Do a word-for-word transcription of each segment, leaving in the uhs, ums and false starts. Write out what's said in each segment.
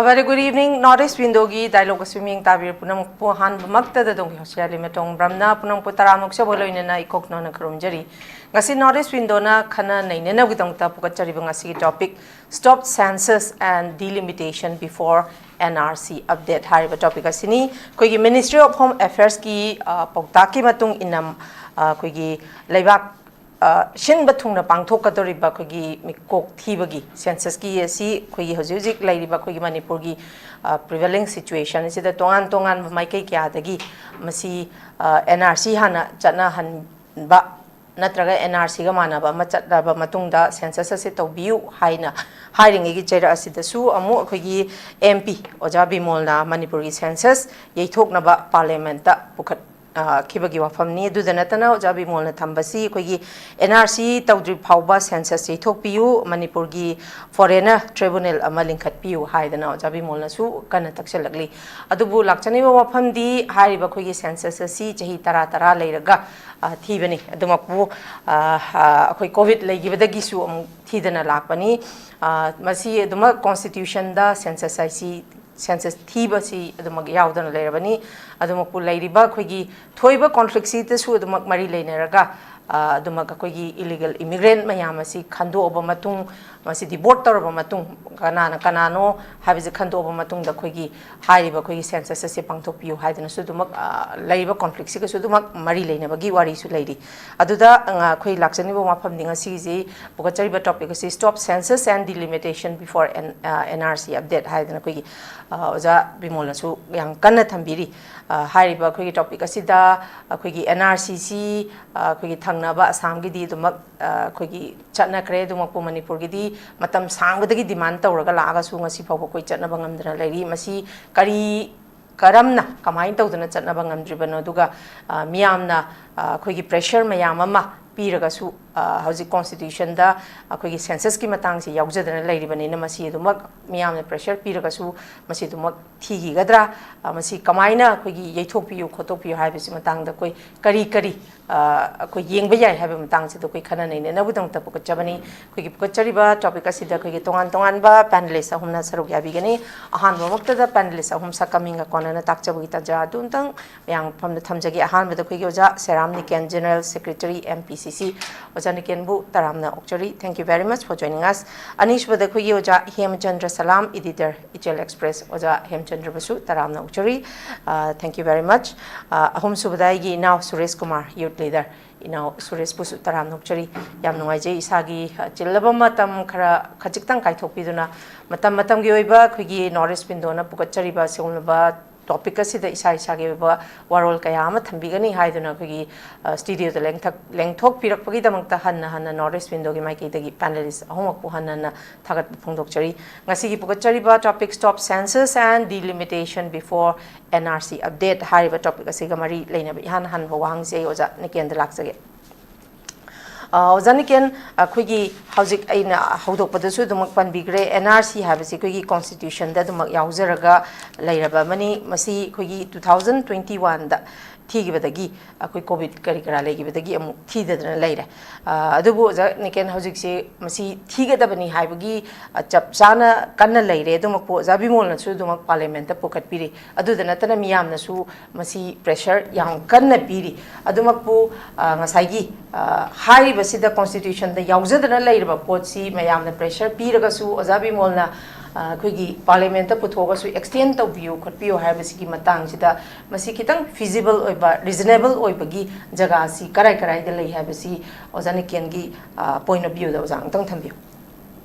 very good evening, North East Window-ꯒꯤ dialogue ꯑꯁꯤ ꯃꯤꯌꯦꯡ ꯇꯥꯕꯤꯔ ꯄꯨꯝꯅꯃꯛꯄꯨ ꯑꯍꯥꯟꯕꯃꯛꯇꯗ ꯑꯗꯣꯝꯒꯤ ꯍꯣꯁꯤꯌꯥꯔꯤ ꯃꯇꯣꯡ ꯕ꯭ꯔꯝꯅ ꯄꯨꯝꯅꯃꯛꯄꯨ ꯇꯔꯥꯃꯨꯛ ꯆꯕ ꯂꯣꯏꯅꯅ ꯏꯀꯣꯛ ꯅꯧꯅ ꯈꯨꯔꯨꯝꯖꯔꯤ꯫ ꯉꯁꯤ North East Window-ꯅ ꯈꯟꯅ ꯅꯩꯅꯅꯕꯒꯤꯗꯃꯛꯇ ꯄꯨꯈꯠꯆꯔꯤꯕ ꯉꯁꯤꯒꯤ topic, Stop Census and Delimitation Before N R C Update ꯍꯥꯏꯔꯤꯕ topic ꯑꯁꯤꯅꯤ꯫ ꯑꯩꯈꯣꯏꯒꯤ Ministry of Home Affairs-ꯀꯤ, ꯑ, ꯄꯥꯎꯇꯥꯛꯀꯤ ꯃꯇꯨꯡ ꯏꯟꯅ, ꯑ, ꯑꯩꯈꯣꯏꯒꯤ ꯂꯩꯕꯥꯛ ꯑ, ꯁꯤꯟꯕ ꯊꯨꯡꯅ ꯄꯥꯡꯊꯣꯛꯀꯗꯧꯔꯤꯕ ꯑꯩꯈꯣꯏꯒꯤ ꯃꯤꯀꯣꯛ ꯊꯤꯕꯒꯤ census-ꯀꯤ ꯑꯁꯤ ꯑꯩꯈꯣꯏꯒꯤ ꯍꯧꯖꯤꯛ ꯍꯧꯖꯤꯛ ꯂꯩꯔꯤꯕ ꯑꯩꯈꯣꯏꯒꯤ ꯃꯅꯤꯄꯨꯔꯒꯤ, ꯑ, prevailing situation ꯑꯁꯤꯗ ꯇꯣꯉꯥꯟ ꯇꯣꯉꯥꯟꯕ ꯃꯥꯏꯀꯩ ꯀꯌꯥꯗꯒꯤ ꯃꯁꯤ, ꯑ, N R C ꯍꯥꯟꯅ ꯆꯠꯅꯍꯟꯕ ꯅꯠꯇ꯭ꯔꯒ N R C-ꯒ ꯃꯥꯟꯅꯕ ꯑꯃ ꯆꯠꯂꯕ ꯃꯇꯨꯡꯗ census ꯑꯁꯤ ꯇꯧꯕꯤꯌꯨ ꯍꯥꯏꯅ ꯍꯥꯏꯔꯤꯉꯩꯒꯤ ꯆꯩꯔꯛ ꯑꯁꯤꯗꯁꯨ ꯑꯃꯨꯛ ꯑꯩꯈꯣꯏꯒꯤ M P ꯑꯣꯖꯥ ꯕꯤꯃꯣꯜꯅ ꯃꯅꯤꯄꯨꯔꯒꯤ census ꯌꯩꯊꯣꯛꯅꯕ Parliament-ꯇ ꯄꯨꯈꯠ-, ꯑ, ꯈꯤꯕꯒꯤ ꯋꯥꯐꯝꯅꯤ꯫ ꯑꯗꯨꯗ ꯅꯠꯇꯅ ꯑꯣꯖꯥ ꯕꯤꯃꯣꯜꯅ ꯊꯝꯕꯁꯤ ꯑꯩꯈꯣꯏꯒꯤ N R C ꯇꯧꯗ꯭ꯔꯤ ꯐꯥꯎꯕ census ꯌꯩꯊꯣꯛꯄꯤꯌꯨ, ꯃꯅꯤꯄꯨꯔꯒꯤ foreigner tribunal ꯑꯃ ꯂꯤꯡꯈꯠꯄꯤꯌꯨ ꯍꯥꯏꯗꯅ ꯑꯣꯖꯥ ꯕꯤꯃꯣꯜꯅꯁꯨ ꯀꯟꯅ ꯇꯛꯁꯤꯜꯂꯛꯂꯤ꯫ ꯑꯗꯨꯕꯨ ꯂꯥꯛꯆꯅꯤꯡꯕ ꯋꯥꯐꯝꯗꯤ ꯍꯥꯏꯔꯤꯕ ꯑꯩꯈꯣꯏꯒꯤ census ꯑꯁꯤ ꯆꯍꯤ ꯇꯔꯥ ꯇꯔꯥ ꯂꯩꯔꯒ, ꯑ, ꯊꯤꯕꯅꯤ꯫ ꯑꯗꯨꯃꯛꯄꯨ, ꯑ, ꯑ, ꯑꯩꯈꯣꯏ COVID ꯂꯩꯈꯤꯕꯗꯒꯤꯁꯨ ꯑꯃꯨꯛ ꯊꯤꯗꯅ ꯂꯥꯛꯄꯅꯤ꯫ ꯑ, ꯃꯁꯤ ꯑꯗꯨꯃꯛ constitution-ꯗ census ꯍꯥꯏꯁꯤ census ꯊꯤꯕꯁꯤ ꯑꯗꯨꯃꯛ ꯌꯥꯎꯗꯅ ꯂꯩꯔꯕꯅꯤ꯫ ꯑꯗꯨꯃꯛꯄꯨ ꯂꯩꯔꯤꯕ ꯑꯩꯈꯣꯏꯒꯤ ꯊꯣꯛꯏꯕ conflict-ꯁꯤꯗꯁꯨ ꯑꯗꯨꯃꯛ ꯃꯔꯤ ꯂꯩꯅꯔꯒ, ꯑ, ꯑꯗꯨꯃꯛ ꯑꯩꯈꯣꯏꯒꯤ illegal immigrant ꯃꯌꯥꯝ ꯑꯁꯤ ꯈꯟꯗꯣꯛꯑꯕ ꯃꯇꯨꯡ, ꯃꯁꯤ deport ꯇꯧꯔꯕ ꯃꯇꯨꯡ, ꯀꯅꯥꯅ ꯀꯅꯥꯅꯣ ꯍꯥꯏꯕꯁꯤ ꯈꯟꯗꯣꯛꯑꯕ ꯃꯇꯨꯡꯗ ꯑꯩꯈꯣꯏꯒꯤ ꯍꯥꯏꯔꯤꯕ ꯑꯩꯈꯣꯏꯒꯤ census ꯑꯁꯤ ꯄꯥꯡꯊꯣꯛꯄꯤꯌꯨ ꯍꯥꯏꯗꯅꯁꯨ ꯑꯗꯨꯃꯛ, ꯑ, ꯂꯩꯔꯤꯕ conflict-ꯁꯤꯒꯁꯨ ꯑꯗꯨꯃꯛ ꯃꯔꯤ ꯂꯩꯅꯕꯒꯤ ꯋꯥꯔꯤꯁꯨ ꯂꯩꯔꯤ꯫ ꯑꯗꯨꯗ, ꯑ, ꯑꯩꯈꯣꯏ ꯂꯥꯛꯆꯅꯤꯡꯕ ꯋꯥꯐꯝꯗꯤ ꯉꯁꯤꯒꯤꯁꯤ ꯄꯨꯈꯠꯆꯔꯤꯕ topic ꯑꯁꯤ Stop Census and Delimitation Before N-, ꯑ, N R C Update ꯍꯥꯏꯗꯅ ꯑꯩꯈꯣꯏꯒꯤ, ꯑ, ꯑꯣꯖꯥ ꯕꯤꯃꯣꯜꯅꯁꯨ ꯌꯥꯝ ꯀꯟꯅ ꯊꯝꯕꯤꯔꯤ꯫ ꯑ, ꯍꯥꯏꯔꯤꯕ ꯑꯩꯈꯣꯏꯒꯤ topic ꯑꯁꯤꯗ ꯑꯩꯈꯣꯏꯒꯤ N R C-ꯁꯤ, ꯑ, ꯑꯩꯈꯣꯏꯒꯤ ꯊꯪꯅꯕ ꯑꯁꯥꯝꯒꯤꯗꯤ ꯑꯗꯨꯃꯛ, ꯑ, ꯑꯩꯈꯣꯏꯒꯤ ꯆꯠꯅꯈ꯭ꯔꯦ꯫ ꯑꯗꯨꯃꯛꯄꯨ ꯃꯅꯤꯄꯨꯔꯒꯤꯗꯤ ꯃꯇꯝ ꯁꯥꯡꯕꯗꯒꯤ demand ꯇꯧꯔꯒ ꯂꯥꯛꯑꯒꯁꯨ ꯉꯁꯤ ꯐꯥꯎꯕ ꯑꯩꯈꯣꯏ ꯆꯠꯅꯕ ꯉꯝꯗꯅ ꯂꯩꯔꯤ꯫ ꯃꯁꯤ ꯀꯔꯤ, ꯀꯔꯝꯅ, ꯀꯃꯥꯏꯅ ꯇꯧꯗꯅ ꯆꯠꯅꯕ ꯉꯝꯗ꯭ꯔꯤꯕꯅꯣ? ꯑꯗꯨꯒ, ꯑ, ꯃꯤꯌꯥꯝꯅ, ꯑ, ꯑꯩꯈꯣꯏꯒꯤ pressure ꯃꯌꯥꯝ ꯑꯃ ꯄꯤꯔꯒꯁꯨ, ꯑ, ꯍꯧꯖꯤꯛ ꯀꯣꯟꯁꯇꯤꯇ꯭ꯌꯨꯁꯟꯗ ꯑꯩꯈꯣꯏꯒꯤ ꯁꯦꯟꯁꯁꯀꯤ ꯃꯇꯥꯡꯁꯤ ꯌꯥꯎꯖꯗꯅ ꯂꯩꯔꯤꯕꯅꯤꯅ, ꯃꯁꯤ ꯑꯗꯨꯃꯛ ꯃꯤꯌꯥꯝꯅ ꯄ꯭ꯔꯦꯁꯔ ꯄꯤꯔꯒꯁꯨ ꯃꯁꯤ ꯑꯗꯨꯃꯛ ꯊꯤꯈꯤꯒꯗ꯭ꯔꯥ? ꯑ, ꯃꯁꯤ ꯀꯃꯥꯏꯅ ꯑꯩꯈꯣꯏꯒꯤ ꯌꯩꯊꯣꯛꯄꯤꯌꯨ ꯈꯣꯠꯇꯣꯛꯄꯤꯌꯨ ꯍꯥꯏꯕꯁꯤ ꯃꯇꯥꯡꯗ ꯑꯩꯈꯣꯏ ꯀꯔꯤ ꯀꯔꯤ, ꯑ, ꯑꯩꯈꯣꯏ ꯌꯦꯡꯕ ꯌꯥꯏ ꯍꯥꯏꯕ ꯃꯇꯥꯡꯁꯤꯗ ꯑꯩꯈꯣꯏ ꯈꯟꯅ ꯅꯩꯅꯅꯕꯒꯤꯗꯃꯛꯇ ꯄꯨꯈꯠꯆꯕꯅꯤ꯫ ꯑꯩꯈꯣꯏꯒꯤ ꯄꯨꯈꯠꯆꯔꯤꯕ ꯇꯣꯄꯤꯛ ꯑꯁꯤꯗ ꯑꯩꯈꯣꯏꯒꯤ ꯇꯣꯉꯥꯟ ꯇꯣꯉꯥꯟꯕ ꯄꯦꯅꯦꯂꯤꯁ ꯑꯍꯨꯝꯅ ꯁꯔꯨꯛ ꯌꯥꯕꯤꯒꯅꯤ꯫ ꯑꯍꯥꯟꯕꯃꯛꯇꯗ ꯄꯦꯅꯦꯂꯤꯁ ꯑꯍꯨꯝ ꯁꯛꯀꯃꯤꯡꯒ ꯀꯣꯟꯅꯅ ꯇꯥꯛꯆꯕꯒꯤ ꯇꯥꯟꯖꯥ ꯑꯗꯨ ꯑꯃꯇꯪ ꯃꯌꯥꯝ ꯃꯐꯝꯗ ꯊꯝꯖꯒꯦ꯫ ꯑꯍꯥꯟꯕꯗ ꯑꯩꯈꯣꯏꯒꯤ ꯑꯣꯖꯥ ꯁꯦꯔꯥꯝ ꯅꯤꯀꯦꯟ, ꯖꯦꯅꯔꯦꯜ ꯁꯦꯀ꯭ꯔꯦꯇꯔꯤ, ꯑꯦꯝ ꯄꯤ ꯁꯤ ꯁꯤ꯫ ꯑꯣꯖꯥ ꯅꯤꯀꯦꯟꯕꯨ ꯇꯔꯥꯝꯅ ꯑꯣꯛꯆꯔꯤ꯫ Thank you very much for joining us. ꯑꯅꯤꯁꯨꯕꯗ ꯑꯩꯈꯣꯏꯒꯤ ꯑꯣꯖꯥ ꯍꯦꯃꯆꯟꯗ꯭ꯔ ꯁꯂꯥꯝ, ꯏꯗꯤꯇꯔ, ꯏꯆꯦꯜ ꯑꯦꯛꯁꯄ꯭ꯔꯦꯁ꯫ ꯑꯣꯖꯥ ꯍꯦꯃꯆꯟꯗ꯭ꯔꯕꯨꯁꯨ ꯇꯔꯥꯝꯅ ꯑꯣꯛꯆꯔꯤ꯫ ꯑ, thank you very much. ꯑ, ꯑꯍꯨꯝꯁꯨꯕꯗ ꯑꯩꯒꯤ ꯏꯅꯥꯎ ꯁꯨꯔꯦꯁ ꯀꯨꯃꯥꯔ, ꯌꯨꯠ ꯂꯤꯗꯔ꯫ ꯏꯅꯥꯎ ꯁꯨꯔꯦꯁꯄꯨꯁꯨ ꯇꯔꯥꯝꯅ ꯑꯣꯛꯆꯔꯤ꯫ ꯌꯥꯝ ꯅꯨꯡꯉꯥꯏꯖꯩ, ꯏꯁꯥꯒꯤ, ꯑ, ꯆꯤꯜꯂꯕ ꯃꯇꯝ ꯈꯔ ꯈꯖꯤꯛꯇꯪ ꯀꯥꯏꯊꯣꯛꯄꯤꯗꯨꯅ ꯃꯇꯝ ꯃꯇꯝꯒꯤ ꯑꯣꯏꯕ ꯑꯩꯈꯣꯏꯒꯤ ꯅꯣꯔꯠ ꯏꯁ ꯋꯤꯟꯗꯣꯅ ꯄꯨꯈꯠꯆꯔꯤꯕ ꯁꯤꯒꯨꯝꯂꯕ ꯇꯣꯄꯤꯛ ꯑꯁꯤꯗ ꯏꯁꯥ ꯏꯁꯥꯒꯤ ꯑꯣꯏꯕ ꯋꯥꯔꯣꯜ ꯀꯌꯥ ꯑꯃ ꯊꯝꯕꯤꯒꯅꯤ ꯍꯥꯏꯗꯨꯅ ꯑꯩꯈꯣꯏꯒꯤ, ꯑ, ꯁ꯭ꯇꯨꯗꯤꯑꯣꯗ ꯂꯦꯡꯊꯛ-, ꯂꯦꯡꯊꯣꯛꯄꯤꯔꯛꯄꯒꯤꯗꯃꯛꯇ ꯍꯟꯅ ꯍꯟꯅ ꯅꯣꯔꯠ ꯏꯁ ꯋꯤꯟꯗꯣꯒꯤ ꯃꯥꯏꯀꯩꯗꯒꯤ ꯄꯦꯅꯦꯂꯤꯁ ꯑꯍꯨꯝꯃꯛꯄꯨ ꯍꯟꯅ ꯍꯟꯅ ꯊꯥꯒꯠꯄ ꯐꯣꯡꯗꯣꯛꯆꯔꯤ꯫ ꯉꯁꯤꯒꯤ ꯄꯨꯈꯠꯆꯔꯤꯕ topics: Top Census and Delimitation Before N R C Update ꯍꯥꯏꯔꯤꯕ ꯇꯣꯄꯤꯛ ꯑꯁꯤꯒ ꯃꯔꯤ ꯂꯩꯅꯕ ꯏꯍꯥꯟ ꯍꯥꯟꯕ ꯋꯥꯍꯪꯁꯦ ꯑꯩ ꯑꯣꯖꯥ ꯅꯤꯀꯦꯟꯗ ꯂꯥꯛꯆꯒꯦ꯫ ꯑ, ꯑꯣꯖꯥ ꯅꯤꯀꯦꯟ, ꯑꯩꯈꯣꯏꯒꯤ ꯍꯧꯖꯤꯛ ꯑꯩꯅ ꯍꯧꯗꯣꯛꯄꯗꯁꯨ ꯑꯗꯨꯃꯛ ꯄꯟꯕꯤꯈ꯭ꯔꯦ, N R C ꯍꯥꯏꯕꯁꯤ ꯑꯩꯈꯣꯏꯒꯤ ꯀꯣꯟꯁꯇꯤꯇ꯭ꯌꯨꯁꯟꯗ ꯑꯗꯨꯃꯛ ꯌꯥꯎꯖꯔꯒ ꯂꯩꯔꯕ ꯑꯃꯅꯤ꯫ ꯃꯁꯤ ꯑꯩꯈꯣꯏꯒꯤ two thousand twenty one ꯗ ꯊꯤꯈꯤꯕꯗꯒꯤ, ꯑꯩꯈꯣꯏ ꯀꯣꯚꯤꯗ ꯀꯔꯤ ꯀꯔꯥ ꯂꯩꯈꯤꯕꯗꯒꯤ ꯑꯃꯨꯛ ꯊꯤꯗꯗꯅ ꯂꯩꯔꯦ꯫ ꯑ, ꯑꯗꯨꯕꯨ ꯑꯣꯖꯥ ꯅꯤꯀꯦꯟ, ꯍꯧꯖꯤꯛꯁꯤ ꯃꯁꯤ ꯊꯤꯒꯗꯕꯅꯤ ꯍꯥꯏꯕꯒꯤ, ꯑ, ꯆꯞ ꯆꯥꯅ ꯀꯟꯅ ꯂꯩꯔꯦ꯫ ꯑꯗꯨꯃꯛꯄꯨ ꯑꯣꯖꯥ ꯕꯤꯃꯣꯜꯅꯁꯨ ꯑꯗꯨꯃꯛ ꯄꯥꯔꯂꯤꯌꯥꯃꯦꯟꯠꯇ ꯄꯨꯈꯠꯄꯤꯔꯤ꯫ ꯑꯗꯨꯗ ꯅꯠꯇꯅ ꯃꯤꯌꯥꯝꯅꯁꯨ ꯃꯁꯤ ꯄ꯭ꯔꯦꯁꯔ ꯌꯥꯝ ꯀꯟꯅ ꯄꯤꯔꯤ꯫ ꯑꯗꯨꯃꯛꯄꯨ, ꯑ, ꯉꯁꯥꯏꯒꯤ, ꯑ, ꯍꯥꯏꯔꯤꯕꯁꯤꯗ ꯀꯣꯟꯁꯇꯤꯇ꯭ꯌꯨꯁꯟꯗ ꯌꯥꯎꯖꯗꯅ ꯂꯩꯔꯕ ꯄꯣꯠꯁꯤ ꯃꯌꯥꯝꯅ ꯄ꯭ꯔꯦꯁꯔ ꯄꯤꯔꯒꯁꯨ ꯑꯣꯖꯥ ꯕꯤꯃꯣꯜꯅ, ꯑ, ꯑꯩꯈꯣꯏꯒꯤ ꯄꯥꯔꯂꯤꯌꯥꯃꯦꯟꯠꯇ ꯄꯨꯊꯣꯛꯑꯒꯁꯨ ꯑꯦꯛꯁꯇꯦꯟ ꯇꯧꯕꯤꯌꯨ ꯈꯣꯠꯄꯤꯌꯨ ꯍꯥꯏꯕꯁꯤꯒꯤ ꯃꯇꯥꯡꯁꯤꯗ ꯃꯁꯤ ꯈꯤꯇꯪ ꯐꯤꯖꯤꯕꯜ ꯑꯣꯏꯕ, ꯔꯤꯖꯅꯦꯕꯜ ꯑꯣꯏꯕꯒꯤ ꯖꯒꯥꯁꯤ ꯀꯔꯥꯏ ꯀꯔꯥꯏꯗ ꯂꯩ ꯍꯥꯏꯕꯁꯤ ꯑꯣꯖꯥ ꯅꯤꯀꯦꯟꯒꯤ, ꯑ, ꯄꯣꯏꯟꯠ ꯑꯣꯐ ꯚ꯭ꯌꯨꯗ ꯑꯣꯖꯥ ꯑꯃꯨꯛꯇꯪ ꯊꯝꯕꯤꯌꯨ꯫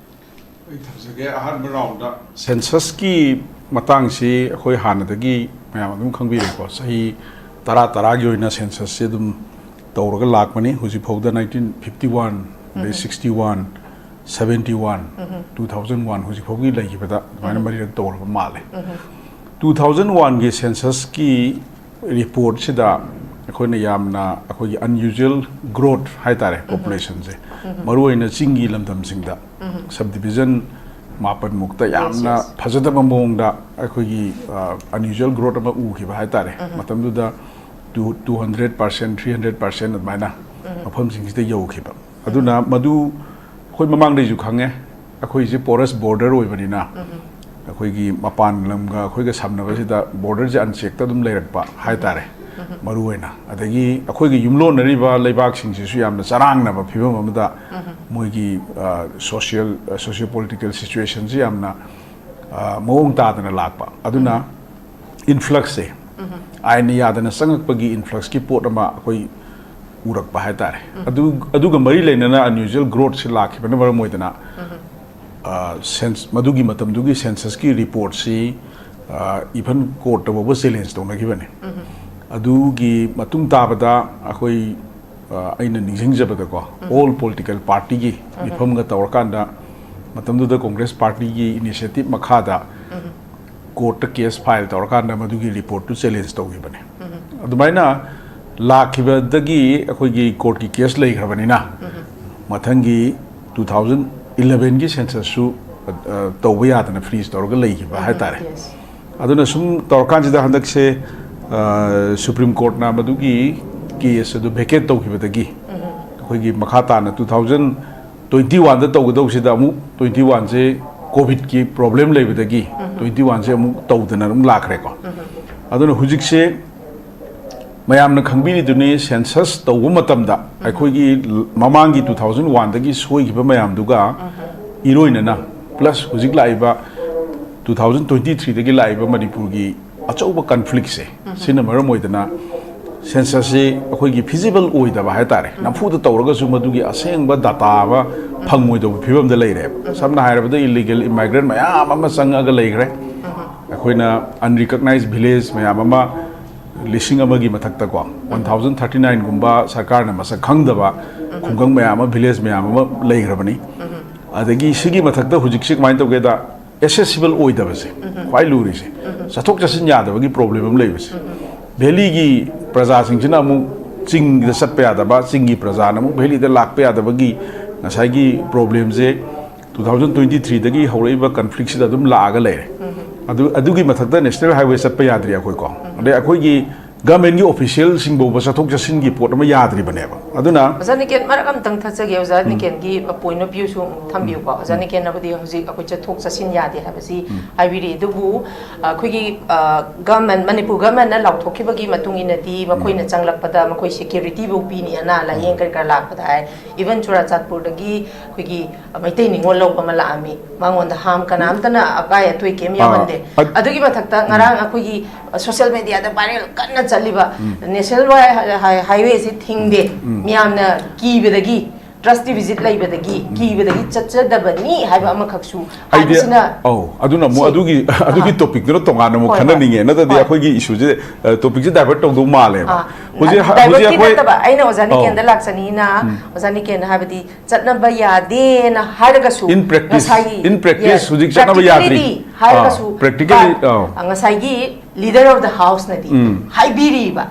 ꯑꯩ ꯊꯝꯖꯒꯦ꯫ ꯑꯍꯥꯟꯕ ꯔꯥꯎꯟꯗ ꯁꯦꯟꯁꯁꯀꯤ ꯃꯇꯥꯡꯁꯤ ꯑꯩꯈꯣꯏ ꯍꯥꯟꯅꯗꯒꯤ ꯃꯌꯥꯝ ꯑꯗꯨꯝ ꯈꯪꯕꯤꯔꯦꯀꯣ, ꯆꯍꯤ ꯇꯔꯥ ꯇꯔꯥꯒꯤ ꯑꯣꯏꯅ ꯁꯦꯟꯁꯁꯁꯤ ꯑꯗꯨꯝ ꯇꯧꯔꯒ ꯂꯥꯛꯄꯅꯤ꯫ ꯍꯧꯖꯤꯛꯐꯥꯎꯗ nineteen fifty one, ꯑꯗꯩ ꯎꯝ꯫ Sixty one, seventy one, ꯎꯝ꯫ Two thousand one, ꯍꯧꯖꯤꯛꯐꯥꯎꯒꯤ ꯂꯩꯈꯤꯕꯗ ꯑꯗꯨꯃꯥꯏꯅ ꯎꯝ꯫ ꯃꯔꯤꯔꯛ ꯇꯧꯔꯕ ꯃꯥꯜꯂꯦ꯫ ꯎꯝ꯫ Two thousand one ꯒꯤ ꯁꯦꯟꯁꯁꯀꯤ ꯔꯤꯄꯣꯔꯠꯁꯤꯗ ꯑꯩꯈꯣꯏꯅ ꯌꯥꯝꯅ ꯑꯩꯈꯣꯏꯒꯤ unusual growth ꯍꯥꯏꯇꯥꯔꯦ, populationꯁꯦ, ꯃꯔꯨꯑꯣꯏꯅ ꯆꯤꯡꯒꯤ ꯂꯝꯗꯝꯁꯤꯡꯗ, subdivision ꯃꯥꯄꯟꯃꯨꯛꯇ ꯌꯥꯝꯅ yes. ꯐꯖꯗꯕ ꯃꯑꯣꯡꯗ ꯑꯩꯈꯣꯏꯒꯤ unusual growth ꯑꯃ ꯎꯈꯤꯕ ꯍꯥꯏꯇꯥꯔꯦ꯫ ꯃꯇꯝꯗꯨꯗ two two hundred percent, three hundred percent ꯑꯗꯨꯃꯥꯏꯅ ꯃꯐꯝꯁꯤꯡꯁꯤꯗ ꯌꯧꯈꯤꯕ꯫ ꯑꯗꯨꯅ ꯃꯗꯨ ꯑꯩꯈꯣꯏ ꯃꯃꯥꯡꯗꯩꯁꯨ ꯈꯪꯉꯦ, ꯑꯩꯈꯣꯏꯁꯦ porous border ꯑꯣꯏꯕꯅꯤꯅ ꯑꯩꯈꯣꯏꯒꯤ ꯃꯄꯥꯟ ꯂꯝꯒ ꯑꯩꯈꯣꯏꯒ ꯁꯝꯅꯕꯁꯤꯗ borderꯁꯦ unchecked ꯑꯗꯨꯝ ꯂꯩꯔꯛꯄ ꯍꯥꯏꯇꯥꯔꯦ꯫ ꯃꯔꯨꯑꯣꯏꯅ ꯑꯗꯒꯤ ꯑꯩꯈꯣꯏꯒ ꯌꯨꯝꯂꯣꯟꯅꯔꯤꯕ ꯂꯩꯕꯥꯛꯁꯤꯡꯁꯤꯁꯨ ꯌꯥꯝꯅ ꯆꯔꯥꯡꯅꯕ ꯐꯤꯕꯝ ꯑꯃꯗ ꯃꯣꯏꯒꯤ social socio political situationꯁꯤ ꯌꯥꯝꯅ ꯃꯑꯣꯡ ꯇꯥꯗꯅ ꯂꯥꯛꯄ꯫ ꯑꯗꯨꯅ influxꯁꯦ, ꯑꯥꯏꯟꯅ ꯌꯥꯗꯅ ꯆꯪꯉꯛꯄꯒꯤ influxꯀꯤ ꯄꯣꯠ ꯑꯃ ꯑꯩꯈꯣꯏ ꯎꯔꯛꯄ ꯍꯥꯏꯇꯥꯔꯦ꯫ ꯑꯗꯨ ꯑꯗꯨꯒ ꯃꯔꯤ ꯂꯩꯅꯅ unusual growthꯁꯤ ꯂꯥꯛꯈꯤꯕꯅ ꯃꯔꯝ ꯑꯣꯏꯗꯅ, ꯃꯗꯨꯒꯤ ꯃꯇꯝꯗꯨꯒꯤ censusꯀꯤ reportꯁꯤ even courtꯇ ꯐꯥꯎꯕ challenge ꯇꯧꯅꯈꯤꯕꯅꯤ꯫ ꯑꯗꯨꯒꯤ ꯃꯇꯨꯡ ꯇꯥꯕꯗ ꯑꯩꯈꯣꯏ ꯑꯩꯅ ꯅꯤꯡꯁꯤꯡꯖꯕꯗꯀꯣ, all political partyꯒꯤ ꯃꯤꯐꯝꯒ ꯇꯧꯔꯀꯥꯟꯗ, ꯃꯇꯝꯗꯨꯗ Congress partyꯒꯤ initiative ꯃꯈꯥꯗ courtꯇ case file ꯇꯧꯔꯀꯥꯟꯗ ꯃꯗꯨꯒꯤ reportꯇꯨ challenge ꯇꯧꯈꯤꯕꯅꯦ꯫ ꯑꯗꯨꯃꯥꯏꯅ ꯂꯥꯛꯈꯤꯕꯗꯒꯤ ꯑꯩꯈꯣꯏꯒꯤ courtꯀꯤ case ꯂꯩꯈ꯭ꯔꯕꯅꯤꯅ, ꯃꯊꯪꯒꯤ two thousand elevenꯒꯤ censusꯁꯨ ꯇꯧꯕ ꯌꯥꯗꯅ freeze ꯇꯧꯔꯒ ꯂꯩꯈꯤꯕ ꯍꯥꯏꯇꯥꯔꯦ꯫ ꯑꯗꯨꯅ ꯁꯨꯝ ꯇꯧꯔꯀꯥꯟꯁꯤꯗ ꯍꯟꯗꯛꯁꯦ Supreme Courtꯅ ꯃꯗꯨꯒꯤ case ꯑꯗꯨ vacate ꯇꯧꯈꯤꯕꯗꯒꯤ, ꯑꯩꯈꯣꯏꯒꯤ ꯃꯈꯥ ꯇꯥꯅ two thousand twenty oneꯗ ꯇꯧꯒꯗꯧꯕꯁꯤꯗ ꯑꯃꯨꯛ twenty oneꯁꯦ COVIDꯀꯤ problem ꯂꯩꯕꯗꯒꯤ twenty oneꯁꯦ ꯑꯃꯨꯛ ꯇꯧꯗꯅ ꯑꯗꯨꯝ ꯂꯥꯛꯈ꯭ꯔꯦꯀꯣ꯫ ꯑꯗꯨꯅ ꯍꯧꯖꯤꯛꯁꯦ ꯃꯌꯥꯝꯅ ꯈꯪꯕꯤꯔꯤꯗꯨꯅꯤ, census ꯇꯧꯕ ꯃꯇꯝꯗ ꯑꯩꯈꯣꯏꯒꯤ ꯃꯃꯥꯡꯒꯤ two thousand oneꯗꯒꯤ ꯁꯣꯏꯈꯤꯕ ꯃꯌꯥꯝꯗꯨꯒ ꯏꯔꯣꯏꯅꯅ, plus ꯍꯧꯖꯤꯛ ꯂꯥꯛꯏꯕ two thousand twenty threeꯗꯒꯤ ꯂꯥꯛꯏꯕ ꯃꯅꯤꯄꯨꯔꯒꯤ ꯑꯆꯧꯕ conflictꯁꯦ, ꯁꯤꯅ ꯃꯔꯝ ꯑꯣꯏꯗꯅ censusꯁꯤ ꯑꯩꯈꯣꯏꯒꯤ feasible ꯑꯣꯏꯗꯕ ꯍꯥꯏꯇꯥꯔꯦ꯫ ꯅꯝꯐꯨꯗ ꯇꯧꯔꯒꯁꯨ ꯃꯗꯨꯒꯤ ꯑꯁꯦꯡꯕ data ꯑꯃ ꯐꯪꯉꯣꯏꯗꯧꯕ ꯐꯤꯕꯝꯗ ꯂꯩꯔꯦꯕ꯫ ꯁꯝꯅ ꯍꯥꯏꯔꯕꯗ, illegal immigrant ꯃꯌꯥꯝ ꯑꯃ ꯆꯪꯉꯒ ꯂꯩꯈ꯭ꯔꯦ꯫ ꯑꯩꯈꯣꯏꯅ unrecognized village ꯃꯌꯥꯝ ꯑꯃ, ꯂꯤꯁꯤꯡ ꯑꯃꯒꯤ ꯃꯊꯛꯇꯀꯣ, one thousand thirty nineꯒꯨꯝꯕ ꯁꯔꯀꯥꯔꯅ ꯃꯁꯛ ꯈꯪꯗꯕ ꯈꯨꯡꯒꯪ ꯃꯌꯥꯝ ꯑꯃ, village ꯃꯌꯥꯝ ꯑꯃ ꯂꯩꯈ꯭ꯔꯕꯅꯤ꯫ ꯑꯗꯒꯤ ꯁꯤꯒꯤ ꯃꯊꯛꯇ ꯍꯧꯖꯤꯛꯁꯤ ꯀꯃꯥꯏꯅ ꯇꯧꯒꯦꯗ, accessible ꯑꯣꯏꯗꯕꯁꯦ ꯈ꯭ꯋꯥꯏ ꯂꯨꯔꯤꯁꯦ, ꯆꯠꯊꯣꯛ ꯆꯠꯁꯤꯟ ꯌꯥꯗꯕꯒꯤ problem ꯑꯃ ꯂꯩꯕꯁꯦ꯫ Valleyꯒꯤ ꯄ꯭ꯔꯖꯥꯁꯤꯡꯁꯤꯅ ꯑꯃꯨꯛ ꯆꯤꯡꯗ ꯆꯠꯄ ꯌꯥꯗꯕ, ꯆꯤꯡꯒꯤ ꯄ꯭ꯔꯖꯥꯅ ꯑꯃꯨꯛ ꯚꯦꯂꯤꯗ ꯂꯥꯛꯄ ꯌꯥꯗꯕꯒꯤ ꯉꯁꯥꯏꯒꯤ ꯄ꯭ꯔꯣꯕ꯭ꯂꯦꯝꯁꯦ ꯇꯨ ꯊꯥꯎꯖꯟ ꯇ꯭ꯋꯦꯟꯇꯤ ꯊ꯭ꯔꯤꯗꯒꯤ ꯍꯧꯔꯛꯏꯕ ꯀꯟꯐ꯭ꯂꯤꯛꯁꯤꯗ ꯑꯗꯨꯝ ꯂꯥꯛꯑꯒ ꯂꯩꯔꯦ꯫ ꯑꯗꯨ, ꯑꯗꯨꯒꯤ ꯃꯊꯛꯇ ꯅꯦꯁꯅꯦꯜ ꯍꯥꯏꯋꯦ ꯆꯠꯄ ꯌꯥꯗ꯭ꯔꯤ ꯑꯩꯈꯣꯏꯀꯣ꯫ ꯑꯗꯩ ꯑꯩꯈꯣꯏꯒꯤ ꯒꯃꯦꯟꯒꯤ ꯑꯣꯐꯤꯁꯤꯌꯦꯜꯁꯤꯡ ꯐꯥꯎꯕ ꯆꯠꯊꯣꯛ ꯆꯠꯁꯤꯟꯒꯤ ꯄꯣꯠ ꯑꯃ ꯌꯥꯗ꯭ꯔꯤꯕꯅꯦꯕ꯫ ꯑꯗꯨꯅ ꯑꯣꯖꯥ ꯅꯤꯀꯦꯟ, ꯃꯔꯛ ꯑꯝꯇꯪ ꯊꯠꯆꯒꯦ꯫ ꯑꯣꯖꯥ ꯎꯝ꯫ ꯅꯤꯀꯦꯟꯒꯤ ꯄꯣꯏꯟ ꯑꯣꯐ ꯚ꯭ꯌꯨꯁꯨ ꯑꯃꯨꯛ ꯊꯝꯕꯤꯌꯨꯀꯣ꯫ ꯑꯣꯖꯥ ꯎꯝ꯫ ꯅꯤꯀꯦꯟꯅꯕꯨꯗꯤ ꯍꯧꯖꯤꯛ ꯑꯩꯈꯣꯏ ꯆꯠꯊꯣꯛ ꯆꯠꯁꯤꯟ ꯌꯥꯗꯦ ꯍꯥꯏꯕꯁꯤ ꯎꯝ꯫ ꯍꯥꯏꯕꯤꯔꯤ꯫ ꯑꯗꯨꯕꯨ, ꯑ, ꯑꯩꯈꯣꯏꯒꯤ, ꯑ, ꯒꯃꯦꯟ, ꯃꯅꯤꯄꯨꯔ ꯒꯃꯦꯟꯅ ꯂꯥꯎꯊꯣꯛꯈꯤꯕꯒꯤ ꯃꯇꯨꯡ ꯏꯟꯅꯗꯤ ꯃꯈꯣꯏꯅ ꯎꯝ꯫ ꯆꯪꯂꯛꯄꯗ ꯃꯈꯣꯏ ꯁꯦꯀ꯭ꯌꯨꯔꯤꯇꯤꯐꯧ ꯄꯤꯅꯤ, ꯑꯅꯥ ꯂꯥꯌꯦꯡ ꯎꯝ꯫ ꯀꯔꯤ ꯀꯔꯥ ꯂꯥꯛꯄꯗ ꯍꯥꯏ꯫ ꯏꯚꯟ ꯆꯨꯔꯥꯆꯥꯟꯄꯨꯔꯗꯒꯤ ꯑꯩꯈꯣꯏꯒꯤ ꯃꯩꯇꯩ ꯅꯤꯉꯣꯜ ꯂꯧꯕ ꯑꯃ ꯂꯥꯛꯑꯝꯃꯤ꯫ ꯃꯉꯣꯟꯗ ꯍꯥꯝ ꯀꯅꯥꯝꯇꯅ ꯑꯀꯥꯏ ꯑꯇꯣꯏ ꯀꯩꯝ ꯑꯥ, ꯌꯥꯎꯍꯟꯗꯦ꯫ ꯑꯠ-, ꯑꯗꯨꯒꯤ ꯃꯊꯛꯇ ꯎꯝ꯫ ꯉꯔꯥꯡ ꯑꯩꯈꯣꯏꯒꯤ ꯁꯣꯁꯤꯌꯦꯜ ꯃꯦꯗꯤꯌꯥꯗ ꯚꯥꯏꯔꯦꯜ ꯀꯟꯅ ꯆꯠꯂꯤꯕ ꯎꯝ꯫ ꯅꯦꯁꯅꯦꯜ ꯋꯥꯏ-, ꯍꯥꯏ-, ꯍꯥꯏꯋꯦꯁꯤ ꯊꯤꯡꯗꯦ꯫ ꯎꯝ꯫ ꯃꯤꯌꯥꯝꯅ ꯀꯤꯕꯗꯒꯤ ꯇ꯭ꯔꯁꯇꯤ ꯚꯤꯖꯤꯠ ꯂꯩꯕꯗꯒꯤ ꯎꯝ꯫ ꯀꯤꯕꯗꯒꯤ ꯆꯠꯆꯗꯕꯅꯤ ꯍꯥꯏꯕ ꯑꯃꯈꯛꯁꯨ ꯑꯩꯗꯤ, ꯍꯥꯏꯕꯁꯤꯅ ꯑꯧ, ꯑꯗꯨꯅ ꯑꯃꯨꯛ ꯁꯤ ꯑꯗꯨꯒꯤ, ꯑꯗꯨꯒꯤ ꯑꯥ꯫ ꯇꯣꯄꯤꯛꯇꯨꯅ ꯇꯣꯉꯥꯟꯅ ꯑꯃꯨꯛ ꯍꯣꯏ, ꯍꯣꯏ꯫ ꯈꯟꯅꯅꯤꯡꯉꯦ꯫ ꯅꯠꯇ꯭ꯔꯗꯤ ꯍꯣꯏ꯫ ꯑꯩꯈꯣꯏꯒꯤ ꯏꯁꯨꯁꯦ, ꯑ, ꯇꯣꯄꯤꯛꯁꯦ ꯗꯥꯏꯚꯔꯠ ꯇꯧꯗꯧ ꯃꯥꯜꯂꯦꯕ꯫ ꯑꯥ, ꯍꯧꯖꯤꯛ ꯑꯗꯨ ꯍ-, ꯍꯧꯖꯤꯛ ꯗꯥꯏꯚꯔꯠꯀꯤ ꯑꯩꯈꯣꯏ ꯅꯠꯇꯕ, ꯑꯩꯅ ꯑꯣꯖꯥ ꯑꯧ꯫ ꯅꯤꯀꯦꯟꯗ ꯂꯥꯛꯆꯅꯤꯡꯉꯤꯅ, ꯎꯝ꯫ ꯑꯣꯖꯥ ꯅꯤꯀꯦꯟ ꯍꯥꯏꯕꯗꯤ ꯆꯠꯅꯕ ꯌꯥꯗꯦꯅ ꯍꯥꯏꯔꯒꯁꯨ In practice, ꯉꯁꯥꯏꯒꯤ, in practice yes, ꯍꯧꯖꯤꯛ ꯆꯠꯅꯕ ꯌꯥꯗ꯭ꯔꯤ꯫ Practically ꯍꯥꯏꯔꯒꯁꯨ ꯑꯥ, practically, but, ꯑꯥ꯫ ꯉꯁꯥꯏꯒꯤ leader of the house ꯅꯗꯤ ꯎꯝ꯫ ꯍꯥꯏꯕꯤꯔꯤꯕ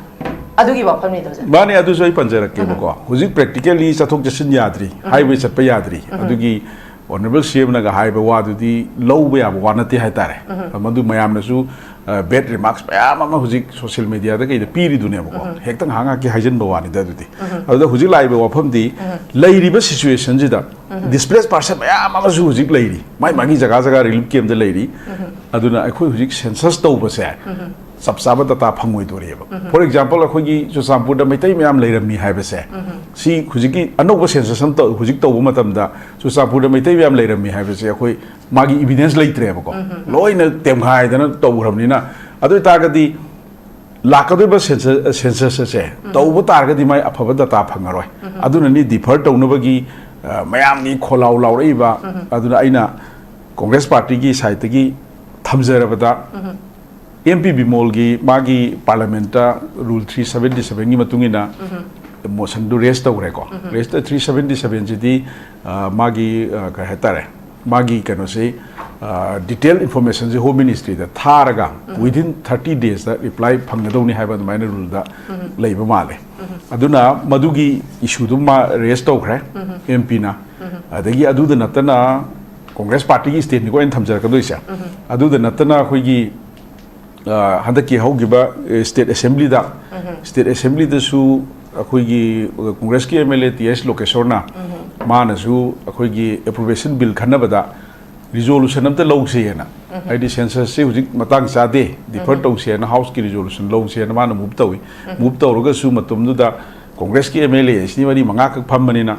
ꯑꯗꯨꯒꯤ ꯋꯥꯐꯝꯅꯤꯗ ꯑꯣꯖꯥ꯫ ꯃꯥꯅꯦ, ꯑꯗꯨꯁꯨ ꯑꯩ ꯄꯟꯖꯔꯛꯀꯦꯕꯀꯣ꯫ ꯎꯝ꯫ ꯍꯧꯖꯤꯛ practically ꯆꯠꯊꯣꯛ ꯆꯠꯁꯤꯟ ꯌꯥꯗ꯭ꯔꯤ, ꯎꯝ꯫ ꯍꯥꯏꯋꯦ ꯆꯠꯄ ꯌꯥꯗ꯭ꯔꯤ꯫ ꯎꯝ꯫ ꯑꯗꯨꯒꯤ ꯑꯣꯅꯔꯦꯕꯜ ꯁꯤ ꯑꯦꯝꯅꯒ ꯍꯥꯏꯕ ꯋꯥꯗꯨꯗꯤ ꯂꯧꯕ ꯌꯥꯕ ꯋꯥ ꯅꯠꯇꯦ ꯍꯥꯏꯇꯥꯔꯦ꯫ ꯎꯝ꯫ ꯃꯗꯨ ꯃꯌꯥꯝꯅꯁꯨ, ꯑ, bad remarks ꯃꯌꯥꯝ ꯑꯃ ꯍꯧꯖꯤꯛ ꯁꯣꯁꯤꯌꯦꯜ ꯃꯦꯗꯤꯌꯥꯗ ꯀꯩꯗ ꯄꯤꯔꯤꯗꯨꯅꯦꯕꯀꯣ꯫ ꯎꯝ꯫ ꯍꯦꯛꯇ ꯉꯥꯏꯍꯥꯛ ꯉꯥꯏꯍꯥꯛꯀꯤ ꯍꯥꯏꯖꯤꯟꯕ ꯋꯥꯅꯤꯗ ꯑꯗꯨꯗꯤ꯫ ꯎꯝ꯫ ꯑꯗꯨꯗ ꯍꯧꯖꯤꯛ ꯂꯥꯛꯏꯕ ꯋꯥꯐꯝꯗꯤ ꯎꯝ꯫ ꯂꯩꯔꯤꯕ ꯁꯤꯆꯨꯋꯦꯁꯟꯁꯤꯗ ꯎꯝ꯫ ꯗꯤꯁꯄ꯭ꯂꯦꯁ ꯄꯥꯔꯁꯟ ꯃꯌꯥꯝ ꯑꯃꯁꯨ ꯍꯧꯖꯤꯛ ꯂꯩꯔꯤ꯫ ꯃꯥꯏ ꯃꯥꯒꯤ ꯖꯒꯥ ꯖꯒꯥ ꯔꯤꯂꯤꯐ ꯀꯦꯝꯗ ꯂꯩꯔꯤ꯫ ꯎꯝ꯫ ꯑꯗꯨꯅ ꯑꯩꯈꯣꯏ ꯍꯧꯖꯤꯛ ꯁꯦꯟꯁꯁ ꯇꯧꯕꯁꯦ ꯎꯝ꯫ ꯆꯞ ꯆꯥꯕ ꯗꯇꯥ ꯐꯪꯉꯣꯏꯗꯣꯔꯤꯑꯕ꯫ ꯎꯝ꯫ For example, ꯑꯩꯈꯣꯏꯒꯤ ꯆꯨꯔꯆꯥꯟꯄꯨꯔꯗ ꯃꯩꯇꯩ ꯃꯌꯥꯝ ꯂꯩꯔꯝꯃꯤ ꯍꯥꯏꯕꯁꯦ, ꯎꯝ꯫ ꯁꯤ ꯍꯧꯖꯤꯛꯀꯤ ꯑꯅꯧꯕ ꯁꯦꯟꯁꯁ ꯑꯃ ꯇꯧ-, ꯍꯧꯖꯤꯛ ꯇꯧꯕ ꯃꯇꯝꯗ ꯆꯨꯔꯆꯥꯟꯄꯨꯔꯗ ꯃꯩꯇꯩ ꯃꯌꯥꯝ ꯂꯩꯔꯝꯃꯤ ꯍꯥꯏꯕꯁꯦ ꯑꯩꯈꯣꯏ ꯃꯥꯒꯤ ꯏꯕꯤꯗꯦꯟꯁ ꯂꯩꯇ꯭ꯔꯦꯕꯀꯣ꯫ ꯎꯝ, ꯎꯝ, ꯎꯝ꯫ ꯂꯣꯏꯅ ꯇꯦꯝꯈꯥꯏꯗꯅ ꯇꯧꯈ꯭ꯔꯕꯅꯤꯅ, ꯑꯗꯨ ꯑꯣꯏꯇꯥꯔꯒꯗꯤ ꯂꯥꯛꯀꯗꯧꯔꯤꯕ ꯁꯦꯟꯁ-, ꯁꯦꯟꯁꯁ ꯑꯁꯦ ꯎꯝ꯫ ꯇꯧꯕ ꯇꯥꯔꯒꯗꯤ ꯃꯥꯏ ꯑꯐꯕ ꯗꯇꯥ ꯐꯪꯉꯔꯣꯏ꯫ ꯎꯝ꯫ ꯑꯗꯨꯅꯅꯤ ꯗꯤꯐꯔ ꯇꯧꯅꯕꯒꯤ, ꯑ, ꯃꯌꯥꯝꯒꯤ ꯈꯣꯜꯂꯥꯎ ꯂꯥꯎꯔꯛꯏꯕ꯫ ꯎꯝ꯫ ꯑꯗꯨꯅ ꯑꯩꯅ ꯀꯣꯡꯒ꯭ꯔꯦꯁ ꯄꯥꯔꯇꯤꯒꯤ ꯁꯥꯏꯠꯇꯒꯤ ꯊꯝꯖꯔꯕꯗ, ꯎꯝ꯫ ꯑꯦꯝ ꯄꯤ ꯕꯤꯃꯣꯜꯒꯤ ꯃꯥꯒꯤ ꯄꯥꯔꯂꯤꯌꯥꯃꯦꯟꯠꯇ ꯔꯨꯜ ꯊ꯭ꯔꯤ ꯁꯕꯦꯟꯇꯤ ꯁꯕꯦꯟꯒꯤ ꯃꯇꯨꯡ ꯏꯟꯅ ꯎꯝ꯫ ꯃꯣꯁꯟꯗꯨ ꯔꯦꯁ ꯇꯧꯈ꯭ꯔꯦꯀꯣ꯫ ꯎꯝ꯫ ꯔꯦꯁꯇ ꯊ꯭ꯔꯤ ꯁꯕꯦꯟꯇꯤ ꯁꯕꯦꯟꯁꯤꯗꯤ, ꯑ, ꯃꯥꯒꯤ, ꯑ, ꯀꯩ ꯍꯥꯏꯇꯥꯔꯦ, ꯃꯥꯒꯤ ꯀꯩꯅꯣꯁꯤ, ꯗꯤꯇꯦꯜ ꯏꯟꯐꯣꯔꯃꯦꯁꯟꯁꯤ ꯍꯣꯝ ꯃꯤꯅꯤꯁꯇ꯭ꯔꯤꯗ ꯊꯥꯔꯒ ꯋꯤꯗꯤꯟ ꯊꯥꯔꯇꯤ ꯗꯦꯖꯇ ꯔꯤꯄ꯭ꯂꯥꯏ ꯐꯪꯒꯗꯧꯅꯤ ꯍꯥꯏꯕ ꯑꯗꯨꯃꯥꯏꯅ ꯔꯨꯜꯗ ꯂꯩꯕ ꯃꯥꯜꯂꯦ꯫ ꯑꯗꯨꯅ ꯃꯗꯨꯒꯤ ꯏꯁꯨꯗꯨ ꯃꯥ ꯔꯦꯁ ꯇꯧꯈ꯭ꯔꯦ ꯑꯦꯝ ꯄꯤꯅ꯫ ꯑꯗꯒꯤ ꯑꯗꯨꯗ ꯅꯠꯇꯅ ꯀꯣꯡꯒ꯭ꯔꯦꯁ ꯄꯥꯔꯇꯤꯒꯤ ꯁ꯭ꯇꯦꯟꯅꯤꯀꯣ ꯑꯩꯅ ꯊꯝꯖꯔꯛꯀꯗꯣꯏꯁꯦ꯫ ꯑꯗꯨꯗ ꯅꯠꯇꯅ ꯑꯩꯈꯣꯏꯒꯤ ꯍꯟꯗꯛꯀꯤ ꯍꯧꯈꯤꯕ ꯁ꯭ꯇꯦꯠ ꯑꯦꯁꯦꯝꯕ꯭ꯂꯤꯗ, ꯁ꯭ꯇꯦꯠ ꯑꯦꯁꯦꯝꯕ꯭ꯂꯤꯗꯁꯨ ꯑꯩꯈꯣꯏꯒꯤ ꯀꯣꯡꯒ꯭ꯔꯦꯁꯀꯤ ꯑꯦꯝ ꯑꯦꯜ ꯑꯦ ꯇꯤ ꯑꯦꯁ ꯂꯣꯀꯦꯁꯣꯔꯅ ꯃꯥꯅꯁꯨ ꯑꯩꯈꯣꯏꯒꯤ ꯑꯦꯄ꯭ꯔꯣꯄ꯭ꯔꯤꯌꯦꯁꯟ ꯕꯤꯜ ꯈꯟꯅꯕꯗ ꯔꯤꯖꯣꯂꯨꯁꯟ ꯑꯝꯇ ꯂꯧꯁꯦꯅ, ꯍꯥꯏꯗꯤ ꯁꯦꯟꯁꯁꯁꯦ ꯍꯧꯖꯤꯛ ꯃꯇꯥꯡ ꯆꯥꯗꯦ, ꯗꯤꯐꯔ ꯇꯧꯁꯦꯅ ꯍꯥꯎꯁꯀꯤ ꯔꯤꯖꯣꯂꯨꯁꯟ ꯂꯧꯁꯦꯅ ꯃꯥꯅ ꯃꯨꯚ ꯇꯧꯏ꯫ ꯃꯨꯚ ꯇꯧꯔꯒꯁꯨ ꯃꯇꯝꯗꯨꯗ ꯀꯣꯡꯒ꯭ꯔꯦꯁꯀꯤ ꯑꯦꯝ ꯑꯦꯜ ꯑꯦ ꯑꯁꯤꯅꯤ ꯃꯔꯤ ꯃꯉꯥꯈꯛ ꯐꯝꯕꯅꯤꯅ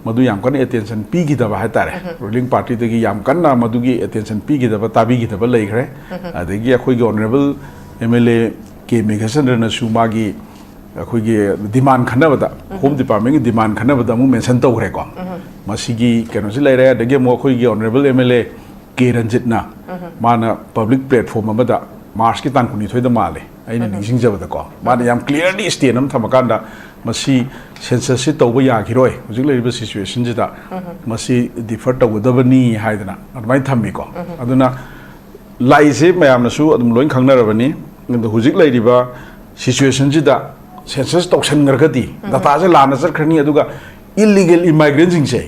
ꯃꯗꯨ ꯌꯥꯝ ꯀꯟꯅ ꯑꯦꯇꯦꯟꯁꯟ ꯄꯤꯈꯤꯗꯕ ꯍꯥꯏꯇꯥꯔꯦ꯫ ꯔꯨꯂꯤꯡ ꯄꯥꯔꯇꯤꯗꯒꯤ ꯌꯥꯝ ꯀꯟꯅ ꯃꯗꯨꯒꯤ ꯑꯦꯇꯦꯟꯁꯟ ꯄꯤꯈꯤꯗꯕ, ꯇꯥꯕꯤꯈꯤꯗꯕ ꯂꯩꯈ꯭ꯔꯦ꯫ ꯑꯗꯒꯤ ꯑꯩꯈꯣꯏꯒꯤ honourable M L A K ꯃꯦꯘꯆꯟꯗ꯭ꯔꯅꯁꯨ ꯃꯥꯒꯤ ꯑꯩꯈꯣꯏꯒꯤ ꯗꯤꯃꯥꯟ ꯈꯟꯅꯕꯗ, ꯍꯣꯝ ꯗꯤꯄꯥꯔꯠꯃꯦꯟꯒꯤ ꯗꯤꯃꯥꯟ ꯈꯟꯅꯕꯗ ꯑꯃꯨꯛ ꯃꯦꯟꯁꯟ ꯇꯧꯈ꯭ꯔꯦꯀꯣ꯫ ꯃꯁꯤꯒꯤ ꯀꯩꯅꯣꯁꯤ ꯂꯩꯔꯦ꯫ ꯑꯗꯒꯤ ꯑꯃꯨꯛ ꯑꯩꯈꯣꯏꯒꯤ honourable M L A K ꯔꯟꯖꯤꯠꯅ ꯃꯥꯅ ꯄꯕ꯭ꯂꯤꯛ ꯄ꯭ꯂꯦꯠꯐꯣꯔꯝ ꯑꯃꯗ ꯃꯥꯔꯆꯀꯤ ꯇꯥꯡ ꯀꯨꯟꯅꯤꯊꯣꯏꯗ ꯃꯥꯜꯂꯦ ꯑꯩꯅ ꯅꯤꯡꯁꯤꯡꯖꯕꯗꯀꯣ, ꯃꯥꯅ ꯌꯥꯝ ꯀ꯭ꯂꯤꯌꯥꯔꯂꯤ ꯁ꯭ꯇꯦꯟ ꯑꯃ ꯊꯝꯃꯀꯥꯟꯗ ꯃꯁꯤ ꯁꯦꯟꯁꯁꯁꯤ ꯇꯧꯕ ꯌꯥꯈꯤꯔꯣꯏ ꯍꯧꯖꯤꯛ ꯂꯩꯔꯤꯕ ꯁꯤꯆꯨꯋꯦꯁꯟꯁꯤꯗ, ꯃꯁꯤ ꯗꯤꯐꯔ ꯇꯧꯒꯗꯕꯅꯤ ꯍꯥꯏꯗꯅ ꯑꯗꯨꯃꯥꯏꯅ ꯊꯝꯃꯤꯀꯣ꯫ ꯑꯗꯨꯅ ꯂꯥꯏꯁꯦ ꯃꯌꯥꯝꯅꯁꯨ ꯑꯗꯨꯝ ꯂꯣꯏ ꯈꯪꯅꯔꯕꯅꯤ꯫ ꯑꯗꯣ ꯍꯧꯖꯤꯛ ꯂꯩꯔꯤꯕ ꯁꯤꯆꯨꯋꯦꯁꯟꯁꯤꯗ ꯁꯦꯟꯁꯁ ꯇꯧꯁꯟꯈ꯭ꯔꯒꯗꯤ ꯗꯇꯥꯁꯦ ꯂꯥꯟꯅ ꯆꯠꯈ꯭ꯔꯅꯤ, ꯑꯗꯨꯒ ꯏꯜꯂꯤꯒꯦꯜ ꯏꯃꯥꯏꯒ꯭ꯔꯦꯟꯁꯤꯡꯁꯦ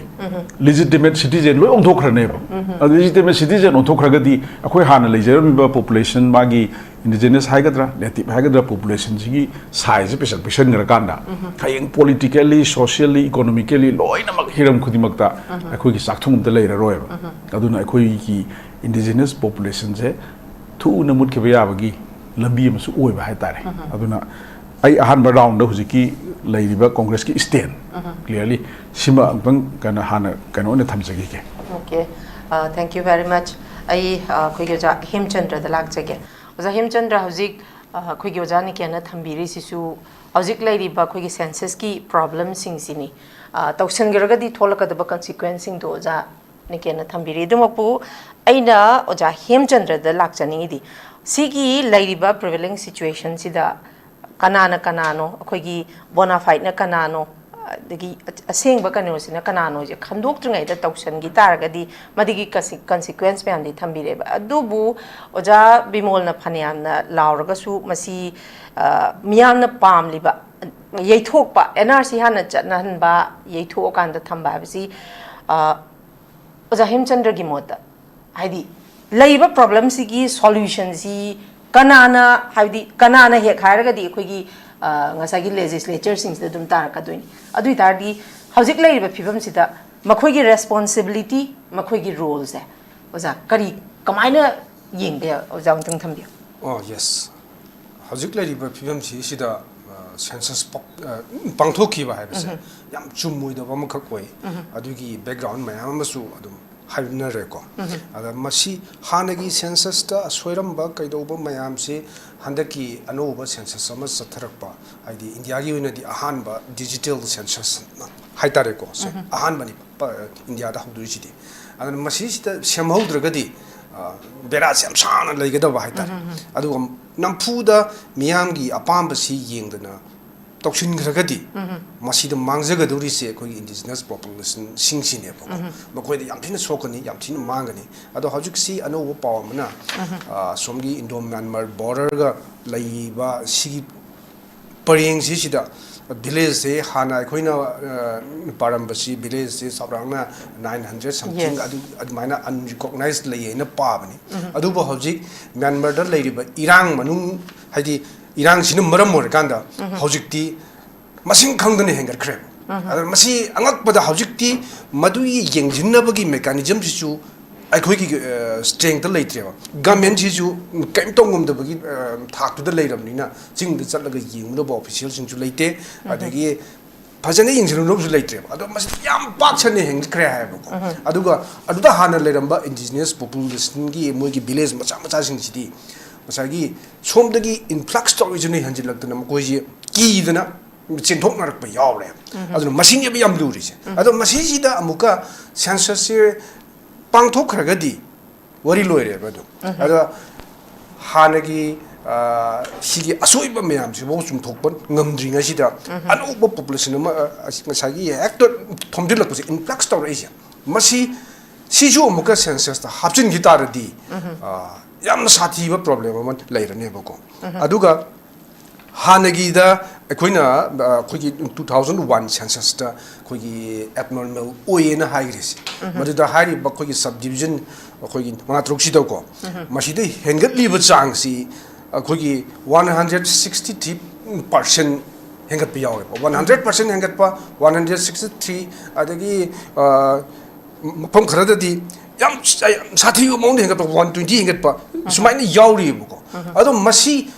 ꯂꯤꯖꯤꯇꯤꯃꯦꯠ ꯁꯤꯇꯤꯖꯦꯟ ꯂꯣꯏ ꯑꯣꯟꯊꯣꯛꯈ꯭ꯔꯅꯦꯕ꯫ ꯑꯗꯨ ꯂꯤꯖꯤꯇꯤꯃꯦꯠ ꯁꯤꯇꯤꯖꯦꯟ ꯑꯣꯟꯊꯣꯛꯈ꯭ꯔꯒꯗꯤ ꯑꯩꯈꯣꯏ ꯍꯥꯟꯅ ꯂꯩꯖꯔꯝꯃꯤꯕ ꯄꯣꯄꯨꯂꯦꯁꯟ, ꯃꯥꯒꯤ ꯏꯟꯗꯤꯖꯤꯅꯁ ꯍꯥꯏꯒꯗ꯭ꯔꯥ, ꯅꯦꯇꯤꯚ ꯍꯥꯏꯒꯗ꯭ꯔꯥ, ꯄꯣꯄꯨꯂꯦꯁꯟꯁꯤꯒꯤ ꯁꯥꯏꯖꯁꯦ ꯄꯤꯁꯛ ꯄꯤꯁꯟꯈ꯭ꯔꯀꯥꯟꯗ ꯍꯌꯦꯡ ꯄꯣꯂꯤꯇꯤꯀꯦꯜꯂꯤ, ꯁꯣꯁꯤꯌꯦꯜꯂꯤ, ꯏꯀꯣꯅꯣꯃꯤꯀꯦꯜꯂꯤ ꯂꯣꯏꯅꯃꯛ ꯍꯤꯔꯝ ꯈꯨꯗꯤꯡꯃꯛꯇ ꯑꯩꯈꯣꯏꯒꯤ ꯆꯥꯛꯊꯨꯡ ꯑꯝꯇ ꯂꯩꯔꯔꯣꯏꯕ꯫ ꯑꯗꯨꯅ ꯑꯩꯈꯣꯏꯒꯤ ꯏꯟꯗꯤꯖꯤꯅꯁ ꯄꯣꯄꯨꯂꯦꯁꯟꯁꯦ ꯊꯨꯅ ꯃꯨꯠꯈꯤꯕ ꯌꯥꯕꯒꯤ ꯂꯝꯕꯤ ꯑꯃꯁꯨ ꯑꯣꯏꯕ ꯍꯥꯏꯇꯥꯔꯦ꯫ ꯑꯗꯨꯅ ꯑꯩ ꯑꯍꯥꯟꯕ ꯔꯥꯎꯟꯗ ꯍꯧꯖꯤꯛꯀꯤ ꯂꯩꯔꯤꯕ ꯀꯣꯡꯒ꯭ꯔꯦꯁꯀꯤ ꯁ꯭ꯇꯦꯟ ꯀ꯭ꯂꯤꯌꯥꯔꯂꯤ ꯁꯤꯃ ꯑꯃꯨꯛꯇꯪ ꯀꯩꯅꯣ ꯍꯥꯟꯅ ꯀꯩꯅꯣ ꯑꯣꯏꯅ ꯊꯝꯖꯈꯤꯒꯦ꯫ Okay, thank you very much. ꯑꯩ ꯑ, ꯑꯩꯈꯣꯏꯒꯤ ꯑꯣꯖꯥ ꯍꯦꯝꯆꯟꯗ꯭ꯔꯗ ꯂꯥꯛꯆꯒꯦ꯫ ꯑꯣꯖꯥ ꯍꯦꯝꯆꯟꯗ꯭ꯔ, ꯍꯧꯖꯤꯛ ꯑ, ꯑꯩꯈꯣꯏꯒꯤ ꯑꯣꯖꯥ ꯅꯤꯀꯦꯟꯅ ꯊꯝꯕꯤꯔꯤꯁꯤꯁꯨ ꯍꯧꯖꯤꯛ ꯂꯩꯔꯤꯕ ꯑꯩꯈꯣꯏꯒꯤ ꯁꯦꯟꯁꯁꯀꯤ ꯄ꯭ꯔꯣꯕ꯭ꯂꯦꯝꯁꯤꯡꯁꯤꯅꯤ꯫ ꯑ, ꯇꯧꯁꯤꯟꯈ꯭ꯔꯒꯗꯤ ꯊꯣꯛꯂꯛꯀꯗꯕ ꯀꯟꯁꯤꯀ꯭ꯋꯦꯟꯁꯁꯤꯡꯗꯣ ꯑꯣꯖꯥ ꯅꯤꯀꯦꯟꯅ ꯊꯝꯕꯤꯔꯤ꯫ ꯑꯗꯨꯃꯛꯄꯨ ꯑꯩꯅ ꯑꯣꯖꯥ ꯍꯦꯝꯆꯟꯗ꯭ꯔꯗ ꯂꯥꯛꯆꯅꯤꯡꯉꯤꯗꯤ, ꯁꯤꯒꯤ ꯂꯩꯔꯤꯕ ꯄ꯭ꯔꯤꯚꯦꯂꯤꯡ ꯁꯤꯆꯨꯋꯦꯁꯟꯁꯤꯗ ꯀꯅꯥꯅ ꯀꯅꯥꯅꯣ, ꯑꯩꯈꯣꯏꯒꯤ ꯕꯣꯅꯥꯐꯥꯏꯠꯅ ꯀꯅꯥꯅꯣ, ꯑꯗꯒꯤ ꯑꯁꯦꯡꯕ ꯀꯩꯅꯣꯁꯤꯅ ꯀꯅꯥꯅꯣꯁꯦ ꯈꯟꯗꯣꯛꯇ꯭ꯔꯤꯉꯩꯗ ꯇꯧꯁꯟꯈꯤ ꯇꯥꯔꯒꯗꯤ ꯃꯗꯨꯒꯤ consequence ꯃꯌꯥꯝꯗꯤ ꯊꯝꯕꯤꯔꯦꯕ꯫ ꯑꯗꯨꯕꯨ ꯑꯣꯖꯥ ꯕꯤꯃꯣꯜꯅ ꯐꯅꯌꯥꯝꯅ ꯂꯥꯎꯔꯒꯁꯨ ꯃꯁꯤ ꯃꯤꯌꯥꯝꯅ ꯄꯥꯝꯂꯤꯕ ꯌꯩꯊꯣꯛꯄ, ꯑꯦꯟ ꯑꯥꯔ ꯁꯤ ꯍꯥꯟꯅ ꯆꯠꯅꯍꯟꯕ, ꯌꯩꯊꯣꯛꯑꯀꯥꯟꯗ ꯊꯝꯕ ꯍꯥꯏꯕꯁꯤ ꯑꯣꯖꯥ ꯍꯦꯝꯆꯟꯗ꯭ꯔꯒꯤ ꯃꯣꯠꯇ ꯍꯥꯏꯗꯤ ꯂꯩꯔꯤꯕ problemꯁꯤꯒꯤ solutionꯁꯤ ꯀꯅꯥꯅ, ꯍꯥꯏꯕꯗꯤ ꯀꯅꯥꯅ ꯍꯦꯛ ꯍꯥꯏꯔꯒꯗꯤ ꯑꯩꯈꯣꯏꯒꯤ ꯉꯁꯥꯏꯒꯤ legislatureꯁꯤꯡꯁꯤꯗ ꯑꯗꯨꯝ ꯇꯥꯔꯛꯀꯗꯣꯏꯅꯤ꯫ ꯑꯗꯨ ꯑꯣꯏ ꯇꯥꯔꯗꯤ ꯍꯧꯖꯤꯛ ꯂꯩꯔꯤꯕ ꯐꯤꯕꯝꯁꯤꯗ ꯃꯈꯣꯏꯒꯤ responsibility, ꯃꯈꯣꯏꯒꯤ roleꯁꯦ ꯑꯣꯖꯥ ꯀꯔꯤ, ꯀꯃꯥꯏꯅ ꯌꯦꯡꯒꯦ? ꯑꯣꯖꯥ ꯑꯃꯨꯛꯇꯪ ꯊꯝꯕꯤꯌꯨ꯫ ꯑꯣ, ꯌꯦꯁ꯫ ꯍꯧꯖꯤꯛ ꯂꯩꯔꯤꯕ ꯐꯤꯕꯝꯁꯤꯁꯤꯗ ꯁꯦꯟꯁꯁ ꯄꯥꯡꯊꯣꯛꯈꯤꯕ ꯍꯥꯏꯕꯁꯦ ꯌꯥꯝ ꯆꯨꯝꯃꯣꯏꯗꯕ ꯑꯃꯈꯛ ꯑꯣꯏ꯫ ꯑꯗꯨꯒꯤ background ꯃꯌꯥꯝ ꯑꯃꯁꯨ ꯑꯗꯨꯝ ꯍꯥꯏꯅꯔꯦꯀꯣ꯫ ꯑꯗ ꯃꯁꯤ ꯍꯥꯟꯅꯒꯤ ꯁꯦꯟꯁꯁꯇ ꯁꯣꯏꯔꯝꯕ ꯀꯩꯗꯧꯕ ꯃꯌꯥꯝꯁꯤ ꯍꯟꯗꯛꯀꯤ ꯑꯅꯧꯕ ꯁꯦꯟꯁꯁ ꯑꯃ ꯆꯠꯊꯔꯛꯄ, ꯍꯥꯏꯗꯤ ꯏꯟꯗꯤꯌꯥꯒꯤ ꯑꯣꯏꯅꯗꯤ ꯑꯍꯥꯟꯕ digital census ꯍꯥꯏꯇꯥꯔꯦꯀꯣ, ꯁꯦ ꯑꯍꯥꯟꯕꯅꯤ ꯏꯟꯗꯤꯌꯥꯗ ꯍꯧꯗꯣꯏꯁꯤꯗꯤ꯫ ꯑꯗꯨꯅ ꯃꯁꯤꯁꯤꯗ ꯁꯦꯝꯍꯧꯗ꯭ꯔꯒꯗꯤ ꯕꯦꯔꯥꯁꯦ ꯌꯥꯝ ꯁꯥꯡꯅ ꯂꯩꯒꯗꯕ ꯍꯥꯏꯇꯥꯔꯦ꯫ ꯑꯗꯨꯒ ꯅꯝꯐꯨꯗ ꯃꯤꯌꯥꯝꯒꯤ ꯑꯄꯥꯝꯕꯁꯤ ꯌꯦꯡꯗꯅ ꯇꯧꯁꯤꯟꯈ꯭ꯔꯒꯗꯤ ꯃꯁꯤꯗ ꯃꯥꯡꯖꯒꯗꯧꯔꯤꯁꯦ ꯑꯩꯈꯣꯏꯒꯤ indigenous populationꯁꯤꯡꯁꯤꯅꯦꯕꯀꯣ꯫ ꯃꯈꯣꯏꯗ ꯌꯥꯝ ꯊꯤꯅ ꯁꯣꯛꯀꯅꯤ, ꯌꯥꯝ ꯊꯤꯅ ꯃꯥꯡꯒꯅꯤ꯫ ꯑꯗꯣ ꯍꯧꯖꯤꯛꯁꯤ ꯑꯅꯧꯕ ꯄꯥꯎ ꯑꯃꯅ, ꯑ, ꯁꯣꯝꯒꯤ Indo Myanmar borderꯒ ꯂꯩꯔꯤꯕ ꯁꯤꯒꯤ ꯄꯔꯦꯡꯁꯤꯁꯤꯗ villageꯁꯦ ꯍꯥꯟꯅ ꯑꯩꯈꯣꯏꯅ, ꯑ, ꯄꯥꯔꯝꯕꯁꯤ villageꯁꯦ ꯆꯥꯎꯔꯥꯛꯅ nine hundred something, Yes. ꯑꯗꯨ, ꯑꯗꯨꯃꯥꯏꯅ unrecognized ꯂꯩ ꯍꯥꯏꯅ ꯄꯥꯕꯅꯤ꯫ ꯑꯗꯨꯕꯨ ꯍꯧꯖꯤꯛ ꯃ꯭ꯌꯥꯟꯃꯥꯔꯗ ꯂꯩꯔꯤꯕ ꯏꯔꯥꯡ ꯃꯅꯨꯡ, ꯍꯥꯏꯗꯤ ꯏꯔꯥꯡꯁꯤꯅ ꯃꯔꯝ ꯑꯣꯏꯔꯀꯥꯟꯗ ꯍꯧꯖꯤꯛꯇꯤ ꯃꯁꯤꯡ ꯈꯪꯗꯅ ꯍꯦꯟꯒꯠꯈ꯭ꯔꯦꯕ꯫ ꯑꯗꯨꯅ ꯃꯁꯤ ꯑꯉꯛꯄꯗ ꯍꯧꯖꯤꯛꯇꯤ ꯃꯗꯨꯒꯤ ꯌꯦꯡꯁꯤꯟꯅꯕꯒꯤ mechanismꯁꯤꯁꯨ ꯑꯩꯈꯣꯏꯒꯤ, ꯑ, strengthꯇ ꯂꯩꯇ꯭ꯔꯦꯕ꯫ Governmentꯁꯤꯁꯨ ꯀꯔꯤꯝ ꯇꯧ ꯉꯝꯗꯕꯒꯤ, ꯑ, ꯊꯥꯛꯇꯨꯗ ꯂꯩꯔꯕꯅꯤꯅ ꯆꯤꯡꯗ ꯆꯠꯂꯒ ꯌꯦꯡꯒꯗꯕ officialꯁꯤꯡꯁꯨ ꯂꯩꯇꯦ꯫ ꯑꯗꯒꯤ ꯐꯖꯅ ꯌꯦꯡꯁꯤꯟꯅꯕꯁꯨ ꯂꯩꯇ꯭ꯔꯦꯕ꯫ ꯑꯗꯣ ꯃꯁꯤ ꯌꯥꯝ ꯄꯥꯛ ꯁꯟꯅ ꯍꯦꯟꯒꯠꯈ꯭ꯔꯦ ꯍꯥꯏꯕꯀꯣ꯫ ꯑꯗꯨꯒ ꯑꯗꯨꯗ ꯍꯥꯟꯅ ꯂꯩꯔꯝꯕ indigenous populationꯒꯤ ꯃꯣꯏꯒꯤ village ꯃꯆꯥ ꯃꯆꯥꯁꯤꯡꯁꯤꯗꯤ ꯉꯁꯥꯏꯒꯤ ꯁꯣꯝꯗꯒꯤ influx ꯇꯧꯔꯤꯁꯤꯅ ꯍꯦꯟꯖꯤꯜꯂꯛꯇꯅ ꯃꯈꯣꯏꯁꯤ ꯀꯤꯗꯅ ꯆꯦꯟꯊꯣꯛꯅꯔꯛꯄ ꯌꯥꯎꯔꯦ꯫ ꯑꯗꯨꯅ ꯃꯁꯤꯅꯦꯕ ꯌꯥꯝ ꯂꯨꯔꯤꯁꯦ꯫ ꯑꯗꯣ ꯃꯁꯤꯁꯤꯗ ꯑꯃꯨꯛꯀ censusꯁꯦ ꯄꯥꯡꯊꯣꯛꯈ꯭ꯔꯒꯗꯤ ꯋꯥꯔꯤ ꯂꯣꯏꯔꯦꯕ ꯑꯗꯨꯝ꯫ ꯑꯗꯣ ꯍꯥꯟꯅꯒꯤ ꯑ, ꯁꯤꯒꯤ ꯑꯁꯣꯏꯕ ꯃꯌꯥꯝꯁꯤꯐꯥꯎ ꯆꯨꯝꯊꯣꯛꯄ ꯉꯝꯗ꯭ꯔꯤꯉꯩꯁꯤꯗ ꯑꯅꯧꯕ ꯄꯣꯄꯨꯂꯦꯁꯟ ꯑꯃ, ꯑ, ꯑꯁꯤ ꯉꯁꯥꯏꯒꯤ ꯍꯦꯛꯇ ꯊꯣꯝꯖꯤꯜꯂꯛꯄꯁꯦ, ꯏꯟꯐ꯭ꯂꯛꯁ ꯇꯧꯔꯛꯏꯁꯦ, ꯃꯁꯤ, ꯁꯤꯁꯨ ꯑꯃꯨꯛꯀ ꯁꯦꯟꯁꯁꯇ ꯍꯥꯞꯆꯤꯟꯈꯤ ꯇꯥꯔꯗꯤ, ꯑ, ꯌꯥꯝꯅ ꯁꯥꯊꯤꯕ ꯄ꯭ꯔꯣꯕ꯭ꯂꯦꯝ ꯑꯃ ꯂꯩꯔꯅꯦꯕꯀꯣ꯫ ꯑꯗꯨꯒ ꯍꯥꯟꯅꯒꯤꯗ ꯑꯩꯈꯣꯏꯅ, ꯑ, ꯑꯩꯈꯣꯏꯒꯤ ꯇꯨ ꯊꯥꯎꯖꯟ ꯋꯥꯟ ꯁꯦꯟꯁꯁꯇ ꯑꯩꯈꯣꯏꯒꯤ ꯑꯦꯕꯅꯣꯔꯃꯦꯜ ꯑꯣꯏꯌꯦꯅ ꯍꯥꯏꯈ꯭ꯔꯤꯁꯦ, ꯃꯗꯨꯗ ꯍꯥꯏꯔꯤꯕ ꯑꯩꯈꯣꯏꯒꯤ ꯁꯕ ꯗꯤꯕꯤꯖꯟ ꯑꯩꯈꯣꯏꯒꯤ ꯃꯉꯥ ꯇꯔꯨꯛꯁꯤꯗꯀꯣ, ꯃꯁꯤꯗ ꯍꯦꯟꯒꯠꯂꯤꯕ ꯆꯥꯡꯁꯤ ꯑꯩꯈꯣꯏꯒꯤ one hundred sixty three percent ꯍꯦꯟꯒꯠꯄ ꯌꯥꯎꯋꯦꯕ꯫ ꯋꯥꯟ ꯍꯟꯗ꯭ꯔꯦꯠ ꯄꯥꯔꯁꯦꯟ ꯍꯦꯟꯒꯠꯄ, ꯋꯥꯟ ꯍꯟꯗ꯭ꯔꯦꯠ ꯁꯤꯛꯁꯇꯤ ꯊ꯭ꯔꯤ, ꯑꯗꯒꯤ, ꯑ, ꯃꯐꯝ ꯈꯔꯗꯗꯤ ꯌꯥꯝ, ꯌꯥꯝ ꯁꯥꯊꯤꯕ ꯃꯑꯣꯡꯗ ꯍꯦꯟꯒꯠꯄ, ꯋꯥꯟ ꯇ꯭ꯋꯦꯟꯇꯤ ꯍꯦꯟꯒꯠꯄ, ꯁꯨꯃꯥꯏꯅ ꯌꯥꯎꯔꯤꯕꯀꯣ꯫ ꯑꯗꯣ ꯃꯁꯤ,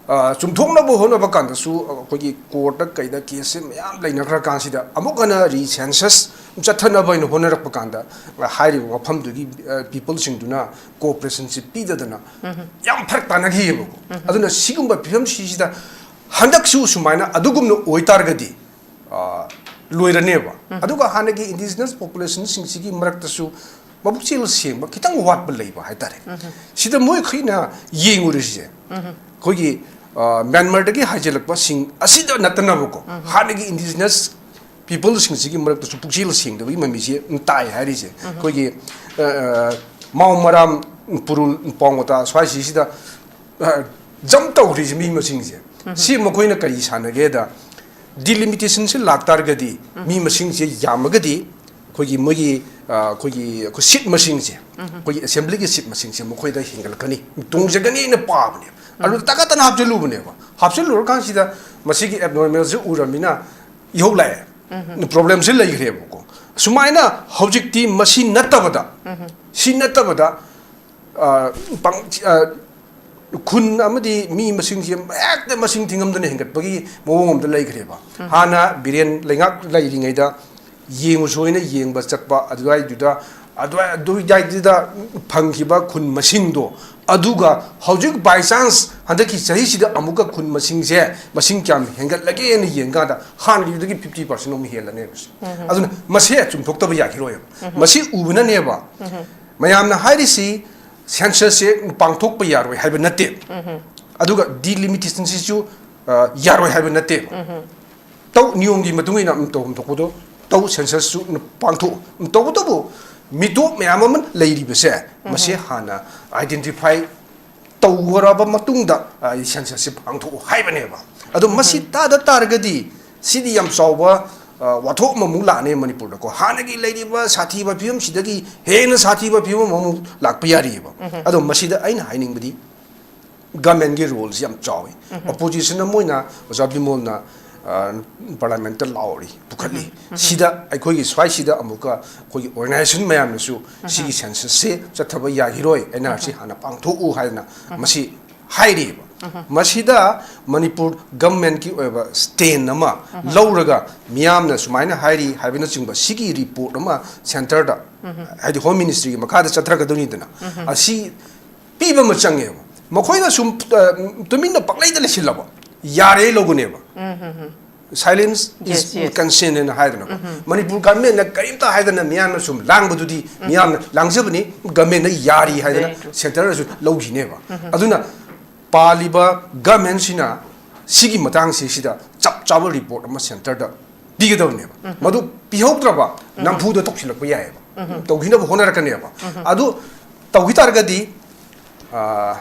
ꯑ, ꯆꯨꯝꯊꯣꯛꯅꯕ ꯍꯣꯠꯅꯕ ꯀꯥꯟꯗꯁꯨ ꯑꯩꯈꯣꯏꯒꯤ ꯀꯣꯔꯠꯇ ꯀꯩꯗ ꯀꯦꯁꯁꯦ ꯃꯌꯥꯝ ꯂꯩꯅꯈ꯭ꯔ ꯀꯥꯟꯁꯤꯗ ꯑꯃꯨꯛ ꯍꯟꯅ ꯔꯤꯁꯦꯟꯁꯁ ꯆꯠꯊꯅꯕ ꯍꯥꯏꯅ ꯍꯣꯠꯅꯔꯛꯄ ꯀꯥꯟꯗ, ꯑ, ꯍꯥꯏꯔꯤꯕ ꯃꯐꯝꯗꯨꯒꯤ, ꯑ, ꯄꯤꯄꯜꯁꯤꯡꯗꯨꯅ ꯀꯣꯑꯣꯄꯔꯦꯁꯟꯁꯦ ꯄꯤꯗꯗꯅ ꯌꯥꯝ ꯐꯔꯛ ꯇꯥꯅꯈꯤꯑꯕꯀꯣ꯫ ꯑꯗꯨꯅ ꯁꯤꯒꯨꯝꯕ ꯐꯤꯕꯝꯁꯤꯁꯤꯗ ꯍꯟꯗꯛꯁꯨ ꯁꯨꯃꯥꯏꯅ ꯑꯗꯨꯒꯨꯝꯅ ꯑꯣꯏꯇꯥꯔꯒꯗꯤ, ꯑ, ꯂꯣꯏꯔꯅꯦꯕ꯫ ꯑꯗꯨꯒ ꯍꯥꯟꯅꯒꯤ ꯏꯟꯗꯤꯖꯤꯅꯁ ꯄꯣꯄꯨꯂꯦꯁꯟꯁꯤꯡꯁꯤꯒꯤ ꯃꯔꯛꯇꯁꯨ ꯃꯕꯨꯛꯆꯦꯜ ꯁꯦꯡꯕ ꯈꯤꯇꯪ ꯋꯥꯠꯄ ꯂꯩꯕ ꯍꯥꯏꯇꯥꯔꯦ꯫ ꯁꯤꯗ ꯃꯣꯏ ꯑꯩꯈꯣꯏꯅ ꯌꯦꯡꯉꯨꯔꯤꯁꯦ, ꯑꯩꯈꯣꯏꯒꯤ, ꯑ, ꯃ꯭ꯌꯥꯟꯃꯥꯔꯗꯒꯤ ꯍꯥꯏꯖꯤꯜꯂꯛꯄꯁꯤꯡ ꯑꯁꯤꯗ ꯅꯠꯇꯅꯕꯀꯣ, ꯍꯥꯟꯅꯒꯤ ꯏꯟꯗꯤꯖꯤꯅꯁ ꯄꯤꯄꯜꯁꯤꯡꯁꯤꯒꯤ ꯃꯔꯛꯇꯁꯨ ꯄꯨꯛꯆꯦꯜ ꯁꯦꯡꯗꯕꯒꯤ ꯃꯃꯤꯁꯦ ꯑꯗꯨꯝ ꯇꯥꯏ ꯍꯥꯏꯔꯤꯁꯦ꯫ ꯑꯩꯈꯣꯏꯒꯤ, ꯑ, ꯑ, ꯃꯥꯎ ꯃꯔꯥꯝ, ꯄꯨꯔꯨꯜ, ꯄꯥꯎꯃꯇꯥ ꯁ꯭ꯋꯥꯏꯁꯤꯁꯤꯗ, ꯑ, ꯖꯝꯞ ꯇꯧꯈ꯭ꯔꯤꯁꯦ ꯃꯤ ꯃꯁꯤꯡꯁꯦ꯫ ꯁꯤ ꯃꯈꯣꯏꯅ ꯀꯔꯤ ꯁꯥꯟꯅꯒꯦꯗ, ꯗꯤꯂꯤꯃꯤꯇꯦꯁꯟꯁꯤ ꯂꯥꯛꯇꯥꯔꯒꯗꯤ, ꯃꯤ ꯃꯁꯤꯡꯁꯦ ꯌꯥꯝꯃꯒꯗꯤ, ꯑꯩꯈꯣꯏꯒꯤ ꯃꯣꯏꯒꯤ, ꯑ, ꯑꯩꯈꯣꯏꯒꯤ, ꯑꯩꯈꯣꯏ ꯁꯤꯠ ꯃꯁꯤꯡꯁꯦ, ꯑꯩꯈꯣꯏꯒꯤ ꯑꯦꯁꯦꯝꯕ꯭ꯂꯤꯒꯤ ꯁꯤꯠ ꯃꯁꯤꯡꯁꯦ ꯃꯈꯣꯏꯗ ꯍꯦꯟꯒꯠꯂꯛꯀꯅꯤ, ꯇꯣꯡꯖꯒꯅꯤꯅ ꯄꯥꯕꯅꯦꯕ꯫ ꯑꯗꯨ ꯇꯥꯀꯠꯇꯅ ꯍꯥꯞꯆꯤꯜꯂꯨꯕꯅꯦꯕ꯫ ꯍꯥꯞꯆꯤꯜꯂꯨꯔꯀꯥꯟꯁꯤꯗ ꯃꯁꯤꯒꯤ ꯑꯦꯕꯅꯣꯔꯃꯦꯜꯁꯦ ꯎꯔꯕꯅꯤꯅ ꯏꯍꯧ ꯂꯥꯛꯑꯦ꯫ ꯄ꯭ꯔꯣꯕ꯭ꯂꯦꯝꯁꯦ ꯂꯩꯈ꯭ꯔꯦꯕꯀꯣ꯫ ꯁꯨꯃꯥꯏꯅ ꯍꯧꯖꯤꯛꯇꯤ ꯃꯁꯤ ꯅꯠꯇꯕꯗ, ꯁꯤ ꯅꯠꯇꯕꯗ, ꯑ, ꯄꯥꯡ-, ꯑ, ꯈꯨꯟ ꯑꯃꯗꯤ ꯃꯤ ꯃꯁꯤꯡꯁꯦ ꯍꯦꯛꯇ ꯃꯁꯤꯡ ꯊꯤꯉꯝꯗꯅ ꯍꯦꯟꯒꯠꯄꯒꯤ ꯃꯑꯣꯡ ꯑꯃꯗ ꯂꯩꯈ꯭ꯔꯦꯕ꯫ ꯍꯥꯟꯅ ꯕꯤꯔꯦꯟ ꯂꯩꯉꯥꯛ ꯂꯩꯔꯤꯉꯩꯗ ꯌꯦꯡꯉꯨꯁꯣꯏꯅ ꯌꯦꯡꯕ ꯆꯠꯄ ꯑꯗꯨꯋꯥꯏꯗꯨꯗ, ꯑꯗꯨꯋꯥꯏ-, ꯑꯗꯨꯋꯥꯏꯗꯨꯗ ꯐꯪꯈꯤꯕ ꯈꯨꯟ ꯃꯁꯤꯡꯗꯣ, ꯑꯗꯨꯒ ꯍꯧꯖꯤꯛ by chance ꯍꯟꯗꯛꯀꯤ ꯆꯍꯤꯁꯤꯗ ꯑꯃꯨꯛꯀ ꯈꯨꯟ ꯃꯁꯤꯡꯁꯦ ꯃꯁꯤꯡ ꯀꯌꯥꯝ ꯍꯦꯟꯒꯠꯂꯒꯦꯅ ꯌꯦꯡꯀꯥꯟꯗ ꯍꯥꯟꯅꯒꯤꯗꯨꯗꯒꯤ ꯐꯤꯐꯇꯤ ꯄꯥꯔꯁꯦꯟ ꯑꯃꯨꯛ ꯍꯦꯜꯂꯅꯦꯕ꯫ ꯑꯗꯨꯅ ꯃꯁꯤ ꯆꯨꯝꯊꯣꯛꯇꯕ ꯌꯥꯈꯤꯔꯣꯏꯕ꯫ ꯃꯁꯤ ꯎꯕꯅꯅꯦꯕ ꯃꯌꯥꯝꯅ ꯍꯥꯏꯔꯤꯁꯤ, census ꯁꯦ ꯄꯥꯡꯊꯣꯛꯄ ꯌꯥꯔꯣꯏ ꯍꯥꯏꯕ ꯅꯠꯇꯦ꯫ ꯑꯗꯨꯒ delimitation ꯁꯤꯁꯨ, ꯑ, ꯌꯥꯔꯣꯏ ꯍꯥꯏꯕ ꯅꯠꯇꯦꯕ꯫ ꯇꯧ, ꯅꯤꯌꯣꯝꯒꯤ ꯃꯇꯨꯡ ꯏꯟꯅ ꯇꯧꯐꯝ ꯊꯣꯛꯄꯗꯣ ꯇꯧ, census ꯁꯨ ꯄꯥꯡꯊꯣꯛꯎ꯫ ꯇꯧꯕꯇꯕꯨ ꯃꯤꯇꯣꯞ ꯃꯌꯥꯝ ꯑꯃ ꯂꯩꯔꯤꯕꯁꯦ, ꯃꯁꯤ ꯍꯥꯟꯅ identify ꯇꯧꯔꯕ ꯃꯇꯨꯡꯗ, ꯑ, census ꯁꯦ ꯄꯥꯡꯊꯣꯛꯎ ꯍꯥꯏꯕꯅꯦꯕ꯫ ꯑꯗꯣ ꯃꯁꯤ ꯇꯥꯗ ꯇꯥꯔꯒꯗꯤ ꯁꯤꯗꯤ ꯌꯥꯝ ꯆꯥꯎꯕ, ꯑ, ꯋꯥꯊꯣꯛ ꯑꯃꯃꯨꯛ ꯂꯥꯛꯑꯅꯤ ꯃꯅꯤꯄꯨꯔꯗꯀꯣ꯫ ꯍꯥꯟꯅꯒꯤ ꯂꯩꯔꯤꯕ ꯁꯥꯊꯤꯕ ꯐꯤꯕꯝꯁꯤꯗꯒꯤ ꯍꯦꯟꯅ ꯁꯥꯊꯤꯕ ꯐꯤꯕꯝ ꯑꯃꯃꯨꯛ ꯂꯥꯛꯄ ꯌꯥꯔꯤꯑꯕ꯫ ꯑꯗꯣ ꯃꯁꯤꯗ ꯑꯩꯅ ꯍꯥꯏꯅꯤꯡꯕꯗꯤ government ꯀꯤ role ꯁꯤ ꯌꯥꯝ ꯆꯥꯎꯏ꯫ Opposition ꯑꯃ ꯑꯣꯏꯅ ꯑꯣꯖꯥ ꯕꯤꯃꯣꯜꯅ, ꯑ, parliament ꯇ ꯂꯥꯎꯔꯤ, ꯄꯨꯈꯠꯂꯤ꯫ ꯁꯤꯗ ꯑꯩꯈꯣꯏꯒꯤ ꯁ꯭ꯋꯥꯏꯁꯤꯗ ꯑꯃꯨꯛꯀ ꯑꯩꯈꯣꯏꯒꯤ organization ꯃꯌꯥꯝꯅꯁꯨ ꯁꯤꯒꯤ census ꯁꯦ ꯆꯠꯊꯕ ꯌꯥꯈꯤꯔꯣꯏ, N R C ꯍꯥꯟꯅ ꯄꯥꯡꯊꯣꯛꯎ ꯍꯥꯏꯗꯅ ꯃꯁꯤ ꯍꯥꯏꯔꯤꯕ꯫ ꯃꯁꯤꯗ ꯃꯅꯤꯄꯨꯔ government ꯀꯤ ꯑꯣꯏꯕ stand ꯑꯃ ꯂꯧꯔꯒ ꯃꯤꯌꯥꯝꯅ ꯁꯨꯃꯥꯏꯅ ꯍꯥꯏꯔꯤ ꯍꯥꯏꯕꯅꯆꯤꯡꯕ ꯁꯤꯒꯤ report ꯑꯃ centre ꯗ, ꯍꯥꯏꯗꯤ Home Ministry ꯒꯤ ꯃꯈꯥꯗ ꯆꯠꯊꯔꯛꯀꯗꯣꯏꯅꯤꯗꯅ, ꯑꯁꯤ ꯄꯤꯕ ꯑꯃ ꯆꯪꯉꯦꯕ꯫ ꯃꯈꯣꯏꯅ ꯁꯨꯝ, ꯑ, ꯇꯨꯃꯤꯟꯅ ꯄꯪꯂꯩꯗ ꯂꯩꯁꯤꯜꯂꯕ ꯌꯥꯔꯦ ꯂꯧꯒꯅꯦꯕ꯫ Silence is Yes, yes. consent ꯍꯥꯏꯅ ꯍꯥꯏꯗꯅꯀꯣ꯫ ꯃꯅꯤꯄꯨꯔ government ꯅ ꯀꯔꯤꯝꯇ ꯍꯥꯏꯗꯅ ꯃꯤꯌꯥꯝꯅ ꯁꯨꯝ ꯂꯥꯡꯕꯗꯨꯗꯤ ꯃꯤꯌꯥꯝꯅ ꯂꯥꯡꯖꯕꯅꯤ, government ꯅ ꯌꯥꯔꯤ ꯍꯥꯏꯗꯅ Very true. centre ꯅꯁꯨ ꯂꯧꯈꯤꯅꯦꯕ꯫ ꯑꯗꯨꯅ ꯄꯥꯜꯂꯤꯕ government ꯁꯤꯅ ꯁꯤꯒꯤ ꯃꯇꯥꯡꯁꯤ ꯁꯤꯗ ꯆꯞ ꯆꯥꯕ report ꯑꯃ centre ꯗ ꯄꯤꯒꯗꯕꯅꯦꯕ꯫ ꯃꯗꯨ ꯄꯤꯍꯧꯗ꯭ꯔꯕ ꯅꯝꯐꯨꯗ ꯇꯧꯁꯤꯜꯂꯛꯄ ꯌꯥꯏꯑꯕ꯫ ꯇꯧꯈꯤꯅꯕ ꯍꯣꯠꯅꯔꯛꯀꯅꯦꯕ꯫ ꯑꯗꯨ ꯇꯧꯈꯤ ꯇꯥꯔꯒꯗꯤ, ꯑ,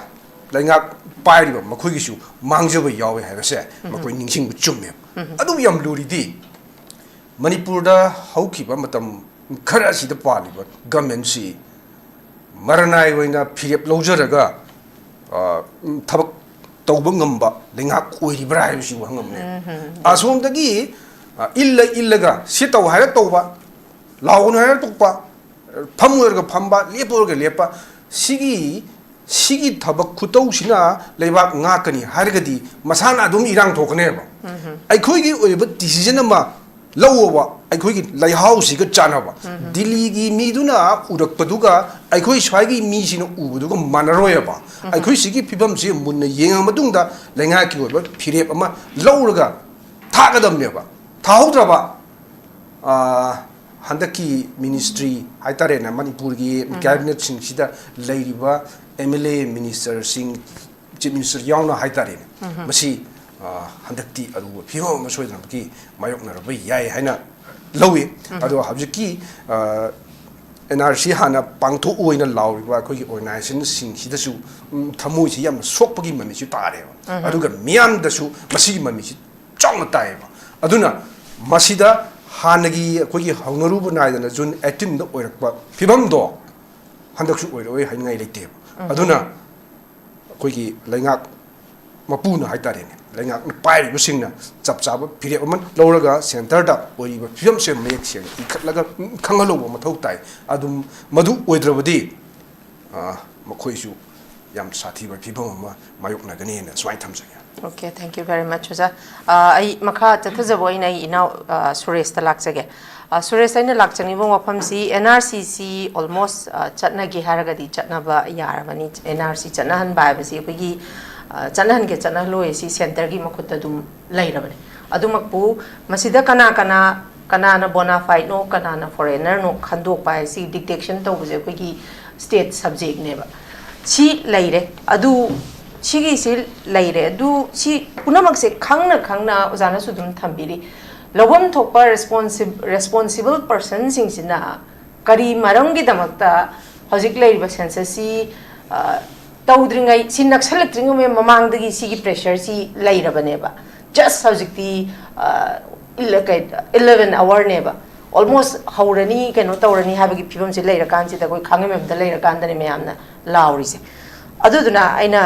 ꯂꯩꯉꯥꯛ ꯄꯥꯏꯔꯤꯕ ꯃꯈꯣꯏꯒꯤꯁꯨ ꯃꯥꯡꯖꯕ ꯌꯥꯎꯋꯦ ꯍꯥꯏꯕꯁꯦ ꯃꯈꯣꯏ ꯅꯤꯡꯁꯤꯡꯕ ꯆꯨꯝꯃꯦꯕ꯫ ꯑꯗꯨꯕꯨ ꯌꯥꯝ ꯂꯨꯔꯤꯗꯤ ꯃꯅꯤꯄꯨꯔꯗ ꯍꯧꯈꯤꯕ ꯃꯇꯝ ꯈꯔ ꯑꯁꯤꯗ ꯄꯥꯜꯂꯤꯕ government ꯁꯤ ꯃꯔꯅꯥꯏ ꯑꯣꯏꯅ ꯐꯤꯔꯦꯞ ꯂꯧꯖꯔꯒ, ꯑ, ꯊꯕꯛ ꯇꯧꯕ ꯉꯝꯕ ꯂꯩꯉꯥꯛ ꯑꯣꯏꯔꯤꯕ꯭ꯔꯥ ꯍꯥꯏꯕꯁꯤꯕꯨ ꯍꯪꯉꯝꯅꯦ꯫ ꯑꯁꯣꯝꯗꯒꯤ, ꯑ, ꯏꯜꯂ ꯏꯜꯂꯒ ꯁꯤ ꯇꯧ ꯍꯥꯏꯔ ꯇꯧꯕ, ꯂꯥꯎꯒꯅꯨ ꯍꯥꯏꯔ ꯇꯣꯛꯄ, ꯐꯝꯃꯨ ꯍꯥꯏꯔꯒ ꯐꯝꯕ, ꯂꯦꯞꯄꯨ ꯍꯥꯏꯔꯒ ꯂꯦꯞꯄ, ꯁꯤꯒꯤ, ꯁꯤꯒꯤ ꯊꯕꯛ ꯈꯨꯇꯧꯁꯤꯅ ꯂꯩꯕꯥꯛ ꯉꯥꯛꯀꯅꯤ ꯍꯥꯏꯔꯒꯗꯤ ꯃꯁꯥꯅ ꯑꯗꯨꯝ ꯏꯔꯥꯡ ꯊꯣꯛꯀꯅꯦꯕ꯫ ꯑꯩꯈꯣꯏꯒꯤ ꯑꯣꯏꯕ decision ꯑꯃ ꯂꯧꯑꯣꯕ, ꯑꯩꯈꯣꯏꯒꯤ ꯂꯩꯍꯥꯎꯁꯤꯒ ꯆꯥꯟꯅꯕ꯫ ꯗꯤꯜꯂꯤꯒꯤ ꯃꯤꯗꯨꯅ ꯎꯔꯛꯄꯗꯨꯒ ꯑꯩꯈꯣꯏ ꯁ꯭ꯋꯥꯏꯒꯤ ꯃꯤꯁꯤꯅ ꯎꯕꯗꯨꯒ ꯃꯥꯟꯅꯔꯣꯏꯕ꯫ ꯑꯩꯈꯣꯏ ꯁꯤꯒꯤ ꯐꯤꯕꯝꯁꯤ ꯃꯨꯟꯅ ꯌꯦꯡꯉ ꯃꯇꯨꯡꯗ ꯂꯩꯉꯥꯛꯀꯤ ꯑꯣꯏꯕ ꯐꯤꯔꯦꯞ ꯑꯃ ꯂꯧꯔꯒ ꯊꯥꯒꯗꯕꯅꯦꯕ꯫ ꯊꯥꯍꯧꯗ꯭ꯔꯕ, ꯑꯥ, ꯍꯟꯗꯛꯀꯤ ꯃꯤꯅꯤꯁꯇ꯭ꯔꯤ ꯍꯥꯏꯇꯥꯔꯦꯅꯦ, ꯃꯅꯤꯄꯨꯔꯒꯤ ꯀꯦꯕꯤꯅꯦꯠꯁꯤꯡꯁꯤꯗ ꯂꯩꯔꯤꯕ ꯑꯦꯝ ꯑꯦꯜ ꯑꯦ ꯃꯤꯅꯤꯁꯇꯔꯁꯤꯡ, ꯆꯤꯐ ꯃꯤꯅꯤꯁꯇꯔ ꯌꯥꯎꯅ ꯍꯥꯏꯇꯥꯔꯦꯅꯦ, ꯃꯁꯤ ꯍꯟꯗꯛꯇꯤ ꯑꯔꯨꯕ ꯐꯤꯕꯝ ꯑꯃ ꯁꯣꯏꯗꯅꯃꯛꯀꯤ ꯃꯥꯌꯣꯛꯅꯔꯕ ꯌꯥꯏ ꯍꯥꯏꯅ ꯂꯧꯏ꯫ ꯑꯗꯣ ꯍꯧꯖꯤꯛꯀꯤ ꯑꯦꯟ ꯑꯥꯔ ꯁꯤ ꯍꯥꯟꯅ ꯄꯥꯡꯊꯣꯛꯑꯣꯏꯅ ꯂꯥꯎꯔꯤꯕ ꯑꯩꯈꯣꯏꯒꯤ ꯑꯣꯔꯒꯅꯥꯏꯖꯦꯁꯟꯁꯤꯡꯁꯤꯗꯁꯨ ꯊꯃꯣꯏꯁꯤ ꯌꯥꯝꯅ ꯁꯣꯛꯄꯒꯤ ꯃꯃꯤꯁꯨ ꯇꯥꯔꯦꯕ꯫ ꯑꯗꯨꯒ ꯃꯤꯌꯥꯝꯗꯁꯨ ꯃꯁꯤꯒꯤ ꯃꯃꯤꯁꯤ ꯆꯥꯎꯅ ꯇꯥꯏꯌꯦꯕ꯫ ꯑꯗꯨꯅ ꯃꯁꯤꯗ ꯍꯥꯟꯅꯒꯤ ꯑꯩꯈꯣꯏꯒꯤ ꯍꯧꯅꯔꯨꯕ ꯅꯥꯏꯗꯅ ꯖꯨꯟ ꯑꯩꯠꯇꯤꯟꯗ ꯑꯣꯏꯔꯛꯄ ꯐꯤꯕꯝꯗꯣ ꯍꯟꯗꯛꯁꯨ ꯑꯣꯏꯔꯛꯑꯣꯏ ꯍꯥꯏꯅꯤꯡꯉꯥꯏ ꯂꯩꯇꯦꯕ꯫ ꯑꯗꯨꯅ ꯑꯩꯈꯣꯏꯒꯤ ꯂꯩꯉꯥꯛ ꯃꯄꯨꯅ ꯍꯥꯏꯇꯥꯔꯦꯅꯦ, ꯂꯩꯉꯥꯛꯅ ꯄꯥꯏꯔꯤꯕꯁꯤꯡꯅ ꯆꯞ ꯆꯥꯕ ꯐꯤꯔꯦꯞ ꯑꯃ ꯂꯧꯔꯒ ꯁꯦꯟꯇꯔꯗ ꯑꯣꯏꯔꯤꯕ ꯐꯤꯕꯝꯁꯦ ꯃꯌꯦꯛ ꯁꯦꯡꯅ ꯏꯈꯠꯂꯒ ꯈꯪꯍꯜꯍꯧꯕ ꯃꯊꯧ ꯇꯥꯏ꯫ ꯑꯗꯨꯝ ꯃꯗꯨ ꯑꯣꯏꯗ꯭ꯔꯕꯗꯤ ꯃꯈꯣꯏꯁꯨ ꯌꯥꯝ ꯁꯥꯊꯤꯕ ꯐꯤꯕꯝ ꯑꯃ ꯃꯥꯌꯣꯛꯅꯒꯅꯤꯅ ꯁꯨꯃꯥꯏꯅ ꯊꯝꯖꯒꯦ꯫ Okay, thank you very much, ꯑꯣꯖꯥ꯫ ꯑꯩ ꯃꯈꯥ ꯆꯠꯊꯖꯕ ꯑꯣꯏꯅ ꯑꯩ ꯏꯅꯥꯎ ꯁꯨꯔꯦꯁꯇ ꯂꯥꯛꯆꯒꯦ꯫ ꯁꯨꯔꯦꯁ, ꯑꯩꯅ ꯂꯥꯛꯆꯅꯤꯡꯕ ꯋꯥꯐꯝꯁꯤ, ꯑꯦꯟ ꯑꯥꯔ ꯁꯤꯁꯤ ꯑꯣꯜꯃꯣꯁ ꯆꯠꯅꯒꯦ ꯍꯥꯏꯔꯒꯗꯤ ꯆꯠꯅꯕ ꯌꯥꯔꯕꯅꯤ꯫ ꯑꯦꯟ ꯑꯥꯔ ꯁꯤ ꯆꯠꯅꯍꯟꯕ ꯍꯥꯏꯕꯁꯤ ꯑꯩꯈꯣꯏꯒꯤ ꯆꯠꯅꯍꯟꯒꯦ ꯆꯠꯅꯍꯜꯂꯣꯏ ꯑꯁꯤ ꯁꯦꯟꯇꯔꯒꯤ ꯃꯈꯨꯠꯇ ꯑꯗꯨꯝ ꯂꯩꯔꯕꯅꯤ꯫ ꯑꯗꯨꯃꯛꯄꯨ ꯃꯁꯤꯗ ꯀꯅꯥ ꯀꯅꯥ, ꯀꯅꯥꯅ ꯕꯣꯅꯥꯐꯥꯏꯠꯅꯣ, ꯀꯅꯥꯅ ꯐꯣꯔꯦꯟꯅꯔꯅꯣ ꯈꯟꯗꯣꯛꯄ ꯍꯥꯏꯁꯤ ꯗꯤꯛꯇꯦꯛꯁꯟ ꯇꯧꯕꯁꯦ ꯑꯩꯈꯣꯏꯒꯤ ꯁ꯭ꯇꯦꯠ ꯁꯕꯖꯦꯛꯅꯦꯕ꯫ ꯁꯤ ꯂꯩꯔꯦ꯫ ꯑꯗꯨ ꯁꯤꯒꯤꯁꯤ ꯂꯩꯔꯦ꯫ ꯑꯗꯨ ꯁꯤ ꯄꯨꯝꯅꯃꯛꯁꯦ ꯈꯪꯅ ꯈꯪꯅ ꯑꯣꯖꯥꯅꯁꯨ ꯑꯗꯨꯝ ꯊꯝꯕꯤꯔꯤ꯫ ꯂꯧꯐꯝ ꯊꯣꯛꯄ ꯔꯦꯁꯄꯣꯟꯁꯤꯕ ꯔꯦꯁꯄꯣꯟꯁꯤꯕꯜ ꯄꯔꯁꯟꯁꯤꯡꯁꯤꯅ ꯀꯔꯤ ꯃꯔꯝꯒꯤꯗꯃꯛꯇ ꯍꯧꯖꯤꯛ ꯂꯩꯔꯤꯕ ꯁꯦꯟꯁꯁꯁꯤ ꯇꯧꯗ꯭ꯔꯤꯉꯩ, ꯁꯤ ꯅꯛꯁꯜꯂꯛꯇ꯭ꯔꯤꯉꯩ ꯃꯃꯥꯡꯗꯒꯤ ꯁꯤꯒꯤ ꯄ꯭ꯔꯦꯁꯔꯁꯤ ꯂꯩꯔꯕꯅꯦꯕ꯫ ꯖꯁ ꯍꯧꯖꯤꯛꯇꯤ ꯏꯂꯚꯦꯟ ꯑꯋꯥꯔꯅꯦꯕ, ꯑꯣꯜꯃꯣꯁ ꯍꯧꯔꯅꯤ, ꯀꯩꯅꯣ ꯇꯧꯔꯅꯤ ꯍꯥꯏꯕꯒꯤ ꯐꯤꯕꯝꯁꯤ ꯂꯩꯔꯀꯥꯟꯁꯤꯗ ꯑꯩꯈꯣꯏ ꯈꯥꯡꯉꯩ ꯃꯌꯥꯝꯗ ꯂꯩꯔꯀꯥꯟꯗꯅꯦ ꯃꯌꯥꯝꯅ ꯂꯥꯎꯔꯤꯁꯦ꯫ ꯑꯗꯨꯗꯨꯅ ꯑꯩꯅ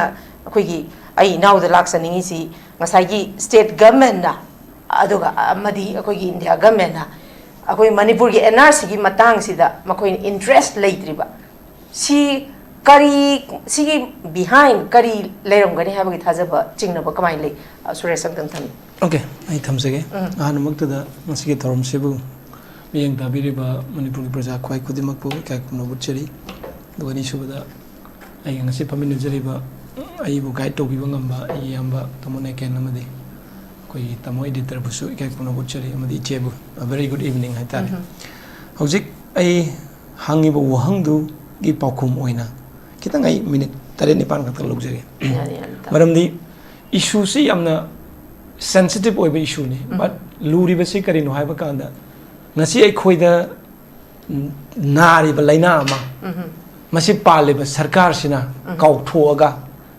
ꯑꯩꯈꯣꯏꯒꯤ, ꯑꯩ ꯏꯅꯥꯎꯗ ꯂꯥꯛꯆꯅꯤꯡꯉꯤꯁꯤ, ꯉꯁꯥꯏꯒꯤ ꯁ꯭ꯇꯦꯠ ꯒꯃꯦꯟꯅ ꯑꯗꯨꯒ ꯑꯃꯗꯤ ꯑꯩꯈꯣꯏꯒꯤ ꯏꯟꯗꯤꯌꯥ ꯒꯃꯦꯟꯅ ꯑꯩꯈꯣꯏ ꯃꯅꯤꯄꯨꯔꯒꯤ ꯑꯦꯟ ꯑꯥꯔ ꯁꯤꯒꯤ ꯃꯇꯥꯡꯁꯤꯗ ꯃꯈꯣꯏꯅ ꯏꯟꯇꯔꯦꯁ ꯂꯩꯇ꯭ꯔꯤꯕ, ꯁꯤ ꯀꯔꯤ, ꯁꯤꯒꯤ ꯕꯤꯍꯥꯏꯟ ꯀꯔꯤ ꯂꯩꯔꯝꯒꯅꯤ ꯍꯥꯏꯕꯒꯤ ꯊꯥꯖꯕ ꯆꯤꯡꯅꯕ ꯀꯃꯥꯏꯅ ꯂꯩ? ꯁꯨꯔꯦꯁ, ꯑꯝꯇꯪ ꯊꯝꯕꯤꯌꯨ꯫ Okay, ꯑꯩ ꯊꯝꯖꯒꯦ꯫ ꯑꯍꯥꯟꯕꯃꯛꯇꯗ ꯉꯁꯤꯒꯤ ꯊꯧꯔꯝꯁꯤꯕꯨ ꯃꯤꯠꯌꯦꯡ ꯇꯥꯕꯤꯔꯤꯕ ꯃꯅꯤꯄꯨꯔꯒꯤ ꯄ꯭ꯔꯖꯥ ꯈ꯭ꯋꯥꯏ ꯈꯨꯗꯤꯡꯃꯛꯄꯨ ꯏꯀꯥꯏ ꯈꯨꯝꯅꯕ ꯎꯠꯆꯔꯤ꯫ ꯑꯗꯨꯒ ꯑꯅꯤꯁꯨꯕꯗ, ꯑꯩꯒ ꯉꯁꯤ ꯐꯝꯃꯤꯟꯅꯖꯔꯤꯕ, ꯑꯩꯕꯨ ꯒꯥꯏꯗ ꯇꯧꯕꯤꯕ ꯉꯝꯕ ꯑꯩꯒꯤ ꯏꯌꯥꯝꯕ ꯇꯥꯃꯣ ꯅꯦꯀꯦꯟ ꯑꯃꯗꯤ ꯑꯩꯈꯣꯏꯒꯤ ꯇꯥꯃꯣ ꯏꯗꯤꯇꯔꯕꯨꯁꯨ ꯏꯀꯥꯏ ꯈꯨꯝꯅꯕ ꯎꯠꯆꯔꯤ, ꯑꯃꯗꯤ ꯏꯆꯦꯕꯨ꯫ A very good evening ꯍꯥꯏꯇꯥꯔꯦ꯫ ꯍꯧꯖꯤꯛ ꯑꯩ ꯍꯪꯉꯤꯕ ꯋꯥꯍꯪꯗꯨꯒꯤ ꯄꯥꯎꯈꯨꯝ ꯑꯣꯏꯅ ꯈꯤꯇꯪ ꯑꯩ ꯃꯤꯅꯤꯠ ꯇꯔꯦꯠ ꯅꯤꯄꯥꯟ ꯈꯛꯇ ꯂꯧꯖꯒꯦ꯫ ꯌꯥꯅꯤ, ꯌꯥꯅꯤ, ꯇꯥꯃꯣ꯫ ꯃꯔꯝꯗꯤ ꯏꯁꯨꯁꯤ ꯌꯥꯝꯅ ꯁꯦꯟꯁꯤꯇꯤꯞ ꯑꯣꯏꯕ ꯏꯁꯨꯅꯤ꯫ ꯎꯝ꯫ But ꯂꯨꯔꯤꯕꯁꯤ ꯀꯔꯤꯅꯣ ꯍꯥꯏꯕ ꯀꯥꯟꯗ, ꯉꯁꯤ ꯑꯩꯈꯣꯏꯗ ꯅꯥꯔꯤꯕ ꯂꯥꯏꯅꯥ ꯑꯃ, ꯎꯝ꯫ ꯃꯁꯤ ꯄꯥꯜꯂꯤꯕ ꯁꯔꯀꯥꯔꯁꯤꯅ ꯎꯝ꯫ ꯀꯥꯎꯊꯣꯛꯑꯒ,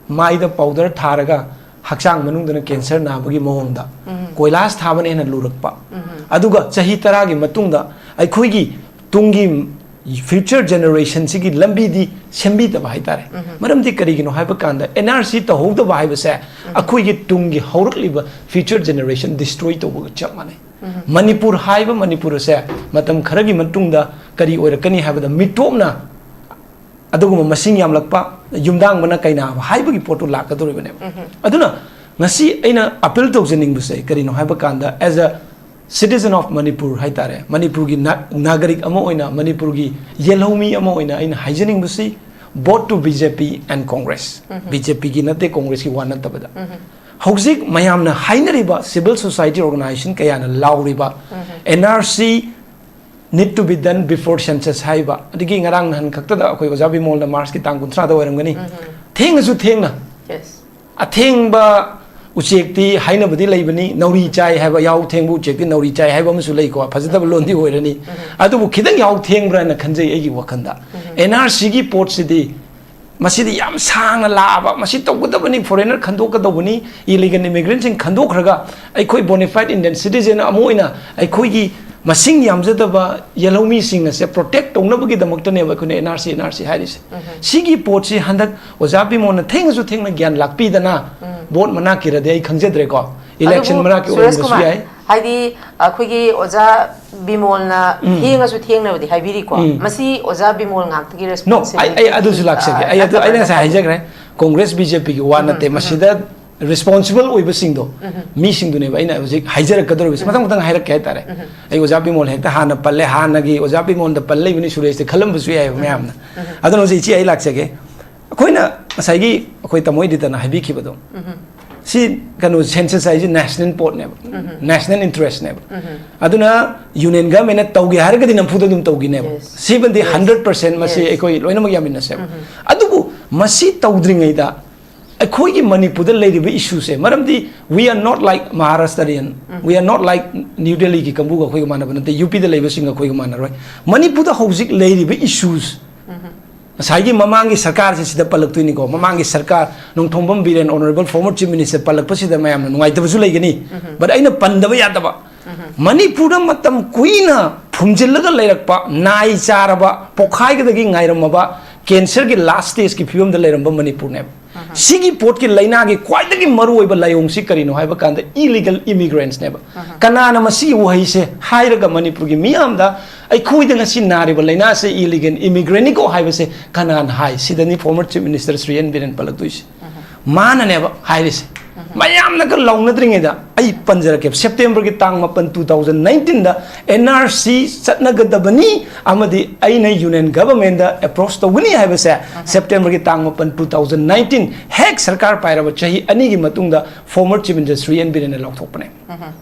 ꯃꯥꯏꯗ ꯄꯥꯎꯗꯔ ꯊꯥꯔꯒ, ꯍꯛꯆꯥꯡ ꯃꯅꯨꯡꯗꯅ ꯀꯦꯟꯁꯔ ꯅꯥꯕꯒꯤ ꯃꯑꯣꯡꯗ ꯎꯝ꯫ ꯀꯣꯏꯂꯥꯁ ꯊꯥꯕꯅ ꯍꯦꯟꯅ ꯂꯨꯔꯛꯄ꯫ ꯎꯝ꯫ ꯑꯗꯨꯒ ꯆꯍꯤ ꯇꯔꯥꯒꯤ ꯃꯇꯨꯡꯗ ꯑꯩꯈꯣꯏꯒꯤ ꯇꯨꯡꯒꯤ ꯐ꯭ꯌꯨꯆꯔ ꯖꯦꯅꯦꯔꯦꯁꯟꯁꯤꯒꯤ ꯂꯝꯕꯤꯗꯤ ꯁꯦꯝꯕꯤꯗꯕ ꯍꯥꯏꯇꯥꯔꯦ꯫ ꯎꯝ꯫ ꯃꯔꯝꯗꯤ ꯀꯔꯤꯒꯤꯅꯣ ꯍꯥꯏꯕ ꯀꯥꯟꯗ, ꯑꯦꯟ ꯑꯥꯔ ꯁꯤ ꯇꯧꯍꯧꯗꯕ ꯍꯥꯏꯕꯁꯦ ꯎꯝ꯫ ꯑꯩꯈꯣꯏꯒꯤ ꯇꯨꯡꯒꯤ ꯍꯧꯔꯛꯂꯤꯕ ꯐ꯭ꯌꯨꯆꯔ ꯖꯦꯅꯦꯔꯦꯁꯟ ꯗꯤꯁꯇ꯭ꯔꯣꯏ ꯇꯧꯕꯒ ꯆꯞ ꯃꯥꯟꯅꯩ꯫ ꯎꯝ꯫ ꯃꯅꯤꯄꯨꯔ ꯍꯥꯏꯕ ꯃꯅꯤꯄꯨꯔ ꯑꯁꯦ ꯃꯇꯝ ꯈꯔꯒꯤ ꯃꯇꯨꯡꯗ ꯀꯔꯤ ꯑꯣꯏꯔꯛꯀꯅꯤ ꯍꯥꯏꯕꯗ, ꯃꯤꯇꯣꯞꯅ ꯑꯗꯨꯒꯨꯝꯕ ꯃꯁꯤꯡ ꯌꯥꯝꯂꯛꯄ, ꯌꯨꯝꯗꯥꯡꯕꯅ ꯀꯩꯅꯥꯕ ꯍꯥꯏꯕꯒꯤ ꯄꯣꯠꯇꯨ ꯂꯥꯛꯀꯗꯧꯔꯤꯕꯅꯦꯕ꯫ ꯎꯝ꯫ ꯑꯗꯨꯅ ꯉꯁꯤ ꯑꯩꯅ ꯑꯄꯤꯜ ꯇꯧꯖꯅꯤꯡꯕꯁꯦ ꯀꯔꯤꯅꯣ ꯍꯥꯏꯕ ꯀꯥꯟꯗ, as a citizen of Manipur ꯍꯥꯏꯇꯥꯔꯦ, ꯃꯅꯤꯄꯨꯔꯒꯤ ꯅꯥ-, ꯅꯥꯒꯔꯤꯛ ꯑꯃ ꯑꯣꯏꯅ, ꯃꯅꯤꯄꯨꯔꯒꯤ ꯌꯦꯜꯍꯧꯃꯤ ꯑꯃ ꯑꯣꯏꯅ ꯑꯩꯅ ꯍꯥꯏꯖꯅꯤꯡꯕꯁꯤ, vote to BJ P and Congress꯫ Um. B J P ꯒꯤ ꯅꯠꯇꯦ, ꯀꯣꯡꯒ꯭ꯔꯦꯁꯀꯤ ꯋꯥ ꯅꯠꯇꯕꯗ꯫ ꯎꯝ꯫ ꯍꯧꯖꯤꯛ ꯃꯌꯥꯝꯅ ꯍꯥꯏꯅꯔꯤꯕ, civil society organization ꯀꯌꯥꯅ ꯂꯥꯎꯔꯤꯕ, ꯎꯝ꯫ N R C need to be done before census ꯍꯥꯏꯕ, ꯑꯗꯒꯤ ꯉꯔꯥꯡ ꯅꯍꯥꯟ ꯈꯛꯇꯗ ꯑꯩꯈꯣꯏ ꯑꯣꯖꯥ ꯕꯤꯃꯣꯜꯅ ꯃꯥꯔꯆꯀꯤ ꯇꯥꯡ ꯀꯨꯟꯊ꯭ꯔꯥꯗ ꯑꯣꯏꯔꯝꯒꯅꯤ, ꯎꯝ꯫ ꯊꯦꯡꯉꯁꯨ ꯊꯦꯡꯅ, Yes꯫ ꯑꯊꯦꯡꯕ ꯎꯆꯦꯛꯇꯤ ꯍꯥꯏꯅꯕꯗꯤ ꯂꯩꯕꯅꯤ, ꯅꯥꯎꯔꯤ ꯆꯥꯏ ꯍꯥꯏꯕ, ꯌꯥꯍꯧ ꯊꯦꯡꯕ ꯎꯆꯦꯛꯇꯤ ꯅꯥꯎꯔꯤ ꯆꯥꯏ ꯍꯥꯏꯕ ꯑꯃꯁꯨ ꯂꯩꯀꯣ, ꯐꯖꯗꯕ ꯂꯣꯟꯗꯤ ꯑꯣꯏꯔꯅꯤ꯫ ꯎꯝ꯫ ꯑꯗꯨꯕꯨ ꯈꯤꯇꯪ ꯌꯥꯍꯧ ꯊꯦꯡꯕ꯭ꯔꯥ ꯍꯥꯏꯅ ꯈꯟꯖꯩ ꯑꯩꯒꯤ ꯋꯥꯈꯜꯗ꯫ ꯎꯝ꯫ N R C ꯒꯤ ꯄꯣꯠꯁꯤꯗꯤ, ꯃꯁꯤꯗꯤ ꯌꯥꯝ ꯁꯥꯡꯅ ꯂꯥꯛꯑꯕ, ꯃꯁꯤ ꯇꯧꯒꯗꯕꯅꯤ, foreigner ꯈꯟꯗꯣꯛꯀꯗꯧꯕꯅꯤ, illegal immigrant ꯁꯤꯡ ꯈꯟꯗꯣꯛꯈ꯭ꯔꯒ, ꯑꯩꯈꯣꯏ bona fide Indian citizen ꯑꯃ ꯑꯣꯏꯅ ꯑꯩꯈꯣꯏꯒꯤ ꯃꯁꯤꯡ ꯌꯥꯝꯖꯗꯕ ꯌꯦꯜꯍꯧꯃꯤꯁꯤꯡ ꯑꯁꯦ protect ꯇꯧꯅꯕꯒꯤꯗꯃꯛꯇꯅꯦꯕ ꯑꯩꯈꯣꯏꯅ N R C, N R C ꯍꯥꯏꯔꯤꯁꯦ꯫ ꯎꯝ꯫ ꯁꯤꯒꯤ ꯄꯣꯠꯁꯤ ꯍꯟꯗꯛ ꯑꯣꯖꯥ ꯕꯤꯃꯣꯜꯅ ꯊꯦꯡꯉꯁꯨ ꯊꯦꯡꯅ ꯒ꯭ꯌꯥꯟ ꯂꯥꯛꯄꯤꯗꯅ, ꯎꯝ꯫ vote ꯃꯅꯥꯛꯀꯤꯔꯗꯤ ꯑꯩ ꯈꯪꯖꯗ꯭ꯔꯦꯀꯣ, election ꯑꯗꯨꯕꯨ ꯃꯅꯥꯛꯀꯤ ꯁꯨꯔꯦꯁ ꯑꯣꯏꯔꯝꯕꯁꯨ ꯀꯨꯃꯥꯔ, ꯌꯥꯏ꯫ ꯍꯥꯏꯗꯤ ꯑꯩꯈꯣꯏꯒꯤ ꯑꯣꯖꯥ ꯕꯤꯃꯣꯜꯅ ꯎꯝ꯫ ꯊꯦꯡꯉꯁꯨ ꯊꯦꯡꯅꯕꯗꯤ ꯍꯥꯏꯕꯤꯔꯤꯀꯣ, ꯎꯝ꯫ ꯃꯁꯤ ꯑꯣꯖꯥ ꯕꯤꯃꯣꯜ ꯉꯥꯛꯇꯒꯤ No, ꯑꯩ, ꯑꯩ ꯑꯗꯨꯁꯨ responsibility, ꯂꯥꯛꯆꯒꯦ꯫ ꯑ, ꯑꯩ ꯑꯗꯨ, ꯑꯩꯅ ꯅꯠꯇꯕ꯭ꯔꯥ? ꯉꯁꯥꯏ ꯍꯥꯏꯖꯈ꯭ꯔꯦ, ꯀꯣꯡꯒ꯭ꯔꯦꯁ, B J P ꯒꯤ ꯋꯥ ꯎꯝ, ꯅꯠꯇꯦ꯫ ꯎꯝ꯫ ꯃꯁꯤꯗ responsible ꯑꯣꯏꯕꯁꯤꯡꯗꯣ, ꯎꯝ꯫ ꯃꯤꯁꯤꯡꯗꯨꯅꯦꯕ ꯑꯩꯅ ꯍꯧꯖꯤꯛ ꯍꯥꯏꯖꯔꯛꯀꯗꯧꯔꯤꯕꯁꯦ꯫ ꯎꯝ꯫ ꯃꯊꯪ ꯃꯊꯪ ꯍꯥꯏꯔꯛꯀꯦ ꯍꯥꯏꯇꯥꯔꯦ꯫ ꯎꯝ꯫ ꯑꯩ ꯑꯣꯖꯥ ꯕꯤꯃꯣꯜ ꯍꯦꯛꯇ ꯍꯥꯟꯅ ꯄꯜꯂꯦ, ꯍꯥꯟꯅꯒꯤ ꯑꯣꯖꯥ ꯕꯤꯃꯣꯜꯗ ꯄꯜ ꯂꯩꯕꯅꯤ ꯁꯨꯔꯦꯁꯇꯤ ꯈꯜꯂꯝꯕꯁꯨ ꯌꯥꯏꯑꯕ ꯃꯌꯥꯝꯅ꯫ ꯎꯝ꯫ ꯑꯗꯨꯅ ꯍꯧꯖꯤꯛ ꯏꯆꯦ ꯑꯩ ꯂꯥꯛꯆꯒꯦ꯫ ꯑꯩꯈꯣꯏꯅ ꯉꯁꯥꯏꯒꯤ ꯑꯩꯈꯣꯏ ꯇꯥꯃꯣ ꯏꯗꯤꯇꯅ ꯍꯥꯏꯕꯤꯈꯤꯕꯗꯣ, ꯎꯝ꯫ ꯁꯤ ꯀꯩꯅꯣ, census ꯍꯥꯏꯁꯦ national ꯄꯣꯠꯅꯦꯕ, national interest ꯅꯦꯕ꯫ ꯑꯗꯨꯅ union government ꯅ ꯇꯧꯒꯦ ꯍꯥꯏꯔꯒꯗꯤ ꯅꯝꯐꯨꯗ ꯑꯗꯨꯝ ꯇꯧꯈꯤꯅꯦꯕ꯫ Yes. ꯁꯤꯃꯗꯤ Yes. Hundred percent ꯃꯁꯤ Yes. ꯑꯩꯈꯣꯏ ꯂꯣꯏꯅꯃꯛ ꯌꯥꯃꯤꯟꯅꯁꯦꯕ꯫ ꯑꯗꯨꯕꯨ ꯃꯁꯤ ꯇꯧꯗ꯭ꯔꯤꯉꯩꯗ ꯑꯩꯈꯣꯏꯒꯤ ꯃꯅꯤꯄꯨꯔꯗ ꯂꯩꯔꯤꯕ issue ꯁꯦ, ꯃꯔꯝꯗꯤ we are not like Maharashtrian, we are not like New Delhi ꯒꯤ ꯀꯥꯡꯕꯨꯒ ꯑꯩꯈꯣꯏꯒ ꯃꯥꯟꯅꯕ ꯅꯠꯇꯦ, UP ꯗ ꯂꯩꯕꯁꯤꯡꯒ ꯑꯩꯈꯣꯏꯒ ꯃꯥꯟꯅꯔꯣꯏ꯫ ꯃꯅꯤꯄꯨꯔꯗ ꯍꯧꯖꯤꯛ ꯂꯩꯔꯤꯕ issues, ꯉꯁꯥꯏꯒꯤ ꯃꯃꯥꯡꯒꯤ ꯁꯔꯀꯥꯔꯁꯦ ꯁꯤꯗ ꯄꯜꯂꯛꯇꯣꯏꯅꯤꯀꯣ, ꯃꯃꯥꯡꯒꯤ ꯁꯔꯀꯥꯔ, Nongthombam Biren, honourable former chief minister ꯄꯜꯂꯛꯄꯁꯤꯗ ꯃꯌꯥꯝꯅ ꯅꯨꯡꯉꯥꯏꯇꯕꯁꯨ ꯂꯩꯒꯅꯤ, but ꯑꯩꯅ ꯄꯟꯗꯕ ꯌꯥꯗꯕ, ꯃꯅꯤꯄꯨꯔꯗ ꯃꯇꯝ ꯀꯨꯏꯅ ꯐꯨꯝꯖꯤꯜꯂꯒ ꯂꯩꯔꯛꯄ, ꯅꯥꯏ ꯆꯥꯔꯕ, ꯄꯣꯛꯈꯥꯏꯒꯗꯒꯤ ꯉꯥꯏꯔꯝꯃꯕ, cancer ꯒꯤ last stage ꯀꯤ ꯐꯤꯕꯝꯗ ꯂꯩꯔꯝꯕ ꯃꯅꯤꯄꯨꯔꯅꯦꯕ꯫ ꯁꯤꯒꯤ ꯄꯣꯠꯀꯤ ꯂꯥꯏꯅꯥꯒꯤ ꯈ꯭ꯋꯥꯏꯗꯒꯤ ꯃꯔꯨꯑꯣꯏꯕ ꯂꯥꯏꯑꯣꯡꯁꯤ ꯀꯔꯤꯅꯣ ꯍꯥꯏꯕ ꯀꯥꯟꯗ, illegal immigrants ꯅꯦꯕ꯫ ꯀꯅꯥꯅ ꯃꯁꯤꯒꯤ ꯋꯥꯍꯩꯁꯦ ꯍꯥꯏꯔꯒ ꯃꯅꯤꯄꯨꯔꯒꯤ ꯃꯤꯌꯥꯝꯗ ꯑꯩꯈꯣꯏꯗ ꯉꯁꯤ ꯅꯥꯔꯤꯕ ꯂꯥꯏꯅꯥꯁꯦ illegal immigrant ꯅꯤꯀꯣ ꯍꯥꯏꯕꯁꯦ ꯀꯅꯥꯅ ꯍꯥꯏ? ꯁꯤꯗꯅꯤ former chief minister Shri N Biren ꯄꯜꯂꯛꯇꯣꯏꯁꯦ꯫ ꯃꯥꯅꯅꯦꯕ ꯍꯥꯏꯔꯤꯁꯦ꯫ ꯃꯌꯥꯝꯅꯒ ꯂꯥꯎꯅꯗ꯭ꯔꯤꯉꯩꯗ ꯑꯩ ꯄꯟꯖꯔꯛꯀꯦ, September ꯒꯤ ꯇꯥꯡ ꯃꯥꯄꯟ, two thousand nineteen ꯗ N R C ꯆꯠꯅꯒꯗꯕꯅꯤ ꯑꯃꯗꯤ ꯑꯩꯅ union government ꯗ approach ꯇꯧꯒꯅꯤ ꯍꯥꯏꯕꯁꯦ September ꯒꯤ ꯇꯥꯡ ꯃꯥꯄꯟ, two thousand nineteen, ꯍꯦꯛ ꯁꯔꯀꯥꯔ ꯄꯥꯏꯔꯕ ꯆꯍꯤ ꯑꯅꯤꯒꯤ ꯃꯇꯨꯡꯗ former chief minister Shri N ꯕꯤꯔꯦꯟꯅ ꯂꯥꯎꯊꯣꯛꯄꯅꯦ꯫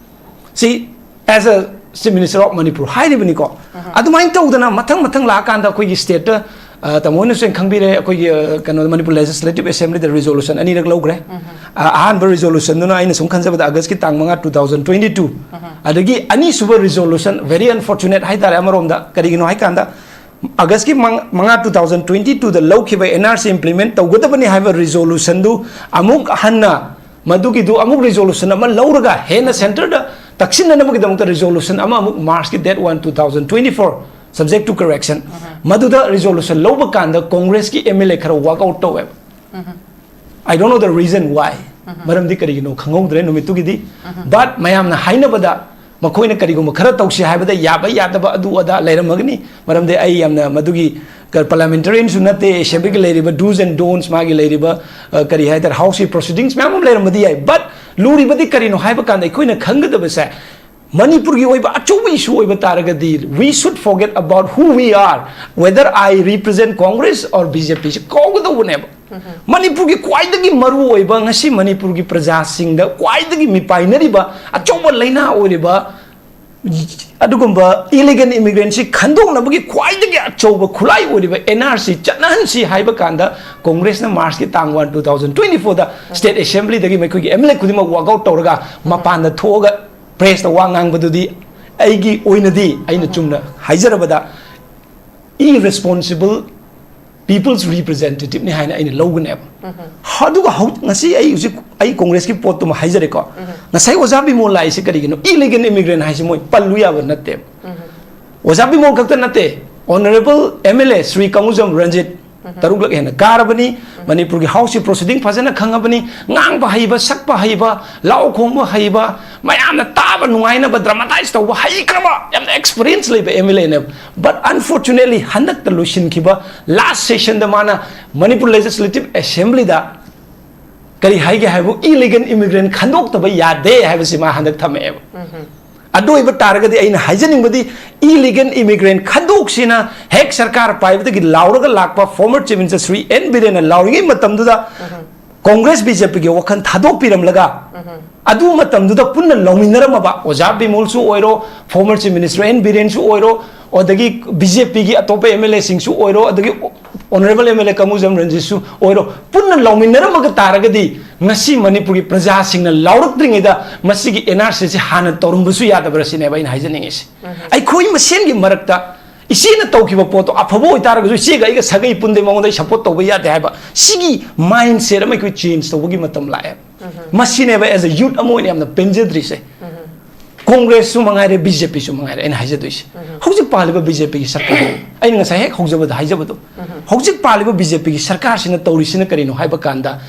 ꯁꯤ as a Chief Minister of Manipur ꯍꯥꯏꯔꯤꯕꯅꯤꯀꯣ꯫ ꯑꯗꯨꯃꯥꯏꯅ ꯇꯧꯗꯅ ꯃꯊꯪ ꯃꯊꯪ ꯂꯥꯛꯑꯀꯥꯟꯗ ꯑꯩꯈꯣꯏꯒꯤ state ꯇ, ꯑ, ꯇꯥꯃꯣ ꯍꯣꯏꯅꯁꯨ ꯍꯦꯟꯅ ꯈꯪꯕꯤꯔꯦ, ꯑꯩꯈꯣꯏꯒꯤ, ꯑ, ꯀꯩꯅꯣ, ꯃꯅꯤꯄꯨꯔ Legislative Assembly ꯗ resolution ꯑꯅꯤꯔꯛ ꯂꯧꯈ꯭ꯔꯦ꯫ ꯑ, ꯑꯍꯥꯟꯕ resolution ꯗꯨꯅ ꯑꯩꯅ ꯁꯨꯝ ꯈꯟꯖꯕꯗ August ꯀꯤ ꯇꯥꯡ ꯃꯉꯥ, two thousand twenty two꯫ ꯑꯗꯒꯤ ꯑꯅꯤꯁꯨꯕ resolution, very unfortunate ꯍꯥꯏꯇꯥꯔꯦ ꯑꯃꯔꯣꯝꯗ, ꯀꯔꯤꯒꯤꯅꯣ ꯍꯥꯏꯀꯥꯟꯗ August ꯀꯤ ꯃꯉꯥ, two thousand twenty two ꯗ ꯂꯧꯈꯤꯕ N R C implement ꯇꯧꯒꯗꯕꯅꯤ ꯍꯥꯏꯕ resolution ꯗꯨ ꯑꯃꯨꯛ ꯍꯟꯅ ꯃꯗꯨꯒꯤꯗꯨ ꯑꯃꯨꯛ resolution ꯑꯃ ꯂꯧꯔꯒ ꯍꯦꯟꯅ centre ꯗ ꯇꯛꯁꯤꯟꯅꯅꯕꯒꯤꯗꯃꯛꯇ resolution ꯑꯃ ꯑꯃꯨꯛ March ꯀꯤ date one, two thousand twenty four, subject to correction, ꯃꯗꯨꯗ resolution ꯂꯧꯕ ꯀꯥꯟꯗ Congress ꯀꯤ M L A ꯈꯔ walk out ꯇꯧꯋꯦꯕ꯫ I don't know the reason why. ꯃꯔꯝꯗꯤ ꯀꯔꯤꯒꯤꯅꯣ ꯈꯪꯍꯧꯗ꯭ꯔꯦ ꯅꯨꯃꯤꯠꯇꯨꯒꯤꯗꯤ꯫ But ꯃꯌꯥꯝꯅ ꯍꯥꯏꯅꯕꯗ ꯃꯈꯣꯏꯅ ꯀꯔꯤꯒꯨꯝꯕ ꯈꯔ ꯇꯧꯁꯤ ꯍꯥꯏꯕꯗ ꯌꯥꯕ ꯌꯥꯗꯕ ꯑꯗꯨ ꯑꯗꯥ ꯂꯩꯔꯝꯃꯒꯅꯤ꯫ ꯃꯔꯝꯗꯤ ꯑꯩ ꯌꯥꯝꯅ ꯃꯗꯨꯒꯤ ꯀ-, parliamentarian ꯁꯨ ꯅꯠꯇꯦ꯫ Assembly ꯒꯤ ꯂꯩꯔꯤꯕ do's and don'ts, ꯃꯥꯒꯤ ꯂꯩꯔꯤꯕ, ꯑ, ꯀꯔꯤ ꯍꯥꯏꯇꯥꯔꯦ, House ꯀꯤ proceedings ꯃꯌꯥꯝ ꯑꯃ ꯂꯩꯔꯝꯕꯗꯤ ꯌꯥꯏ꯫ But ꯂꯨꯔꯤꯕꯗꯤ ꯀꯔꯤꯅꯣ ꯍꯥꯏꯕ ꯀꯥꯟꯗ ꯑꯩꯈꯣꯏꯅ ꯈꯪꯒꯗꯕꯁꯦ, ꯃꯅꯤꯄꯨꯔꯒꯤ ꯑꯣꯏꯕ ꯑꯆꯧꯕ issue ꯑꯣꯏꯕ ꯇꯥꯔꯒꯗꯤ, we should forget about who we are, whether I represent Congress or B J P ꯁꯤ ꯀꯥꯎꯒꯗꯧꯕꯅꯦꯕ꯫ ꯃꯅꯤꯄꯨꯔꯒꯤ ꯈ꯭ꯋꯥꯏꯗꯒꯤ ꯃꯔꯨ ꯑꯣꯏꯕ, ꯉꯁꯤ ꯃꯅꯤꯄꯨꯔꯒꯤ ꯄ꯭ꯔꯖꯥꯁꯤꯡꯗ ꯈ꯭ꯋꯥꯏꯗꯒꯤ ꯃꯤꯄꯥꯏꯅꯔꯤꯕ ꯑꯆꯧꯕ ꯂꯩꯅꯥ ꯑꯣꯏꯔꯤꯕ ꯑꯗꯨꯒꯨꯝꯕ illegal immigrant ꯁꯤ ꯈꯟꯗꯣꯛꯅꯕꯒꯤ ꯈ꯭ꯋꯥꯏꯗꯒꯤ ꯑꯆꯧꯕ ꯈꯨꯠꯂꯥꯏ ꯑꯣꯏꯔꯤꯕ N R C ꯆꯠꯅꯍꯟꯁꯤ ꯍꯥꯏꯕ ꯀꯥꯟꯗ, ꯀꯣꯡꯒ꯭ꯔꯦꯁꯅ ꯃꯥꯔꯁꯀꯤ ꯇꯥꯡ ꯋꯥꯟ, ꯇꯨ ꯊꯥꯎꯖꯟ ꯇ꯭ꯋꯦꯟꯇꯤ ꯐꯣꯔꯗ state assembly ꯗꯒꯤ ꯃꯈꯣꯏꯒꯤ M L A ꯈꯨꯗꯤꯡꯃꯛ walk out ꯇꯧꯔꯒ ꯃꯄꯥꯟꯗ ꯊꯣꯛꯑꯒ press ꯇ ꯋꯥ ꯉꯥꯡꯕꯗꯨꯗꯤ, ꯑꯩꯒꯤ ꯑꯣꯏꯅꯗꯤ, ꯑꯩꯅ ꯆꯨꯝꯅ ꯍꯥꯏꯖꯔꯕꯗ, irresponsible people's representative ꯅꯤ ꯍꯥꯏꯅ ꯑꯩꯅ ꯂꯧꯒꯅꯦꯕ꯫ ꯑꯗꯨꯒ ꯍꯧ-, ꯉꯁꯤ ꯑꯩ ꯍꯧꯖꯤꯛ ꯑꯩ ꯀꯣꯡꯒ꯭ꯔꯦꯁꯀꯤ ꯄꯣꯠꯇꯨꯃ ꯍꯥꯏꯖꯔꯦꯀꯣ꯫ ꯉꯁꯥꯏ ꯑꯣꯖꯥ ꯕꯤꯃꯣꯜ ꯂꯥꯛꯏꯁꯤ ꯀꯔꯤꯒꯤꯅꯣ? Illegal immigrant ꯍꯥꯏꯁꯤ ꯃꯣꯏ ꯄꯜꯂꯨ ꯌꯥꯕ ꯅꯠꯇꯦꯕ꯫ ꯑꯣꯖꯥ ꯕꯤꯃꯣꯜ ꯈꯛꯇ ꯅꯠꯇꯦ, honourable M L A Shri ꯀꯪꯒꯨꯖꯝ Ranjit, ꯇꯔꯨꯛꯂꯛ ꯍꯦꯟꯅ ꯀꯥꯔꯕꯅꯤ꯫ ꯃꯅꯤꯄꯨꯔꯒꯤ ꯍꯥꯎꯁꯀꯤ proceeding ꯐꯖꯅ ꯈꯪꯉꯕꯅꯤ꯫ ꯉꯥꯡꯕ ꯍꯩꯕ, ꯁꯛꯄ ꯍꯩꯕ, ꯂꯥꯎ ꯈꯣꯡꯕ ꯍꯩꯕ, ꯃꯌꯥꯝꯅ ꯇꯥꯕ ꯅꯨꯡꯉꯥꯏꯅꯕ dramatize ꯇꯧꯕ ꯍꯩꯈ꯭ꯔꯕ, ꯌꯥꯝꯅ experience ꯂꯩꯕ M L A ꯅꯦꯕ꯫ But unfortunately, ꯍꯟꯗꯛꯇ ꯂꯣꯏꯁꯤꯟꯈꯤꯕ last session ꯗ ꯃꯥꯅ ꯃꯅꯤꯄꯨꯔ Legislative Assembly ꯗ ꯀꯔꯤ ꯍꯥꯏꯒꯦ ꯍꯥꯏꯕꯨ, illegal immigrant ꯈꯟꯗꯣꯛꯇꯕ ꯌꯥꯗꯦ ꯍꯥꯏꯕꯁꯤ ꯃꯥ ꯍꯟꯗꯛ ꯊꯝꯃꯛꯑꯦꯕ꯫ ꯑꯗꯨ ꯑꯣꯏꯕ ꯇꯥꯔꯒꯗꯤ ꯑꯩꯅ ꯍꯥꯏꯖꯅꯤꯡꯕꯗꯤ, illegal immigrant ꯈꯟꯗꯣꯛꯁꯤꯅ ꯍꯦꯛ ꯁꯔꯀꯥꯔ ꯄꯥꯏꯕꯗꯒꯤ ꯂꯥꯎꯔꯒ ꯂꯥꯛꯄ former Chief Minister Shri N ꯕꯤꯔꯦꯟꯅ ꯂꯥꯎꯔꯤꯉꯩ ꯃꯇꯝꯗꯨꯗ ꯀꯣꯡꯒ꯭ꯔꯦꯁ B J P ꯒꯤ ꯋꯥꯈꯜ ꯊꯥꯗꯣꯛꯄꯤꯔꯝꯂꯒ, ꯑꯗꯨ ꯃꯇꯝꯗꯨꯗ ꯄꯨꯟꯅ ꯂꯧꯃꯤꯟꯅꯔꯝꯃꯕ, ꯑꯣꯖꯥ ꯕꯤꯃꯣꯜꯁꯨ ꯑꯣꯏꯔꯣ, former Chief Minister ꯑꯦꯟ ꯕꯤꯔꯦꯟꯁꯨ ꯑꯣꯏꯔꯣ, ꯑꯗꯒꯤ B J P ꯒꯤ ꯑꯇꯣꯞꯄ M L A ꯁꯤꯡꯁꯨ ꯑꯣꯏꯔꯣ, ꯑꯗꯒꯤ honourable M L A ꯀꯪꯒꯨꯖꯝ ꯔꯟꯖꯤꯠꯁꯨ ꯑꯣꯏꯔꯣ, ꯄꯨꯟꯅ ꯂꯧꯃꯤꯟꯅꯔꯝꯃꯒ ꯇꯥꯔꯒꯗꯤ, ꯉꯁꯤ ꯃꯅꯤꯄꯨꯔꯒꯤ ꯄ꯭ꯔꯖꯥꯁꯤꯡꯅ ꯂꯥꯎꯔꯛꯇ꯭ꯔꯤꯉꯩꯗ ꯃꯁꯤꯒꯤ N R C ꯁꯤ ꯍꯥꯟꯅ ꯇꯧꯔꯝꯕꯁꯨ ꯌꯥꯗꯕ꯭ꯔꯥ ꯁꯤꯅꯦꯕ ꯑꯩꯅ ꯍꯥꯏꯖꯅꯤꯡꯉꯤꯁꯦ꯫ ꯑꯩꯈꯣꯏ ꯃꯁꯦꯟꯒꯤ ꯃꯔꯛꯇ ꯏꯆꯦꯅ ꯇꯧꯈꯤꯕ ꯄꯣꯠꯇꯣ ꯑꯐꯕ ꯑꯣꯏꯇꯥꯔꯒꯁꯨ, ꯏꯆꯦꯒ ꯑꯩꯒ ꯁꯥꯒꯩ ꯄꯨꯟꯗꯦ, ꯃꯉꯣꯟꯗ ꯑꯩ support ꯇꯧꯕ ꯌꯥꯗꯦ ꯍꯥꯏꯕ, ꯁꯤꯒꯤ mindset ꯑꯃ ꯑꯩꯈꯣꯏ change ꯇꯧꯕꯒꯤ ꯃꯇꯝ ꯂꯥꯛꯑꯦ꯫ ꯃꯁꯤꯅꯦꯕ as a youth ꯑꯃ ꯑꯣꯏꯅ ꯌꯥꯝꯅ ꯄꯦꯟꯖꯗ꯭ꯔꯤꯁꯦ꯫ ꯀꯣꯡꯒ꯭ꯔꯦꯁꯁꯨ ꯃꯉꯥꯏꯔꯦ, B J P ꯁꯨ ꯃꯉꯥꯏꯔꯦ, ꯑꯩꯅ ꯍꯥꯏꯖꯗꯣꯏꯁꯦ꯫ ꯍꯧꯖꯤꯛ ꯄꯥꯜꯂꯤꯕ B J P ꯒꯤ ꯁꯔꯀꯥꯔ, ꯑꯩꯅ ꯉꯁꯥꯏ ꯍꯦꯛ ꯍꯧꯖꯕꯗ ꯍꯥꯏꯖꯕꯗꯣ, ꯍꯧꯖꯤꯛ ꯄꯥꯜꯂꯤꯕ B J P ꯒꯤ ꯁꯔꯀꯥꯔꯁꯤꯅ ꯇꯧꯔꯤꯁꯤꯅ ꯀꯔꯤꯅꯣ ꯍꯥꯏꯕ ꯀꯥꯟꯗ,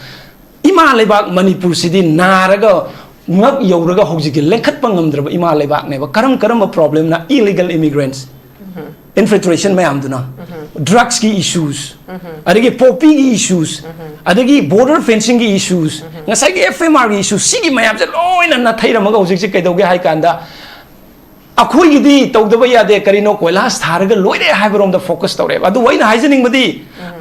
ꯏꯃꯥ ꯂꯩꯕꯥꯛ ꯃꯅꯤꯄꯨꯔꯁꯤꯗꯤ ꯅꯥꯔꯒ ꯉꯛ ꯌꯧꯔꯒ ꯍꯧꯖꯤꯛꯀꯤ ꯂꯦꯡꯈꯠꯄ ꯉꯝꯗ꯭ꯔꯕ ꯏꯃꯥ ꯂꯩꯕꯥꯛꯅꯦꯕ꯫ ꯀꯔꯝ ꯀꯔꯝꯕ problem ꯅ? Illegal immigrants, infiltration ꯃꯌꯥꯝꯗꯨꯅ, drugs ꯀꯤ issues, ꯑꯗꯒꯤ poppy ꯒꯤ issues, ꯑꯗꯒꯤ border fencing ꯒꯤ issues, ꯉꯁꯥꯏꯒꯤ F M R ꯒꯤ issues, ꯁꯤꯒꯤ ꯃꯌꯥꯝꯁꯦ ꯂꯣꯏꯅ ꯅꯥꯊꯩꯔꯝꯃꯒ ꯍꯧꯖꯤꯛꯁꯦ ꯀꯩꯗꯧꯒꯦ ꯍꯥꯏ ꯀꯥꯟꯗ, ꯑꯩꯈꯣꯏꯒꯤꯗꯤ ꯇꯧꯗꯕ ꯌꯥꯗꯦ, ꯀꯔꯤꯅꯣ, ꯀꯣꯏꯂꯥꯁ ꯊꯥꯔꯒ ꯂꯣꯏꯔꯦ ꯍꯥꯏꯕꯔꯣꯝꯗ ꯐꯣꯀꯁ ꯇꯧꯔꯦꯕ꯫ ꯑꯗꯨꯕꯨ ꯑꯩꯅ ꯍꯥꯏꯖꯅꯤꯡꯕꯗꯤ,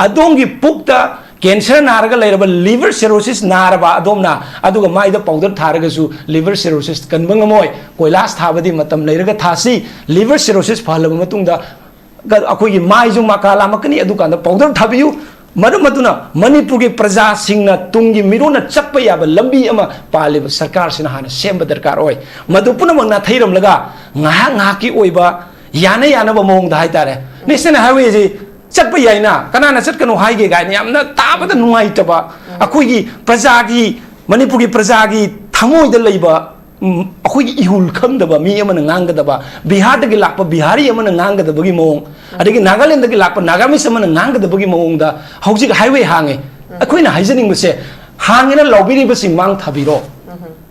ꯑꯗꯣꯝꯒꯤ ꯄꯨꯛꯇ ꯀꯦꯟꯁꯔ ꯅꯥꯔꯒ ꯂꯩꯔꯕ, ꯂꯤꯚꯔ ꯁꯤꯔꯣꯁꯤꯁ ꯅꯥꯔꯕ ꯑꯗꯣꯝꯅ, ꯑꯗꯨꯒ ꯃꯥꯏꯗ ꯄꯥꯎꯗꯔ ꯊꯥꯔꯒꯁꯨ ꯂꯤꯚꯔ ꯁꯤꯔꯣꯁꯤꯁ ꯀꯟꯕ ꯉꯝꯃꯣꯏ꯫ ꯀꯣꯏꯂꯥꯁ ꯊꯥꯕꯗꯤ ꯃꯇꯝ ꯂꯩꯔꯒ ꯊꯥꯁꯤ꯫ ꯂꯤꯚꯔ ꯁꯤꯔꯣꯁꯤꯁ ꯐꯍꯜꯂꯕ ꯃꯇꯨꯡꯗ ꯀ-, ꯑꯩꯈꯣꯏꯒꯤ ꯃꯥꯏꯁꯨ ꯃꯀꯥ ꯂꯥꯝꯃꯛꯀꯅꯤ, ꯑꯗꯨꯀꯥꯟꯗ ꯄꯥꯎꯗꯔ ꯊꯥꯕꯤꯌꯨ꯫ ꯃꯔꯝ ꯑꯗꯨꯅ ꯃꯅꯤꯄꯨꯔꯒꯤ ꯄ꯭ꯔꯖꯥꯁꯤꯡꯅ ꯇꯨꯡꯒꯤ ꯃꯤꯔꯣꯟꯅ ꯆꯠꯄ ꯌꯥꯕ ꯂꯝꯕꯤ ꯑꯃ ꯄꯥꯜꯂꯤꯕ ꯁꯔꯀꯥꯔꯁꯤꯅ ꯍꯥꯟꯅ ꯁꯦꯝꯕ ꯗꯔꯀꯥꯔ ꯑꯣꯏ꯫ ꯃꯗꯨ ꯄꯨꯝꯅꯃꯛ ꯅꯥꯊꯩꯔꯝꯂꯒ ꯉꯥꯏꯍꯥꯛ ꯉꯥꯏꯍꯥꯛꯀꯤ ꯑꯣꯏꯕ ꯌꯥꯅ ꯌꯥꯅꯕ ꯃꯑꯣꯡꯗ ꯍꯥꯏꯇꯥꯔꯦ, ꯅꯦꯁꯅꯦꯜ ꯍꯥꯏꯋꯦꯁꯤ ꯆꯠꯄ ꯌꯥꯏꯅ, ꯀꯅꯥꯅ ꯆꯠꯀꯅꯣ ꯍꯥꯏꯒꯦ ꯀꯥꯏꯅ ꯌꯥꯝꯅ ꯇꯥꯕꯗ ꯅꯨꯡꯉꯥꯏꯇꯕ, ꯑꯩꯈꯣꯏꯒꯤ ꯄ꯭ꯔꯖꯥꯒꯤ, ꯃꯅꯤꯄꯨꯔꯒꯤ ꯄ꯭ꯔꯖꯥꯒꯤ ꯊꯃꯣꯏꯗ ꯂꯩꯕ, ꯎꯝ, ꯑꯩꯈꯣꯏꯒꯤ ꯏꯍꯨꯜ ꯈꯪꯗꯕ ꯃꯤ ꯑꯃꯅ ꯉꯥꯡꯒꯗꯕ, ꯕꯤꯍꯥꯔꯗꯒꯤ ꯂꯥꯛꯄ ꯕꯤꯍꯥꯔꯤ ꯑꯃꯅ ꯉꯥꯡꯒꯗꯕꯒꯤ ꯃꯑꯣꯡ, ꯑꯗꯒꯤ ꯅꯥꯒꯥꯂꯦꯟꯗꯒꯤ ꯂꯥꯛꯄ ꯅꯥꯒꯥꯃꯤꯁ ꯑꯃꯅ ꯉꯥꯡꯒꯗꯕꯒꯤ ꯃꯑꯣꯡꯗ ꯍꯧꯖꯤꯛ ꯍꯥꯏꯋꯦ ꯍꯥꯡꯉꯦ꯫ ꯑꯩꯈꯣꯏꯅ ꯍꯥꯏꯖꯅꯤꯡꯕꯁꯦ, ꯍꯥꯡꯉꯦꯅ ꯂꯥꯎꯕꯤꯔꯤꯕꯁꯤ ꯃꯥꯡ ꯊꯥꯕꯤꯔꯣ꯫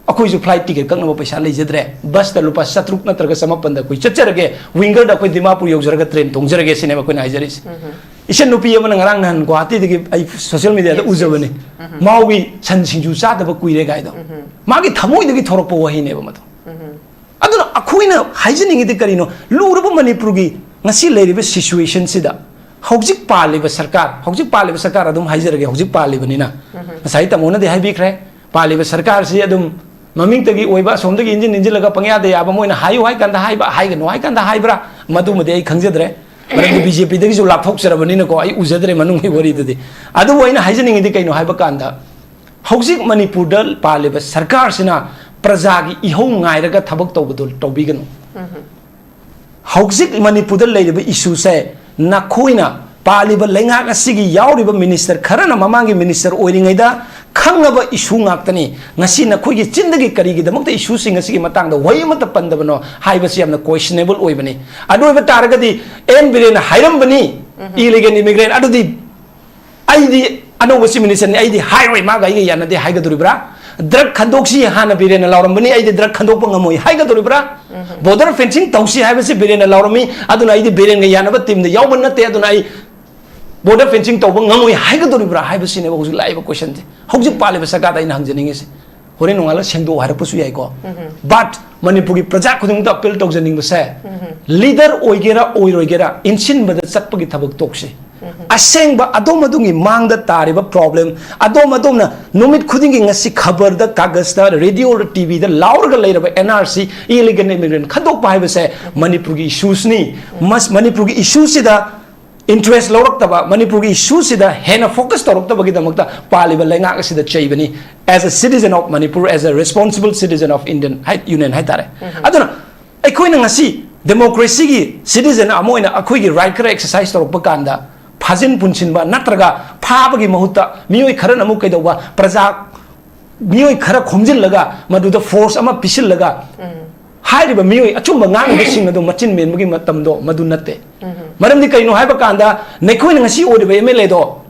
ꯑꯩꯈꯣꯏꯁꯨ ꯐ꯭ꯂꯥꯏꯠ ꯇꯤꯀꯦꯠ ꯀꯛꯅꯕ ꯄꯩꯁꯥ ꯂꯩꯖꯗ꯭ꯔꯦ, ꯕꯁꯇ ꯂꯨꯄꯥ ꯆꯥꯇ꯭ꯔꯨꯛ ꯅꯠꯇ꯭ꯔꯒ ꯆꯃꯥꯄꯟꯗ ꯑꯩꯈꯣꯏ ꯆꯠꯆꯔꯒꯦ, ꯋꯤꯡꯒꯔꯗ ꯑꯩꯈꯣꯏ ꯗꯤꯃꯥꯄꯨꯔ ꯌꯧꯖꯔꯒ ꯇ꯭ꯔꯦꯟ ꯇꯣꯡꯖꯔꯒꯦ ꯁꯤꯅꯦꯕ ꯑꯩꯈꯣꯏꯅ ꯍꯥꯏꯖꯔꯤꯁꯦ꯫ ꯏꯆꯟ ꯅꯨꯄꯤ ꯑꯃꯅ ꯉꯔꯥꯡ ꯅꯍꯥꯟ ꯒꯨꯋꯥꯍꯥꯇꯤꯗꯒꯤ ꯑꯩ ꯁꯣꯁꯤꯌꯦꯜ ꯃꯤꯗꯤꯌꯥꯗ ꯎꯖꯕꯅꯤ, ꯃꯥꯎꯒꯤ ꯁꯟ ꯁꯤꯡꯖꯨ ꯆꯥꯗꯕ ꯀꯨꯏꯔꯦ ꯀꯥꯏꯗꯣ꯫ ꯃꯥꯒꯤ ꯊꯃꯣꯏꯗꯒꯤ ꯊꯣꯔꯛꯄ ꯋꯥꯍꯩꯅꯦꯕ ꯃꯗꯨ꯫ ꯑꯗꯨꯅ ꯑꯩꯈꯣꯏꯅ ꯍꯥꯏꯖꯅꯤꯡꯉꯤꯗꯤ ꯀꯔꯤꯅꯣ? ꯂꯨꯔꯕ ꯃꯅꯤꯄꯨꯔꯒꯤ ꯉꯁꯤ ꯂꯩꯔꯤꯕ ꯁꯤꯆꯨꯋꯦꯁꯟꯁꯤꯗ ꯍꯧꯖꯤꯛ ꯄꯥꯜꯂꯤꯕ ꯁꯔꯀꯥꯔ, ꯍꯧꯖꯤꯛ ꯄꯥꯜꯂꯤꯕ ꯁꯔꯀꯥꯔ ꯑꯗꯨꯝ ꯍꯥꯏꯖꯔꯒꯦ, ꯍꯧꯖꯤꯛ ꯄꯥꯜꯂꯤꯕꯅꯤꯅ꯫ ꯉꯁꯥꯏ ꯇꯥꯃꯣꯅꯗꯤ ꯍꯥꯏꯕꯤꯈ꯭ꯔꯦ, ꯄꯥꯜꯂꯤꯕ ꯁꯔꯀꯥꯔꯁꯤ ꯑꯗꯨꯝ ꯃꯃꯤꯡꯇꯒꯤ ꯑꯣꯏꯕ, ꯑꯁꯣꯝꯗꯒꯤ ꯏꯟꯖꯤꯟ ꯏꯟꯖꯤꯜꯂꯒ ꯄꯪꯌꯥꯗ ꯌꯥꯕ, ꯃꯣꯏꯅ ꯍꯥꯏꯌꯨ ꯍꯥꯏ ꯀꯥꯟꯗ ꯍꯥꯏꯕ, ꯍꯥꯏꯒꯅꯨ ꯍꯥꯏ ꯀꯥꯟꯗ ꯍꯥꯏꯕ꯭ꯔꯥ, ꯃꯗꯨꯃꯗꯤ ꯑꯩ ꯈꯪꯖꯗ꯭ꯔꯦ꯫ ꯃꯔꯝꯗꯤ ꯕꯤ ꯖꯦ ꯄꯤꯗꯒꯤꯁꯨ ꯂꯥꯞꯊꯣꯛꯆꯔꯕꯅꯤꯅꯀꯣ, ꯑꯩ ꯎꯖꯗ꯭ꯔꯦ ꯃꯅꯨꯡꯒꯤ ꯋꯥꯔꯤꯗꯨꯗꯤ꯫ ꯑꯗꯨꯕꯨ ꯑꯩꯅ ꯍꯥꯏꯖꯅꯤꯡꯉꯤꯗꯤ ꯀꯩꯅꯣ ꯍꯥꯏꯕ ꯀꯥꯟꯗ, ꯍꯧꯖꯤꯛ ꯃꯅꯤꯄꯨꯔꯗ ꯄꯥꯜꯂꯤꯕ ꯁꯔꯀꯥꯔꯁꯤꯅ ꯄ꯭ꯔꯖꯥꯒꯤ ꯏꯍꯧ ꯉꯥꯏꯔꯒ ꯊꯕꯛ ꯇꯧꯕꯗꯣ ꯇꯧꯕꯤꯒꯅꯨ꯫ ꯍꯧꯖꯤꯛ ꯃꯅꯤꯄꯨꯔꯗ ꯂꯩꯔꯤꯕ ꯏꯁꯨꯁꯦ ꯅꯈꯣꯏꯅ ꯄꯥꯜꯂꯤꯕ ꯂꯩꯉꯥꯛ ꯑꯁꯤꯒꯤ ꯌꯥꯎꯔꯤꯕ ꯃꯤꯅꯤꯁꯇꯔ ꯈꯔꯅ ꯃꯃꯥꯡꯒꯤ ꯃꯤꯅꯤꯁꯇꯔ ꯑꯣꯏꯔꯤꯉꯩꯗ ꯈꯪꯉꯕ ꯏꯁꯨ ꯉꯥꯛꯇꯅꯤ꯫ ꯉꯁꯤ ꯅꯈꯣꯏꯒꯤ ꯆꯤꯟꯗꯒꯤ ꯀꯔꯤꯒꯤꯗꯃꯛꯇ ꯏꯁꯨꯁꯤꯡ ꯑꯁꯤꯒꯤ ꯃꯇꯥꯡꯗ ꯋꯥꯍꯩ ꯑꯃꯠꯇ ꯄꯟꯗꯕꯅꯣ ꯍꯥꯏꯕꯁꯤ ꯌꯥꯝꯅ ꯀꯣꯏꯁꯅꯦꯕꯜ ꯑꯣꯏꯕꯅꯤ꯫ ꯑꯗꯨ ꯑꯣꯏꯕ ꯇꯥꯔꯒꯗꯤ ꯑꯦꯟ ꯕꯤꯔꯦꯟꯅ ꯍꯥꯏꯔꯝꯕꯅꯤ, ꯏꯂꯤꯒꯦꯜ ꯏꯃꯤꯒ꯭ꯔꯦꯟ, ꯑꯗꯨꯗꯤ ꯑꯩꯗꯤ ꯑꯅꯧꯕ ꯆꯤꯐ ꯃꯤꯅꯤꯁꯇꯔꯅꯤ, ꯑꯩꯗꯤ ꯍꯥꯏꯔꯣꯏ, ꯃꯥꯒ ꯑꯩꯒ ꯌꯥꯅꯗꯦ ꯍꯥꯏꯒꯗꯣꯔꯤꯕ꯭ꯔꯥ? ꯗ꯭ꯔꯒ ꯈꯟꯗꯣꯛꯁꯤ ꯍꯥꯟꯅ ꯕꯤꯔꯦꯟꯅ ꯂꯥꯎꯔꯝꯕꯅꯤ, ꯑꯩꯗꯤ ꯗ꯭ꯔꯒ ꯈꯟꯗꯣꯛꯄ ꯉꯝꯃꯣꯏ ꯍꯥꯏꯒꯗꯣꯔꯤꯕ꯭ꯔꯥ? ꯕꯣꯔꯗꯔ ꯐꯦꯟꯁꯤꯡ ꯇꯧꯁꯤ ꯍꯥꯏꯕꯁꯤ ꯕꯤꯔꯦꯟꯅ ꯂꯥꯎꯔꯝꯃꯤ, ꯑꯗꯨꯅ ꯑꯩꯗꯤ ꯕꯤꯔꯦꯟꯒ ꯌꯥꯅꯕ ꯇꯤꯝꯗ ꯌꯥꯎꯕ ꯅꯠꯇꯦ, ꯑꯗꯨꯅ ꯑꯩ ꯕꯣꯔꯗꯔ ꯐꯦꯟꯁꯤꯡ ꯇꯧꯕ ꯉꯝꯃꯣꯏ ꯍꯥꯏꯒꯗꯣꯔꯤꯕ꯭ꯔꯥ ꯍꯥꯏꯕꯁꯤꯅꯦꯕ ꯍꯧꯖꯤꯛ ꯂꯥꯛꯏꯕ ꯀꯣꯏꯁꯟꯁꯦ, ꯍꯧꯖꯤꯛ ꯄꯥꯜꯂꯤꯕ ꯁꯔꯀꯥꯔꯗ ꯑꯩꯅ ꯍꯪꯖꯅꯤꯡꯉꯤꯁꯦ꯫ ꯍꯣꯔꯦꯟ ꯅꯣꯡꯉꯥꯜꯂꯒ ꯁꯦꯡꯗꯣꯛꯑꯣ ꯍꯥꯏꯔꯛꯄꯁꯨ ꯌꯥꯏꯀꯣ꯫ But ꯃꯅꯤꯄꯨꯔꯒꯤ ꯄ꯭ꯔꯖꯥ ꯈꯨꯗꯤꯡꯃꯛꯇ ꯑꯄꯤꯜ ꯇꯧꯖꯅꯤꯡꯕꯁꯦ, ꯂꯤꯗꯔ ꯑꯣꯏꯒꯦꯔꯥ ꯑꯣꯏꯔꯣꯏꯒꯦꯔꯥ, ꯏꯟꯁꯤꯟꯕꯗ ꯆꯠꯄꯒꯤ ꯊꯕꯛ ꯇꯣꯛꯁꯤ꯫ ꯑꯁꯦꯡꯕ ꯑꯗꯣꯝ ꯑꯗꯣꯝꯒꯤ ꯃꯥꯡꯗ ꯇꯥꯔꯤꯕ ꯄ꯭ꯔꯣꯕ꯭ꯂꯦꯝ, ꯑꯗꯣꯝ ꯑꯗꯣꯝꯅ ꯅꯨꯃꯤꯠ ꯈꯨꯗꯤꯡꯒꯤ ꯉꯁꯤ ꯈꯕꯔꯗ, ꯀꯥꯒꯖꯇ, ꯔꯦꯗꯤꯑꯣꯗ, ꯇꯤꯚꯤꯗ ꯂꯥꯎꯔꯒ ꯂꯩꯔꯕ ꯑꯦꯟ ꯑꯥꯔ ꯁꯤ, ꯏꯂꯤꯒꯦꯜ ꯏꯃꯤꯒ꯭ꯔꯦꯟ ꯈꯟꯗꯣꯛꯄ ꯍꯥꯏꯕꯁꯦ ꯃꯅꯤꯄꯨꯔꯒꯤ ꯏꯁꯨꯁꯅꯤ꯫ ꯃꯁ-, ꯃꯅꯤꯄꯨꯔꯒꯤ ꯏꯁꯨꯁꯤꯗ ꯏꯟꯇꯔꯦꯁ ꯂꯧꯔꯛꯇꯕ, ꯃꯅꯤꯄꯨꯔꯒꯤ ꯏꯁꯨꯁꯤꯗ ꯍꯦꯟꯅ ꯐꯣꯀꯁ ꯇꯧꯔꯛꯇꯕꯒꯤꯗꯃꯛꯇ ꯄꯥꯜꯂꯤꯕ ꯂꯩꯉꯥꯛ ꯑꯁꯤꯗ ꯆꯩꯕꯅꯤ, as a citizen of Manipur, as a responsible citizen of Indian high-, Union ꯍꯥꯏꯇꯥꯔꯦ꯫ ꯑꯗꯨꯅ ꯑꯩꯈꯣꯏꯅ ꯉꯁꯤ ꯗꯦꯃꯣꯀ꯭ꯔꯦꯁꯤꯒꯤ ꯁꯤꯇꯤꯖꯟ ꯑꯃ ꯑꯣꯏꯅ ꯑꯩꯈꯣꯏꯒꯤ ꯔꯥꯏꯠ ꯈꯔ ꯑꯦꯛꯁꯔꯁꯥꯏꯁ ꯇꯧꯔꯛꯄ ꯀꯥꯟꯗ, ꯐꯥꯖꯤꯟ ꯄꯨꯟꯁꯤꯟꯕ ꯅꯠꯇ꯭ꯔꯒ ꯐꯥꯕꯒꯤ ꯃꯍꯨꯠꯇ ꯃꯤꯑꯣꯏ ꯈꯔꯅ ꯑꯃꯨꯛ ꯀꯩꯗꯧꯕ, ꯄ꯭ꯔꯖꯥ, ꯃꯤꯑꯣꯏ ꯈꯔ ꯈꯣꯝꯖꯤꯜꯂꯒ ꯃꯗꯨꯗ ꯐꯣꯔꯁ ꯑꯃ ꯄꯤꯁꯤꯜꯂꯒ ꯍꯥꯏꯔꯤꯕ ꯃꯤꯑꯣꯏ ꯑꯆꯨꯝꯕ ꯉꯥꯡꯂꯤꯕꯁꯤꯡ ꯑꯗꯨ ꯃꯆꯤꯟ ꯃꯦꯟꯕꯒꯤ ꯃꯇꯝꯗꯣ ꯃꯗꯨ ꯅꯠꯇꯦ꯫ ꯃꯔꯝꯗꯤ ꯀꯩꯅꯣ ꯍꯥꯏꯕ ꯀꯥꯟꯗ, ꯅꯈꯣꯏꯅ ꯉꯁꯤ ꯑꯣꯏꯔꯤꯕ ꯑꯦꯝ ꯑꯦꯜ ꯑꯦꯗꯣ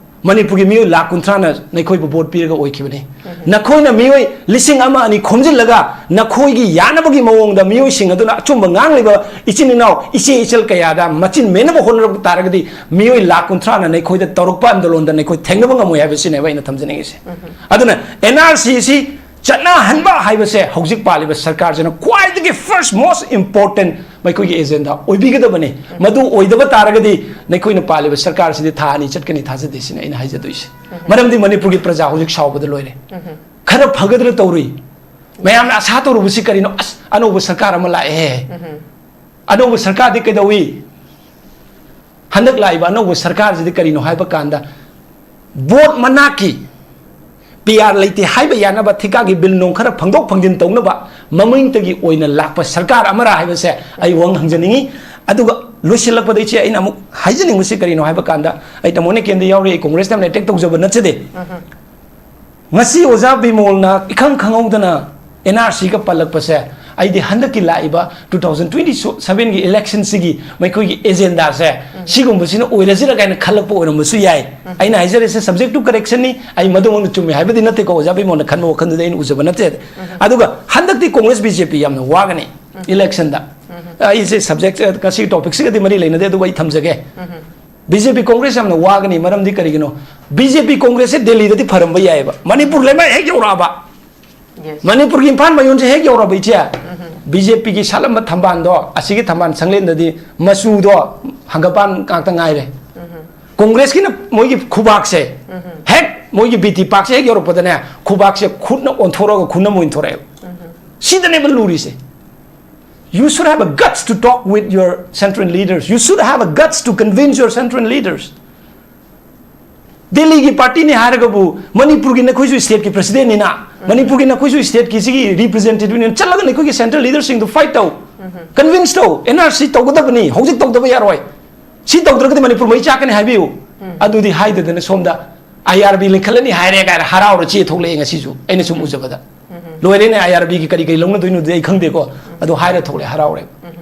ꯃꯅꯤꯄꯨꯔꯒꯤ ꯃꯤꯑꯣꯏ ꯂꯥꯈ ꯀꯨꯟꯊ꯭ꯔꯥꯅ ꯅꯈꯣꯏꯕꯨ ꯚꯣꯠ ꯄꯤꯔꯒ ꯑꯣꯏꯈꯤꯕꯅꯤ꯫ ꯅꯈꯣꯏꯅ ꯃꯤꯑꯣꯏ ꯂꯤꯁꯤꯡ ꯑꯃ ꯑꯅꯤ ꯈꯣꯝꯖꯤꯜꯂꯒ ꯅꯈꯣꯏꯒꯤ ꯌꯥꯅꯕꯒꯤ ꯃꯑꯣꯡꯗ ꯃꯤꯑꯣꯏꯁꯤꯡ ꯑꯗꯨꯅ ꯑꯆꯨꯝꯕ ꯉꯥꯡꯂꯤꯕ ꯏꯆꯤꯟ ꯏꯅꯥꯎ, ꯏꯆꯦ ꯏꯆꯜ ꯀꯌꯥꯗ ꯃꯆꯤꯟ ꯃꯦꯟꯅꯕ ꯍꯣꯠꯅꯔꯛꯄ ꯇꯥꯔꯒꯗꯤ, ꯃꯤꯑꯣꯏ ꯂꯥꯈ ꯀꯨꯟꯊ꯭ꯔꯥꯅ ꯅꯈꯣꯏꯗ ꯇꯧꯔꯛꯄ ꯑꯟꯗꯣꯂꯣꯟꯗ ꯅꯈꯣꯏ ꯊꯦꯡꯅꯕ ꯉꯝꯃꯣꯏ ꯍꯥꯏꯕꯁꯤꯅꯦꯕ ꯑꯩꯅ ꯊꯝꯖꯅꯤꯡꯉꯤꯁꯦ꯫ ꯑꯗꯨꯅ ꯑꯦꯟ ꯑꯥꯔ ꯁꯤ ꯑꯁꯤ ꯆꯠꯅꯍꯟꯕ ꯍꯥꯏꯕꯁꯦ ꯍꯧꯖꯤꯛ ꯄꯥꯜꯂꯤꯕ ꯁꯔꯀꯥꯔꯁꯤꯅ ꯈ꯭ꯋꯥꯏꯗꯒꯤ ꯐꯥꯔꯁ ꯃꯣꯁ ꯏꯝꯄꯣꯔꯇꯦꯟ ꯃꯈꯣꯏꯒꯤ ꯑꯦꯖꯦꯟꯗꯥ ꯑꯣꯏꯕꯤꯒꯗꯕꯅꯤ꯫ ꯃꯗꯨ ꯑꯣꯏꯗꯕ ꯇꯥꯔꯒꯗꯤ ꯅꯈꯣꯏꯅ ꯄꯥꯜꯂꯤꯕ ꯁꯔꯀꯥꯔꯁꯤꯗꯤ ꯊꯥ ꯑꯅꯤ ꯆꯠꯀꯅꯤ ꯊꯥꯖꯗꯦ, ꯁꯤꯅ ꯑꯩꯅ ꯍꯥꯏꯖꯗꯣꯏꯁꯦ꯫ ꯃꯔꯝꯗꯤ ꯃꯅꯤꯄꯨꯔꯒꯤ ꯄ꯭ꯔꯖꯥ ꯍꯧꯖꯤꯛ ꯁꯥꯎꯕꯗ ꯂꯣꯏꯔꯦ꯫ ꯈꯔ ꯐꯒꯗ꯭ꯔꯥ ꯇꯧꯔꯨꯏ꯫ ꯃꯌꯥꯝꯅ ꯑꯁꯥ ꯇꯧꯔꯨꯕꯁꯤ ꯀꯔꯤꯅꯣ? ꯑꯁ, ꯑꯅꯧꯕ ꯁꯔꯀꯥꯔ ꯑꯃ ꯂꯥꯛꯑꯦ꯫ ꯑꯅꯧꯕ ꯁꯔꯀꯥꯔꯗꯤ ꯀꯩꯗꯧꯏ? ꯍꯟꯗꯛ ꯂꯥꯛꯏꯕ ꯑꯅꯧꯕ ꯁꯔꯀꯥꯔꯁꯤꯗꯤ ꯀꯔꯤꯅꯣ ꯍꯥꯏꯕ ꯀꯥꯟꯗ, ꯚꯣꯠ ꯃꯅꯥꯛꯀꯤ ꯄꯤ ꯑꯥꯔ ꯂꯩꯇꯦ ꯍꯥꯏꯕ ꯌꯥꯅꯕ ꯊꯤꯀꯥꯒꯤ ꯕꯤꯜ ꯅꯨꯡ ꯈꯔ ꯐꯪꯗꯣꯛ ꯐꯪꯖꯤꯟ ꯇꯧꯅꯕ ꯃꯃꯤꯡꯇꯒꯤ ꯑꯣꯏꯅ ꯂꯥꯛꯄ ꯁꯔꯀꯥꯔ ꯑꯃꯔꯥ ꯍꯥꯏꯕꯁꯦ ꯑꯩ ꯋꯥꯍꯪ ꯍꯪꯖꯅꯤꯡꯉꯤ꯫ ꯑꯗꯨꯒ ꯂꯣꯏꯁꯤꯜꯂꯛꯄꯗ ꯏꯆꯦ, ꯑꯩꯅ ꯑꯃꯨꯛ ꯍꯥꯏꯖꯅꯤꯡꯕꯁꯤ ꯀꯔꯤꯅꯣ ꯍꯥꯏꯕ ꯀꯥꯟꯗ, ꯑꯩ ꯇꯥꯃꯣ ꯅꯦꯀꯦꯟꯗ ꯌꯥꯎꯔꯤ, ꯑꯩ ꯀꯣꯡꯒ꯭ꯔꯦꯁꯇ ꯌꯥꯝꯅ ꯑꯦꯇꯦꯛ ꯇꯧꯖꯕ ꯅꯠꯆꯗꯦ꯫ ꯉꯁꯤ ꯑꯣꯖꯥ ꯕꯤꯃꯣꯜꯅ ꯏꯈꯪ ꯈꯪꯍꯧꯗꯅ ꯑꯦꯟ ꯑꯥꯔ ꯁꯤꯒ ꯄꯜꯂꯛꯄꯁꯦ, ꯑꯩꯗꯤ ꯍꯟꯗꯛꯀꯤ ꯂꯥꯛꯏꯕ ꯇꯨ ꯊꯥꯎꯖꯟ ꯇ꯭ꯋꯦꯟꯇꯤ ꯁꯚꯦꯟꯒꯤ ꯏꯂꯦꯛꯁꯟꯁꯤꯒꯤ ꯃꯈꯣꯏꯒꯤ ꯑꯦꯖꯦꯟꯗꯥꯁꯦ ꯁꯤꯒꯨꯝꯕꯁꯤꯅ ꯑꯣꯏꯔꯁꯤꯔ ꯀꯥꯏꯅ ꯈꯜꯂꯛꯄ ꯑꯣꯏꯔꯝꯕꯁꯨ ꯌꯥꯏ꯫ ꯑꯩꯅ ꯍꯥꯏꯖꯔꯤꯁꯦ subject to correctionꯅꯤ, ꯑꯩ ꯃꯗꯨꯃꯛꯅ ꯆꯨꯝꯃꯤ ꯍꯥꯏꯕꯗꯤ ꯅꯠꯇꯦꯀꯣ, ꯑꯣꯖꯥ ꯕꯤꯃꯣꯜꯅ ꯈꯟꯕ ꯋꯥꯈꯜꯗꯨꯗꯤ ꯑꯩꯅ ꯎꯖꯕ ꯅꯠꯆꯗꯦ꯫ ꯑꯗꯨꯒ ꯍꯟꯗꯛꯇꯤ ꯀꯣꯡꯒ꯭ꯔꯦꯁ ꯕꯤ ꯖꯦ ꯄꯤ ꯌꯥꯝꯅ ꯋꯥꯒꯅꯤ ꯏꯂꯦꯛꯁꯟꯗ꯫ ꯑꯩꯁꯦ subject, ꯉꯁꯤꯒꯤ topicꯁꯤꯒꯗꯤ ꯃꯔꯤ ꯂꯩꯅꯗꯦ, ꯑꯗꯨꯕꯨ ꯑꯩ ꯊꯝꯖꯒꯦ꯫ ꯕꯤ ꯖꯦ ꯄꯤ ꯀꯣꯡꯒ꯭ꯔꯦꯁ ꯌꯥꯝꯅ ꯋꯥꯒꯅꯤ, ꯃꯔꯝꯗꯤ ꯀꯔꯤꯒꯤꯅꯣ? ꯕꯤ ꯖꯦ ꯄꯤ ꯀꯣꯡꯒ꯭ꯔꯦꯁꯁꯦ ꯗꯦꯜꯂꯤꯗꯗꯤ ꯐꯔꯝꯕ ꯌꯥꯏꯑꯕ, ꯃꯅꯤꯄꯨꯔ ꯂꯩꯃꯥꯏ ꯍꯦꯛ ꯌꯧꯔꯛꯑꯕ, ꯃꯅꯤꯄꯨꯔꯒꯤ ꯏꯝꯐꯥꯜ ꯃꯌꯣꯟꯁꯦ ꯍꯦꯛ ꯌꯧꯔꯕ, ꯏꯆꯦ, ꯕꯤ ꯖꯦ ꯄꯤꯒꯤ ꯁꯥꯠꯂꯝꯕ ꯊꯝꯕꯥꯜꯗꯣ, ꯑꯁꯤꯒꯤ ꯊꯝꯕꯥꯜ ꯁꯪꯂꯦꯟꯗꯗꯤ ꯃꯆꯨꯗꯣ ꯍꯪꯒꯄꯥꯟ ꯉꯥꯛꯇ ꯉꯥꯏꯔꯦ꯫ ꯀꯣꯡꯒ꯭ꯔꯦꯁꯀꯤꯅ ꯃꯣꯏꯒꯤ ꯈꯨꯕꯥꯛꯁꯦ, ꯍꯦꯛ ꯃꯣꯏꯒꯤ ꯕꯤ ꯇꯤ ꯄꯥꯛꯁꯦ ꯍꯦꯛ ꯌꯧꯔꯛꯄꯗꯅꯦ, ꯈꯨꯕꯥꯛꯁꯦ ꯈꯨꯠꯅ ꯑꯣꯟꯊꯣꯔꯛꯑꯒ ꯈꯨꯅꯝ ꯑꯣꯏꯅ ꯊꯣꯔꯛꯑꯦꯕ꯫ ꯁꯤꯗꯅꯦꯕ ꯂꯨꯔꯤꯁꯦ꯫ You should have a guts to talk with your central leaders. You should have a guts to convince your central leaders. ꯗꯦꯜꯂꯤꯒꯤ ꯄꯥꯔꯇꯤꯅꯤ ꯍꯥꯏꯔꯒꯕꯨ, ꯃꯅꯤꯄꯨꯔꯒꯤ ꯅꯈꯣꯏꯁꯨ ꯁ꯭ꯇꯦꯠꯀꯤ ꯄ꯭ꯔꯁꯤꯗꯦꯟꯅꯤꯅ, ꯃꯅꯤꯄꯨꯔꯒꯤ ꯅꯈꯣꯏꯁꯨ ꯁ꯭ꯇꯦꯠꯀꯤ ꯁꯤꯒꯤ ꯔꯤꯄ꯭ꯔꯖꯦꯟꯇꯦꯇꯤꯚꯅꯤꯅ, ꯆꯠꯂꯒ ꯅꯈꯣꯏꯒꯤ ꯁꯦꯟꯇ꯭ꯔꯦꯜ ꯂꯤꯗꯔꯁꯤꯡꯗꯨ ꯐꯥꯏꯠ ꯇꯧ, ꯀꯟꯚꯤꯟꯁ ꯇꯧ, ꯑꯦꯟ ꯑꯥꯔ ꯁꯤ ꯇꯧꯒꯗꯕꯅꯤ, ꯍꯧꯖꯤꯛ ꯇꯧꯗꯕ ꯌꯥꯔꯣꯏ, ꯁꯤ ꯇꯧꯗ꯭ꯔꯒꯗꯤ ꯃꯅꯤꯄꯨꯔ ꯃꯩ ꯆꯥꯛꯀꯅꯤ ꯍꯥꯏꯕꯤꯌꯨ꯫ ꯑꯗꯨꯗꯤ ꯍꯥꯏꯗꯗꯅ ꯁꯣꯝꯗ ꯑꯥꯏ ꯑꯥꯔ ꯕꯤ ꯂꯤꯡꯈꯠꯂꯅꯤ ꯍꯥꯏꯔꯦ ꯀꯥꯏꯅ ꯍꯔꯥꯎꯔ ꯆꯦ ꯊꯣꯛꯂꯛꯑꯦ ꯉꯁꯤꯁꯨ, ꯑꯩꯅ ꯁꯨꯝ ꯎꯖꯕꯗ꯫ ꯂꯣꯏꯔꯦꯅꯦ, ꯑꯥꯏ ꯑꯥꯔ ꯕꯤꯒꯤ ꯀꯔꯤ ꯀꯔꯤ ꯂꯧꯅꯗꯣꯏꯅꯣꯗꯤ ꯑꯩ ꯈꯪꯗꯦꯀꯣ, ꯑꯗꯣ ꯍꯥꯏꯔ ꯊꯣꯛꯂꯛꯑꯦ, ꯍꯔꯥꯎꯔꯦ꯫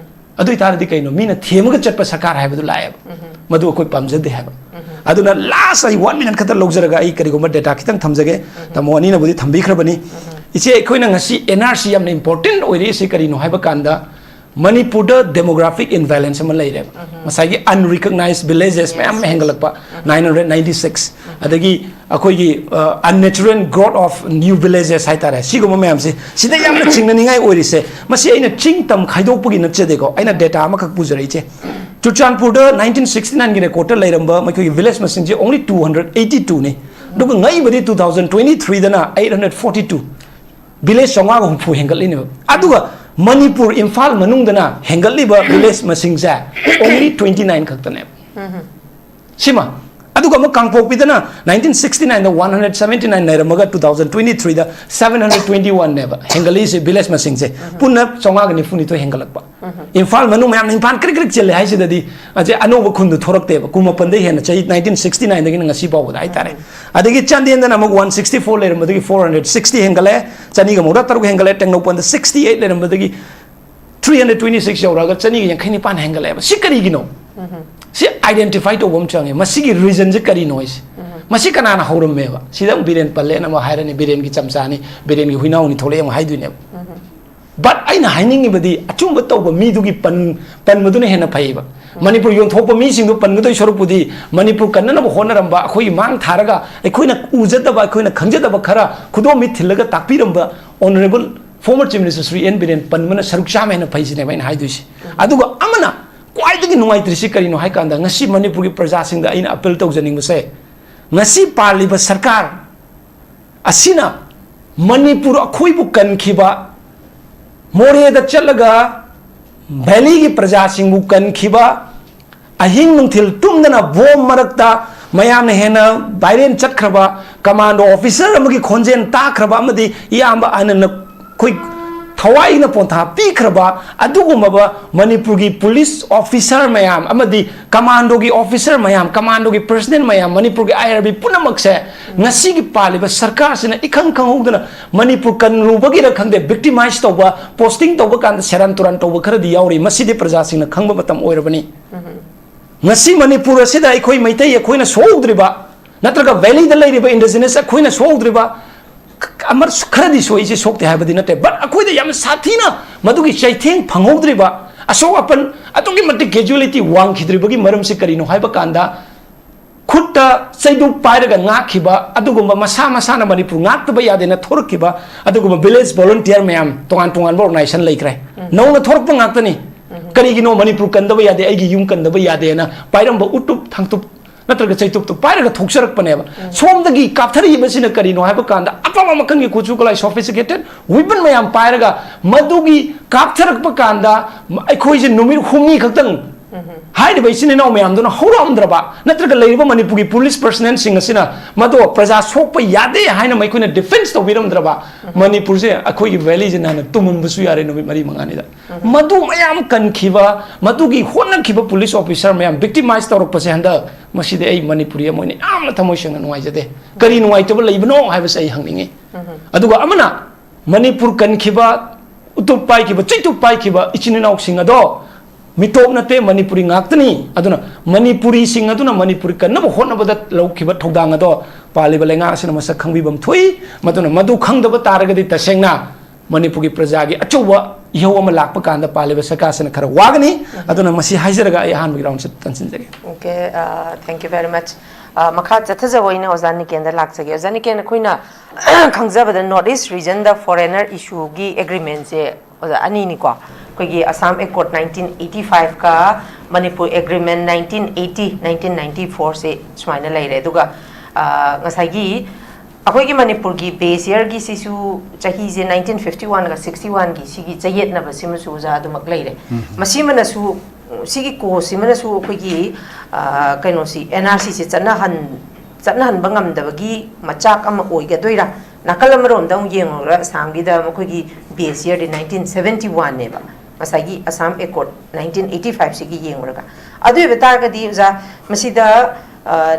ꯑꯗꯨ ꯑꯣꯏꯇꯥꯔꯗꯤ ꯀꯩꯅꯣ, ꯃꯤꯅ ꯊꯦꯝꯃꯒ ꯆꯠꯄ ꯁꯔꯀꯥꯔ ꯍꯥꯏꯕꯗꯨ ꯂꯥꯛꯑꯦꯕ꯫ ꯃꯗꯨ ꯑꯩꯈꯣꯏ ꯄꯥꯝꯖꯗꯦ ꯍꯥꯏꯕ꯫ ꯑꯗꯨꯅ ꯂꯥꯁ ꯑꯩ ꯋꯥꯟ ꯃꯤꯅꯠ ꯈꯛꯇ ꯂꯧꯖꯔꯒ ꯑꯩ ꯀꯔꯤꯒꯨꯝꯕ ꯗꯦꯇꯥ ꯈꯤꯇꯪ ꯊꯝꯖꯒꯦ꯫ ꯇꯥꯃꯣ ꯑꯅꯤꯅꯕꯨꯗꯤ ꯊꯝꯕꯤꯈ꯭ꯔꯕꯅꯤ꯫ ꯏꯆꯦ, ꯑꯩꯈꯣꯏꯅ ꯉꯁꯤ ꯑꯦꯟ ꯑꯥꯔ ꯁꯤ ꯌꯥꯝꯅ ꯏꯝꯄꯣꯔꯇꯦꯟ ꯑꯣꯏꯔꯛꯏꯁꯤ ꯀꯔꯤꯅꯣ ꯍꯥꯏꯕ ꯀꯥꯟꯗ, ꯃꯅꯤꯄꯨꯔꯗ ꯗꯦꯃꯣꯒ꯭ꯔꯥꯐꯤꯛ ꯏꯝꯕꯦꯂꯦꯟꯁ ꯑꯃ ꯂꯩꯔꯦꯕ꯫ ꯉꯁꯥꯏꯒꯤ ꯑꯟꯔꯤꯀꯛꯅꯥꯏꯖ ꯚꯤꯂꯦꯖꯦꯁ ꯃꯌꯥꯝ ꯑꯃ ꯍꯦꯟꯒꯠꯂꯛꯄ, ꯅꯥꯏꯟ ꯍꯟꯗ꯭ꯔꯦꯠ ꯅꯥꯏꯟꯇꯤ ꯁꯤꯛꯁ, ꯑꯗꯒꯤ ꯑꯩꯈꯣꯏꯒꯤ ꯑꯟꯅꯦꯆꯨꯔꯦꯜ ꯒ꯭ꯔꯣꯠ ꯑꯣꯐ ꯅ꯭ꯌꯨ ꯚꯤꯂꯦꯖꯦꯁ ꯍꯥꯏꯇꯥꯔꯦ, ꯁꯤꯒꯨꯝꯕ ꯃꯌꯥꯝꯁꯦ, ꯁꯤꯗ ꯌꯥꯝꯅ ꯆꯤꯡꯅꯅꯤꯡꯉꯥꯏ ꯑꯣꯏꯔꯤꯁꯦ꯫ ꯃꯁꯤ ꯑꯩꯅ ꯆꯤꯡ ꯇꯝ ꯈꯥꯏꯗꯣꯛꯄꯒꯤ ꯅꯠꯆꯗꯦꯀꯣ, ꯑꯩꯅ ꯗꯦꯇꯥ ꯑꯃꯈꯛ ꯄꯨꯖꯔꯛꯏꯁꯦ꯫ ꯆꯨꯔꯆꯥꯟꯄꯨꯔꯗ ꯅꯥꯏꯟꯇꯤꯟ ꯁꯤꯛꯁꯇꯤ ꯅꯥꯏꯟꯒꯤ ꯔꯦꯀꯣꯔꯠꯇ ꯂꯩꯔꯝꯕ ꯃꯈꯣꯏꯒꯤ ꯚꯤꯂꯦꯖ ꯃꯁꯤꯡꯁꯦ only two hundred eighty two ꯅꯤ꯫ ꯑꯗꯨꯒ ꯉꯛꯏꯕꯗꯤ two thousand twenty three ꯗꯅ eight hundred forty two꯫ Village ꯆꯥꯝꯃꯉꯥꯒ ꯍꯨꯝꯐꯨ ꯍꯦꯟꯒꯠꯂꯤꯅꯦꯕ꯫ ꯑꯗꯨꯒ ꯃꯅꯤꯄꯨꯔ ꯏꯝꯐꯥꯜ ꯃꯅꯨꯡꯗꯅ ꯍꯦꯟꯒꯠꯂꯤꯕ ꯚꯤꯂꯦꯖ ꯃꯁꯤꯡꯁꯦ only twenty nine ꯈꯛꯇꯅꯦꯕ꯫ ꯁꯤꯃ꯫ ꯑꯗꯨꯒ ꯑꯃꯨꯛ ꯀꯥꯡꯄꯣꯛꯄꯤꯗꯅ ꯅꯥꯏꯟꯇꯤꯟ ꯁꯤꯛꯁꯇꯤ ꯅꯥꯏꯟꯗ one hundred seventy nine ꯂꯩꯔꯝꯃꯒ two thousand twenty three ꯗ seven hundred twenty one ꯅꯦꯕ ꯍꯦꯟꯒꯠꯂꯛꯏꯁꯦ, ꯚꯤꯂꯦꯖ ꯃꯁꯤꯡꯁꯦ꯫ ꯄꯨꯟꯅ ꯆꯥꯝꯃꯉꯥꯒ ꯅꯤꯐꯨ ꯅꯤꯊꯣꯏ ꯍꯦꯟꯒꯠꯂꯛꯄ꯫ ꯏꯝꯐꯥꯜ ꯃꯅꯨꯡ ꯃꯌꯥꯝꯅ ꯏꯝꯐꯥꯜ ꯀ꯭ꯔꯤꯛ ꯀ꯭ꯔꯤꯛ ꯆꯤꯜꯂꯦ ꯍꯥꯏꯁꯤꯗꯗꯤ, ꯑꯁꯤ ꯑꯅꯧꯕ ꯈꯨꯟꯗꯨ ꯊꯣꯔꯛꯇꯦꯕ, ꯀꯨꯟꯃꯥꯄꯟꯗꯩ ꯍꯦꯟꯅ, ꯆꯍꯤ ꯅꯥꯏꯟꯇꯤꯟ ꯁꯤꯛꯁꯇꯤ ꯅꯥꯏꯟꯗꯒꯤꯅ ꯉꯁꯤ ꯐꯥꯎꯕꯗ ꯍꯥꯏꯇꯥꯔꯦ꯫ ꯑꯗꯒꯤ ꯆꯥꯟꯗꯦꯜꯗꯅ ꯑꯃꯨꯛ ꯋꯥꯟ ꯁꯤꯛꯁꯇꯤ ꯐꯣꯔ ꯂꯩꯔꯝꯕꯗꯒꯤ ꯐꯣꯔ ꯍꯟꯗ꯭ꯔꯦꯠ ꯁꯤꯛꯁꯇꯤ ꯍꯦꯟꯒꯠꯂꯦ, ꯆꯅꯤꯒ ꯃꯧꯗ꯭ꯔꯥ ꯇꯔꯨꯛ ꯍꯦꯟꯒꯠꯂꯦ, ꯇꯦꯡꯅꯧꯄꯜꯗ ꯁꯤꯛꯁꯇꯤ ꯑꯩꯠ ꯂꯩꯔꯝꯕꯗꯒꯤ ꯊ꯭ꯔꯤ ꯍꯟꯗ꯭ꯔꯦꯠ ꯇ꯭ꯋꯦꯟꯇꯤ ꯁꯤꯛꯁ ꯌꯧꯔꯛꯑꯒ ꯆꯅꯤꯒ ꯌꯥꯡꯈꯩ ꯅꯤꯄꯥꯟ ꯍꯦꯟꯒꯠꯂꯛꯑꯦꯕ꯫ ꯁꯤ ꯀꯔꯤꯒꯤꯅꯣ? ꯁꯤ ꯑꯥꯏꯗꯦꯟꯇꯤꯐꯥꯏ ꯇꯧꯕ ꯑꯃ ꯆꯪꯉꯦ꯫ ꯃꯁꯤꯒꯤ ꯔꯤꯖꯟꯁꯦ ꯀꯔꯤꯅꯣ ꯍꯥꯏꯁꯦ? ꯃꯁꯤ ꯀꯅꯥꯅ ꯍꯧꯔꯝꯃꯦꯕ? ꯁꯤꯗ ꯑꯃꯨꯛ ꯕꯤꯔꯦꯟ ꯄꯜꯂꯦꯅ ꯑꯃꯨꯛ ꯍꯥꯏꯔꯅꯤ, ꯕꯤꯔꯦꯟꯒꯤ ꯆꯝꯆꯥꯅꯤ, ꯕꯤꯔꯦꯟꯒꯤ ꯍꯨꯏꯅꯥꯎꯅꯤ ꯊꯣꯛꯂꯛꯑꯦ ꯑꯃꯨꯛ ꯍꯥꯏꯗꯣꯏꯅꯦꯕ꯫ But ꯑꯩꯅ ꯍꯥꯏꯅꯤꯡꯉꯤꯕꯗꯤ, ꯑꯆꯨꯝꯕ ꯇꯧꯕ ꯃꯤꯗꯨꯒꯤ ꯄꯟ-, ꯄꯟꯕꯗꯨꯅ ꯍꯦꯟꯅ ꯐꯩꯌꯦꯕ꯫ ꯃꯅꯤꯄꯨꯔ ꯌꯣꯟꯊꯣꯛꯄ ꯃꯤꯁꯤꯡꯗꯨ ꯄꯟꯒꯗꯣꯏ ꯁꯔꯨꯛꯄꯨꯗꯤ, ꯃꯅꯤꯄꯨꯔ ꯀꯟꯅꯅꯕ ꯍꯣꯠꯅꯔꯝꯕ, ꯑꯩꯈꯣꯏꯒꯤ ꯃꯥꯡ ꯊꯥꯔꯒ ꯑꯩꯈꯣꯏꯅ ꯎꯖꯗꯕ, ꯑꯩꯈꯣꯏꯅ ꯈꯪꯖꯗꯕ ꯈꯔ ꯈꯨꯗꯣꯝꯕꯤ ꯊꯤꯜꯂꯒ ꯇꯥꯛꯄꯤꯔꯝꯕ honourable former Chief Minister Shri N Biren ꯄꯟꯕꯅ ꯁꯔꯨꯛ ꯆꯥꯝꯃ ꯍꯦꯟꯅ ꯐꯩꯁꯤꯅꯦꯕ ꯑꯩꯅ ꯍꯥꯏꯗꯣꯏꯁꯦ꯫ ꯑꯗꯨꯒ ꯑꯃꯅ ꯈ꯭ꯋꯥꯏꯗꯒꯤ ꯅꯨꯡꯉꯥꯏꯇ꯭ꯔꯤꯁꯤ ꯀꯔꯤꯅꯣ ꯍꯥꯏ ꯀꯥꯟꯗ, ꯉꯁꯤ ꯃꯅꯤꯄꯨꯔꯒꯤ ꯄ꯭ꯔꯖꯥꯁꯤꯡꯗ ꯑꯩꯅ appeal ꯇꯧꯖꯅꯤꯡꯕꯁꯦ, ꯉꯁꯤ ꯄꯥꯜꯂꯤꯕ ꯁꯔꯀꯥꯔ ꯑꯁꯤꯅ ꯃꯅꯤꯄꯨꯔ ꯑꯩꯈꯣꯏꯕꯨ ꯀꯟꯈꯤꯕ, ꯃꯣꯔꯦꯗ ꯆꯠꯂꯒ valley ꯒꯤ ꯄ꯭ꯔꯖꯥꯁꯤꯡꯕꯨ ꯀꯟꯈꯤꯕ, ꯑꯍꯤꯡ ꯅꯨꯡꯊꯤꯜ ꯇꯨꯝꯗꯅ ꯕꯣꯝ ꯃꯔꯛꯇ ꯃꯌꯥꯝꯅ ꯍꯦꯟꯅ viral ꯆꯠꯈ꯭ꯔꯕ, commando officer ꯑꯃꯒꯤ ꯈꯣꯟꯖꯦꯜ ꯇꯥꯈ꯭ꯔꯕ, ꯑꯃꯗꯤ ꯏꯌꯥꯝꯕ ꯑꯅꯟꯅ ꯑꯩꯈꯣꯏ ꯊꯋꯥꯏꯅ ꯄꯣꯟꯊꯥ ꯄꯤꯈ꯭ꯔꯕ ꯑꯗꯨꯒꯨꯝꯂꯕ ꯃꯅꯤꯄꯨꯔꯒꯤ police officer ꯃꯌꯥꯝ ꯑꯃꯗꯤ commando ꯒꯤ officer ꯃꯌꯥꯝ, commando ꯒꯤ personnel ꯃꯌꯥꯝ, ꯃꯅꯤꯄꯨꯔꯒꯤ I R B ꯄꯨꯝꯅꯃꯛꯁꯦ ꯉꯁꯤꯒꯤ ꯄꯥꯜꯂꯤꯕ ꯁꯔꯀꯥꯔꯁꯤꯅ ꯏꯈꯪ ꯈꯪꯍꯧꯗꯅ ꯃꯅꯤꯄꯨꯔ ꯀꯟꯂꯨꯕꯒꯤꯔ ꯈꯪꯗꯦ, victimize ꯇꯧꯕ, posting ꯇꯧꯕ ꯀꯥꯟꯗ ꯁꯦꯔꯥꯟ ꯇꯨꯔꯥꯟ ꯇꯧꯕ ꯈꯔꯗꯤ ꯌꯥꯎꯔꯤ꯫ ꯃꯁꯤꯗꯤ ꯄ꯭ꯔꯖꯥꯁꯤꯡꯅ ꯈꯪꯕ ꯃꯇꯝ ꯑꯣꯏꯔꯕꯅꯤ꯫ ꯉꯁꯤ ꯃꯅꯤꯄꯨꯔ ꯑꯁꯤꯗ ꯑꯩꯈꯣꯏ ꯃꯩꯇꯩ ꯑꯩꯈꯣꯏꯅ ꯁꯣꯛꯍꯧꯗ꯭ꯔꯤꯕ, ꯅꯠꯇ꯭ꯔꯒ valley ꯗ ꯂꯩꯔꯤꯕ indigenous ꯑꯩꯈꯣꯏꯅ ꯁꯣꯛꯍꯧꯗ꯭ꯔꯤꯕ, ꯑꯃ ꯈꯔꯗꯤ ꯁꯣꯛꯏꯁꯦ, ꯁꯣꯛꯇꯦ ꯍꯥꯏꯕꯗꯤ ꯅꯠꯇꯦ, but ꯑꯩꯈꯣꯏꯗ ꯌꯥꯝꯅ ꯁꯥꯊꯤꯅ ꯃꯗꯨꯒꯤ ꯆꯩꯊꯦꯡ ꯐꯪꯍꯧꯗ꯭ꯔꯤꯕ, ꯑꯁꯣꯛ ꯑꯄꯟ ꯑꯗꯨꯛꯀꯤ ꯃꯇꯤꯛ casualty ꯋꯥꯡꯈꯤꯗ꯭ꯔꯤꯕꯒꯤ ꯃꯔꯝꯁꯤ ꯀꯔꯤꯅꯣ ꯍꯥꯏꯕ ꯀꯥꯟꯗ, ꯈꯨꯠꯇ ꯆꯩꯗꯨꯞ ꯄꯥꯏꯔꯒ ꯉꯥꯛꯈꯤꯕ ꯑꯗꯨꯒꯨꯝꯕ, ꯃꯁꯥ ꯃꯁꯥꯅ ꯃꯅꯤꯄꯨꯔ ꯉꯥꯛꯇꯕ ꯌꯥꯗꯦꯅ ꯊꯣꯔꯛꯈꯤꯕ ꯑꯗꯨꯒꯨꯝꯕ village volunteer ꯃꯌꯥꯝ, ꯇꯣꯉꯥꯟ ꯇꯣꯉꯥꯟꯕ organization ꯂꯩꯈ꯭ꯔꯦ꯫ ꯅꯧꯅ ꯊꯣꯔꯛꯄ ꯉꯥꯛꯇꯅꯤ꯫ ꯀꯔꯤꯒꯤꯅꯣ ꯃꯅꯤꯄꯨꯔ ꯀꯟꯗꯕ ꯌꯥꯗꯦ, ꯑꯩꯒꯤ ꯌꯨꯝ ꯀꯟꯗꯕ ꯌꯥꯗꯦꯅ ꯄꯥꯏꯔꯝꯕ ꯎꯇꯨꯞ ꯊꯥꯡꯇꯨꯞ ꯅꯠꯇ꯭ꯔꯒ ꯆꯩꯇꯨꯞꯇꯨ ꯄꯥꯏꯔꯒ ꯊꯣꯛꯆꯔꯛꯄꯅꯦꯕ꯫ ꯁꯣꯝꯗꯒꯤ ꯀꯥꯞꯊꯔꯛꯏꯕꯁꯤꯅ ꯀꯔꯤꯅꯣ ꯍꯥꯏꯕ ꯀꯥꯟꯗ, ꯑꯐꯕ ꯃꯈꯜꯒꯤ ꯈꯨꯠꯁꯨ ꯈꯨꯠꯂꯥꯏ, sophisticated weapon ꯃꯌꯥꯝ ꯄꯥꯏꯔꯒ ꯃꯗꯨꯒꯤ ꯀꯥꯞꯊꯔꯛꯄ ꯀꯥꯟꯗ ꯑꯩꯈꯣꯏꯁꯦ ꯅꯨꯃꯤꯠ ꯍꯨꯝꯅꯤ ꯈꯛꯇꯪ ꯍꯥꯏꯔꯤꯕ ꯏꯆꯤꯟ ꯏꯅꯥꯎ ꯃꯌꯥꯝꯗꯨꯅ ꯍꯧꯔꯛꯑꯝꯗ꯭ꯔꯕ, ꯅꯠꯇ꯭ꯔꯒ ꯂꯩꯔꯤꯕ ꯃꯅꯤꯄꯨꯔꯒꯤ police personnel ꯁꯤꯡ ꯑꯁꯤꯅ ꯃꯗꯣ ꯄ꯭ꯔꯖꯥ ꯁꯣꯛꯄ ꯌꯥꯗꯦ ꯍꯥꯏꯅ ꯃꯈꯣꯏꯅ defence ꯇꯧꯕꯤꯔꯝꯗ꯭ꯔꯕ, ꯃꯅꯤꯄꯨꯔꯁꯦ, ꯑꯩꯈꯣꯏꯒꯤ valley ꯁꯦ ꯅꯍꯥꯟꯅ ꯇꯨꯝꯃꯝꯕꯁꯨ ꯌꯥꯔꯦ ꯅꯨꯃꯤꯠ ꯃꯔꯤ ꯃꯉꯥꯅꯤꯗ꯫ ꯃꯗꯨ ꯃꯌꯥꯝ ꯀꯟꯈꯤꯕ, ꯃꯗꯨꯒꯤ ꯍꯣꯠꯅꯈꯤꯕ police officer ꯃꯌꯥꯝ victimize ꯇꯧꯔꯛꯄꯁꯦ ꯍꯟꯗꯛ, ꯃꯁꯤꯗꯤ ꯑꯩ ꯃꯅꯤꯄꯨꯔꯤ ꯑꯃ ꯑꯣꯏꯅ ꯌꯥꯝꯅ ꯊꯃꯣꯏ ꯁꯦꯡꯅ ꯅꯨꯡꯉꯥꯏꯖꯗꯦ꯫ ꯀꯔꯤ ꯅꯨꯡꯉꯥꯏꯇꯕ ꯂꯩꯕꯅꯣ ꯍꯥꯏꯕꯁꯦ ꯑꯩ ꯍꯪꯅꯤꯡꯉꯤ꯫ ꯑꯗꯨꯒ ꯑꯃꯅ, ꯃꯅꯤꯄꯨꯔ ꯀꯟꯈꯤꯕ, ꯎꯇꯨꯞ ꯄꯥꯏꯈꯤꯕ, ꯆꯩꯇꯨꯞ ꯄꯥꯏꯈꯤꯕ ꯏꯆꯤꯟ ꯏꯅꯥꯎꯁꯤꯡ ꯑꯗꯣ ꯃꯤꯇꯣꯞ ꯅꯠꯇꯦ, ꯃꯅꯤꯄꯨꯔꯤ ꯉꯥꯛꯇꯅꯤ꯫ ꯑꯗꯨꯅ ꯃꯅꯤꯄꯨꯔꯤꯁꯤꯡ ꯑꯗꯨꯅ ꯃꯅꯤꯄꯨꯔꯤ ꯀꯟꯅꯕ ꯍꯣꯠꯅꯕꯗ ꯂꯧꯈꯤꯕ ꯊꯧꯗꯥꯡ ꯑꯗꯣ ꯄꯥꯜꯂꯤꯕ ꯂꯩꯉꯥꯛ ꯑꯁꯤꯅ ꯃꯁꯛ ꯈꯪꯕꯤꯐꯝ ꯊꯣꯛꯏ꯫ ꯃꯗꯨꯅ ꯃꯗꯨ ꯈꯪꯗꯕ ꯇꯥꯔꯒꯗꯤ ꯇꯁꯦꯡꯅ ꯃꯅꯤꯄꯨꯔꯒꯤ ꯄ꯭ꯔꯖꯥꯒꯤ ꯑꯆꯧꯕ ꯏꯍꯧ ꯑꯃ ꯂꯥꯛꯄ ꯀꯥꯟꯗ ꯄꯥꯜꯂꯤꯕ ꯁꯔꯀꯥꯔꯁꯤꯅ ꯈꯔ ꯋꯥꯒꯅꯤ꯫ ꯑꯗꯨꯅ ꯃꯁꯤ ꯍꯥꯏꯖꯔꯒ ꯑꯩ ꯑꯍꯥꯟꯕꯒꯤ ꯔꯥꯎꯟꯁꯦ ꯇꯟꯁꯤꯟꯖꯒꯦ꯫ Okay, uh, thank you very much. Uh, ꯃꯈꯥ ꯆꯠꯊꯖꯕ ꯑꯣꯏꯅ ꯑꯣꯖꯥ ꯅꯤꯀꯦꯟꯗ ꯂꯥꯛꯆꯒꯦ꯫ ꯑꯣꯖꯥ ꯅꯤꯀꯦꯟ, ꯑꯩꯈꯣꯏꯅ ꯈꯪꯖꯕꯗ North East Regionꯗ foreigner issueꯒꯤ agreementꯁꯦ ꯑꯣꯖꯥ ꯑꯅꯤꯅꯤꯀꯣ, ꯑꯩꯈꯣꯏꯒꯤ Assam Accord nineteen eighty fiveꯀ Manipur Agreement nineteen eighty nineteen ninety fourꯁꯦ ꯁꯨꯃꯥꯏꯅ ꯂꯩꯔꯦ꯫ ꯑꯗꯨꯒ ꯑ, ꯉꯁꯥꯏꯒꯤ ꯑꯩꯈꯣꯏꯒꯤ ꯃꯅꯤꯄꯨꯔꯒꯤ base yearꯒꯤꯁꯤꯁꯨ ꯆꯍꯤꯁꯦ nineteen fifty oneꯒ sixty oneꯒꯤ ꯁꯤꯒꯤ ꯆꯌꯦꯠꯅꯕꯁꯤꯃꯁꯨ ꯑꯣꯖꯥ ꯑꯗꯨꯃꯛ ꯂꯩꯔꯦ꯫ ꯃꯁꯤꯃꯅꯁꯨ, ꯁꯤꯒꯤ causeꯁꯤꯃꯅꯁꯨ ꯑꯩꯈꯣꯏꯒꯤ ꯑ, ꯀꯩꯅꯣꯁꯤ NRCꯁꯦ ꯆꯠꯅꯍꯟ ꯆꯠꯅꯍꯟꯕ ꯉꯝꯗꯕꯒꯤ ꯃꯆꯥꯛ ꯑꯃ ꯑꯣꯏꯒꯗꯣꯏꯔꯥ? ꯅꯥꯀꯜ ꯑꯃꯔꯣꯝꯗ ꯑꯃꯨꯛ ꯌꯦꯡꯉꯨꯔꯒ ꯑꯁꯥꯝꯒꯤꯗ ꯃꯈꯣꯏꯒꯤ base yearꯗꯤ nineteen seventy oneꯅꯦꯕ, ꯉꯁꯥꯏꯒꯤ Assam Accord nineteen eighty fiveꯁꯤꯒꯤ ꯌꯦꯡꯉꯨꯔꯒ꯫ ꯑꯗꯨ ꯑꯣꯏꯕ ꯇꯥꯔꯒꯗꯤ ꯑꯣꯖꯥ, ꯃꯁꯤꯗ ꯑ,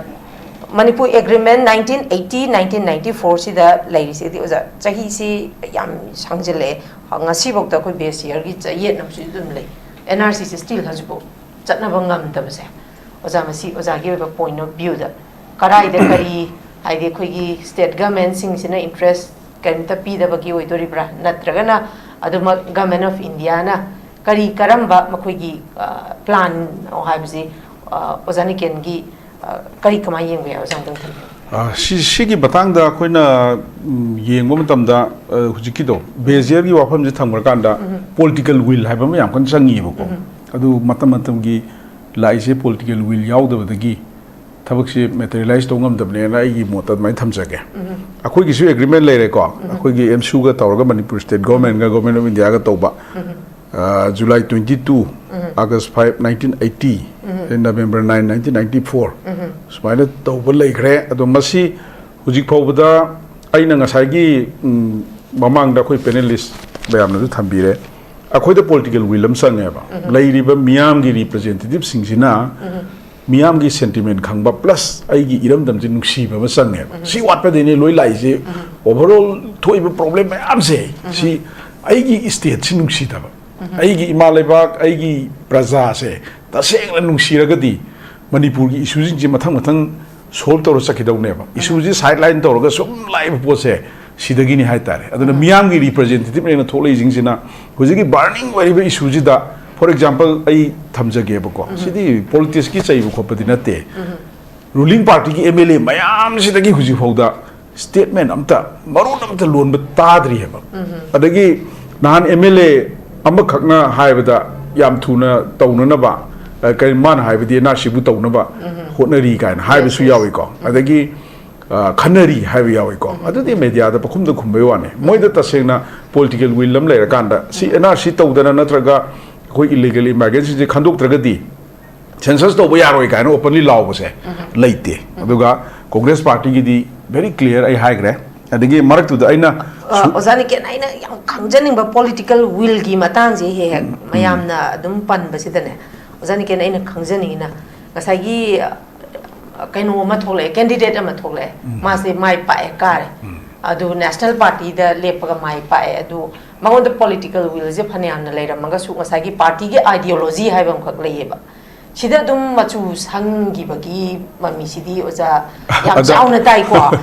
Manipur Agreement nineteen eighty nineteen ninety fourꯁꯤꯗ ꯂꯩꯔꯤꯁꯤꯗꯤ ꯑꯣꯖꯥ, ꯆꯍꯤꯁꯤ ꯌꯥꯝ ꯁꯥꯡꯖꯜꯂꯛꯑꯦ꯫ ꯉꯁꯤꯐꯥꯎꯗ ꯑꯩꯈꯣꯏ base yearꯒꯤ ꯆꯌꯦꯠꯅꯕꯁꯤ ꯑꯗꯨꯝ ꯂꯩ꯫ NRCꯁꯦ still ꯍꯧꯖꯤꯛꯐꯥꯎ ꯆꯠꯅꯕ ꯉꯝꯗꯕꯁꯦ, ꯑꯣꯖꯥ, ꯃꯁꯤ ꯑꯣꯖꯥꯒꯤ ꯑꯣꯏꯕ point of viewꯗ ꯀꯗꯥꯏꯗ ꯀꯔꯤ, ꯍꯥꯏꯗꯤ ꯑꯩꯈꯣꯏꯒꯤ state governmentꯁꯤꯡꯁꯤꯅ interest ꯀꯔꯤꯝꯇ ꯄꯤꯗꯕꯒꯤ ꯑꯣꯏꯗꯣꯔꯤꯕ꯭ꯔꯥ, ꯅꯠꯇ꯭ꯔꯒꯅ ꯑꯗꯨꯃꯛ Government of Indiaꯅ ꯀꯔꯤ ꯀꯔꯝꯕ ꯃꯈꯣꯏꯒꯤ, ꯑ, plan ꯍꯥꯏꯕꯁꯤ, ꯑ, ꯑꯣꯖꯥ ꯅꯤꯀꯦꯟꯒꯤ, ꯑ, ꯀꯔꯤ ꯀꯃꯥꯏꯅ ꯌꯦꯡꯕ ꯌꯥꯏ, ꯑꯣꯖꯥ ꯑꯝꯇꯪ ꯊꯝꯕꯤꯌꯨ꯫ ꯑ, ꯁꯤ ꯁꯤꯒꯤ ꯃꯇꯥꯡꯗ ꯑꯩꯈꯣꯏꯅ ꯎꯝ, ꯌꯦꯡꯕ ꯃꯇꯝꯗ, ꯑ, ꯍꯧꯖꯤꯛꯀꯤꯗꯣ base yearꯒꯤ ꯋꯥꯐꯝꯁꯦ ꯊꯝꯈ꯭ꯔꯀꯥꯟꯗ political will ꯍꯥꯏꯕ ꯑꯃ ꯌꯥꯝ ꯀꯟꯅ ꯆꯪꯉꯤꯕꯀꯣ꯫ ꯑꯗꯨ ꯃꯇꯝ ꯃꯇꯝꯒꯤ ꯂꯥꯛꯏꯁꯦ political will ꯌꯥꯎꯗꯕꯗꯒꯤ ꯊꯕꯛꯁꯦ materialize ꯇꯧ ꯉꯝꯗꯕꯅꯦꯅ ꯑꯩꯒꯤ ꯃꯣꯠꯇ ꯑꯗꯨꯃꯥꯏꯅ ꯊꯝꯖꯒꯦ꯫ ꯑꯩꯈꯣꯏꯒꯤꯁꯨ agreement ꯂꯩꯔꯦꯀꯣ, ꯑꯩꯈꯣꯏꯒꯤ ꯑꯦꯝꯁꯨꯒ ꯇꯧꯔꯒ ꯃꯅꯤꯄꯨꯔ state governmentꯒ Government of Indiaꯒ ꯇꯧꯕ꯫ ꯑ, July twenty two, August five, nineteen eighty, ꯑꯗꯩ November nine, nineteen ninety four, ꯁꯨꯃꯥꯏꯅ ꯇꯧꯕ ꯂꯩꯈ꯭ꯔꯦ꯫ ꯑꯗꯣ ꯃꯁꯤ ꯍꯧꯖꯤꯛ ꯐꯥꯎꯕꯗ ꯑꯩꯅ ꯉꯁꯥꯏꯒꯤ, ꯎꯝ, ꯃꯃꯥꯡꯗ ꯑꯩꯈꯣꯏ panelist ꯃꯌꯥꯝꯅꯁꯨ ꯊꯝꯕꯤꯔꯦ, ꯑꯩꯈꯣꯏꯗ political will ꯑꯃ ꯆꯪꯉꯦꯕ꯫ ꯂꯩꯔꯤꯕ ꯃꯤꯌꯥꯝꯒꯤ representativeꯁꯤꯡꯁꯤꯅ ꯃꯤꯌꯥꯝꯒꯤ sentiment ꯈꯪꯕ plus ꯑꯩꯒꯤ ꯏꯔꯝꯗꯝꯁꯦ ꯅꯨꯡꯁꯤꯕ ꯑꯃ ꯆꯪꯉꯦꯕ꯫ ꯁꯤ ꯋꯥꯠꯄꯗꯩꯅꯦ ꯂꯣꯏ ꯂꯥꯛꯏꯁꯦ꯫ Overall ꯊꯣꯛꯏꯕ problem ꯃꯌꯥꯝꯁꯦ ꯁꯤ ꯑꯩꯒꯤ stateꯁꯤ ꯅꯨꯡꯁꯤꯗꯕ, ꯑꯩꯒꯤ ꯏꯃꯥ ꯂꯩꯕꯥꯛ, ꯑꯩꯒꯤ ꯄ꯭ꯔꯖꯥꯁꯦ ꯇꯁꯦꯡꯅ ꯅꯨꯡꯁꯤꯔꯒꯗꯤ ꯃꯅꯤꯄꯨꯔꯒꯤ issueꯁꯤꯡꯁꯦ ꯃꯊꯪ ꯃꯊꯪ solve ꯇꯧꯔ ꯆꯠꯈꯤꯗꯧꯅꯦꯕ꯫ Issueꯁꯦ sideline ꯇꯧꯔꯒ ꯁꯨꯝ ꯂꯥꯛꯏꯕ ꯄꯣꯠꯁꯦ ꯁꯤꯗꯒꯤꯅꯤ ꯍꯥꯏꯇꯥꯔꯦ꯫ ꯑꯗꯨꯅ ꯃꯤꯌꯥꯝꯒꯤ representative ꯅꯦꯅ ꯊꯣꯛꯂꯛꯏꯁꯤꯡꯁꯤꯅ ꯍꯧꯖꯤꯛꯀꯤ burning ꯑꯣꯏꯔꯤꯕ issue ꯁꯤꯗ, for example, ꯑꯩ ꯊꯝꯖꯒꯦꯕꯀꯣ, ꯁꯤꯗꯤ politics ꯀꯤ ꯆꯩꯕ ꯈꯣꯠꯄꯗꯤ ꯅꯠꯇꯦ꯫ Ruling party ꯒꯤ M L A ꯃꯌꯥꯝꯁꯤꯗꯒꯤ ꯍꯧꯖꯤꯛ ꯐꯥꯎꯗ statement ꯑꯝꯇ, ꯃꯔꯣꯟ ꯑꯝꯇ ꯂꯣꯟꯕ ꯇꯥꯗ꯭ꯔꯤ ꯍꯥꯏꯕ꯫ ꯑꯗꯒꯤ ꯅꯍꯥꯟ M L A ꯑꯃꯈꯛꯅ ꯍꯥꯏꯕꯗ ꯌꯥꯝ ꯊꯨꯅ ꯇꯧꯅꯅꯕ, ꯑ, ꯀꯔꯤ, ꯃꯥꯅ ꯍꯥꯏꯕꯗꯤ N R C ꯕꯨ ꯇꯧꯅꯕ ꯍꯣꯠꯅꯔꯤ ꯀꯥꯏꯅ ꯍꯥꯏꯕꯁꯨ ꯌꯥꯎꯏꯀꯣ꯫ ꯑꯗꯒꯤ, ꯑ, ꯈꯟꯅꯔꯤ ꯍꯥꯏꯕ ꯌꯥꯎꯏꯀꯣ꯫ ꯑꯗꯨꯗꯤ media ꯗ ꯄꯈꯨꯝꯗ ꯈꯨꯝꯕꯩ ꯋꯥꯅꯤ꯫ ꯃꯣꯏꯗ ꯇꯁꯦꯡꯅ political will ꯑꯃ ꯂꯩꯔꯀꯥꯟꯗ, ꯁꯤ N R C ꯇꯧꯗꯅ ꯅꯠꯇ꯭ꯔꯒ ꯑꯩꯈꯣꯏ illegal immigrant ꯁꯤꯡꯁꯦ ꯈꯟꯗꯣꯛꯇ꯭ꯔꯒꯗꯤ census ꯇꯧꯕ ꯌꯥꯔꯣꯏ ꯀꯥꯏꯅ openly ꯂꯥꯎꯕꯁꯦ ꯂꯩꯇꯦ꯫ ꯑꯗꯨꯒ Congress party ꯒꯤꯗꯤ very clear ꯑꯩ ꯍꯥꯏꯈ꯭ꯔꯦ꯫ ꯑꯗꯒꯤ ꯃꯔꯛꯇꯨꯗ ꯑꯩꯅ ꯑ, ꯁꯨ- ꯑꯣꯖꯥ ꯅꯤꯀꯦꯟ, ꯑꯩꯅ ꯌꯥꯝ ꯈꯪꯖꯅꯤꯡꯕ political will ꯒꯤ ꯃꯇꯥꯡꯁꯦ ꯍꯦꯛ ꯍꯦꯛ ꯃꯌꯥꯝꯅ ꯑꯗꯨꯝ ꯄꯟꯕꯁꯤꯗꯅꯦ, ꯑꯣꯖꯥ ꯅꯤꯀꯦꯟ, ꯑꯩꯅ ꯈꯪꯖꯅꯤꯡꯉꯤꯅ, ꯉꯁꯥꯏꯒꯤ, ꯑ, ꯀꯩꯅꯣ ꯑꯃ ꯊꯣꯛꯂꯛꯑꯦ, candidate ꯑꯃ ꯊꯣꯛꯂꯛꯑꯦ, ꯃꯥꯁꯦ ꯃꯥꯏ ꯄꯥꯛꯑꯦ, ꯀꯥꯔꯦ, ꯑꯗꯨ national party ꯗ ꯂꯦꯞꯄꯒ ꯃꯥꯏ ꯄꯥꯛꯑꯦ꯫ ꯑꯗꯨ ꯃꯉꯣꯟꯗ political will ꯁꯦ ꯐꯅꯌꯥꯝꯅ ꯂꯩꯔꯝꯃꯒꯁꯨ, ꯉꯁꯥꯏꯒꯤ party ꯒꯤ ideology ꯍꯥꯏꯕ ꯑꯃꯈꯛ ꯂꯩꯌꯦꯕ, ꯁꯤꯗ ꯑꯗꯨꯝ ꯃꯆꯨ ꯁꯪꯈꯤꯕꯒꯤ ꯃꯃꯤꯁꯤꯗꯤ ꯑꯣꯖꯥ ꯌꯥꯝ ꯑꯗ- ꯆꯥꯎꯅ ꯇꯥꯏꯀꯣ꯫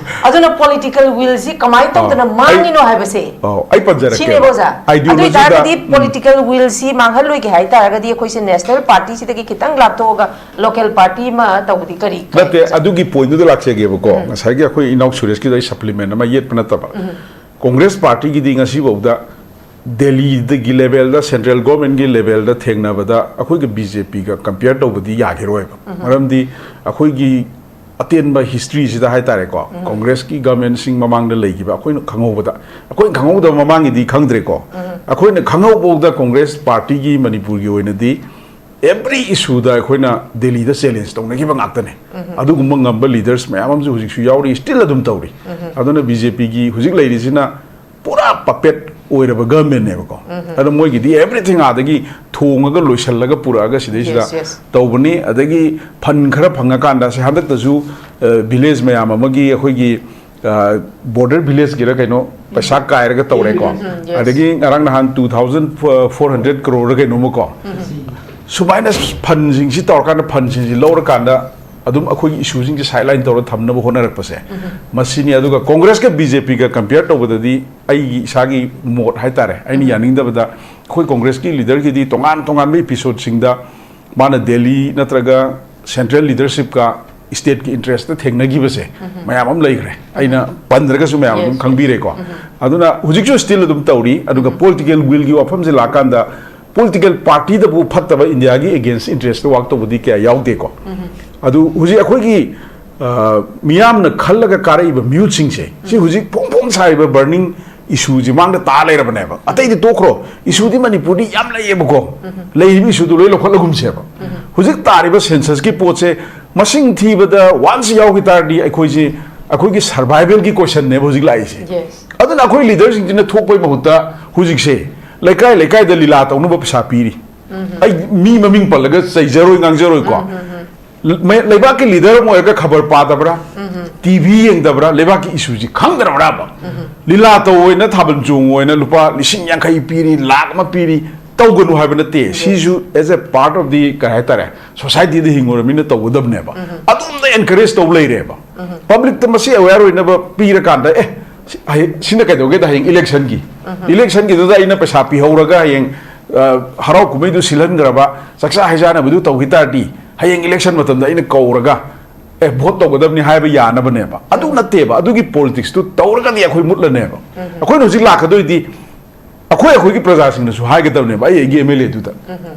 ꯑꯗꯨꯅ political will ꯁꯤ ꯀꯃꯥꯏꯅ ꯇꯧꯗꯅ ꯑꯧ, ꯑꯩ- ꯃꯥꯡꯉꯤꯅꯣ ꯍꯥꯏꯕꯁꯦ ꯑꯧ, ꯑꯩ ꯄꯟꯖꯔꯛꯀꯦ꯫ ꯁꯤꯅꯦꯕ ꯑꯣꯖꯥ꯫ ꯑꯗꯨ ideology ꯗ, ꯑꯣꯏꯇꯥꯔꯒꯗꯤ ꯎꯝ꯫ Political will ꯁꯤ ꯃꯥꯡꯍꯜꯂꯣꯏꯒꯦ ꯍꯥꯏ ꯇꯥꯔꯒꯗꯤ ꯑꯩꯈꯣꯏꯁꯦ national party ꯁꯤꯗꯒꯤ ꯈꯤꯇꯪ ꯂꯥꯞꯊꯣꯛꯑꯒ local party ꯑꯃ ꯇꯧꯕꯗꯤ ꯀꯔꯤ, ꯀꯔꯤ ꯅꯠꯇꯦ, ꯆꯠ- ꯑꯗꯨꯒꯤ point ꯇꯨꯗ ꯂꯥꯛꯆꯒꯦꯕꯀꯣ꯫ ꯎꯝ꯫ ꯉꯁꯥꯏꯒꯤ ꯑꯩꯈꯣꯏ ꯏꯅꯥꯎ ꯁꯨꯔꯦꯁꯀꯤꯗꯣ ꯑꯩ supplement ꯑꯃ ꯌꯦꯠꯄ ꯅꯠꯇꯕ꯫ ꯎꯝ꯫ Congress party ꯒꯤꯗꯤ ꯉꯁꯤꯐꯥꯎꯗ ꯗꯦꯜꯂꯤꯗꯒꯤ level ꯗ, central government ꯀꯤ level ꯗ ꯊꯦꯡꯅꯕꯗ ꯑꯩꯈꯣꯏꯒ B J P ꯒ compare ꯇꯧꯕꯗꯤ ꯌꯥꯈꯤꯔꯣꯏꯕ꯫ ꯎꯝ꯫ ꯃꯔꯝꯗꯤ ꯑꯩꯈꯣꯏꯒꯤ ꯑꯇꯦꯟꯕ history ꯁꯤꯗ ꯍꯥꯏꯇꯥꯔꯦꯀꯣ, ꯎꯝ꯫ Congress ꯀꯤ government ꯁꯤꯡ ꯃꯃꯥꯡꯗ ꯂꯩꯈꯤꯕ ꯑꯩꯈꯣꯏꯅ ꯈꯪꯍꯧꯕꯗ, ꯑꯩꯈꯣꯏꯅ ꯈꯪꯍꯧꯗꯕ ꯃꯃꯥꯡꯒꯤꯗꯤ ꯈꯪꯗ꯭ꯔꯦꯀꯣ꯫ ꯎꯝ꯫ ꯑꯩꯈꯣꯏꯅ ꯈꯪꯍꯧꯕꯗ Congress party ꯒꯤ ꯃꯅꯤꯄꯨꯔꯒꯤ ꯑꯣꯏꯅꯗꯤ every issue ꯗ ꯑꯩꯈꯣꯏꯅ ꯗꯦꯜꯂꯤꯗ challenge ꯇꯧꯅꯈꯤꯕ ꯉꯥꯛꯇꯅꯦ꯫ ꯎꯝ꯫ ꯑꯗꯨꯒꯨꯝꯕ ꯉꯝꯕ leaders ꯃꯌꯥꯝ ꯑꯃꯁꯨ ꯍꯧꯖꯤꯛꯁꯨ ꯌꯥꯎꯔꯤ, still ꯑꯗꯨꯝ ꯇꯧꯔꯤ꯫ ꯎꯝ꯫ ꯑꯗꯨꯅ B J P ꯒꯤ ꯍꯧꯖꯤꯛ ꯂꯩꯔꯤꯁꯤꯅ ꯄꯨꯔꯥ puppet ꯑꯣꯏꯔꯕ government ꯅꯦꯕꯀꯣ꯫ ꯎꯝ꯫ ꯑꯗꯣ ꯃꯣꯏꯒꯤꯗꯤ everything ꯑꯥꯗꯒꯤ ꯊꯣꯡꯉꯒ ꯂꯣꯏꯁꯤꯜꯂꯒ ꯄꯨꯔꯛꯑꯒ ꯁꯤꯗꯩꯁꯤꯗ Yes, yes. ꯇꯧꯕꯅꯤ꯫ ꯑꯗꯒꯤ fund ꯈꯔ ꯐꯪꯉꯀꯥꯟꯗ, ꯁꯤ ꯍꯟꯗꯛꯇꯁꯨ, ꯑ, village ꯃꯌꯥꯝ ꯑꯃꯒꯤ ꯑꯩꯈꯣꯏꯒꯤ, ꯑ, border village ꯀꯤꯔ ꯀꯩꯅꯣ ꯄꯩꯁꯥ ꯀꯥꯏꯔꯒ ꯇꯧꯔꯦꯀꯣ꯫ ꯎꯝ, yes. ꯑꯗꯒꯤ ꯉꯔꯥꯡ ꯅꯍꯥꯟ two thousand four hundred crore ꯔ ꯀꯩꯅꯣꯃꯀꯣ꯫ ꯎꯝ꯫ ꯁꯨꯃꯥꯏꯅ fund ꯁꯤꯡꯁꯤ ꯇꯧꯔꯀꯥꯟꯗ, fund ꯁꯤꯡꯁꯤ ꯂꯧꯔꯀꯥꯟꯗ ꯑꯗꯨꯝ ꯑꯩꯈꯣꯏꯒꯤ ꯏꯁꯨꯁꯤꯡꯁꯦ ꯁꯥꯏꯠꯂꯥꯏꯟ ꯇꯧꯔ ꯊꯝꯅꯕ ꯍꯣꯠꯅꯔꯛꯄꯁꯦ, ꯃꯁꯤꯅꯤ꯫ ꯑꯗꯨꯒ ꯀꯣꯡꯒ꯭ꯔꯦꯁꯀ ꯕꯤ ꯖꯦ ꯄꯤꯒ ꯀꯝꯄꯤꯌꯔ ꯇꯧꯕꯗꯗꯤ ꯑꯩꯒꯤ ꯏꯁꯥꯒꯤ ꯃꯣꯠ ꯍꯥꯏꯇꯥꯔꯦ, ꯑꯩꯅ ꯌꯥꯅꯤꯡꯗꯕꯗ, ꯑꯩꯈꯣꯏ ꯀꯣꯡꯒ꯭ꯔꯦꯁꯀꯤ ꯂꯤꯗꯔꯒꯤꯗꯤ ꯇꯣꯉꯥꯟ ꯇꯣꯉꯥꯟꯕ ꯏꯄꯤꯁꯣꯗꯁꯤꯡꯗ ꯃꯥꯅ ꯗꯦꯜꯂꯤ ꯅꯠꯇ꯭ꯔꯒ ꯁꯦꯟꯇ꯭ꯔꯦꯜ ꯂꯤꯗꯔꯁꯤꯞꯀ ꯁ꯭ꯇꯦꯠꯀꯤ ꯏꯟꯇꯔꯦꯁꯇ ꯊꯦꯡꯅꯈꯤꯕꯁꯦ ꯃꯌꯥꯝ ꯑꯃ ꯂꯩꯈ꯭ꯔꯦ꯫ ꯑꯩꯅ ꯄꯟꯗ꯭ꯔꯒꯁꯨ ꯃꯌꯥꯝ ꯑꯗꯨꯝ ꯈꯪꯕꯤꯔꯦꯀꯣ꯫ ꯑꯗꯨꯅ ꯍꯧꯖꯤꯛꯁꯨ ꯁ꯭ꯇꯤꯜ ꯑꯗꯨꯝ ꯇꯧꯔꯤ꯫ ꯑꯗꯨꯒ ꯄꯣꯂꯤꯇꯤꯀꯦꯜ ꯋꯤꯜꯒꯤ ꯋꯥꯐꯝꯁꯦ ꯂꯥꯛꯀꯥꯟꯗ, ꯄꯣꯂꯤꯇꯤꯀꯦꯜ ꯄꯥꯔꯇꯤꯗꯕꯨ ꯐꯠꯇꯕ, ꯏꯟꯗꯤꯌꯥꯒꯤ ꯑꯦꯒꯦꯟꯁ ꯏꯟꯇꯔꯦꯁꯇ ꯋꯥꯛ ꯇꯧꯕꯗꯤ ꯀꯌꯥ ꯌꯥꯎꯗꯦꯀꯣ꯫ ꯑꯗꯨ ꯍꯧꯖꯤꯛ ꯑꯩꯈꯣꯏꯒꯤ, ꯑ, ꯃꯤꯌꯥꯝꯅ ꯈꯜꯂꯒ ꯀꯥꯔꯛꯏꯕ ꯃꯤꯍꯨꯠꯁꯤꯡꯁꯦ, ꯁꯤ ꯍꯧꯖꯤꯛ ꯐꯣꯡ ꯐꯣꯡ ꯁꯥꯔꯤꯕ ꯕꯔꯅꯤꯡ ꯏꯁꯨꯁꯤ ꯃꯥꯡꯗ ꯇꯥ ꯂꯩꯔꯕꯅꯦꯕ꯫ ꯑꯇꯩꯗꯤ ꯇꯣꯛꯈ꯭ꯔꯣ, ꯏꯁꯨꯗꯤ ꯃꯅꯤꯄꯨꯔꯗꯤ ꯌꯥꯝ ꯂꯩꯌꯦꯕꯀꯣ꯫ ꯂꯩꯔꯤꯕ ꯏꯁꯨꯗꯨ ꯂꯣꯏ ꯂꯧꯈꯠꯂꯒꯨꯝꯁꯦꯕ꯫ ꯍꯧꯖꯤꯛ ꯇꯥꯔꯤꯕ ꯁꯦꯟꯁꯁꯀꯤ ꯄꯣꯠꯁꯦ ꯃꯁꯤꯡ ꯊꯤꯕꯗ ꯋꯥꯟꯁ ꯌꯥꯎꯈꯤ ꯇꯥꯔꯗꯤ ꯑꯩꯈꯣꯏꯁꯤ, ꯑꯩꯈꯣꯏꯒꯤ ꯁꯔꯚꯥꯏꯚꯦꯜꯒꯤ ꯀꯣꯏꯁꯟꯅꯦꯕ ꯍꯧꯖꯤꯛ ꯂꯥꯛꯏꯁꯦ꯫ ꯑꯗꯨꯅ ꯑꯩꯈꯣꯏ ꯂꯤꯗꯔꯁꯤꯡꯁꯤꯅ ꯊꯣꯛꯄꯩ ꯃꯍꯨꯠꯇ ꯍꯧꯖꯤꯛꯁꯦ ꯂꯩꯀꯥꯏ ꯂꯩꯀꯥꯏꯗ ꯂꯤꯂꯥ ꯇꯧꯅꯕ ꯄꯩꯁꯥ ꯄꯤꯔꯤ꯫ ꯑꯩ ꯃꯤ ꯃꯃꯤꯡ ꯄꯜꯂꯒ ꯆꯩꯖꯔꯣꯏ, ꯉꯥꯡꯖꯔꯣꯏꯀꯣ꯫ ꯃ-, ꯂꯩꯕꯥꯛꯀꯤ ꯂꯤꯗꯔ ꯑꯃ ꯑꯣꯏꯔꯒ ꯈꯕꯔ ꯄꯥꯗꯕ꯭ꯔꯥ? T V ꯌꯦꯡꯗꯕ꯭ꯔꯥ? ꯂꯩꯕꯥꯛꯀꯤ ꯏꯁꯨꯁꯤ ꯈꯪꯗ꯭ꯔꯕ꯭ꯔꯥꯕ? ꯂꯤꯂꯥ ꯇꯧ ꯑꯣꯏꯅ ꯊꯥꯕꯜ ꯆꯣꯡꯉꯨ ꯑꯣꯏꯅ ꯂꯨꯄꯥ ꯂꯤꯁꯤꯡ ꯌꯥꯡꯈꯩ ꯄꯤꯔꯤ, ꯂꯥꯛ ꯑꯃ ꯄꯤꯔꯤ, ꯇꯧꯒꯅꯨ ꯍꯥꯏꯕ ꯅꯠꯇꯦ꯫ ꯁꯤꯁꯨ as a part of the, ꯀꯩ ꯍꯥꯏꯇꯥꯔꯦ, ꯁꯣꯁꯥꯏꯇꯤꯗ ꯍꯤꯡꯉꯨꯔꯃꯤꯅ ꯇꯧꯒꯗꯕꯅꯦꯕ꯫ ꯑꯗꯣꯝꯗ ꯑꯦꯟꯀꯔꯦꯖ ꯇꯧ ꯂꯩꯔꯦꯕ꯫ ꯄꯕ꯭ꯂꯤꯛꯇ ꯃꯁꯤ ꯑꯦꯋꯦꯌꯔ ꯑꯣꯏꯅꯕ ꯄꯤꯔꯀꯥꯟꯗ, ꯑꯦ, ꯁꯤ-, ꯍꯌꯦꯡ, ꯁꯤꯅ ꯀꯩꯗꯧꯒꯦꯗ, ꯍꯌꯦꯡ ꯏꯂꯦꯛꯁꯟꯒꯤ, ꯏꯂꯦꯛꯁꯟꯒꯤꯗꯨꯗ ꯑꯩꯅ ꯄꯩꯁꯥ ꯄꯤꯍꯧꯔꯒ ꯍꯌꯦꯡ, ꯑ, ꯍꯔꯥꯎ ꯀꯨꯝꯍꯩꯗꯨ ꯁꯤꯜꯍꯟꯈ꯭ꯔꯕ, ꯆꯥꯛꯆꯥ ꯍꯩꯖꯥꯟꯅꯕꯗꯨ ꯇꯧꯈꯤ ꯇꯥꯔꯗꯤ, ꯍꯌꯦꯡ ꯏꯂꯦꯛꯁꯟ ꯃꯇꯝꯗ ꯑꯩꯅ ꯀꯧꯔꯒ, "ꯑꯦ, ꯚꯣꯠ ꯇꯧꯒꯗꯕꯅꯤ" ꯍꯥꯏꯕ ꯌꯥꯅꯕꯅꯦꯕ꯫ ꯑꯗꯨ ꯅꯠꯇꯦꯕ, ꯑꯗꯨꯒꯤ ꯄꯣꯂꯤꯇꯤꯛꯁꯇꯨ ꯇꯧꯔꯒꯗꯤ ꯑꯩꯈꯣꯏ ꯃꯨꯠꯂꯅꯦꯕ꯫ ꯑꯩꯈꯣꯏꯅ ꯍꯧꯖꯤꯛ ꯂꯥꯛꯀꯗꯣꯏꯗꯤ ꯑꯩꯈꯣꯏ, ꯑꯩꯈꯣꯏꯒꯤ ꯄ꯭ꯔꯖꯥꯁꯤꯡꯅꯁꯨ ꯍꯥꯏꯒꯗꯕꯅꯦꯕ, ꯑꯩ ꯑꯩꯒꯤ ꯑꯦꯝ ꯑꯦꯜ ꯑꯦꯗꯨꯗ,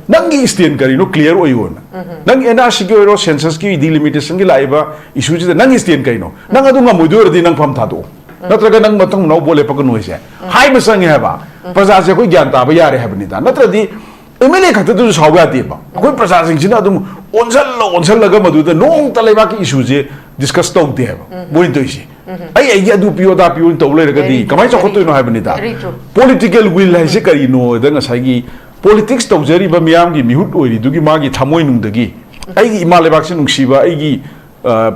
"ꯅꯪꯒꯤ ꯁ꯭ꯇꯦꯟ ꯀꯔꯤꯅꯣ? ꯀ꯭ꯂꯤꯌꯥꯔ ꯑꯣꯏꯌꯣꯅ꯫ ꯅꯪ ꯑꯦꯟ ꯑꯥꯔ ꯁꯤꯒꯤ ꯑꯣꯏꯔꯣ, ꯁꯦꯟꯁꯁꯀꯤ, ꯗꯤꯂꯤꯃꯤꯇꯦꯁꯟꯒꯤ ꯂꯥꯛꯏꯕ ꯏꯁꯨꯁꯤꯗ ꯅꯪꯒꯤ ꯁ꯭ꯇꯦꯟ ꯀꯩꯅꯣ? ꯅꯪ ꯑꯗꯨ ꯉꯝꯃꯣꯏꯗꯣꯏ ꯑꯣꯏꯔꯗꯤ ꯅꯪ ꯐꯝ ꯊꯥꯗꯣꯛꯑꯣ, ꯅꯠꯇ꯭ꯔꯒ ꯅꯪ ꯃꯊꯪ ꯃꯅꯥꯎ ꯚꯣꯠ ꯂꯦꯞꯄꯛꯀꯅꯨ" ꯍꯥꯏꯁꯦ ꯍꯥꯏꯕ ꯆꯪꯉꯦ ꯍꯥꯏꯕ꯫ ꯄ꯭ꯔꯖꯥꯁꯦ ꯑꯩꯈꯣꯏ ꯒ꯭ꯌꯥꯟ ꯇꯥꯕ ꯌꯥꯔꯦ ꯍꯥꯏꯕꯅꯤꯗ꯫ ꯅꯠꯇ꯭ꯔꯗꯤ ꯑꯦꯝ ꯑꯦꯜ ꯑꯦ ꯈꯛꯇꯗꯨꯁꯨ ꯁꯥꯎꯕ ꯌꯥꯗꯦꯕ꯫ ꯑꯩꯈꯣꯏ ꯄ꯭ꯔꯖꯥꯁꯤꯡꯁꯤꯅ ꯑꯗꯨꯝ ꯑꯣꯟꯁꯜꯂ ꯑꯣꯟꯁꯜꯂꯒ ꯃꯗꯨꯗ ꯅꯣꯡꯃꯇ ꯂꯩꯕꯥꯛꯀꯤ ꯏꯁꯨꯁꯦ ꯗꯤꯁꯀꯁ ꯇꯧꯗꯦ ꯍꯥꯏꯕ ꯃꯣꯏꯅ ꯇꯧꯔꯤꯁꯦ꯫ "ꯑꯩ, ꯑꯩꯒꯤ ꯑꯗꯨ ꯄꯤꯌꯣ, ꯑꯗꯥ ꯄꯤꯌꯣꯅ ꯇꯧ ꯂꯩꯔꯒꯗꯤ Very true, ꯀꯃꯥꯏꯅ ꯆꯥꯎꯈꯠꯇꯣꯏꯅꯣ?" very true, ꯍꯥꯏꯕꯅꯤꯗ꯫ Very true. ꯄꯣꯂꯤꯇꯤꯀꯦꯜ ꯋꯤꯜ ꯍꯥꯏꯁꯦ ꯀꯔꯤꯅꯣꯗ ꯉꯁꯥꯏꯒꯤ ꯄꯣꯂꯤꯇꯤꯛꯁ ꯇꯧꯖꯔꯤꯕ ꯃꯤꯌꯥꯝꯒꯤ ꯃꯤꯍꯨꯠ ꯑꯣꯏꯔꯤꯗꯨꯒꯤ ꯃꯥꯒꯤ ꯊꯃꯣꯏꯅꯨꯡꯗꯒꯤ ꯑꯩꯒꯤ ꯏꯃꯥ ꯂꯩꯕꯥꯛꯁꯤ ꯅꯨꯡꯁꯤꯕ, ꯑꯩꯒꯤ, ꯑ,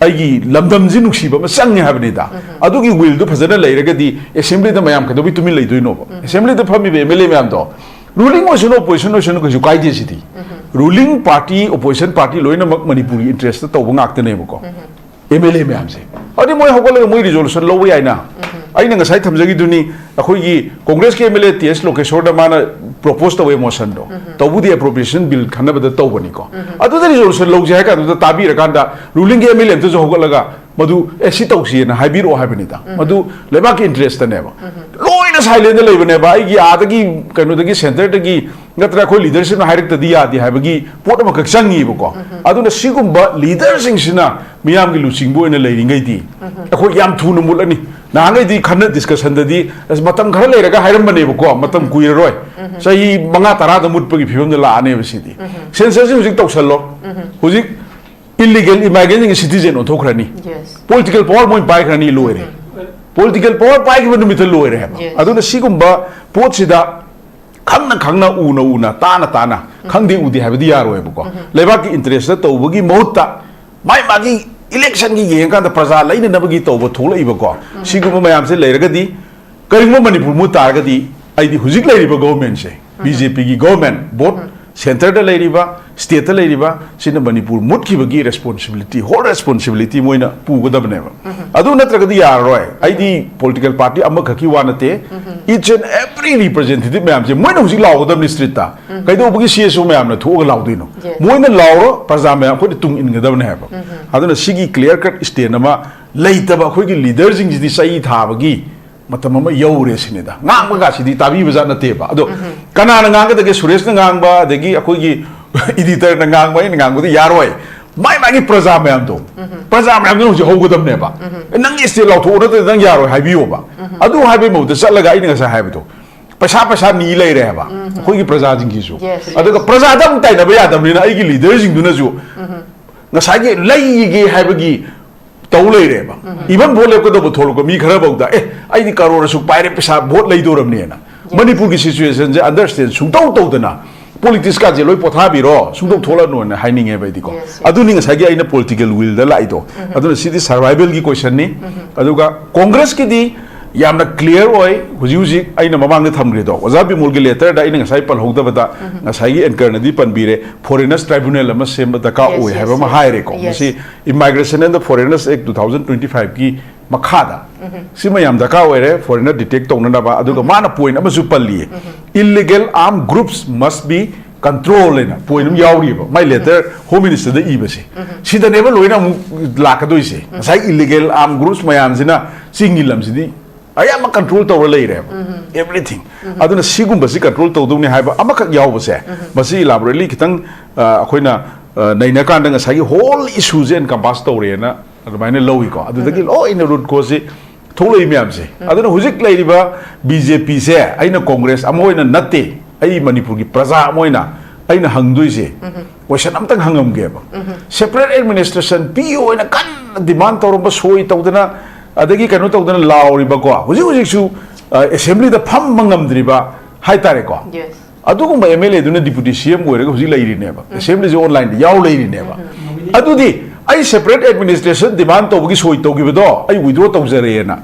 ꯑꯩꯒꯤ ꯂꯝꯗꯝꯁꯤ ꯅꯨꯡꯁꯤꯕ ꯑꯃ ꯆꯪꯉꯦ ꯍꯥꯏꯕꯅꯤꯗ꯫ ꯑꯗꯨꯒꯤ ꯋꯤꯜꯗꯨ ꯐꯖꯅ ꯂꯩꯔꯒꯗꯤ ꯑꯦꯁꯦꯝꯕ꯭ꯂꯤꯗ ꯃꯌꯥꯝ ꯀꯩꯗꯧꯕꯩ ꯇꯨꯃꯤꯟ ꯂꯩꯗꯣꯏꯅꯣꯕ? ꯑꯦꯁꯦꯝꯕ꯭ꯂꯤꯗ ꯐꯝꯃꯤꯕ ꯑꯦꯝ ꯑꯦꯜ ꯑꯦ ꯃꯌꯥꯝꯗꯣ ꯔꯨꯂꯤꯡ ꯑꯣꯏꯁꯅꯨ, ꯑꯣꯄꯣꯖꯤꯁꯟ ꯑꯣꯏꯁꯅꯨ, ꯀꯩꯁꯨ ꯀꯥꯏꯗꯦ ꯁꯤꯗꯤ꯫ ꯔꯨꯂꯤꯡ ꯄꯥꯔꯇꯤ, ꯑꯣꯄꯣꯖꯤꯁꯟ ꯄꯥꯔꯇꯤ ꯂꯣꯏꯅꯃꯛ ꯃꯅꯤꯄꯨꯔꯒꯤ ꯏꯟꯇꯔꯦꯁꯇ ꯇꯧꯕ ꯉꯥꯛꯇꯅꯦꯕꯀꯣ꯫ ꯑꯦꯝ ꯑꯦꯜ ꯑꯦ ꯃꯌꯥꯝꯁꯦ꯫ ꯑꯗꯨꯗꯤ ꯃꯣꯏ ꯍꯧꯒꯠꯂꯒ ꯃꯣꯏ ꯔꯤꯖꯣꯂꯨꯁꯟ ꯂꯧꯕ ꯌꯥꯏꯅ꯫ ꯑꯩꯅ ꯉꯁꯥꯏ ꯊꯝꯖꯈꯤꯗꯨꯅꯤ, ꯑꯩꯈꯣꯏꯒꯤ ꯀꯣꯡꯒ꯭ꯔꯦꯁꯀꯤ ꯑꯦꯝ ꯑꯦꯜ ꯑꯦ ꯇꯤ ꯑꯦꯁ ꯂꯣꯀꯦꯁꯣꯔꯗ ꯃꯥꯅ ꯄ꯭ꯔꯣꯄꯣꯁ ꯇꯧꯋꯦ ꯃꯣꯁꯟꯗꯣ꯫ ꯇꯧꯕꯨꯗꯤ ꯑꯦꯄ꯭ꯔꯣꯄ꯭ꯔꯤꯌꯦꯁꯟ ꯕꯤꯜ ꯈꯟꯅꯕꯗ ꯇꯧꯕꯅꯤꯀꯣ꯫ ꯑꯗꯨꯗ ꯔꯤꯖꯣꯂꯨꯁꯟ ꯂꯧꯁꯦ ꯍꯥꯏ ꯀꯥꯟꯗꯨꯗ ꯇꯥꯕꯤꯔꯀꯥꯟꯗ ꯔꯨꯂꯤꯡꯒꯤ ꯑꯦꯝ ꯑꯦꯜ ꯑꯦ ꯑꯝꯇꯁꯨ ꯍꯧꯒꯠꯂꯒ ꯃꯗꯨ ꯑꯦ ꯁꯤ ꯇꯧꯁꯤꯅ ꯍꯥꯏꯕꯤꯔꯛꯑꯣ ꯍꯥꯏꯕꯅꯤꯗ꯫ ꯃꯗꯨ ꯂꯩꯕꯥꯛꯀꯤ ꯏꯟꯇꯔꯦꯁꯇꯅꯦꯕ꯫ ꯂꯣꯏꯅ ꯁꯥꯏꯂꯦꯟꯗ ꯂꯩꯕꯅꯦꯕ꯫ ꯑꯩꯒꯤ ꯑꯥꯗꯒꯤ ꯀꯩꯅꯣꯗꯒꯤ ꯁꯦꯟꯇꯔꯗꯒꯤ ꯅꯠꯇ꯭ꯔꯒ ꯑꯩꯈꯣꯏ ꯂꯤꯗꯔꯁꯤꯞꯅ ꯍꯥꯏꯔꯛꯇꯗꯤ ꯌꯥꯗꯦ ꯍꯥꯏꯕꯒꯤ ꯄꯣꯠ ꯑꯃꯈꯛ ꯆꯪꯉꯤꯕꯀꯣ꯫ ꯑꯗꯨꯅ ꯁꯤꯒꯨꯝꯕ ꯂꯤꯗꯔꯁꯤꯡꯁꯤꯅ ꯃꯤꯌꯥꯝꯒꯤ ꯂꯨꯆꯤꯡꯕ ꯑꯣꯏꯅ ꯂꯩꯔꯤꯉꯩꯗꯤ ꯑꯩꯈꯣꯏ ꯌꯥꯝ ꯊꯨꯅ ꯃꯨꯠꯂꯅꯤ꯫ ꯅꯍꯥꯟꯈꯩꯗꯤ ꯈꯟꯅ ꯗꯤꯁꯀꯁꯟꯗꯗꯤ ꯑꯁ ꯃꯇꯝ ꯈꯔ ꯂꯩꯔꯒ ꯍꯥꯏꯔꯝꯕꯅꯦꯕꯀꯣ, ꯃꯇꯝ ꯀꯨꯏꯔꯔꯣꯏ, ꯆꯍꯤ ꯃꯉꯥ ꯇꯔꯥꯗ ꯃꯨꯠꯄꯒꯤ ꯐꯤꯕꯝꯗ ꯂꯥꯛꯑꯅꯦꯕ ꯁꯤꯗꯤ꯫ ꯁꯦꯟꯁꯁꯁꯤ ꯍꯧꯖꯤꯛ ꯇꯧꯁꯜꯂꯣ꯫ ꯍꯧꯖꯤꯛ ꯏꯂꯤꯒꯦꯜ ꯏꯃꯥꯏꯒ꯭ꯔꯦꯟꯁꯤꯡꯒꯤ ꯁꯤꯇꯤꯖꯦꯟ ꯑꯣꯟꯊꯣꯛꯈ꯭ꯔꯅꯤ꯫ ꯄꯣꯂꯤꯇꯤꯀꯦꯜ ꯄꯥꯋꯔ ꯃꯣꯏꯅ ꯄꯥꯏꯈ꯭ꯔꯅꯤ, ꯂꯣꯏꯔꯦ꯫ ꯄꯣꯂꯤꯇꯤꯀꯦꯜ ꯄꯥꯋꯔ ꯄꯥꯏꯈꯤꯕ ꯅꯨꯃꯤꯠꯇ ꯂꯣꯏꯔꯦ ꯍꯥꯏꯕ꯫ ꯑꯗꯨꯅ ꯁꯤꯒꯨꯝꯕ ꯄꯣꯠꯁꯤꯗ ꯈꯪꯅ ꯈꯪꯅ, ꯎꯅ ꯎꯅ, ꯇꯥꯅ ꯇꯥꯅ, ꯈꯪꯗꯦ ꯎꯗꯦ ꯍꯥꯏꯕꯗꯤ ꯌꯥꯔꯣꯏꯕꯀꯣ꯫ ꯂꯩꯕꯥꯛꯀꯤ ꯏꯟꯇꯔꯦꯁꯇ ꯇꯧꯕꯒꯤ ꯃꯍꯨꯠꯇ ꯃꯥꯏ ꯃꯥꯒꯤ ꯏꯂꯦꯛꯁꯟꯒꯤ ꯌꯦꯡꯉꯀꯥꯟꯗ ꯄ꯭ꯔꯖꯥ ꯂꯩꯅꯅꯕꯒꯤ ꯇꯧꯕ ꯊꯣꯛꯂꯛꯏꯕꯀꯣ꯫ ꯁꯤꯒꯨꯝꯕ ꯃꯌꯥꯝꯁꯦ ꯂꯩꯔꯒꯗꯤ ꯀꯔꯤꯒꯨꯝꯕ ꯃꯅꯤꯄꯨꯔ ꯃꯨꯠ ꯇꯥꯔꯒꯗꯤ ꯑꯩꯗꯤ ꯍꯧꯖꯤꯛ ꯂꯩꯔꯤꯕ ꯒꯣꯚꯔꯟꯃꯦꯟꯠꯁꯦ, ꯕꯤ ꯖꯦ ꯄꯤꯒꯤ ꯒꯣꯚꯔꯟꯃꯦꯟꯠ, ꯕꯣꯠ ꯁꯦꯟꯇꯔꯗ ꯂꯩꯔꯤꯕ, ꯁ꯭ꯇꯦꯠꯇ ꯂꯩꯔꯤꯕ, ꯁꯤꯅ ꯃꯅꯤꯄꯨꯔ ꯃꯨꯠꯈꯤꯕꯒꯤ ꯔꯦꯁꯄꯣꯟꯁꯤꯕꯤꯂꯤꯇꯤ, ꯍꯣꯜ ꯔꯦꯁꯄꯣꯟꯁꯤꯕꯤꯂꯤꯇꯤ ꯃꯣꯏꯅ ꯄꯨꯒꯗꯕꯅꯦꯕ꯫ ꯑꯗꯨ ꯅꯠꯇ꯭ꯔꯒꯗꯤ ꯌꯥꯔꯔꯣꯏ꯫ ꯑꯩꯗꯤ ꯄꯣꯂꯤꯇꯤꯀꯦꯜ ꯄꯥꯔꯇꯤ ꯑꯃꯈꯛꯀꯤ ꯋꯥ ꯅꯠꯇꯦ, each and every representative ꯃꯌꯥꯝꯁꯦ ꯃꯣꯏꯅ ꯍꯧꯖꯤꯛ ꯂꯥꯎꯒꯗꯕꯅꯤ ꯁ꯭ꯇ꯭ꯔꯤꯠꯇ꯫ ꯀꯩꯗꯧꯕꯒꯤ ꯁꯤ ꯑꯦꯁ ꯑꯣ ꯃꯌꯥꯝꯅ ꯊꯣꯛꯑꯒ ꯂꯥꯎꯗꯣꯏꯅꯣ? ꯃꯣꯏꯅ ꯂꯥꯎꯔꯣ, ꯄ꯭ꯔꯖꯥ ꯃꯌꯥꯝ ꯑꯩꯈꯣꯏꯅ ꯇꯨꯡ ꯏꯟꯒꯗꯕꯅꯦ ꯍꯥꯏꯕ꯫ ꯑꯗꯨꯅ ꯁꯤꯒꯤ ꯀ꯭ꯂꯤꯌꯥꯔ ꯀꯠ ꯁ꯭ꯇꯦꯟ ꯑꯃ ꯂꯩꯇꯕ ꯑꯩꯈꯣꯏꯒꯤ ꯂꯤꯗꯔꯁꯤꯡꯁꯤꯗꯤ ꯆꯩ ꯊꯥꯕꯒꯤ ꯃꯇꯝ ꯑꯃ ꯌꯧꯔꯦ ꯁꯤꯅꯤꯗ꯫ ꯉꯥꯡꯕꯒꯁꯤꯗꯤ ꯇꯥꯕꯤꯕ ꯖꯥꯠ ꯅꯠꯇꯦꯕ꯫ ꯑꯗꯣ ꯀꯅꯥꯅ ꯉꯥꯡꯒꯗꯒꯦ? ꯁꯨꯔꯦꯁꯅ ꯉꯥꯡꯕ, ꯑꯗꯒꯤ ꯑꯩꯈꯣꯏꯒꯤ ꯏꯗꯤꯇꯔꯅ ꯉꯥꯡꯕ, ꯑꯩꯅ ꯉꯥꯡꯕꯗꯤ ꯌꯥꯔꯣꯏ꯫ ꯃꯥꯏ ꯃꯥꯒꯤ ꯄ꯭ꯔꯖꯥ ꯃꯌꯥꯝꯗꯣ, ꯄ꯭ꯔꯖꯥ ꯃꯌꯥꯝꯗꯨꯅ ꯍꯧꯖꯤꯛ ꯍꯧꯒꯗꯕꯅꯦꯕ꯫ "ꯑꯦ, ꯅꯪꯒꯤ ꯁ꯭ꯇꯦꯠ ꯂꯥꯎꯊꯣꯛꯑꯣ, ꯅꯠꯇ꯭ꯔꯗꯤ ꯅꯪ ꯌꯥꯔꯣꯏ" ꯍꯥꯏꯕꯤꯌꯣꯕ꯫ ꯑꯗꯨ ꯍꯥꯏꯕꯒꯤ ꯃꯍꯨꯠꯇ ꯆꯠꯂꯒ ꯑꯩꯅ ꯉꯁꯥꯏ ꯍꯥꯏꯕꯗꯣ, ꯄꯩꯁꯥ, ꯄꯩꯁꯥ ꯅꯤ ꯂꯩꯔꯦ ꯍꯥꯏꯕ꯫ ꯑꯩꯈꯣꯏꯒꯤ ꯄ꯭ꯔꯖꯥꯁꯤꯡꯒꯤꯁꯨ꯫ Yes, yes. ꯑꯗꯨꯒ ꯄ꯭ꯔꯖꯥꯗ ꯑꯃꯨꯛ ꯇꯥꯏꯅꯕ ꯌꯥꯗꯕꯅꯤꯅ ꯑꯩꯒꯤ ꯂꯤꯗꯔꯁꯤꯡꯗꯨꯅꯁꯨ ꯉꯁꯥꯏꯒꯤ ꯂꯩꯒꯦ ꯍꯥꯏꯕꯒꯤ ꯇꯧ ꯂꯩꯔꯦꯕ꯫ Even ꯚꯣꯠ ꯂꯦꯞꯀꯗꯧꯕ ꯊꯣꯛꯂꯛꯄ ꯃꯤ ꯈꯔꯐꯥꯎꯗ, "ꯑꯦ, ꯑꯩꯗꯤ ꯀꯔꯣꯔ ꯑꯁꯨꯛ ꯄꯥꯏꯔꯦ, ꯄꯩꯁꯥ ꯚꯣꯠ ꯂꯩꯗꯧꯔꯕꯅꯦꯅ"꯫ Yes. ꯃꯅꯤꯄꯨꯔꯒꯤ ꯁꯤꯆꯨꯋꯦꯁꯟꯁꯦ ꯑꯟꯗꯔꯁ꯭ꯇꯦꯟ ꯁꯨꯡꯇꯧ ꯇꯧꯗꯅ ꯄꯣꯂꯤꯇꯤꯛꯁꯀꯥꯁꯦ ꯂꯣꯏ ꯄꯣꯊꯥꯕꯤꯔꯣ, ꯁꯨꯡꯇꯧ ꯊꯣꯛꯂꯛꯑꯅꯣꯅ ꯍꯥꯏꯅꯤꯡꯉꯦꯕ ꯑꯩꯗꯤꯀꯣ꯫ Yes, yes. ꯑꯗꯨꯅꯤ ꯉꯁꯥꯏꯒꯤ ꯑꯩꯅ ꯄꯣꯂꯤꯇꯤꯀꯦꯜ ꯋꯤꯜꯗ ꯂꯥꯛꯏꯗꯣ꯫ ꯑꯗꯨꯅ ꯁꯤꯗꯤ ꯁꯔꯚꯥꯏꯚꯦꯜꯒꯤ ꯀꯣꯏꯁꯟꯅꯤ꯫ ꯑꯗꯨꯒ ꯀꯣꯡꯒ꯭ꯔꯦꯁꯀꯤꯗꯤ ꯌꯥꯝꯅ clear ꯑꯣꯏ꯫ ꯍꯧꯖꯤꯛ ꯍꯧꯖꯤꯛ ꯑꯩꯅ ꯃꯃꯥꯡꯗ ꯊꯝꯈ꯭ꯔꯦꯗꯣ, ꯑꯣꯖꯥ ꯕꯤꯃꯣꯜꯒꯤ letterꯗ ꯑꯩꯅ ꯉꯁꯥꯏ ꯄꯜꯍꯧꯗꯕꯗ, ꯉꯁꯥꯏꯒꯤ anchorꯅꯗꯤ ꯄꯟꯕꯤꯔꯦ, foreigners tribunal ꯑꯃ ꯁꯦꯝꯕ ꯗꯔꯀꯥꯔ Yes, ꯑꯣꯏ yes, ꯍꯥꯏꯕ ꯑꯃ yes. ꯍꯥꯏꯔꯦꯀꯣ꯫ Yes. ꯃꯁꯤ Immigration and the Foreigners Act two thousand twenty fiveꯀꯤ ꯃꯈꯥꯗ ꯁꯤꯃ ꯌꯥꯝ ꯗꯔꯀꯥꯔ ꯑꯣꯏꯔꯦ, foreigner detect ꯇꯧꯅꯅꯕ꯫ ꯑꯗꯨꯒ ꯃꯥꯅ point ꯑꯃꯁꯨ ꯄꯜꯂꯤꯌꯦ, illegal armed groups must be control ꯍꯥꯏꯅ point ꯑꯃ ꯌꯥꯎꯔꯤꯕ, my letter Home Ministerꯗ ꯏꯕꯁꯦ꯫ ꯁꯤꯗꯅꯦꯕ ꯂꯣꯏꯅ ꯑꯃꯨꯛ ꯂꯥꯛꯀꯗꯣꯏꯁꯦ꯫ ꯉꯁꯥꯏ illegal armed groups ꯃꯌꯥꯝꯁꯤꯅ ꯆꯤꯡꯒꯤ ꯂꯝꯁꯤꯗꯤ ꯑꯌꯥꯝꯕ control ꯇꯧꯔ ꯂꯩꯔꯦꯕ, everything꯫ ꯑꯗꯨꯅ ꯁꯤꯒꯨꯝꯕꯁꯤ control ꯇꯧꯗꯧꯅꯤ ꯍꯥꯏꯕ ꯑꯃꯈꯛ ꯌꯥꯎꯕꯁꯦ, ꯃꯁꯤ elaborately ꯈꯤꯇꯪ, ꯑ, ꯑꯩꯈꯣꯏꯅ, ꯑ, ꯅꯩꯅꯀꯥꯟꯗ ꯉꯁꯥꯏꯒꯤ whole issueꯁꯦ encompass ꯇꯧꯔꯦꯅ ꯑꯗꯨꯃꯥꯏꯅ ꯂꯧꯏꯀꯣ꯫ ꯑꯗꯨꯗꯒꯤ ꯂꯣꯏꯅ root causeꯁꯤ ꯊꯣꯛꯂꯛꯏ ꯃꯌꯥꯝꯁꯦ꯫ ꯑꯗꯨꯅ ꯍꯧꯖꯤꯛ ꯂꯩꯔꯤꯕ BJPꯁꯦ, ꯑꯩꯅ Congress ꯑꯃ ꯑꯣꯏꯅ ꯅꯠꯇꯦ, ꯑꯩ ꯃꯅꯤꯄꯨꯔꯒꯤ ꯄ꯭ꯔꯖꯥ ꯑꯃ ꯑꯣꯏꯅ ꯑꯩꯅ ꯍꯪꯗꯣꯏꯁꯦ, question ꯑꯝꯇꯪ ꯍꯪꯉꯝꯒꯦꯕ꯫ Separate administration ꯄꯤꯌꯣ ꯍꯥꯏꯅ ꯀꯟꯅ demand ꯇꯧꯔꯝꯕ, ꯁꯣꯏ ꯇꯧꯗꯅ, ꯑꯗꯒꯤ ꯀꯩꯅꯣ ꯇꯧꯗꯅ ꯂꯥꯎꯔꯤꯕꯀꯣ, ꯍꯧꯖꯤꯛ ꯍꯧꯖꯤꯛꯁꯨ, ꯑ, assemblyꯗ ꯐꯝꯕ ꯉꯝꯗ꯭ꯔꯤꯕ ꯍꯥꯏꯇꯥꯔꯦꯀꯣ꯫ Yes. ꯑꯗꯨꯒꯨꯝꯕ MLAꯗꯨꯅ deputy CM ꯑꯣꯏꯔꯒ ꯍꯧꯖꯤꯛ ꯂꯩꯔꯤꯅꯦꯕ, assemblyꯁꯦ onlineꯗ ꯌꯥꯎ ꯂꯩꯔꯤꯅꯦꯕ꯫ ꯑꯗꯨꯗꯤ ꯑꯩ separate administration demand ꯇꯧꯕꯒꯤ ꯁꯣꯏ ꯇꯧꯈꯤꯕꯗꯣ ꯑꯩ withdraw ꯇꯧꯖꯔꯦꯅ,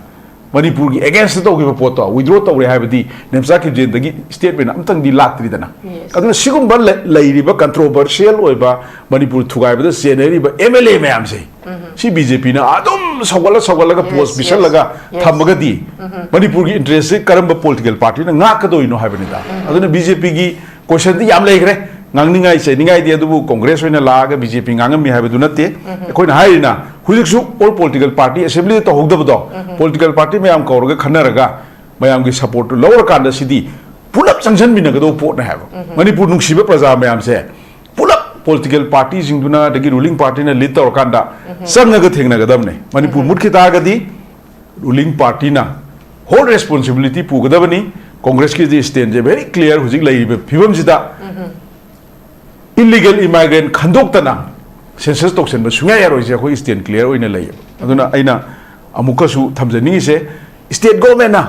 ꯃꯅꯤꯄꯨꯔꯒꯤ againstꯇ ꯇꯧꯈꯤꯕ ꯄꯣꯠꯇꯣ withdraw ꯇꯧꯔꯦ ꯍꯥꯏꯕꯗꯤ ꯅꯦꯝꯆꯥ ꯀꯤꯞꯖꯦꯟꯗꯒꯤ statement ꯑꯝꯇꯪꯗꯤ ꯂꯥꯛꯇ꯭ꯔꯤꯗꯅ꯫ Yes. ꯑꯗꯨꯅ ꯁꯤꯒꯨꯝꯕ ꯂꯩ-, ꯂꯩꯔꯤꯕ controversial ꯑꯣꯏꯕ, ꯃꯅꯤꯄꯨꯔ ꯊꯨꯒꯥꯏꯕꯗ ꯆꯦꯟꯅꯔꯤꯕ MLA ꯃꯌꯥꯝꯁꯦ, ꯁꯤ BJPꯅ ꯑꯗꯨꯝ ꯁꯧꯒꯠꯂ ꯁꯧꯒꯠꯂꯒ post Yes, yes, ꯄꯤꯁꯜꯂꯒ yes. ꯊꯝꯃꯒꯗꯤ ꯃꯅꯤꯄꯨꯔꯒꯤ interestꯁꯦ ꯀꯔꯝꯕ political partyꯅ ꯉꯥꯛꯀꯗꯣꯏꯅꯣ ꯍꯥꯏꯕꯅꯤꯗ꯫ ꯑꯗꯨꯅ BJPꯒꯤ questionꯗꯤ ꯌꯥꯝ ꯂꯩꯈ꯭ꯔꯦ, ꯉꯥꯡꯅꯤꯡꯉꯥꯏ ꯆꯩꯅꯤꯡꯉꯥꯏꯗꯤ, ꯑꯗꯨꯕꯨ Congress ꯑꯣꯏꯅ ꯂꯥꯛꯑꯒ BJP ꯉꯥꯡꯉꯝꯃꯤ ꯍꯥꯏꯕꯗꯨ ꯅꯠꯇꯦ꯫ ꯑꯩꯈꯣꯏꯅ ꯍꯥꯏꯔꯤꯅ ꯍꯧꯖꯤꯛꯁꯨ all political party assemblyꯗ ꯇꯧꯍꯧꯗꯕꯗꯣ, political party ꯃꯌꯥꯝ ꯀꯧꯔꯒ ꯈꯟꯅꯔꯒ ꯃꯌꯥꯝꯒꯤ supportꯇꯨ ꯂꯧꯔꯀꯥꯟꯗ ꯁꯤꯗꯤ ꯄꯨꯂꯞ ꯆꯪꯁꯤꯟꯃꯤꯟꯅꯒꯗꯧꯕ ꯄꯣꯠꯅꯦ ꯍꯥꯏꯕ꯫ ꯃꯅꯤꯄꯨꯔ ꯅꯨꯡꯁꯤꯕ ꯄ꯭ꯔꯖꯥ ꯃꯌꯥꯝꯁꯦ ꯄꯨꯂꯞ political partyꯁꯤꯡꯗꯨꯅ, ꯑꯗꯒꯤ ruling partyꯅ lead ꯇꯧꯔꯀꯥꯟꯗ ꯆꯪꯉꯒ ꯊꯦꯡꯅꯒꯗꯕꯅꯦ꯫ ꯃꯅꯤꯄꯨꯔ ꯃꯨꯠꯈꯤ ꯇꯥꯔꯒꯗꯤ ruling partyꯅ whole responsibility ꯄꯨꯒꯗꯕꯅꯤ꯫ Congressꯀꯤꯗꯤ standꯁꯦ very clear, ꯍꯧꯖꯤꯛ ꯂꯩꯔꯤꯕ ꯐꯤꯕꯝꯁꯤꯗ illegal immigrant ꯈꯟꯗꯣꯛꯇꯅ census ꯇꯧꯁꯟꯕ ꯁꯨꯡꯌꯥ ꯌꯥꯔꯣꯏꯁꯦ ꯑꯩꯈꯣꯏ stand clear ꯑꯣꯏꯅ ꯂꯩꯌꯦꯕ꯫ ꯑꯗꯨꯅ ꯑꯩꯅ ꯑꯃꯨꯛꯀꯁꯨ ꯊꯝꯖꯅꯤꯡꯉꯤꯁꯦ, state governmentꯅ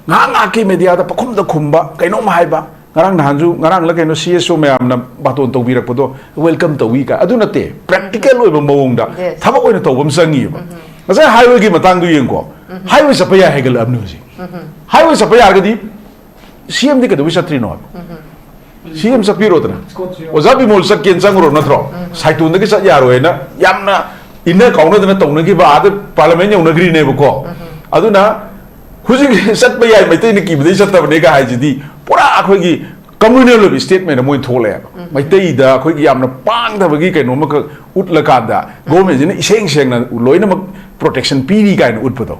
ꯉꯥꯏꯍꯥꯛ ꯉꯥꯏꯍꯥꯛꯀꯤ mediaꯗ ꯄꯈꯨꯝꯗ ꯈꯨꯝꯕ, ꯀꯩꯅꯣꯝ ꯍꯥꯏꯕ, ꯉꯔꯥꯡ ꯅꯍꯥꯟꯁꯨ, ꯉꯔꯥꯡꯂ ꯀꯩꯅꯣ, CSO ꯃꯌꯥꯝꯅ ꯕꯥꯇꯣꯟ ꯇꯧꯕꯤꯔꯛꯄꯗꯣ welcome ꯇꯧꯏ ꯀꯥꯏ, ꯑꯗꯨ ꯅꯠꯇꯦ, practical ꯑꯣꯏꯕ ꯃꯑꯣꯡꯗ Yes. ꯊꯕꯛ ꯑꯣꯏꯅ ꯇꯧꯕ ꯑꯃ ꯆꯪꯉꯤꯕ꯫ ꯉꯁꯥꯏ highwayꯒꯤ ꯃꯇꯥꯡꯗꯨ ꯌꯦꯡꯀꯣ, ꯍꯥꯏꯋꯦ ꯆꯠꯄ ꯌꯥꯏ ꯍꯥꯏꯒꯠꯂꯛꯑꯕꯅꯤ ꯍꯧꯖꯤꯛ꯫ ꯍꯥꯏꯋꯦ ꯆꯠꯄ ꯌꯥꯔꯒꯗꯤ ꯁꯤ ꯑꯦꯝꯗꯤ ꯀꯩꯗꯧꯕꯩ ꯆꯠꯇ꯭ꯔꯤꯅꯣ ꯍꯥꯏꯕ? ꯁꯤ ꯑꯦꯝ ꯆꯠꯄꯤꯔꯣꯗꯅ꯫ ꯑꯣꯖꯥ ꯕꯤꯃꯣꯜ ꯆꯠꯀꯦꯅ ꯆꯪꯉꯨꯔꯣ ꯅꯠꯇ꯭ꯔꯣ? ꯁꯥꯏꯇꯣꯟꯗꯒꯤ ꯆꯠ ꯌꯥꯔꯣꯏꯅ ꯌꯥꯝꯅ ꯏꯟꯅ ꯀꯥꯎꯅꯗꯅ ꯇꯧꯅꯈꯤꯕ, ꯑꯥꯗ ꯄꯥꯔꯂꯤꯌꯥꯃꯦꯟ ꯌꯧꯅꯈ꯭ꯔꯤꯅꯦꯕꯀꯣ꯫ ꯑꯗꯨꯅ ꯍꯧꯖꯤꯛ ꯆꯠꯄ ꯌꯥꯏ, ꯃꯩꯇꯩꯅ ꯀꯤꯕꯗꯩ ꯆꯠꯇꯕꯅꯦꯒ ꯍꯥꯏꯁꯤꯗꯤ ꯄꯨꯔꯥ ꯑꯩꯈꯣꯏꯒꯤ communal ꯑꯣꯏꯕ statement ꯑꯃ ꯑꯣꯏꯅ ꯊꯣꯛꯂꯛꯑꯦꯕ꯫ ꯃꯩꯇꯩꯗ ꯑꯩꯈꯣꯏꯒꯤ ꯌꯥꯝꯅ ꯄꯥꯡꯗꯕꯒꯤ ꯀꯩꯅꯣ ꯑꯃꯈꯛ ꯎꯠꯂꯀꯥꯟꯗ, ꯒꯣꯔꯃꯦꯟꯁꯤꯅ ꯏꯁꯦꯡ ꯁꯦꯡꯅ ꯂꯣꯏꯅꯃꯛ protection ꯄꯤꯔꯤ ꯀꯥꯏꯅ ꯎꯠꯄꯗꯣ꯫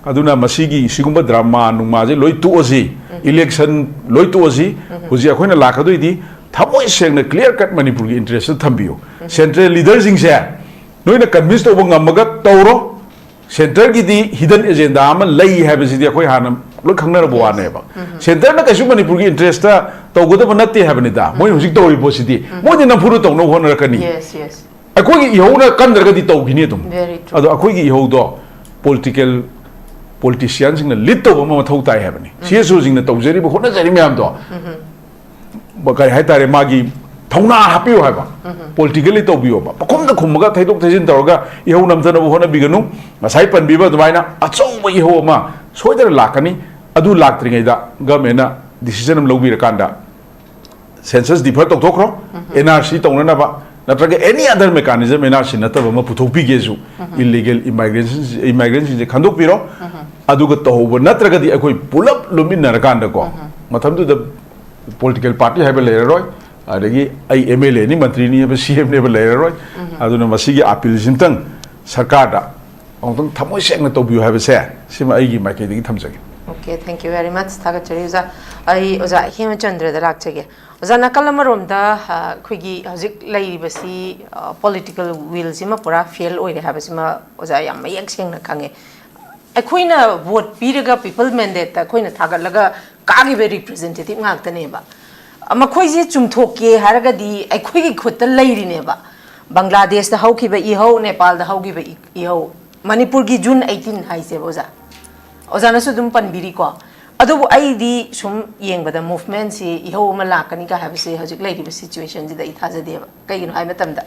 ꯑꯗꯨꯅ ꯃꯁꯤꯒꯤ ꯁꯤꯒꯨꯝꯕ ꯗ꯭ꯔꯃꯥ ꯅꯨꯡꯃꯥꯁꯦ ꯂꯣꯏ ꯇꯣꯛꯑꯁꯤ, election ꯂꯣꯏ ꯇꯣꯛꯑꯁꯤ꯫ ꯍꯧꯖꯤꯛ ꯑꯩꯈꯣꯏꯅ ꯂꯥꯛꯀꯗꯣꯏꯗꯤ ꯊꯃꯣꯏ ꯁꯦꯡꯅ clear cut ꯃꯅꯤꯄꯨꯔꯒꯤ interest ꯊꯝꯕꯤꯌꯨ꯫ Central leaderꯁꯤꯡꯁꯦ ꯅꯣꯏꯅ convince ꯇꯧꯕ ꯉꯝꯃꯒ ꯇꯧꯔꯣ꯫ Centreꯒꯤꯗꯤ hidden agenda ꯑꯃ ꯂꯩ ꯍꯥꯏꯕꯁꯤꯗꯤ ꯑꯩꯈꯣꯏ ꯍꯥꯟꯅ ꯂꯣꯏ ꯈꯪꯅꯔꯕ ꯋꯥꯅꯦꯕ꯫ Centreꯅ ꯀꯩꯁꯨ ꯃꯅꯤꯄꯨꯔꯒꯤ interestꯇ ꯇꯧꯒꯗꯕ ꯅꯠꯇꯦ ꯍꯥꯏꯕꯅꯤꯗ꯫ ꯃꯣꯏ ꯍꯧꯖꯤꯛ ꯇꯧꯔꯤꯕ ꯄꯣꯠꯁꯤꯗꯤ ꯃꯣꯏꯗꯤ ꯅꯝꯐꯨꯗ ꯇꯧꯅꯕ ꯍꯣꯠꯅꯔꯛꯀꯅꯤ꯫ Yes, yes. ꯑꯩꯈꯣꯏꯒꯤ ꯏꯍꯧꯅ ꯀꯟꯗ꯭ꯔꯒꯗꯤ ꯇꯧꯈꯤꯅꯤ ꯑꯗꯨꯝ꯫ Very true. ꯑꯗꯣ ꯑꯩꯈꯣꯏꯒꯤ ꯏꯍꯧꯗꯣ political, politicianꯁꯤꯡꯅ lead ꯇꯧꯕ ꯑꯃ ꯃꯊꯧ ꯇꯥꯏ ꯍꯥꯏꯕꯅꯤ꯫ CSOꯁꯤꯡꯅ ꯇꯧꯖꯔꯤꯕ, ꯍꯣꯠꯅꯖꯔꯤ ꯃꯌꯥꯝꯗꯣ ꯀꯔꯤ ꯍꯥꯏꯇꯥꯔꯦ, ꯃꯥꯒꯤ ꯊꯧꯅꯥ ꯍꯥꯞꯄꯤꯌꯨ ꯍꯥꯏꯕ, politically ꯇꯧꯕꯤꯌꯣꯕ꯫ ꯄꯈꯨꯝꯗ ꯈꯨꯝꯃꯒ ꯊꯩꯗꯣꯛ ꯊꯩꯖꯤꯟ ꯇꯧꯔꯒ ꯏꯍꯧ ꯅꯝꯊꯅꯕ ꯍꯣꯠꯅꯕꯤꯒꯅꯨ꯫ ꯉꯁꯥꯏ ꯄꯟꯕꯤꯕ ꯑꯗꯨꯃꯥꯏꯅ ꯑꯆꯧꯕ ꯏꯍꯧ ꯑꯃ ꯁꯣꯏꯗꯅ ꯂꯥꯛꯀꯅꯤ꯫ ꯑꯗꯨ ꯂꯥꯛꯇ꯭ꯔꯤꯉꯩꯗ governmentꯅ decision ꯑꯃ ꯂꯧꯕꯤꯔꯀꯥꯟꯗ census defer ꯇꯧꯊꯣꯛꯈ꯭ꯔꯣ, NRC ꯇꯧꯅꯅꯕ, ꯅꯠꯇ꯭ꯔꯒ any other mechanism, NRC ꯅꯠꯇꯕ ꯑꯃ ꯄꯨꯊꯣꯛꯄꯤꯒꯦꯁꯨ, illegal immigrants, immigrantꯁꯤꯡꯁꯦ ꯈꯟꯗꯣꯛꯄꯤꯔꯣ꯫ ꯑꯗꯨꯒ ꯇꯧꯍꯧꯕ ꯅꯠꯇ꯭ꯔꯒꯗꯤ ꯑꯩꯈꯣꯏ ꯄꯨꯂꯞ ꯂꯨꯝꯃꯤꯟꯅꯔꯀꯥꯟꯗꯀꯣ, ꯃꯇꯝꯗꯨꯗ political party ꯍꯥꯏꯕ ꯂꯩꯔꯔꯣꯏ, ꯑꯗꯒꯤ ꯑꯩ MLAꯅꯤ, ꯃꯟꯇ꯭ꯔꯤꯅꯤ ꯍꯥꯏꯕ CMꯅꯦꯕ ꯂꯩꯔꯔꯣꯏ꯫ ꯑꯗꯨꯅ ꯃꯁꯤꯒꯤ appealꯁꯤꯝꯇꯪ ꯁꯔꯀꯥꯔꯗ ꯑꯃꯨꯛꯇꯪ ꯊꯃꯣꯏ ꯁꯦꯡꯅ ꯇꯧꯕꯤꯌꯨ ꯍꯥꯏꯕꯁꯦ, ꯁꯤꯃ ꯑꯩꯒꯤ ꯃꯥꯏꯀꯩꯗꯒꯤ ꯊꯝꯖꯒꯦ꯫ Okay, thank you very much. ꯊꯥꯒꯠꯆꯔꯤ ꯑꯣꯖꯥ꯫ ꯑꯩ ꯑꯣꯖꯥ ꯍꯦꯃꯆꯟꯗ꯭ꯔꯗ ꯂꯥꯛꯆꯒꯦ꯫ ꯑꯣꯖꯥ, ꯅꯥꯀꯜ ꯑꯃꯔꯣꯝꯗ, ꯑ, ꯑꯩꯈꯣꯏꯒꯤ ꯍꯧꯖꯤꯛ ꯂꯩꯔꯤꯕꯁꯤ, ꯑ, political willꯁꯤꯃ ꯄꯨꯔꯥ fail ꯑꯣꯏꯔꯦ ꯍꯥꯏꯕꯁꯤꯃ ꯑꯣꯖꯥ ꯌꯥꯝ ꯃꯌꯦꯛ ꯁꯦꯡꯅ ꯈꯪꯉꯦ꯫ ꯑꯩꯈꯣꯏꯅ vote ꯄꯤꯔꯒ people mandateꯇ ꯑꯩꯈꯣꯏꯅ ꯊꯥꯒꯠꯂꯒ ꯀꯥꯈꯤꯕ representative ꯉꯥꯛꯇꯅꯦꯕ꯫ ꯃꯈꯣꯏꯁꯦ ꯆꯨꯝꯊꯣꯛꯀꯦ ꯍꯥꯏꯔꯒꯗꯤ ꯑꯩꯈꯣꯏꯒꯤ ꯈꯨꯠꯇ ꯂꯩꯔꯤꯅꯦꯕ꯫ ꯕꯪꯒ꯭ꯂꯥꯗꯦꯁꯇ ꯍꯧꯈꯤꯕ ꯏꯍꯧ, ꯅꯦꯄꯥꯜꯗ ꯍꯧꯈꯤꯕ ꯏ-, ꯏꯍꯧ, ꯃꯅꯤꯄꯨꯔꯒꯤ June eighteen ꯍꯥꯏꯁꯦꯕ ꯑꯣꯖꯥ꯫ ꯑꯣꯖꯥꯅꯁꯨ ꯑꯗꯨꯝ ꯄꯟꯕꯤꯔꯤꯀꯣ꯫ ꯑꯗꯨꯕꯨ ꯑꯩꯗꯤ ꯁꯨꯝ ꯌꯦꯡꯕꯗ movementꯁꯤ ꯏꯍꯧ ꯑꯃ ꯂꯥꯛꯀꯅꯤꯒ ꯍꯥꯏꯕꯁꯦ ꯍꯧꯖꯤꯛ ꯂꯩꯔꯤꯕ situationꯁꯤꯗ ꯑꯩ ꯊꯥꯖꯗꯦꯕ꯫ ꯀꯩꯒꯤꯅꯣ ꯍꯥꯏꯕ ꯃꯇꯝꯗ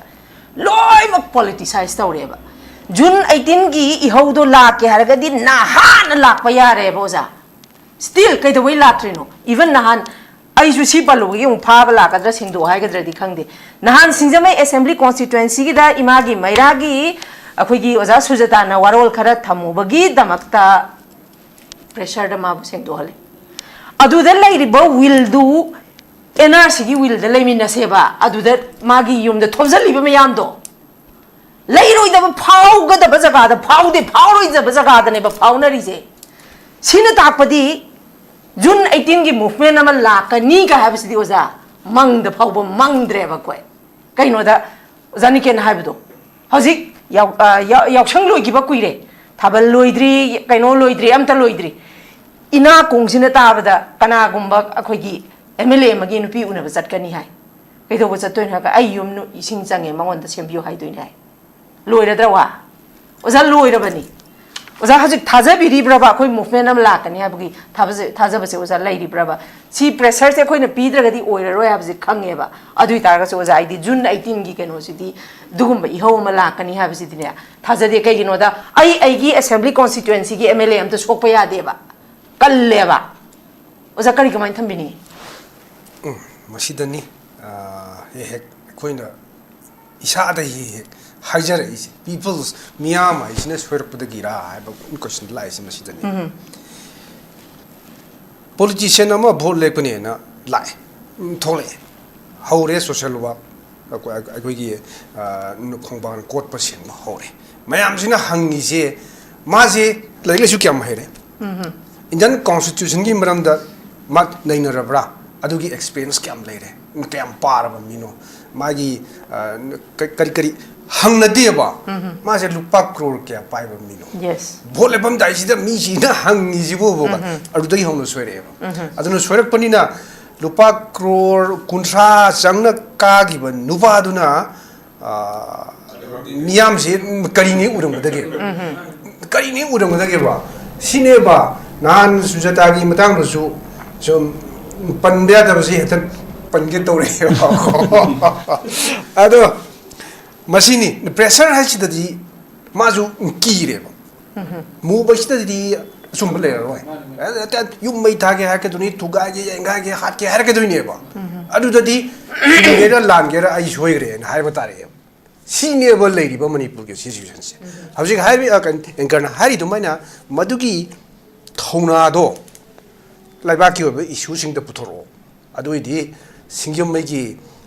ꯂꯣꯏꯅꯃꯛ politicize ꯇꯧꯔꯦꯕ꯫ ꯖꯨꯟ ꯑꯩꯇꯤꯟꯒꯤ ꯏꯍꯧꯗꯣ ꯂꯥꯛꯀꯦ ꯍꯥꯏꯔꯒꯗꯤ ꯅꯍꯥꯟꯅ ꯂꯥꯛꯄ ꯌꯥꯔꯦꯕ ꯑꯣꯖꯥ꯫ ꯁ꯭ꯇꯤꯜ ꯀꯩꯗꯧꯕꯩ ꯂꯥꯛꯇ꯭ꯔꯤꯅꯣ? ꯏꯚꯟ ꯅꯍꯥꯟ ꯑꯩꯁꯨ ꯁꯤ ꯄꯜꯂꯨꯕꯒꯤ ꯑꯃꯨꯛ ꯐꯥꯕ ꯂꯥꯛꯀꯗ꯭ꯔꯥ ꯁꯦꯡꯗꯣꯛꯑꯣ ꯍꯥꯏꯒꯗ꯭ꯔꯗꯤ ꯈꯪꯗꯦ꯫ ꯅꯍꯥꯟ ꯁꯤꯡꯖꯃꯩ ꯑꯦꯁꯦꯝꯕ꯭ꯂꯤ ꯀꯣꯟꯁꯇꯤꯇ꯭ꯋꯦꯟꯁꯤꯒꯤꯗ ꯏꯃꯥꯒꯤ ꯃꯩꯔꯥꯒꯤ ꯑꯩꯈꯣꯏꯒꯤ ꯑꯣꯖꯥ ꯁꯨꯖꯇꯥꯅ ꯋꯥꯔꯣꯜ ꯈꯔ ꯊꯝꯃꯨꯕꯒꯤꯗꯃꯛꯇ ꯄ꯭ꯔꯦꯁꯔꯗ ꯃꯥꯕꯨ ꯁꯦꯡꯗꯣꯛꯍꯜꯂꯤ꯫ ꯑꯗꯨꯗ ꯂꯩꯔꯤꯕ ꯋꯤꯜꯗꯨ ꯑꯦꯟ ꯑꯥꯔ ꯁꯤꯒꯤ ꯋꯤꯜꯗ ꯂꯩꯃꯤꯟꯅꯁꯦꯕ꯫ ꯑꯗꯨꯗ ꯃꯥꯒꯤ ꯌꯨꯝꯗ ꯊꯣꯝꯖꯜꯂꯤꯕ ꯃꯌꯥꯝꯗꯣ ꯂꯩꯔꯣꯏꯗꯕ ꯐꯥꯎꯒꯗꯕ ꯖꯒꯥꯗ ꯐꯥꯎꯗꯦ, ꯐꯥꯎꯔꯣꯏꯗꯕ ꯖꯒꯥꯗꯅꯦꯕ ꯐꯥꯎꯅꯔꯤꯁꯦ꯫ ꯁꯤꯅ ꯇꯥꯛꯄꯗꯤ ꯖꯨꯟ ꯑꯩꯇꯤꯟꯒꯤ ꯃꯨꯚꯃꯦꯟ ꯑꯃ ꯂꯥꯛꯀꯅꯤ ꯀꯥꯏ ꯍꯥꯏꯕꯁꯤꯗꯤ ꯑꯣꯖꯥ ꯃꯪꯗ ꯐꯥꯎꯕ ꯃꯪꯗ꯭ꯔꯦꯕ ꯑꯩꯈꯣꯏ꯫ ꯀꯩꯅꯣꯗ ꯑꯣꯖꯥ ꯅꯤꯀꯦꯟ ꯍꯥꯏꯕꯗꯣ ꯍꯧꯖꯤꯛ ꯌꯥꯎ-, ꯑ, ꯌꯥꯎ-, ꯌꯥꯎꯁꯪ ꯂꯣꯏꯈꯤꯕ ꯀꯨꯏꯔꯦ, ꯊꯥꯕꯜ ꯂꯣꯏꯗ꯭ꯔꯤ, ꯀꯩꯅꯣ ꯂꯣꯏꯗ꯭ꯔꯤ, ꯑꯝꯇ ꯂꯣꯏꯗ꯭ꯔꯤ꯫ ꯏꯅꯥ ꯀꯣꯡꯁꯤꯅ ꯇꯥꯕꯗ ꯀꯅꯥꯒꯨꯝꯕ ꯑꯩꯈꯣꯏꯒꯤ ꯑꯦꯝ ꯑꯦꯜ ꯑꯦ ꯑꯃꯒꯤ ꯅꯨꯄꯤ ꯎꯅꯕ ꯆꯠꯀꯅꯤ ꯍꯥꯏ꯫ ꯀꯩꯗꯧꯕ ꯆꯠꯇꯣꯏꯅꯣ ꯍꯥꯏꯔꯒ ꯑꯩ ꯌꯨꯝ ꯅꯨ-, ꯏꯁꯤꯡ ꯆꯪꯉꯦ, ꯃꯉꯣꯟꯗ ꯁꯦꯝꯕꯤꯌꯨ ꯍꯥꯏꯗꯣꯏꯅꯦ ꯍꯥꯏ꯫ ꯂꯣꯏꯔꯗ꯭ꯔꯥ ꯋꯥ? ꯑꯣꯖꯥ, ꯂꯣꯏꯔꯕꯅꯤ꯫ ꯑꯣꯖꯥ, ꯍꯧꯖꯤꯛ ꯊꯥꯖꯕꯤꯔꯤꯕ꯭ꯔꯕ ꯑꯩꯈꯣꯏ ꯃꯨꯚꯃꯦꯟ ꯑꯃ ꯂꯥꯛꯀꯅꯤ ꯍꯥꯏꯕꯒꯤ ꯊꯥꯖ-, ꯊꯥꯖꯕꯁꯦ ꯑꯣꯖꯥ ꯂꯩꯔꯤꯕ꯭ꯔꯕ? ꯁꯤ ꯄ꯭ꯔꯦꯁꯔꯁꯦ ꯑꯩꯈꯣꯏꯅ ꯄꯤꯗ꯭ꯔꯒꯗꯤ ꯑꯣꯏꯔꯔꯣꯏ ꯍꯥꯏꯕꯁꯦ ꯈꯪꯉꯦꯕ꯫ ꯑꯗꯨ ꯑꯣꯏ ꯇꯥꯔꯒꯁꯨ ꯑꯣꯖꯥ, ꯑꯩꯗꯤ ꯖꯨꯟ ꯑꯩꯇꯤꯟꯒꯤ ꯀꯩꯅꯣꯁꯤꯗꯤ ꯑꯗꯨꯒꯨꯝꯕ ꯏꯍꯧ ꯑꯃ ꯂꯥꯛꯀꯅꯤ ꯍꯥꯏꯕꯁꯤꯗꯤꯅꯦ ꯊꯥꯖꯗꯦ꯫ ꯀꯩꯒꯤꯅꯣꯗ ꯑꯩ ꯑꯩꯒꯤ ꯑꯦꯁꯦꯝꯕ꯭ꯂꯤ ꯀꯣꯟꯁꯇꯤꯇ꯭ꯋꯦꯟꯁꯤꯒꯤ ꯑꯦꯝ ꯑꯦꯜ ꯑꯦ ꯑꯝꯇ ꯁꯣꯛꯄ ꯌꯥꯗꯦꯕ, ꯀꯜꯂꯦꯕ꯫ ꯑꯣꯖꯥ, ꯀꯔꯤ ꯀꯃꯥꯏꯅ ꯊꯝꯕꯤꯅꯤꯡꯉꯤ? ꯎꯝ, ꯃꯁꯤꯗꯅꯤ, ꯑꯥ, ꯍꯦꯛ ꯍꯦꯛ ꯑꯩꯈꯣꯏꯅ ꯏꯁꯥꯗ ꯍꯦꯛ ꯍꯦꯛ ꯍꯥꯏꯖꯔꯛꯏꯁꯦ, ꯄꯤꯄꯜꯁ, ꯃꯤꯌꯥꯝ ꯍꯥꯏꯁꯤꯅ ꯁꯣꯏꯔꯛꯄꯗꯒꯤꯔꯥ ꯍꯥꯏꯕ ꯀꯣꯏꯁꯟ ꯂꯥꯛꯏꯁꯦ ꯃꯁꯤꯗꯅꯤ꯫ ꯄꯣꯂꯤꯇꯤꯁꯤꯌꯟ ꯑꯃ ꯚꯣꯠ ꯂꯦꯞꯀꯅꯦꯅ ꯂꯥꯛꯑꯦ, ꯎꯝ, ꯊꯣꯛꯂꯛꯑꯦ, ꯍꯧꯔꯦ ꯁꯣꯁꯦꯜ ꯋꯥꯔꯛ, ꯑꯩꯈꯣꯏ-, ꯑꯩꯈꯣꯏꯒꯤ, ꯑ, ꯈꯣꯡꯕꯥꯟ ꯀꯣꯠꯄ ꯁꯦꯡꯕ ꯍꯧꯔꯦ꯫ ꯃꯌꯥꯝꯁꯤꯅ ꯍꯪꯉꯤꯁꯦ, ꯃꯥꯁꯦ ꯂꯥꯏꯔꯤꯛ ꯂꯥꯏꯁꯨ ꯀꯌꯥꯝ ꯍꯩꯔꯦ? ꯏꯟꯗꯤꯌꯟ ꯀꯣꯟꯁꯇꯤꯇ꯭ꯌꯨꯁꯟꯒꯤ ꯃꯔꯝꯗ ꯃꯥ ꯅꯩꯅꯔꯕ꯭ꯔꯥ? ꯑꯗꯨꯒꯤ ꯑꯦꯛꯁꯄꯤꯔꯤꯌꯦꯟꯁ ꯀꯌꯥꯝ ꯂꯩꯔꯦ? ꯀꯌꯥꯝ ꯄꯥꯔꯕ ꯃꯤꯅꯣ? ꯃꯥꯒꯤ, ꯑ, ꯀ-, ꯀꯔꯤ ꯀꯔꯤ ꯍꯪꯅꯗꯦꯕ꯫ ꯃꯥꯁꯦ ꯂꯨꯄꯥ ꯀ꯭ꯔꯣꯔ ꯀꯌꯥ ꯄꯥꯏꯕ ꯃꯤꯅꯣ? ꯌꯦꯁ꯫ ꯚꯣꯠ ꯂꯦꯞꯄꯝꯗꯥꯏꯁꯤꯗ ꯃꯤꯁꯤꯅ ꯍꯪꯉꯤꯁꯤꯕꯨꯕ ꯑꯗꯨꯗꯒꯤ ꯍꯧꯅ ꯁꯣꯏꯔꯛꯑꯦꯕ꯫ ꯑꯗꯨꯅ ꯁꯣꯏꯔꯛꯄꯅꯤꯅ ꯂꯨꯄꯥ ꯀ꯭ꯔꯣꯔ ꯀꯨꯟꯊ꯭ꯔꯥ ꯆꯪꯅ ꯀꯥꯈꯤꯕ ꯅꯨꯄꯥꯗꯨꯅ, ꯑ, ꯃꯤꯌꯥꯝꯁꯤ ꯀꯔꯤꯅꯤ ꯎꯔꯝꯒꯗꯒꯦ? ꯀꯔꯤꯅꯤ ꯎꯔꯝꯒꯗꯒꯦꯕ? ꯁꯤꯅꯦꯕ ꯅꯍꯥꯟ ꯁꯨꯖꯥꯇꯥꯒꯤ ꯃꯇꯥꯡꯗꯁꯨ ꯁꯨꯝ ꯄꯟꯕ ꯌꯥꯗꯕꯁꯤ ꯍꯦꯛꯇ ꯄꯟꯒꯦ ꯇꯧꯔꯛꯑꯦꯕꯀꯣ꯫ ꯑꯗꯣ ꯃꯁꯤꯅꯤ, ꯄ꯭ꯔꯦꯁꯔ ꯍꯥꯏꯁꯤꯗꯗꯤ ꯃꯥꯁꯨ ꯀꯤꯔꯦꯕ꯫ ꯃꯨꯕꯁꯤꯗꯗꯤ ꯑꯆꯨꯝꯕ ꯂꯩꯔꯔꯣꯏ꯫ ꯌꯨꯝ ꯃꯩ ꯊꯥꯒꯦ ꯍꯥꯏꯔꯛꯀꯗꯣꯏꯅꯤ, ꯊꯨꯒꯥꯏꯒꯦ, ꯌꯩꯈꯥꯏꯒꯦ, ꯍꯥꯠꯀꯦ ꯍꯥꯏꯔꯛꯀꯗꯣꯏꯅꯦꯕ꯫ ꯑꯗꯨꯗꯗꯤ ꯆꯨꯝꯒꯦꯔꯥ ꯂꯥꯟꯒꯦꯔꯥ ꯑꯩ ꯁꯣꯏꯈ꯭ꯔꯦꯅ ꯍꯥꯏꯕ ꯇꯥꯔꯛꯑꯦꯕ꯫ ꯁꯤꯅꯦꯕ ꯂꯩꯔꯤꯕ ꯃꯅꯤꯄꯨꯔꯒꯤ ꯁꯤꯆꯨꯋꯦꯁꯟꯁꯦ꯫ ꯍꯧꯖꯤꯛ ꯍꯥꯏꯔꯤ, ꯑ, ꯀꯩꯅꯣ, ꯑꯦꯡꯀꯔꯅ ꯍꯥꯏꯔꯤ ꯑꯗꯨꯃꯥꯏꯅ ꯃꯗꯨꯒꯤ ꯊꯧꯅꯥꯗꯣ ꯂꯩꯕꯥꯛꯀꯤ ꯑꯣꯏꯕ ꯏꯁꯨꯁꯤꯡꯗ ꯄꯨꯊꯣꯔꯛꯑꯣ꯫ ꯑꯗꯨ ꯑꯣꯏꯗꯤ ꯁꯤꯡꯖꯃꯩꯒꯤ,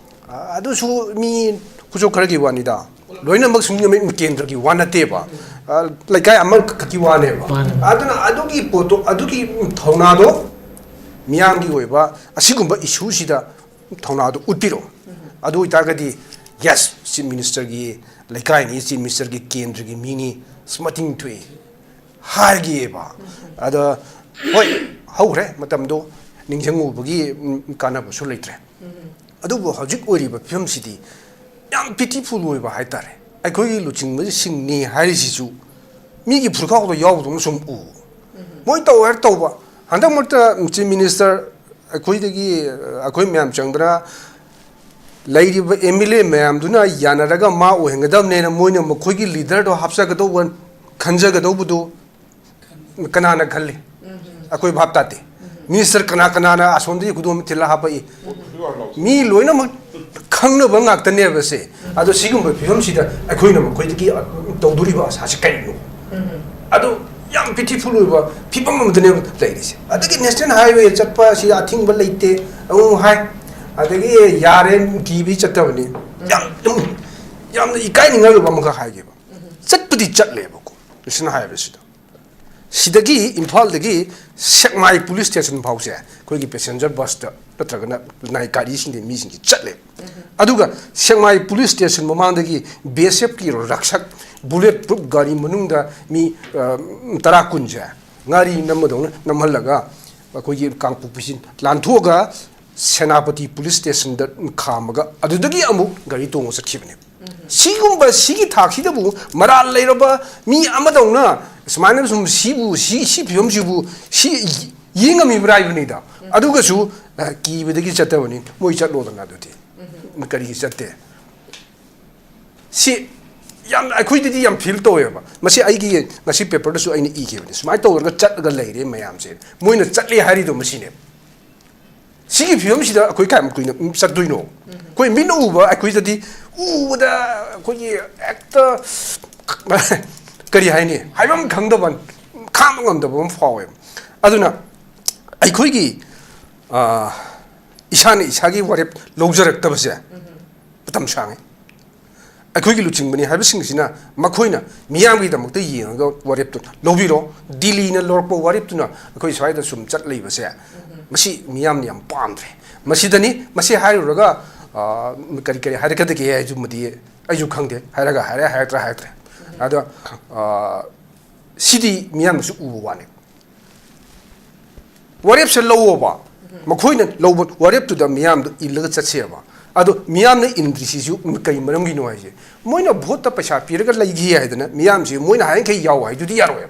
ꯑ, ꯑꯗꯨꯁꯨ ꯃꯤ ꯈꯨꯆꯣꯛ ꯈꯔꯒꯤ ꯋꯥꯅꯤꯗ꯫ ꯂꯣꯏꯅꯃꯛ ꯁꯤꯡꯖꯃꯩ ꯀꯦꯟꯗ꯭ꯔꯒꯤ ꯋꯥ ꯅꯠꯇꯦꯕ꯫ ꯑ, ꯂꯩꯀꯥꯏ ꯑꯃꯈꯛꯀꯤ ꯋꯥꯅꯦꯕ꯫ ꯃꯥꯅꯦ꯫ ꯑꯗꯨꯅ ꯑꯗꯨꯒꯤ ꯄꯣꯠꯇꯣ, ꯑꯗꯨꯒꯤ ꯊꯧꯅꯥꯗꯣ ꯃꯤꯌꯥꯝꯒꯤ ꯑꯣꯏꯕ ꯑꯁꯤꯒꯨꯝꯕ ꯏꯁꯨꯁꯤꯗ ꯊꯧꯅꯥꯗꯣ ꯎꯠꯄꯤꯔꯛꯑꯣ꯫ ꯑꯗꯨ ꯑꯣꯏꯇꯥꯔꯒꯗꯤ, "Yes, Chief Ministerꯒꯤ ꯂꯩꯀꯥꯏꯅꯤ, Chief Ministerꯒꯤ ꯀꯦꯟꯗ꯭ꯔꯒꯤ ꯃꯤꯅꯤ, ꯑꯁ, ꯃꯇꯤꯡ ꯊꯣꯛꯏ" ꯍꯥꯏꯒꯦꯕ꯫ ꯑꯗ, ꯍꯣꯏ, ꯍꯧꯈ꯭ꯔꯦ ꯃꯇꯝꯗꯣ, ꯅꯤꯡꯁꯤꯡꯉꯨꯕꯒꯤ, ꯎꯝ, ꯀꯥꯟꯅꯕꯁꯨ ꯂꯩꯇ꯭ꯔꯦ꯫ ꯑꯗꯨꯕꯨ ꯍꯧꯖꯤꯛ ꯑꯣꯏꯔꯤꯕ ꯐꯤꯕꯝꯁꯤꯗꯤ ꯌꯥꯝ pitiful ꯑꯣꯏꯕ ꯍꯥꯏꯇꯥꯔꯦ꯫ ꯑꯩꯈꯣꯏꯒꯤ ꯂꯨꯆꯤꯡꯕꯁꯤꯡꯅꯤ ꯍꯥꯏꯔꯤꯁꯤꯁꯨ ꯃꯤꯒꯤ ꯐꯨꯔꯨꯈꯥꯎꯗ ꯌꯥꯎꯕꯗꯧꯅ ꯁꯨꯝ ꯎ꯫ ꯃꯣꯏ ꯇꯧ ꯍꯥꯏꯔ ꯇꯧꯕ꯫ ꯍꯟꯗꯛ ꯃꯔꯛꯇ Chief Minister ꯑꯩꯈꯣꯏꯗꯒꯤ, ꯑꯩꯈꯣꯏ ꯃꯌꯥꯝ ꯆꯪꯗꯅ ꯂꯩꯔꯤꯕ MLA ꯃꯌꯥꯝꯗꯨꯅ ꯌꯥꯅꯔꯒ ꯃꯥ ꯑꯣꯏꯍꯟꯒꯗꯕꯅꯦꯅ ꯃꯣꯏꯅ ꯃꯈꯣꯏꯒꯤ leaderꯗꯣ ꯍꯥꯞꯆꯒꯗꯧꯕ, ꯈꯟꯖꯒꯗꯧꯕꯗꯨ ꯀꯅꯥꯅ ꯈꯜꯂꯤ? ꯑꯩꯈꯣꯏ ꯚꯥꯞ ꯇꯥꯗꯦ꯫ Minister ꯀꯅꯥ ꯀꯅꯥꯅ ꯑꯁꯣꯝꯗꯒꯤ ꯈꯨꯗꯣꯝ ꯊꯤꯜꯂ ꯍꯥꯞꯄꯛꯏ? ꯃꯤ ꯂꯣꯏꯅꯃꯛ ꯈꯪꯅꯕ ꯉꯥꯛꯇꯅꯦꯕ ꯁꯦ꯫ ꯑꯗꯣ ꯁꯤꯒꯨꯝꯕ ꯐꯤꯕꯝꯁꯤꯗ ꯑꯩꯈꯣꯏꯅ ꯃꯈꯣꯏꯗꯒꯤ ꯇꯧꯗꯣꯔꯤꯕ ꯑꯁꯥꯁꯤ ꯀꯔꯤꯅꯣ? ꯑꯗꯣ ꯌꯥꯝ pitiful ꯑꯣꯏꯕ ꯐꯤꯕꯝ ꯑꯃꯗꯅꯦꯕ ꯂꯩꯔꯤꯁꯦ꯫ ꯑꯗꯒꯤ National Highway ꯆꯠꯄ ꯑꯁꯤ ꯑꯊꯤꯡꯕ ꯂꯩꯇꯦ ꯑꯃꯨꯛ ꯍꯥꯏ, ꯑꯗꯒꯤ ꯌꯥꯔꯦ, ꯀꯤꯕꯩ ꯆꯠꯇꯕꯅꯤ꯫ ꯌꯥꯝ, ꯌꯥꯝꯅ ꯏꯀꯥꯏꯅꯤꯡꯉꯥꯏ ꯑꯣꯏꯕ ꯑꯃꯈꯛ ꯍꯥꯏꯒꯦꯕ꯫ ꯆꯠꯄꯗꯤ ꯆꯠꯂꯦꯕꯀꯣ National Highwayꯁꯤꯗ꯫ ꯁꯤꯗꯒꯤ, ꯏꯝꯐꯥꯜꯗꯒꯤ ꯁꯦꯛꯃꯥꯏ police station ꯐꯥꯎꯁꯦ ꯑꯩꯈꯣꯏꯒꯤ passenger busꯇ ꯅꯠꯇ꯭ꯔꯒꯅ ꯂꯅꯥꯏ ꯒꯥꯔꯤꯁꯤꯡꯗ ꯃꯤꯁꯤꯡꯁꯤ ꯆꯠꯂꯦ꯫ ꯑꯗꯨꯒ ꯁꯦꯛꯃꯥꯏ police station ꯃꯃꯥꯡꯗꯒꯤ BSFꯀꯤ ꯔꯛꯁꯛ bullet proof ꯒꯥꯔꯤ ꯃꯅꯨꯡꯗ ꯃꯤ, ꯑ, ꯇꯔꯥ ꯀꯨꯟꯁꯦ ꯉꯥꯔꯤ ꯅꯝꯕꯗꯧꯅ ꯅꯝꯍꯜꯂꯒ ꯑꯩꯈꯣꯏꯒꯤ ꯀꯥꯡꯄꯣꯛꯄꯤꯁꯤ ꯂꯥꯟꯊꯣꯛꯑꯒ ꯁꯦꯅꯥꯄꯇꯤ police stationꯗ ꯈꯥꯝꯃꯒ ꯑꯗꯨꯗꯒꯤ ꯑꯃꯨꯛ ꯒꯥꯔꯤ ꯇꯣꯡꯉ ꯆꯠꯈꯤꯕꯅꯦ꯫ ꯁꯤꯒꯨꯝꯕ, ꯁꯤꯒꯤ ꯊꯥꯛꯁꯤꯗꯕꯨ ꯃꯔꯥꯜ ꯂꯩꯔꯕ ꯃꯤ ꯑꯃꯗꯧꯅ ꯁꯨꯃꯥꯏꯅ ꯁꯨꯝ ꯁꯤꯕꯨ, ꯁꯤ, ꯁꯤ ꯐꯤꯕꯝꯁꯤꯕꯨ ꯁꯤ ꯌꯦꯡꯉꯝꯃꯤꯕ꯭ꯔꯥ ꯍꯥꯏꯕꯅꯤꯗ꯫ ꯑꯗꯨꯒꯁꯨ, ꯑ, ꯀꯤꯕꯗꯒꯤ ꯆꯠꯇꯕꯅꯤ꯫ ꯃꯣꯏ ꯆꯠꯂꯣꯗꯅ ꯑꯗꯨꯗꯤ꯫ ꯀꯔꯤꯒꯤ ꯆꯠꯇꯦ? ꯁꯤ ꯌꯥꯝ, ꯑꯩꯈꯣꯏꯗꯗꯤ ꯌꯥꯝ ꯐꯤꯜ ꯇꯧꯋꯦꯕ꯫ ꯃꯁꯤ ꯑꯩꯒꯤ ꯉꯁꯤ ꯄꯦꯄꯔꯗꯁꯨ ꯑꯩꯅ ꯏꯈꯤꯕꯅꯤ, ꯁꯨꯃꯥꯏꯅ ꯇꯧꯔꯒ ꯆꯠꯂꯒ ꯂꯩꯔꯦ ꯃꯌꯥꯝꯁꯦ꯫ ꯃꯣꯏꯅ ꯆꯠꯂꯦ ꯍꯥꯏꯔꯤꯗꯣ ꯃꯁꯤꯅꯦꯕ꯫ ꯁꯤꯒꯤ ꯐꯤꯕꯝꯁꯤꯗ ꯑꯩꯈꯣꯏ ꯀꯌꯥꯝ ꯀꯨꯏꯅ ꯆꯠꯇꯣꯏꯅꯣ? ꯑꯩꯈꯣꯏ ꯃꯤꯠꯅ ꯎꯕ, ꯑꯩꯈꯣꯏꯗꯗꯤ ꯎꯕꯗ ꯑꯩꯈꯣꯏꯒꯤ ꯍꯦꯛꯇ ꯀꯔꯤ ꯍꯥꯏꯅꯤ, ꯍꯥꯏꯐꯝ ꯈꯪꯗꯕ, ꯈꯥꯡꯕ ꯉꯝꯗꯕ ꯑꯃ ꯐꯥꯎꯋꯦꯕ꯫ ꯑꯗꯨꯅ ꯑꯩꯈꯣꯏꯒꯤ, ꯑ, ꯏꯁꯥꯅ ꯏꯁꯥꯒꯤ ꯋꯥꯔꯦꯞ ꯂꯧꯖꯔꯛꯇꯕꯁꯦ ꯃꯇꯝ ꯁꯥꯡꯉꯦ꯫ ꯑꯩꯈꯣꯏꯒꯤ ꯂꯨꯆꯤꯡꯕꯅꯤ ꯍꯥꯏꯕꯁꯤꯡꯁꯤꯅ ꯃꯈꯣꯏꯅ ꯃꯤꯌꯥꯝꯒꯤꯗꯃꯛꯇ ꯌꯦꯡꯉꯒ ꯋꯥꯔꯦꯞꯇꯨ ꯂꯧꯕꯤꯔꯣ꯫ ꯗꯤꯜꯂꯤꯅ ꯂꯧꯔꯛꯄ ꯋꯥꯔꯦꯞꯇꯨꯅ ꯑꯩꯈꯣꯏ ꯁ꯭ꯋꯥꯏꯗ ꯁꯨꯝ ꯆꯠ ꯂꯩꯕꯁꯦ, ꯃꯁꯤ ꯃꯤꯌꯥꯝꯅ ꯌꯥꯝ ꯄꯥꯝꯗ꯭ꯔꯦ꯫ ꯃꯁꯤꯗꯅꯤ, ꯃꯁꯤ ꯍꯥꯏꯔꯨꯔꯒ, ꯑ, ꯀꯔꯤ ꯀꯔꯤ ꯍꯥꯏꯔꯛꯀꯗꯒꯦ ꯍꯥꯏꯗꯨꯃꯗꯤ ꯑꯩꯁꯨ ꯈꯪꯗꯦ꯫ ꯍꯥꯏꯔꯒ ꯍꯥꯏꯔꯦ, ꯍꯥꯏꯔꯛꯇ꯭ꯔꯥ ꯍꯥꯏꯔꯛꯇ꯭ꯔꯦ꯫ ꯑꯗꯣ, ꯑ, ꯁꯤꯗꯤ ꯃꯤꯌꯥꯝꯅꯁꯨ ꯎꯕ ꯋꯥꯅꯤ꯫ ꯋꯥꯔꯦꯞꯁꯦ ꯂꯧꯋꯣꯕ꯫ ꯃꯈꯣꯏꯅ ꯂꯧꯕ ꯋꯥꯔꯦꯞꯇꯨꯗ ꯃꯤꯌꯥꯝꯗꯣ ꯏꯜꯂꯒ ꯆꯠꯁꯦꯕ꯫ ꯑꯗꯣ ꯃꯤꯌꯥꯝꯅ ꯏꯟꯗ꯭ꯔꯤꯁꯤꯁꯨ ꯀꯔꯤ ꯃꯔꯝꯒꯤꯅꯣ ꯍꯥꯏꯁꯦ, ꯃꯣꯏꯅ ꯚꯣꯠꯇ ꯄꯩꯁꯥ ꯄꯤꯔꯒ ꯂꯩꯈꯤ ꯍꯥꯏꯗꯅ ꯃꯤꯌꯥꯝꯁꯦ ꯃꯣꯏꯅ ꯍꯥꯏꯔꯤꯈꯩ ꯌꯥꯎ ꯍꯥꯏꯗꯨꯗꯤ ꯌꯥꯔꯣꯏꯕ꯫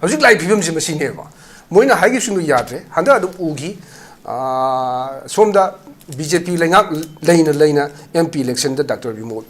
ꯍꯧꯖꯤꯛ ꯂꯥꯛꯏ ꯐꯤꯕꯝꯁꯦ ꯃꯁꯤꯅꯦꯕ꯫ ꯃꯣꯏꯅ ꯍꯥꯏꯈꯤꯕꯁꯤꯡꯗꯣ ꯌꯥꯗ꯭ꯔꯦ꯫ ꯍꯟꯗꯛ ꯑꯗꯨꯝ ꯎꯈꯤ꯫ ꯑꯥ, ꯁꯣꯝꯗ ꯕꯤ ꯖꯦ ꯄꯤ ꯂꯩꯉꯥꯛ ꯂꯩꯅ ꯂꯩꯅ ꯑꯦꯝ ꯄꯤ ꯏꯂꯦꯛꯁꯟꯗ ꯗꯥꯛꯇꯔ ꯕꯤꯃꯣꯜ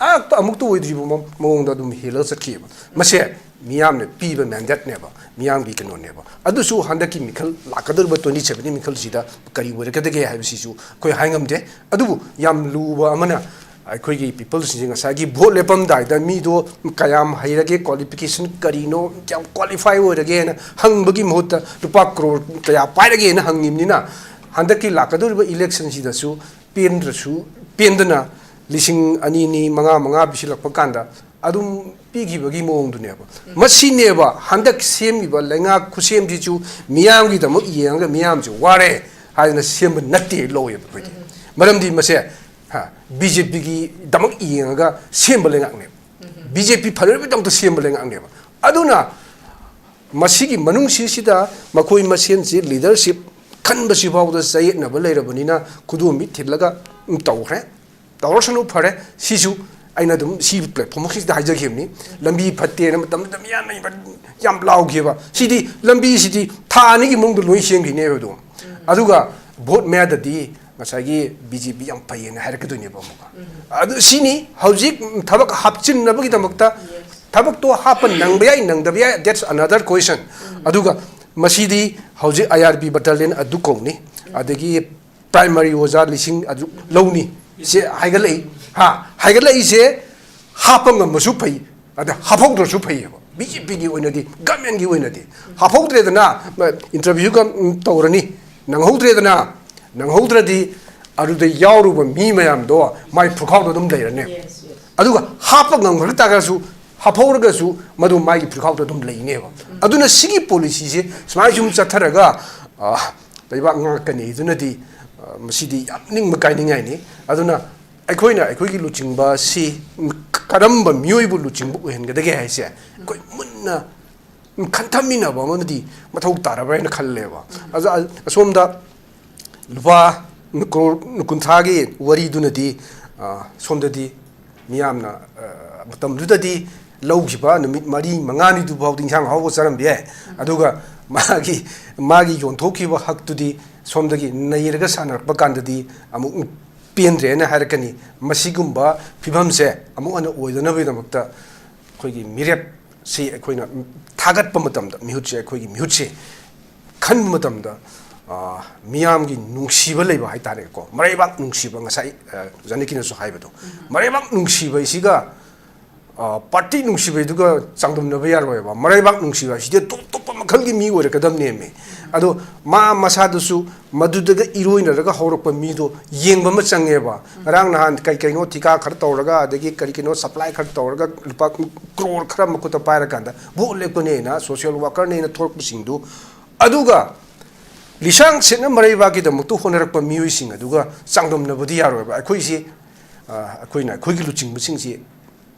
ꯑꯃꯨꯛꯇ ꯑꯣꯏꯗ꯭ꯔꯤꯕ ꯃꯑꯣꯡꯗ ꯑꯗꯨꯝ ꯍꯦꯜꯂꯒ ꯆꯠꯈꯤꯑꯕ꯫ ꯃꯁꯦ ꯃꯤꯌꯥꯝꯅ ꯄꯤꯕ ꯃꯦꯟꯗꯦꯠꯅꯦꯕ, ꯃꯤꯌꯥꯝꯒꯤ ꯀꯩꯅꯣꯅꯦꯕ꯫ ꯑꯗꯨꯁꯨ ꯍꯟꯗꯛꯀꯤ ꯃꯤꯈꯜ, ꯂꯥꯛꯀꯗꯧꯔꯤꯕ ꯇ꯭ꯋꯦꯟꯇꯤ ꯁꯚꯦꯟꯒꯤ ꯃꯤꯈꯜꯁꯤꯗ ꯀꯔꯤ ꯑꯣꯏꯔꯛꯀꯗꯒꯦ ꯍꯥꯏꯕꯁꯤꯁꯨ ꯑꯩꯈꯣꯏ ꯍꯥꯏ ꯉꯝꯗꯦ꯫ ꯑꯗꯨꯕꯨ ꯌꯥꯝ ꯂꯨꯕ ꯑꯃꯅ, ꯑꯩꯈꯣꯏꯒꯤ ꯄꯤꯄꯜꯁꯤꯡꯁꯦ ꯉꯁꯥꯏꯒꯤ ꯚꯣꯠ ꯂꯦꯞꯄꯝꯗꯥꯏꯗ ꯃꯤꯗꯣ ꯀꯌꯥꯝ ꯍꯩꯔꯒꯦ, ꯀ꯭ꯋꯥꯂꯤꯐꯤꯀꯦꯁꯟ ꯀꯔꯤꯅꯣ, ꯀꯌꯥꯝ ꯀ꯭ꯋꯥꯂꯤꯐꯥꯏ ꯑꯣꯏꯔꯒꯦꯅ ꯍꯪꯕꯒꯤ ꯃꯍꯨꯠꯇ ꯂꯨꯄꯥ ꯀ꯭ꯔꯣꯔ ꯀꯌꯥ ꯄꯥꯏꯔꯒꯦꯅ ꯍꯪꯉꯤꯕꯅꯤꯅ, ꯍꯟꯗꯛꯀꯤ ꯂꯥꯛꯀꯗꯧꯔꯤꯕ ꯏꯂꯦꯛꯁꯟꯁꯤꯗꯁꯨ ꯄꯦꯟꯗ꯭ꯔꯁꯨ, ꯄꯦꯟꯗꯅ ꯂꯤꯁꯤꯡ ꯑꯅꯤ, ꯑꯅꯤ, ꯃꯉꯥ, ꯃꯉꯥ ꯄꯤꯁꯤꯜꯂꯛꯄ ꯀꯥꯟꯗ ꯑꯗꯨꯝ ꯄꯤꯈꯤꯕꯒꯤ ꯃꯑꯣꯡꯗꯨꯅꯦꯕ꯫ ꯃꯁꯤꯅꯦꯕ ꯍꯟꯗꯛ ꯁꯦꯝꯃꯤꯕ ꯂꯩꯉꯥꯛ ꯈꯨꯠꯁꯦꯝꯁꯤꯁꯨ ꯃꯤꯌꯥꯝꯒꯤꯗꯃꯛ ꯌꯦꯡꯉꯒ ꯃꯤꯌꯥꯝꯁꯦ ꯋꯥꯔꯦ ꯍꯥꯏꯗꯅ ꯁꯦꯝꯕ ꯅꯠꯇꯦ ꯂꯧꯋꯦꯕ ꯑꯩꯈꯣꯏꯗꯤ꯫ ꯃꯔꯝꯗꯤ ꯃꯁꯦ, ꯍꯥ, ꯕꯤ ꯖꯦ ꯄꯤꯒꯤꯗꯃꯛ ꯌꯦꯡꯉꯒ ꯁꯦꯝꯕ ꯂꯩꯉꯥꯛꯅꯦꯕ꯫ ꯕꯤ ꯖꯦ ꯄꯤ ꯐꯅꯕꯒꯤꯗꯃꯛꯇ ꯁꯦꯝꯕ ꯂꯩꯉꯥꯛꯅꯦꯕ꯫ ꯑꯗꯨꯅ ꯃꯁꯤꯒꯤ ꯃꯅꯨꯡꯁꯤꯁꯤꯗ ꯃꯈꯣꯏ ꯃꯁꯦꯟꯁꯤ ꯂꯤꯗꯔꯁꯤꯞ ꯈꯟꯕꯁꯤ ꯐꯥꯎꯗ ꯆꯌꯦꯠꯅꯕ ꯂꯩꯔꯕꯅꯤꯅ, ꯈꯨꯗꯣꯝꯕꯤ ꯊꯤꯜꯂꯒ ꯇꯧꯈ꯭ꯔꯦ꯫ ꯇꯧꯔꯁꯅꯨ, ꯐꯔꯦ꯫ ꯁꯤꯁꯨ ꯑꯩꯅ ꯑꯗꯨꯝ ꯁꯤ ꯄ꯭ꯂꯦꯠꯐꯣꯝꯁꯤꯗ ꯍꯥꯏꯖꯈꯤꯕꯅꯤ꯫ ꯂꯝꯕꯤ ꯐꯠꯇꯦꯅ ꯃꯇꯝꯗꯨꯗ ꯃꯤꯌꯥꯝꯅ ꯌꯥꯝ ꯂꯥꯎꯈꯤꯕ꯫ ꯁꯤꯗꯤ, ꯂꯝꯕꯤꯁꯤꯗꯤ ꯊꯥ ꯑꯅꯤꯒꯤ ꯃꯅꯨꯡꯗ ꯂꯣꯏ ꯁꯦꯝꯈꯤꯅꯦꯕ ꯑꯗꯨꯝ꯫ ꯑꯗꯨꯒ ꯚꯣꯠ ꯃꯌꯥꯗꯗꯤ ꯉꯁꯥꯏꯒꯤ ꯕꯤ ꯖꯦ ꯄꯤ ꯌꯥꯝ ꯐꯩꯌꯦꯅ ꯍꯥꯏꯔꯛꯀꯗꯣꯏꯅꯦꯕ ꯑꯃꯨꯛꯀ꯫ ꯑꯗꯨ ꯁꯤꯅꯤ ꯍꯧꯖꯤꯛ ꯊꯕꯛ ꯍꯥꯞꯆꯤꯟꯅꯕꯒꯤꯗꯃꯛꯇ꯫ ꯊꯕꯛꯇꯣ ꯍꯥꯞꯄ ꯅꯪꯕ ꯌꯥꯏ, ꯅꯪꯗꯕ ꯌꯥꯏ, that's another question꯫ ꯑꯗꯨꯒ ꯃꯁꯤꯗꯤ ꯍꯧꯖꯤꯛ ꯑꯥꯏ ꯑꯥꯔ ꯕꯤ ꯕꯇꯥꯂꯤꯌꯟ ꯑꯗꯨ ꯀꯧꯅꯤ, ꯑꯗꯒꯤ ꯄ꯭ꯔꯥꯏꯃꯥꯔꯤ ꯑꯣꯖꯥ ꯂꯤꯁꯤꯡ ꯑꯗꯨ ꯂꯧꯅꯤ꯫ ꯁꯤ ꯍꯥꯏꯒꯠꯂꯛꯏ꯫ ꯍꯥ, ꯍꯥꯏꯒꯠꯂꯛꯏꯁꯦ ꯍꯥꯞꯄ ꯉꯝꯃꯁꯨ ꯐꯩ, ꯑꯗ ꯍꯥꯞꯍꯧꯗ꯭ꯔꯁꯨ ꯐꯩꯌꯦꯕ꯫ ꯕꯤ ꯖꯦ ꯄꯤꯒꯤ ꯑꯣꯏꯅꯗꯤ, ꯒꯃꯦꯟꯒꯤ ꯑꯣꯏꯅꯗꯤ ꯍꯥꯞꯍꯧꯗ꯭ꯔꯦꯗꯅ, ꯏꯟꯇꯔꯚ꯭ꯌꯨꯒ ꯇꯧꯔꯅꯤ, ꯅꯪꯍꯧꯗ꯭ꯔꯦꯗꯅ, ꯅꯪꯍꯧꯗ꯭ꯔꯗꯤ ꯑꯗꯨꯗ ꯌꯥꯎꯔꯨꯕ ꯃꯤ ꯃꯌꯥꯝꯗꯣ ꯃꯥꯏ ꯐꯨꯔꯈꯥꯎꯗ ꯑꯗꯨꯝ ꯂꯩꯔꯅꯦꯕ꯫ ꯑꯗꯨꯒ ꯍꯥꯞꯄ ꯉꯝꯈ꯭ꯔ ꯇꯥꯔꯒꯁꯨ, ꯍꯥꯞꯍꯧꯔꯒꯁꯨ ꯃꯗꯨ ꯃꯥꯒꯤ ꯐꯨꯔꯈꯥꯎꯗ ꯑꯗꯨꯝ ꯂꯩꯅꯦꯕ꯫ ꯑꯗꯨꯅ ꯁꯤꯒꯤ ꯄꯣꯂꯤꯁꯤꯁꯦ ꯁꯨꯃꯥꯏꯅ ꯁꯨꯝ ꯆꯠꯊꯔꯒ, ꯑ, ꯂꯩꯕꯥꯛ ꯉꯥꯛꯀꯅꯤ꯫ ꯑꯗꯨꯅꯗꯤ, ꯑ, ꯃꯁꯤꯗꯤ ꯌꯥꯝ ꯅꯤꯡꯕ ꯀꯥꯏꯅꯤꯡꯉꯥꯏꯅꯤ꯫ ꯑꯗꯨꯅ ꯑꯩꯈꯣꯏꯅ ꯑꯩꯈꯣꯏꯒꯤ ꯂꯨꯆꯤꯡꯕ ꯑꯁꯤ ꯀꯔꯝꯕ ꯃꯤꯑꯣꯏꯕꯨ ꯂꯨꯆꯤꯡꯕ ꯑꯣꯏꯍꯟꯒꯗꯒꯦ ꯍꯥꯏꯁꯦ ꯑꯩꯈꯣꯏ ꯃꯨꯟꯅ ꯈꯟꯊꯃꯤꯟꯅꯕ ꯑꯃꯗꯤ ꯃꯊꯧ ꯇꯥꯔꯕ꯭ꯔꯥ ꯍꯥꯏꯅ ꯈꯜꯂꯦꯕ꯫ ꯑꯗ ꯑꯁꯣꯝꯗ ꯂꯨꯄꯥ ꯀ꯭ꯔꯣꯔ ꯀꯨꯟꯊ꯭ꯔꯥꯒꯤ ꯋꯥꯔꯤꯗꯨꯅꯗꯤ, ꯑ, ꯁꯣꯝꯗꯗꯤ ꯃꯤꯌꯥꯝꯅ, ꯑ, ꯃꯇꯝꯗꯨꯗꯗꯤ ꯂꯧꯈꯤꯕ ꯅꯨꯃꯤꯠ ꯃꯔꯤ ꯃꯉꯥꯅꯤꯗꯨ ꯐꯥꯎꯗꯤ ꯏꯟꯁꯥꯡ ꯑꯍꯥꯎꯕ ꯆꯥꯔꯝꯕ ꯌꯥꯏ꯫ ꯑꯗꯨꯒ ꯃꯥꯒꯤ, ꯃꯥꯒꯤ ꯌꯣꯟꯊꯣꯛꯈꯤꯕ ꯍꯛꯇꯨꯗꯤ ꯁꯣꯝꯗꯒꯤ ꯅꯩꯔꯒ ꯁꯥꯟꯅꯔꯛꯄ ꯀꯥꯟꯗꯗꯤ ꯑꯃꯨꯛ ꯄꯦꯟꯗ꯭ꯔꯦꯅ ꯍꯥꯏꯔꯛꯀꯅꯤ꯫ ꯃꯁꯤꯒꯨꯝꯕ ꯐꯤꯕꯝꯁꯦ ꯑꯃꯨꯛ ꯍꯟꯅ ꯑꯣꯏꯗꯅꯕꯒꯤꯗꯃꯛꯇ ꯑꯩꯈꯣꯏꯒꯤ ꯃꯤꯔꯦꯞꯁꯤ ꯑꯩꯈꯣꯏꯅ ꯊꯥꯒꯠꯄ ꯃꯇꯝꯗ, ꯃꯤꯍꯨꯠꯁꯦ, ꯑꯩꯈꯣꯏꯒꯤ ꯃꯤꯍꯨꯠꯁꯦ ꯈꯟꯕ ꯃꯇꯝꯗ, ꯑ, ꯃꯤꯌꯥꯝꯒꯤ ꯅꯨꯡꯁꯤꯕ ꯂꯩꯕ ꯍꯥꯏꯇꯥꯔꯦꯀꯣ, ꯃꯔꯩꯕꯥꯛ ꯅꯨꯡꯁꯤꯕ, ꯉꯁꯥꯏ, ꯑ, ꯖꯥꯅꯀꯤꯅꯁꯨ ꯍꯥꯏꯕꯗꯣ, ꯃꯔꯩꯕꯥꯛ ꯅꯨꯡꯁꯤꯕ ꯍꯥꯏꯁꯤꯒ, ꯑ, ꯄꯥꯔꯇꯤ ꯅꯨꯡꯁꯤꯕ ꯍꯥꯏꯗꯨꯒ ꯆꯥꯡꯗꯝꯅꯕ ꯌꯥꯔꯣꯏꯕ꯫ ꯃꯔꯩꯕꯥꯛ ꯅꯨꯡꯁꯤꯕ ꯍꯥꯏꯁꯤꯗꯤ ꯇꯣꯞ ꯇꯣꯞꯄ ꯃꯈꯜꯒꯤ ꯃꯤ ꯑꯣꯏꯔꯛꯀꯗꯕꯅꯦꯃꯤ꯫ ꯑꯗꯣ ꯃꯥ ꯃꯁꯥꯗꯨꯁꯨ ꯃꯗꯨꯗꯒ ꯏꯔꯣꯏꯅꯔꯒ ꯍꯧꯔꯛꯄ ꯃꯤꯗꯣ ꯌꯦꯡꯕ ꯑꯃ ꯆꯪꯉꯦꯕ꯫ ꯉꯔꯥꯡ ꯅꯍꯥꯟ ꯀꯩ ꯀꯩꯅꯣ ꯊꯤꯀꯥ ꯈꯔ ꯇꯧꯔꯒ, ꯑꯗꯒꯤ ꯀꯔꯤ ꯀꯩꯅꯣ ꯁꯄ꯭ꯂꯥꯏ ꯈꯔ ꯇꯧꯔꯒ ꯂꯨꯄꯥ ꯀ꯭ꯔꯣꯔ ꯈꯔ ꯃꯈꯨꯠꯇ ꯄꯥꯏꯔꯀꯥꯟꯗ ꯚꯣꯠ ꯂꯦꯞꯀꯅꯦꯅ ꯁꯣꯁꯤꯌꯦꯜ ꯋꯥꯀꯔꯅꯦꯅ ꯊꯣꯛꯂꯛꯄꯁꯤꯡꯗꯨ, ꯑꯗꯨꯒ ꯂꯤꯁꯥꯡ ꯁꯤꯠꯅ ꯃꯔꯩꯕꯥꯛꯀꯤꯗꯃꯛꯇ ꯍꯣꯠꯅꯔꯛꯄ ꯃꯤꯑꯣꯏꯁꯤꯡ ꯑꯗꯨꯒ ꯆꯥꯡꯗꯝꯅꯕꯗꯤ ꯌꯥꯔꯣꯏꯕ꯫ ꯑꯩꯈꯣꯏꯁꯤ, ꯑ, ꯑꯩꯈꯣꯏꯅ ꯑꯩꯈꯣꯏꯒꯤ ꯂꯨꯆꯤꯡꯕꯁꯤꯡꯁꯤ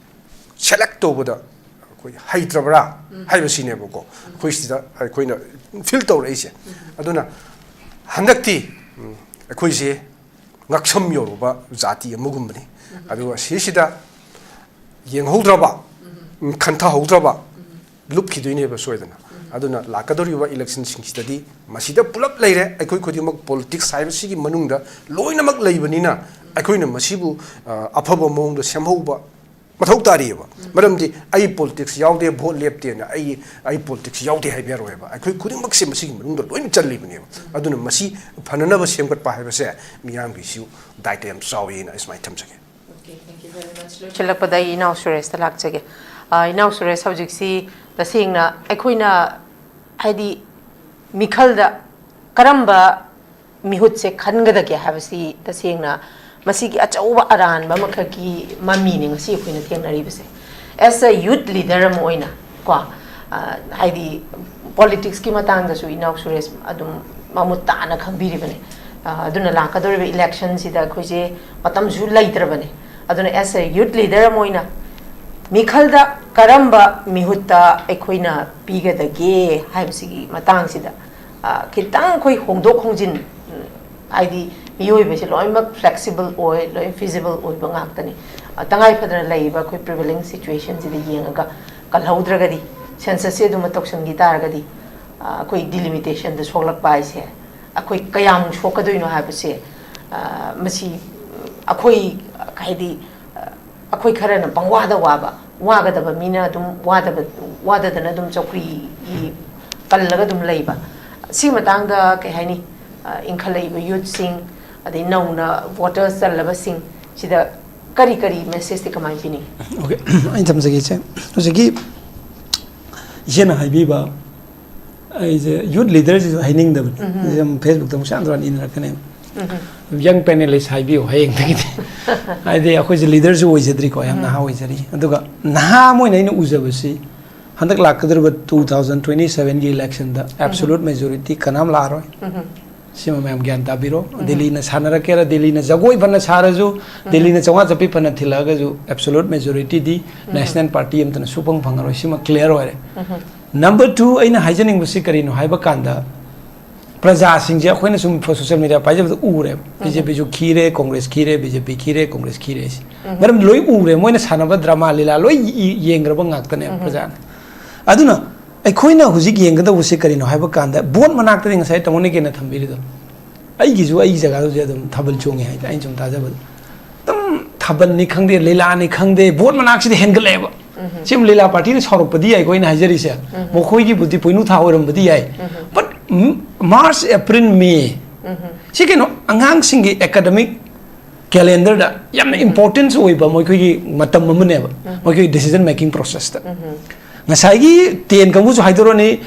ꯁꯦꯂꯦꯛ ꯇꯧꯕꯗ ꯑꯩꯈꯣꯏ ꯍꯩꯇ꯭ꯔꯕ꯭ꯔꯥ ꯍꯥꯏꯕꯁꯤꯅꯦꯕꯀꯣ꯫ ꯑꯩꯈꯣꯏ ꯁꯤꯗ ꯑꯩꯈꯣꯏꯅ ꯐꯤꯜ ꯇꯧꯔꯛꯏꯁꯦ꯫ ꯑꯗꯨꯅ ꯍꯟꯗꯛꯇꯤ, ꯎꯝ, ꯑꯩꯈꯣꯏꯁꯦ ꯉꯛꯁꯝ ꯌꯧꯔꯕ ꯖꯥꯇꯤ ꯑꯃꯒꯨꯝꯕꯅꯤ꯫ ꯑꯗꯨꯒ ꯁꯤꯁꯤꯗ ꯌꯦꯡꯍꯧꯗ꯭ꯔꯕ, ꯎꯝ, ꯈꯟꯊꯍꯧꯗ꯭ꯔꯕ ꯂꯨꯞꯈꯤꯗꯣꯏꯅꯦꯕ ꯁꯣꯏꯗꯅ꯫ ꯑꯗꯨꯅ ꯂꯥꯛꯀꯗꯧꯔꯤꯕ ꯏꯂꯦꯛꯁꯟꯁꯤꯡꯁꯤꯗꯗꯤ ꯃꯁꯤꯗ ꯄꯨꯂꯞ ꯂꯩꯔꯦ꯫ ꯑꯩꯈꯣꯏ ꯈꯨꯗꯤꯡꯃꯛ ꯄꯣꯂꯤꯇꯤꯛꯁ ꯍꯥꯏꯕꯁꯤꯒꯤ ꯃꯅꯨꯡꯗ ꯂꯣꯏꯅꯃꯛ ꯂꯩꯕꯅꯤꯅ, ꯑꯩꯈꯣꯏꯅ ꯃꯁꯤꯕꯨ, ꯑ, ꯑꯐꯕ ꯃꯑꯣꯡꯗ ꯁꯦꯝꯍꯧꯕ ꯃꯊꯧ ꯇꯥꯔꯤꯑꯕ꯫ ꯃꯔꯝꯗꯤ ꯑꯩ ꯄꯣꯂꯤꯇꯤꯛꯁ ꯌꯥꯎꯗꯦ, ꯚꯣꯠ ꯂꯦꯞꯇꯦꯅ ꯑꯩ, ꯑꯩ ꯄꯣꯂꯤꯇꯤꯛꯁ ꯌꯥꯎꯗꯦ ꯍꯥꯏꯕ ꯌꯥꯔꯣꯏꯕ꯫ ꯑꯩꯈꯣꯏ ꯈꯨꯗꯤꯡꯃꯛꯁꯦ ꯃꯁꯤꯒꯤ ꯃꯅꯨꯡꯗ ꯂꯣꯏꯅ ꯆꯜꯂꯤꯕꯅꯦꯕ꯫ ꯑꯗꯨꯅ ꯃꯁꯤ ꯐꯅꯅꯕ ꯁꯦꯝꯒꯠꯄ ꯍꯥꯏꯕꯁꯦ ꯃꯤꯌꯥꯝꯒꯤꯁꯨ ꯗꯥꯏꯇ ꯌꯥꯝ ꯆꯥꯎꯋꯦꯅ ꯑꯩ ꯁꯨꯃꯥꯏꯅ ꯊꯝꯖꯒꯦ꯫ Okay, thank you very much. ꯂꯣꯏꯁꯤꯜꯂꯛꯄꯗ ꯑꯩ ꯏꯅꯥꯎ ꯁꯨꯔꯦꯁꯇ ꯂꯥꯛꯆꯒꯦ꯫ ꯑ, ꯏꯅꯥꯎ ꯁꯨꯔꯦꯁ, ꯍꯧꯖꯤꯛꯁꯤ ꯇꯁꯦꯡꯅ ꯑꯩꯈꯣꯏꯅ, ꯍꯥꯏꯗꯤ, ꯃꯤꯈꯜꯗ ꯀꯔꯝꯕ ꯃꯤꯍꯨꯠꯁꯦ ꯈꯟꯒꯗꯒꯦ ꯍꯥꯏꯕꯁꯤ ꯇꯁꯦꯡꯅ ꯃꯁꯤꯒꯤ ꯑꯆꯧꯕ ꯑꯔꯥꯟꯕ ꯑꯃꯈꯛꯀꯤ ꯃꯃꯤꯅꯤ ꯉꯁꯤ ꯑꯩꯈꯣꯏꯅ ꯊꯦꯡꯅꯔꯤꯕꯁꯦ꯫ As a youth leader ꯑꯃ ꯑꯣꯏꯅ, ꯀꯣ, ꯑ, ꯍꯥꯏꯗꯤ, ꯄꯣꯂꯤꯇꯤꯛꯁꯀꯤ ꯃꯇꯥꯡꯗꯁꯨ ꯏꯅꯥꯎ ꯁꯨꯔꯦꯁ ꯑꯗꯨꯝ ꯃꯃꯨꯠ ꯇꯥꯅ ꯈꯪꯕꯤꯔꯤꯕꯅꯦ꯫ ꯑ, ꯑꯗꯨꯅ ꯂꯥꯛꯀꯗꯧꯔꯤꯕ ꯏꯂꯦꯛꯁꯟꯁꯤꯗ ꯑꯩꯈꯣꯏꯁꯦ ꯃꯇꯝꯁꯨ ꯂꯩꯇ꯭ꯔꯕꯅꯦ꯫ ꯑꯗꯨꯅ as a youth leader ꯑꯃ ꯑꯣꯏꯅ ꯃꯤꯈꯜꯗ ꯀꯔꯝꯕ ꯃꯤꯍꯨꯠꯇ ꯑꯩꯈꯣꯏꯅ ꯄꯤꯒꯗꯒꯦ ꯍꯥꯏꯕꯁꯤꯒꯤ ꯃꯇꯥꯡꯁꯤꯗ, ꯑ, ꯈꯤꯇꯪ ꯑꯩꯈꯣꯏ ꯍꯣꯡꯗꯣꯛ ꯍꯣꯡꯖꯤꯟ, ꯎꯝ, ꯍꯥꯏꯗꯤ ꯃꯤꯑꯣꯏꯕꯁꯦ ꯂꯣꯏꯅꯃꯛ flexible ꯑꯣꯏ, ꯂꯣꯏ feasible ꯑꯣꯏꯕ ꯉꯥꯛꯇꯅꯤ꯫ ꯑ, ꯇꯉꯥꯏ ꯐꯗꯅ ꯂꯩꯔꯤꯕ ꯑꯩꯈꯣꯏ prevailing situationꯁꯤꯗ ꯌꯦꯡꯉꯒ ꯀꯜꯍꯧꯗ꯭ꯔꯒꯗꯤ, censusꯁꯦ ꯑꯗꯨꯃ ꯇꯧꯁꯤꯟꯈꯤ ꯇꯥꯔꯒꯗꯤ, ꯑ, ꯑꯩꯈꯣꯏ delimitationꯗ ꯁꯣꯛꯂꯛꯄ ꯍꯥꯏꯁꯦ ꯑꯩꯈꯣꯏ ꯀꯌꯥꯃꯨꯛ ꯁꯣꯛꯀꯗꯣꯏꯅꯣ ꯍꯥꯏꯕꯁꯦ, ꯑ, ꯃꯁꯤ ꯑꯩꯈꯣꯏ, ꯍꯥꯏꯗꯤ, ꯑ, ꯑꯩꯈꯣꯏ ꯈꯔꯅ ꯄꯪꯋꯥꯗ ꯋꯥꯕ, ꯋꯥꯒꯗꯕ ꯃꯤꯅ ꯑꯗꯨꯝ ꯋꯥꯗꯕ, ꯋꯥꯗꯗꯅ ꯑꯗꯨꯝ ꯆꯧꯀ꯭ꯔꯤ ꯀꯜꯂꯒ ꯑꯗꯨꯝ ꯂꯩꯕ꯫ ꯁꯤ ꯃꯇꯥꯡꯗ ꯀꯩ ꯍꯥꯏꯅꯤ, ꯑ, ꯏꯟꯈꯠꯂꯛꯏꯕ youthꯁꯤꯡ, ꯑꯗꯩ ꯅꯧꯅ voters ꯆꯜꯂꯕꯁꯤꯡ ꯁꯤꯗ ꯀꯔꯤ ꯀꯔꯤ messageꯇꯤ ꯀꯃꯥꯏꯅ ꯄꯤꯅꯤꯡꯉꯤ? Okay, ꯑꯩ ꯊꯝꯖꯒꯦ ꯏꯆꯦ꯫ ꯍꯧꯖꯤꯛꯀꯤ ꯏꯆꯦꯅ ꯍꯥꯏꯕꯤꯕ, ꯑꯩꯁꯦ youth leaderꯁꯤꯁꯨ ꯍꯥꯏꯅꯤꯡꯗꯕꯅꯤ꯫ ꯎꯝ꯫ ꯑꯩꯁꯦ ꯑꯃꯨꯛ Facebookꯇ ꯑꯃꯨꯛ ꯁꯦꯔꯥꯟ ꯇꯨꯔꯥꯟ ꯏꯅꯔꯛꯀꯅꯦꯕ꯫ ꯎꯝ꯫ Young panelist ꯍꯥꯏꯕꯤꯌꯨ ꯍꯌꯦꯡꯗꯒꯤꯗꯤ꯫ ꯍꯥꯏꯗꯤ ꯑꯩꯈꯣꯏꯁꯦ leaderꯁꯨ ꯑꯣꯏꯖꯗ꯭ꯔꯤꯀꯣ, ꯌꯥꯝ ꯎꯝ꯫ ꯅꯍꯥ ꯑꯣꯏꯖꯔꯤ꯫ ꯑꯗꯨꯒ ꯅꯍꯥ ꯑꯃ ꯑꯣꯏꯅ ꯑꯩꯅ ꯎꯖꯕꯁꯤ, ꯍꯟꯗꯛ ꯂꯥꯛꯀꯗꯧꯔꯤꯕ two thousand twenty sevenꯒꯤ electionꯗ absolute majority ꯀꯅꯥꯝ ꯂꯥꯛꯑꯔꯣꯏ꯫ ꯎꯝ꯫ ꯁꯤꯃ ꯃꯌꯥꯝ ꯒ꯭ꯌꯥꯟ ꯇꯥꯕꯤꯔꯣ꯫ ꯎꯝ꯫ ꯗꯤꯜꯂꯤꯅ ꯁꯥꯟꯅꯔꯛꯀꯦꯔꯥ, ꯗꯤꯜꯂꯤꯅ ꯖꯒꯣꯏ ꯐꯅ ꯁꯥꯔꯁꯨ, ꯎꯝ꯫ ꯗꯤꯜꯂꯤꯅ ꯆꯥꯝꯃꯉꯥ ꯆꯠꯄꯤ ꯐꯅ ꯊꯤꯜꯂꯛꯑꯒꯁꯨ, absolute majorityꯗꯤ ꯎꯝ꯫ National party ꯑꯝꯇꯅ ꯁꯨꯐꯪ ꯐꯪꯉꯔꯣꯏ꯫ ꯁꯤꯃ clear ꯑꯣꯏꯔꯦ꯫ ꯎꯝ꯫ Number two, ꯑꯩꯅ ꯍꯥꯏꯖꯅꯤꯡꯕꯁꯤ ꯀꯔꯤꯅꯣ ꯍꯥꯏꯕ ꯀꯥꯟꯗ, ꯄ꯭ꯔꯖꯥꯁꯤꯡꯁꯦ ꯑꯩꯈꯣꯏꯅ ꯁꯨꯝ social media ꯄꯥꯏꯖꯕꯗ ꯎꯔꯦꯕ꯫ ꯎꯝ꯫ BJPꯁꯨ ꯈꯤꯔꯦ, Congress ꯈꯤꯔꯦ, BJP ꯈꯤꯔꯦ, Congress ꯈꯤꯔꯦ ꯍꯥꯏꯁꯦ꯫ ꯎꯝ꯫ ꯃꯔꯝꯗꯤ ꯂꯣꯏ ꯎꯔꯦ, ꯃꯣꯏꯅ ꯁꯥꯟꯅꯕ drama ꯂꯤꯂꯥ ꯂꯣꯏ ꯌꯦꯡꯈ꯭ꯔꯕ ꯉꯥꯛꯇꯅꯦꯕ ꯎꯝ꯫ ꯄ꯭ꯔꯖꯥꯅ꯫ ꯑꯗꯨꯅ ꯑꯩꯈꯣꯏꯅ ꯍꯧꯖꯤꯛ ꯌꯦꯡꯒꯗꯧꯕꯁꯦ ꯀꯔꯤꯅꯣ ꯍꯥꯏꯕ ꯀꯥꯟꯗ, ꯚꯣꯠ ꯃꯅꯥꯛꯇꯗꯤ ꯉꯁꯥꯏ ꯇꯥꯃꯣ ꯅꯤꯀꯦꯟꯅ ꯊꯝꯕꯤꯔꯤꯗꯣ, ꯑꯩꯒꯤꯁꯨ ꯑꯩꯒꯤ ꯖꯒꯥꯗꯨꯁꯨ ꯑꯗꯨꯝ ꯊꯥꯕꯜ ꯆꯣꯡꯉꯦ ꯍꯥꯏꯇꯥꯔꯦ, ꯑꯩꯅ ꯁꯨꯝ ꯊꯥꯖꯕꯗ꯫ ꯑꯗꯨꯝ ꯊꯥꯕꯜꯅꯤ ꯈꯪꯗꯦ, ꯂꯤꯂꯥꯅꯤ ꯈꯪꯗꯦ, ꯚꯣꯠ ꯃꯅꯥꯛꯁꯤꯗ ꯍꯦꯟꯒꯠꯂꯛꯑꯦꯕ꯫ ꯁꯤꯕꯨ ꯂꯤꯂꯥ ꯄꯥꯔꯇꯤꯅ ꯁꯥꯎꯔꯛꯄꯗꯤ ꯌꯥꯏꯀꯣ, ꯑꯩꯅ ꯍꯥꯏꯖꯔꯤꯁꯦ꯫ ꯃꯈꯣꯏꯒꯤꯕꯨꯗꯤ ꯄꯣꯏꯅꯨ ꯊꯥ ꯑꯣꯏꯔꯝꯕꯗꯤ ꯌꯥꯏ꯫ But March, April, May, ꯁꯤ ꯀꯩꯅꯣ, ꯑꯉꯥꯡꯁꯤꯡꯒꯤ academic calendarꯗ ꯌꯥꯝꯅ importance ꯑꯣꯏꯕ ꯃꯈꯣꯏꯒꯤ ꯃꯇꯝ ꯑꯃꯅꯦꯕ, ꯃꯈꯣꯏꯒꯤ decision making processꯇ꯫ ꯉꯁꯥꯏꯒꯤ ten ꯀꯥꯡꯕꯨꯁꯨ ꯍꯥꯏꯗꯣꯔꯛꯑꯅꯤ,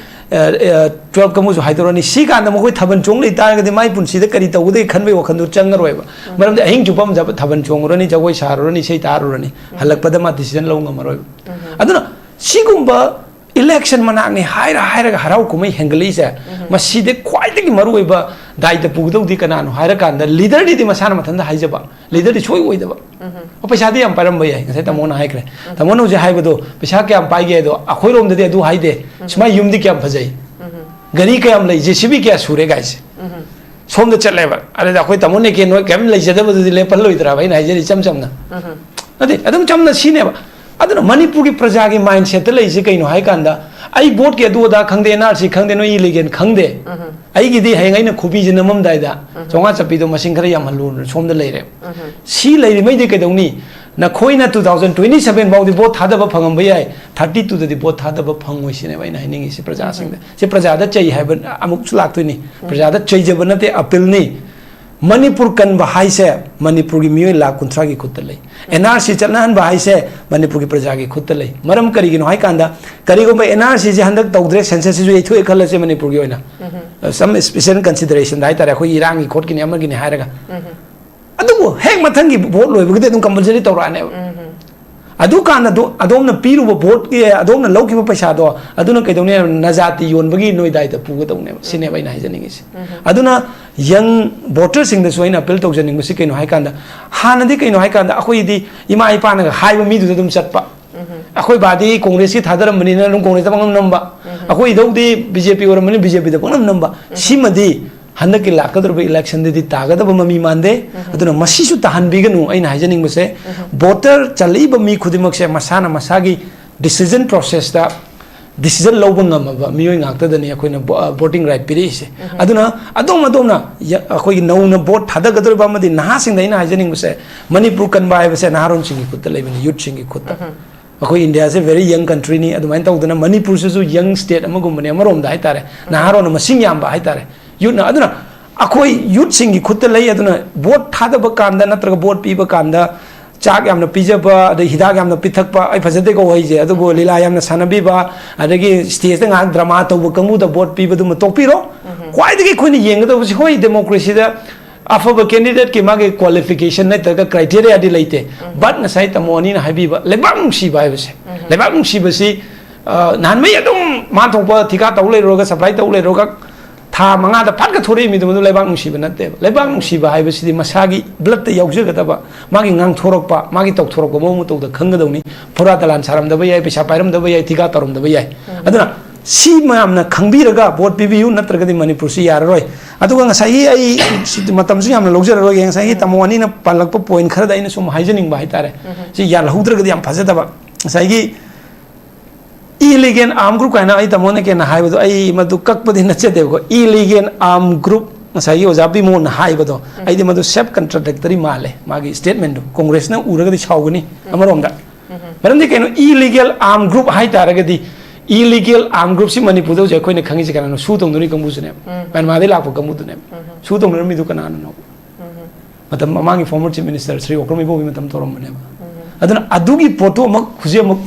twelve ꯀꯥꯡꯕꯨꯁꯨ ꯍꯥꯏꯗꯣꯔꯛꯑꯅꯤ꯫ ꯁꯤ ꯀꯥꯟꯗ ꯃꯈꯣꯏ ꯊꯥꯕꯜ ꯆꯣꯡ ꯂꯩ ꯇꯥꯔꯒꯗꯤ ꯃꯥꯏ ꯄꯨꯟꯁꯤꯗ ꯀꯔꯤ ꯇꯧꯒꯗꯒꯦ ꯈꯟꯕꯒꯤ ꯋꯥꯈꯜꯗꯨ ꯆꯪꯉꯔꯣꯏꯕ꯫ ꯃꯔꯝꯗꯤ ꯑꯍꯤꯡ ꯆꯨꯞꯄ ꯑꯃ ꯊꯥꯕꯜ ꯆꯣꯡꯉꯨꯔꯅꯤ, ꯖꯒꯣꯏ ꯁꯥꯔꯨꯔꯅꯤ, ꯏꯁꯩ ꯇꯥꯔꯨꯔꯅꯤ, ꯍꯜꯂꯛꯄꯗ ꯃꯥ decision ꯂꯧ ꯉꯝꯃꯔꯣꯏꯕ꯫ ꯑꯗꯨꯅ ꯁꯤꯒꯨꯝꯕ election ꯃꯅꯥꯛꯅꯤ ꯍꯥꯏꯔ ꯍꯥꯏꯔꯒ ꯍꯔꯥꯎ ꯀꯨꯝꯍꯩ ꯍꯦꯟꯒꯠꯂꯛꯏꯁꯦ, ꯃꯁꯤꯗ ꯈ꯭ꯋꯥꯏꯗꯒꯤ ꯃꯔꯨꯑꯣꯏꯕ ꯗꯥꯏꯇ ꯄꯨꯒꯗꯧꯗꯤ ꯀꯅꯥꯅꯣ ꯍꯥꯏꯔꯀꯥꯟꯗ, leaderꯗꯤꯗꯤ ꯃꯁꯥꯅ ꯃꯊꯟꯇ ꯍꯥꯏꯖꯕ, leaderꯗꯤ ꯁꯣꯏ ꯑꯣꯏꯗꯕ꯫ ꯑꯣ, ꯄꯩꯁꯥꯗꯤ ꯌꯥꯝ ꯄꯥꯏꯔꯝꯕ ꯌꯥꯏ, ꯉꯁꯥꯏ ꯇꯥꯃꯣꯅ ꯍꯥꯏꯈ꯭ꯔꯦ꯫ ꯇꯥꯃꯣꯅ ꯍꯧꯖꯤꯛ ꯍꯥꯏꯕꯗꯣ, ꯄꯩꯁꯥ ꯀꯌꯥꯝ ꯄꯥꯏꯒꯦ ꯍꯥꯏꯗꯣ, ꯑꯩꯈꯣꯏꯔꯣꯝꯗꯗꯤ ꯑꯗꯨ ꯍꯥꯏꯗꯦ꯫ ꯁꯨꯃꯥꯏ ꯌꯨꯝꯗꯤ ꯀꯌꯥꯝ ꯐꯖꯩ, ꯒꯥꯔꯤ ꯀꯌꯥꯝ ꯂꯩ, JCB ꯀꯌꯥ ꯁꯨꯔꯦ ꯀꯥꯏꯁꯦ꯫ ꯁꯣꯝꯗ ꯆꯠꯂꯦꯕ꯫ ꯑꯗꯨꯗ ꯑꯩꯈꯣꯏ ꯇꯥꯃꯣ ꯅꯦꯀꯦꯟ ꯍꯣꯏ ꯀꯔꯤꯝ ꯂꯩꯖꯗꯕꯗꯨꯗꯤ ꯂꯦꯞꯍꯜꯂꯣꯏꯗ꯭ꯔꯕ, ꯑꯩꯅ ꯍꯥꯏꯖꯔꯤ ꯏꯆꯝ ꯆꯝꯅ꯫ ꯅꯠꯇꯦ, ꯑꯗꯨꯝ ꯆꯝꯅ ꯁꯤꯅꯦꯕ꯫ ꯑꯗꯨꯅ ꯃꯅꯤꯄꯨꯔꯒꯤ ꯄ꯭ꯔꯖꯥꯒꯤ mindsetꯇ ꯂꯩꯔꯤꯁꯦ ꯀꯩꯅꯣ ꯍꯥꯏ ꯀꯥꯟꯗ, ꯑꯩ ꯚꯣꯠꯀꯤ ꯑꯗꯨ ꯑꯗꯥ ꯈꯪꯗꯦ, NRC ꯈꯪꯗꯦ, ꯅꯣꯏ ꯏ ꯂꯩꯒꯦꯟ ꯈꯪꯗꯦ꯫ ꯑꯩꯒꯤꯗꯤ ꯍꯌꯦꯡ ꯑꯩꯅ ꯈꯨꯕꯤꯁꯦ ꯅꯝꯃꯝꯗꯥꯏꯗ ꯆꯥꯝꯃꯉꯥ ꯆꯠꯄꯤꯗꯣ ꯃꯁꯤꯡ ꯈꯔ ꯌꯥꯝꯍꯜꯂꯨ, ꯁꯣꯝꯗ ꯂꯩꯔꯦ꯫ ꯁꯤ ꯂꯩꯔꯤꯉꯩꯗꯤ ꯀꯩꯗꯧꯅꯤ? ꯅꯈꯣꯏꯅ two thousand twenty seven ꯐꯥꯎꯗꯤ ꯚꯣꯠ ꯊꯥꯗꯕ ꯐꯪꯉꯝꯕ ꯌꯥꯏ, thirty twoꯗꯗꯤ ꯚꯣꯠ ꯊꯥꯗꯕ ꯐꯪꯉꯣꯏ ꯁꯤꯅꯦꯕ ꯑꯩꯅ ꯍꯥꯏꯅꯤꯡꯉꯤꯁꯤ ꯄ꯭ꯔꯖꯥꯁꯤꯡꯗ꯫ ꯁꯤ ꯄ꯭ꯔꯖꯥꯗ ꯆꯩ ꯍꯥꯏꯕ ꯑꯃꯨꯛꯁꯨ ꯂꯥꯛꯇꯣꯏꯅꯤ꯫ ꯄ꯭ꯔꯖꯥꯗ ꯆꯩꯖꯕ ꯅꯠꯇꯦ, appealꯅꯤ꯫ ꯃꯅꯤꯄꯨꯔ ꯀꯟꯕ ꯍꯥꯏꯁꯦ ꯃꯅꯤꯄꯨꯔꯒꯤ ꯃꯤꯑꯣꯏ ꯂꯥꯈ ꯀꯨꯟꯊ꯭ꯔꯥꯒꯤ ꯈꯨꯠꯇ ꯂꯩ꯫ NRC ꯆꯠꯅꯍꯟꯕ ꯍꯥꯏꯁꯦ ꯃꯅꯤꯄꯨꯔꯒꯤ ꯄ꯭ꯔꯖꯥꯒꯤ ꯈꯨꯠꯇ ꯂꯩ꯫ ꯃꯔꯝ ꯀꯔꯤꯒꯤꯅꯣ ꯍꯥꯏ ꯀꯥꯟꯗ, ꯀꯔꯤꯒꯨꯝꯕ NRCꯁꯦ ꯍꯟꯗꯛ ꯇꯧꯗ꯭ꯔꯦ, censusꯁꯤꯁꯨ ꯌꯩꯊꯣꯛꯑꯦ ꯈꯜꯂꯁꯦ ꯃꯅꯤꯄꯨꯔꯒꯤ ꯑꯣꯏꯅ, some special considerationꯗ ꯍꯥꯏ ꯇꯥꯔꯦ, ꯑꯩꯈꯣꯏꯒꯤ ꯏꯔꯥꯡꯒꯤ ꯈꯣꯠꯀꯤꯅꯤ ꯑꯃꯒꯤꯅꯤ ꯍꯥꯏꯔꯒ꯫ ꯑꯗꯨꯕꯨ ꯍꯦꯛ ꯃꯊꯪꯒꯤ ꯚꯣꯠ ꯂꯣꯏꯕꯒꯗꯤ ꯑꯗꯨꯝ compulsory ꯇꯧꯔꯛꯑꯅꯦꯕ꯫ ꯑꯗꯨꯀꯥꯟꯗ ꯑꯗꯣ-, ꯑꯗꯣꯝꯅ ꯄꯤꯔꯨꯕ ꯚꯣꯠꯀꯤ, ꯑꯗꯣꯝꯅ ꯂꯧꯈꯤꯕ ꯄꯩꯁꯥꯗꯣ, ꯑꯗꯨꯅ ꯀꯩꯗꯧꯅꯤ ꯍꯥꯏꯕ, ꯅꯖꯥꯇꯤ ꯌꯣꯟꯕꯒꯤ ꯅꯣꯏꯗꯥꯏꯗ ꯄꯨꯒꯗꯧꯅꯦꯕ꯫ ꯁꯤꯅꯦꯕ ꯑꯩꯅ ꯍꯥꯏꯖꯅꯤꯡꯉꯤꯁꯦ꯫ ꯑꯗꯨꯅ young voterꯁꯤꯡꯗꯁꯨ ꯑꯩꯅ appeal ꯇꯧꯖꯅꯤꯡꯕꯁꯤ ꯀꯩꯅꯣ ꯍꯥꯏ ꯀꯥꯟꯗ, ꯍꯥꯟꯅꯗꯤ ꯀꯩꯅꯣ ꯍꯥꯏ ꯀꯥꯟꯗ, ꯑꯩꯈꯣꯏꯗꯤ ꯏꯃꯥ ꯏꯄꯥꯅꯒ ꯍꯥꯏꯕ ꯃꯤꯗꯨꯗ ꯑꯗꯨꯝ ꯆꯠꯄ꯫ ꯑꯩꯈꯣꯏ ꯕꯥꯗꯤ ꯀꯣꯡꯒ꯭ꯔꯦꯁꯀꯤ ꯊꯥꯗꯔꯝꯕꯅꯤꯅ ꯑꯗꯨꯝ ꯀꯣꯡꯒ꯭ꯔꯦꯁꯇ ꯄꯪꯅꯝ ꯅꯝꯕ, ꯑꯩꯈꯣꯏ ꯏꯙꯧꯗꯤ BJP ꯑꯣꯏꯔꯝꯕꯅꯤꯅ BJPꯗ ꯄꯪꯅꯝ ꯅꯝꯕ꯫ ꯁꯤꯃꯗꯤ ꯍꯟꯗꯛꯀꯤ ꯂꯥꯛꯀꯗꯧꯔꯤꯕ electionꯗꯗꯤ ꯇꯥꯒꯗꯕ ꯃꯃꯤ ꯃꯥꯟꯗꯦ꯫ ꯑꯗꯨꯅ ꯃꯁꯤꯁꯨ ꯇꯥꯍꯟꯕꯤꯒꯅꯨ꯫ ꯑꯩꯅ ꯍꯥꯏꯖꯅꯤꯡꯕꯁꯦ, voter ꯆꯠꯂꯛꯏꯕ ꯃꯤ ꯈꯨꯗꯤꯡꯃꯛꯁꯦ ꯃꯁꯥꯅ ꯃꯁꯥꯒꯤ decision processꯇ ꯗꯤꯁꯤꯖꯟ ꯂꯧꯕ ꯉꯝꯃꯕ ꯃꯤꯑꯣꯏ ꯉꯥꯛꯇꯗꯅꯤ ꯑꯩꯈꯣꯏꯅ ꯚꯣ-, ꯑ, ꯚꯣꯇꯤꯡ ꯔꯥꯏꯠ ꯄꯤꯔꯛꯏꯁꯦ꯫ ꯑꯗꯨꯅ ꯑꯗꯣꯝ ꯑꯗꯣꯝꯅ ꯌ-, ꯑꯩꯈꯣꯏꯒꯤ ꯅꯧꯅ ꯚꯣꯠ ꯊꯥꯗꯒꯗꯧꯔꯤꯕ ꯑꯃꯗꯤ ꯅꯍꯥꯁꯤꯡꯗ ꯑꯩꯅ ꯍꯥꯏꯖꯅꯤꯡꯕꯁꯦ, ꯃꯅꯤꯄꯨꯔ ꯀꯟꯕ ꯍꯥꯏꯕꯁꯦ ꯅꯍꯥꯔꯣꯟꯁꯤꯡꯒꯤ ꯈꯨꯠꯇ ꯂꯩꯕꯅꯤ, ꯌꯨꯠꯁꯤꯡꯒꯤ ꯈꯨꯠꯇ꯫ ꯑꯩꯈꯣꯏ ꯏꯟꯗꯤꯌꯥꯁꯦ very young countryꯅꯤ꯫ ꯑꯗꯨꯃꯥꯏꯅ ꯇꯧꯗꯅ ꯃꯅꯤꯄꯨꯔꯁꯤꯁꯨ ꯌꯪ ꯁ꯭ꯇꯦꯠ ꯑꯃꯒꯨꯝꯕꯅꯤ ꯑꯃꯔꯣꯝꯗ ꯍꯥꯏꯇꯥꯔꯦ, ꯅꯍꯥꯔꯣꯟꯅ ꯃꯁꯤꯡ ꯌꯥꯝꯕ ꯍꯥꯏꯇꯥꯔꯦ, ꯌꯨꯠꯅ꯫ ꯑꯗꯨꯅ ꯑꯩꯈꯣꯏ ꯌꯨꯠꯁꯤꯡꯒꯤ ꯈꯨꯠꯇ ꯂꯩ꯫ ꯑꯗꯨꯅ ꯚꯣꯠ ꯊꯥꯗꯕ ꯀꯥꯟꯗ ꯅꯠꯇ꯭ꯔꯒ ꯚꯣꯠ ꯄꯤꯕ ꯀꯥꯟꯗ ꯆꯥꯛ ꯌꯥꯝꯅ ꯄꯤꯖꯕ, ꯑꯗꯩ ꯍꯤꯗꯥꯛ ꯌꯥꯝꯅ ꯄꯤꯊꯛꯄ, ꯑꯩ ꯐꯖꯗꯦꯀꯣ ꯋꯥꯍꯩꯁꯦ, ꯑꯗꯨꯕꯨ ꯂꯤꯂꯥ ꯌꯥꯝꯅ ꯁꯥꯟꯅꯕꯤꯕ, ꯑꯗꯒꯤ ꯁ꯭ꯇꯦꯖꯇ ꯉꯥꯏꯍꯥꯛ ꯗ꯭ꯔꯃꯥ ꯇꯧꯕ ꯀꯥꯡꯕꯨꯗ ꯚꯣꯠ ꯄꯤꯕꯗꯨꯃ ꯇꯣꯛꯄꯤꯔꯣ꯫ ꯈ꯭ꯋꯥꯏꯗꯒꯤ ꯑꯩꯈꯣꯏꯅ ꯌꯦꯡꯒꯗꯧꯕꯁꯤ, ꯍꯣꯏ, ꯗꯦꯃꯣꯀ꯭ꯔꯦꯁꯤꯗ ꯑꯐꯕ ꯀꯦꯟꯗꯤꯗꯦꯠꯀꯤ ꯃꯥꯒꯤ ꯀ꯭ꯋꯥꯂꯤꯐꯤꯀꯦꯁꯟ ꯅꯠꯇ꯭ꯔꯒ ꯀ꯭ꯔꯥꯏꯇꯦꯔꯤꯌꯥꯗꯤ ꯂꯩꯇꯦ꯫ ꯕꯠ ꯉꯁꯥꯏ ꯇꯥꯃꯣ ꯑꯅꯤꯅ ꯍꯥꯏꯕꯤꯕ ꯂꯩꯕꯥꯛ ꯅꯨꯡꯁꯤꯕ ꯍꯥꯏꯕꯁꯦ, ꯂꯩꯕꯥꯛ ꯅꯨꯡꯁꯤꯕꯁꯤ, ꯑ, ꯅꯍꯥꯟꯃꯩ ꯑꯗꯨꯝ ꯃꯥ ꯊꯣꯛꯄ ꯊꯤꯀꯥ ꯇꯧ ꯂꯩꯔꯨꯔꯒ, ꯁꯄ꯭ꯂꯥꯏ ꯇꯧ ꯂꯩꯔꯨꯔꯒ, ꯊꯥ ꯃꯉꯥꯗ ꯐꯠꯀ ꯊꯣꯔꯛꯏ ꯃꯤꯗꯨ ꯃꯗꯨ ꯂꯩꯕꯥꯛ ꯅꯨꯡꯁꯤꯕ ꯅꯠꯇꯦꯕ꯫ ꯂꯩꯕꯥꯛ ꯅꯨꯡꯁꯤꯕ ꯍꯥꯏꯕꯁꯤꯗꯤ ꯃꯁꯥꯒꯤ ꯕ꯭ꯂꯠꯇ ꯌꯥꯎꯖꯒꯗꯕ, ꯃꯥꯒꯤ ꯉꯥꯡꯊꯣꯔꯛꯄ, ꯃꯥꯒꯤ ꯇꯧꯊꯣꯔꯛꯄ ꯃꯑꯣꯡ ꯃꯇꯧꯗ ꯈꯪꯒꯗꯧꯅꯤ꯫ ꯐꯨꯔꯥ ꯇꯂꯥꯟ ꯁꯥꯔꯝꯗꯕ ꯌꯥꯏ, ꯄꯩꯁꯥ ꯄꯥꯏꯔꯝꯗꯕ ꯌꯥꯏ, ꯊꯤꯀꯥ ꯇꯧꯔꯝꯗꯕ ꯌꯥꯏ꯫ ꯑꯗꯨꯅ ꯁꯤ ꯃꯌꯥꯝꯅ ꯈꯪꯕꯤꯔꯒ ꯚꯣꯠ ꯄꯤꯕꯤꯌꯨ, ꯅꯠꯇ꯭ꯔꯒꯗꯤ ꯃꯅꯤꯄꯨꯔꯁꯤ ꯌꯥꯔꯔꯣꯏ꯫ ꯑꯗꯨꯒ ꯉꯁꯥꯏꯒꯤ ꯑꯩ ꯁꯤ ꯃꯇꯝꯁꯨ ꯌꯥꯝꯅ ꯂꯧꯖꯔꯔꯣꯏꯒꯦ, ꯉꯁꯥꯏꯒꯤ ꯇꯥꯃꯣ ꯑꯅꯤꯅ ꯄꯥꯜꯂꯛꯄ ꯄꯣꯏꯟ ꯈꯔꯗ ꯑꯩꯅ ꯁꯨꯝ ꯍꯥꯏꯖꯅꯤꯡꯕ ꯍꯥꯏꯇꯥꯔꯦ꯫ ꯁꯤ ꯌꯥꯜꯍꯧꯗ꯭ꯔꯒꯗꯤ ꯌꯥꯝ ꯐꯖꯗꯕ꯫ ꯉꯁꯥꯏꯒꯤ ꯏꯂꯤꯒꯦꯜ ꯑꯥꯔꯝ ꯒ꯭ꯔꯨꯞ ꯀꯥꯏꯅ ꯑꯩ ꯇꯥꯃꯣꯅ ꯀꯩꯅꯣ ꯍꯥꯏꯕꯗꯣ ꯑꯩ ꯃꯗꯨ ꯀꯛꯄꯗꯤ ꯅꯠꯆꯗꯦꯕꯀꯣ꯫ ꯏꯂꯤꯒꯦꯜ ꯑꯥꯔꯝ ꯒ꯭ꯔꯨꯞ, ꯉꯁꯥꯏꯒꯤ ꯑꯣꯖꯥ ꯕꯤꯃꯣꯜꯅ ꯍꯥꯏꯕꯗꯣ, ꯑꯩꯗꯤ ꯃꯗꯨ ꯁꯦꯜꯐ ꯀꯟꯇ꯭ꯔꯗꯤꯛꯇꯔꯤ ꯃꯥꯜꯂꯦ, ꯃꯥꯒꯤ ꯁ꯭ꯇꯦꯠꯃꯦꯟꯗꯨ꯫ ꯀꯣꯡꯒ꯭ꯔꯦꯁꯅ ꯎꯔꯒꯗꯤ ꯁꯥꯎꯒꯅꯤ ꯑꯃꯔꯣꯝꯗ꯫ ꯃꯔꯝꯗꯤ ꯀꯩꯅꯣ, ꯏꯂꯤꯒꯦꯜ ꯑꯥꯔꯝ ꯒ꯭ꯔꯨꯞ ꯍꯥꯏ ꯇꯥꯔꯒꯗꯤ, ꯏꯂꯤꯒꯦꯜ ꯑꯥꯔꯝ ꯒ꯭ꯔꯨꯞꯁꯤ ꯃꯅꯤꯄꯨꯔꯗ ꯍꯧꯖꯤꯛ ꯑꯩꯈꯣꯏꯅ ꯈꯪꯉꯤꯁꯤ ꯀꯅꯥꯅꯣ? ꯁꯨ ꯇꯧꯅꯔꯤ ꯀꯥꯡꯕꯨꯁꯤꯅꯦꯕ, ꯃ꯭ꯌꯥꯟꯃꯥꯔꯗꯒꯤ ꯂꯥꯛꯄ ꯀꯥꯡꯕꯨꯗꯨꯅꯦꯕ꯫ ꯁꯨ ꯇꯧꯅꯔꯝꯃꯤꯗꯨ ꯀꯅꯥꯅꯅꯣ? ꯃꯇꯝ ꯃꯃꯥꯡꯒꯤ former chief minister Shri Okram Ibobi ꯃꯇꯝ ꯇꯧꯔꯝꯕꯅꯦꯕ꯫ ꯑꯗꯨꯅ ꯑꯗꯨꯒꯤ ꯄꯣꯠꯇꯨ ꯑꯃꯨꯛ ꯍꯧꯖꯤꯛ ꯑꯃꯨꯛ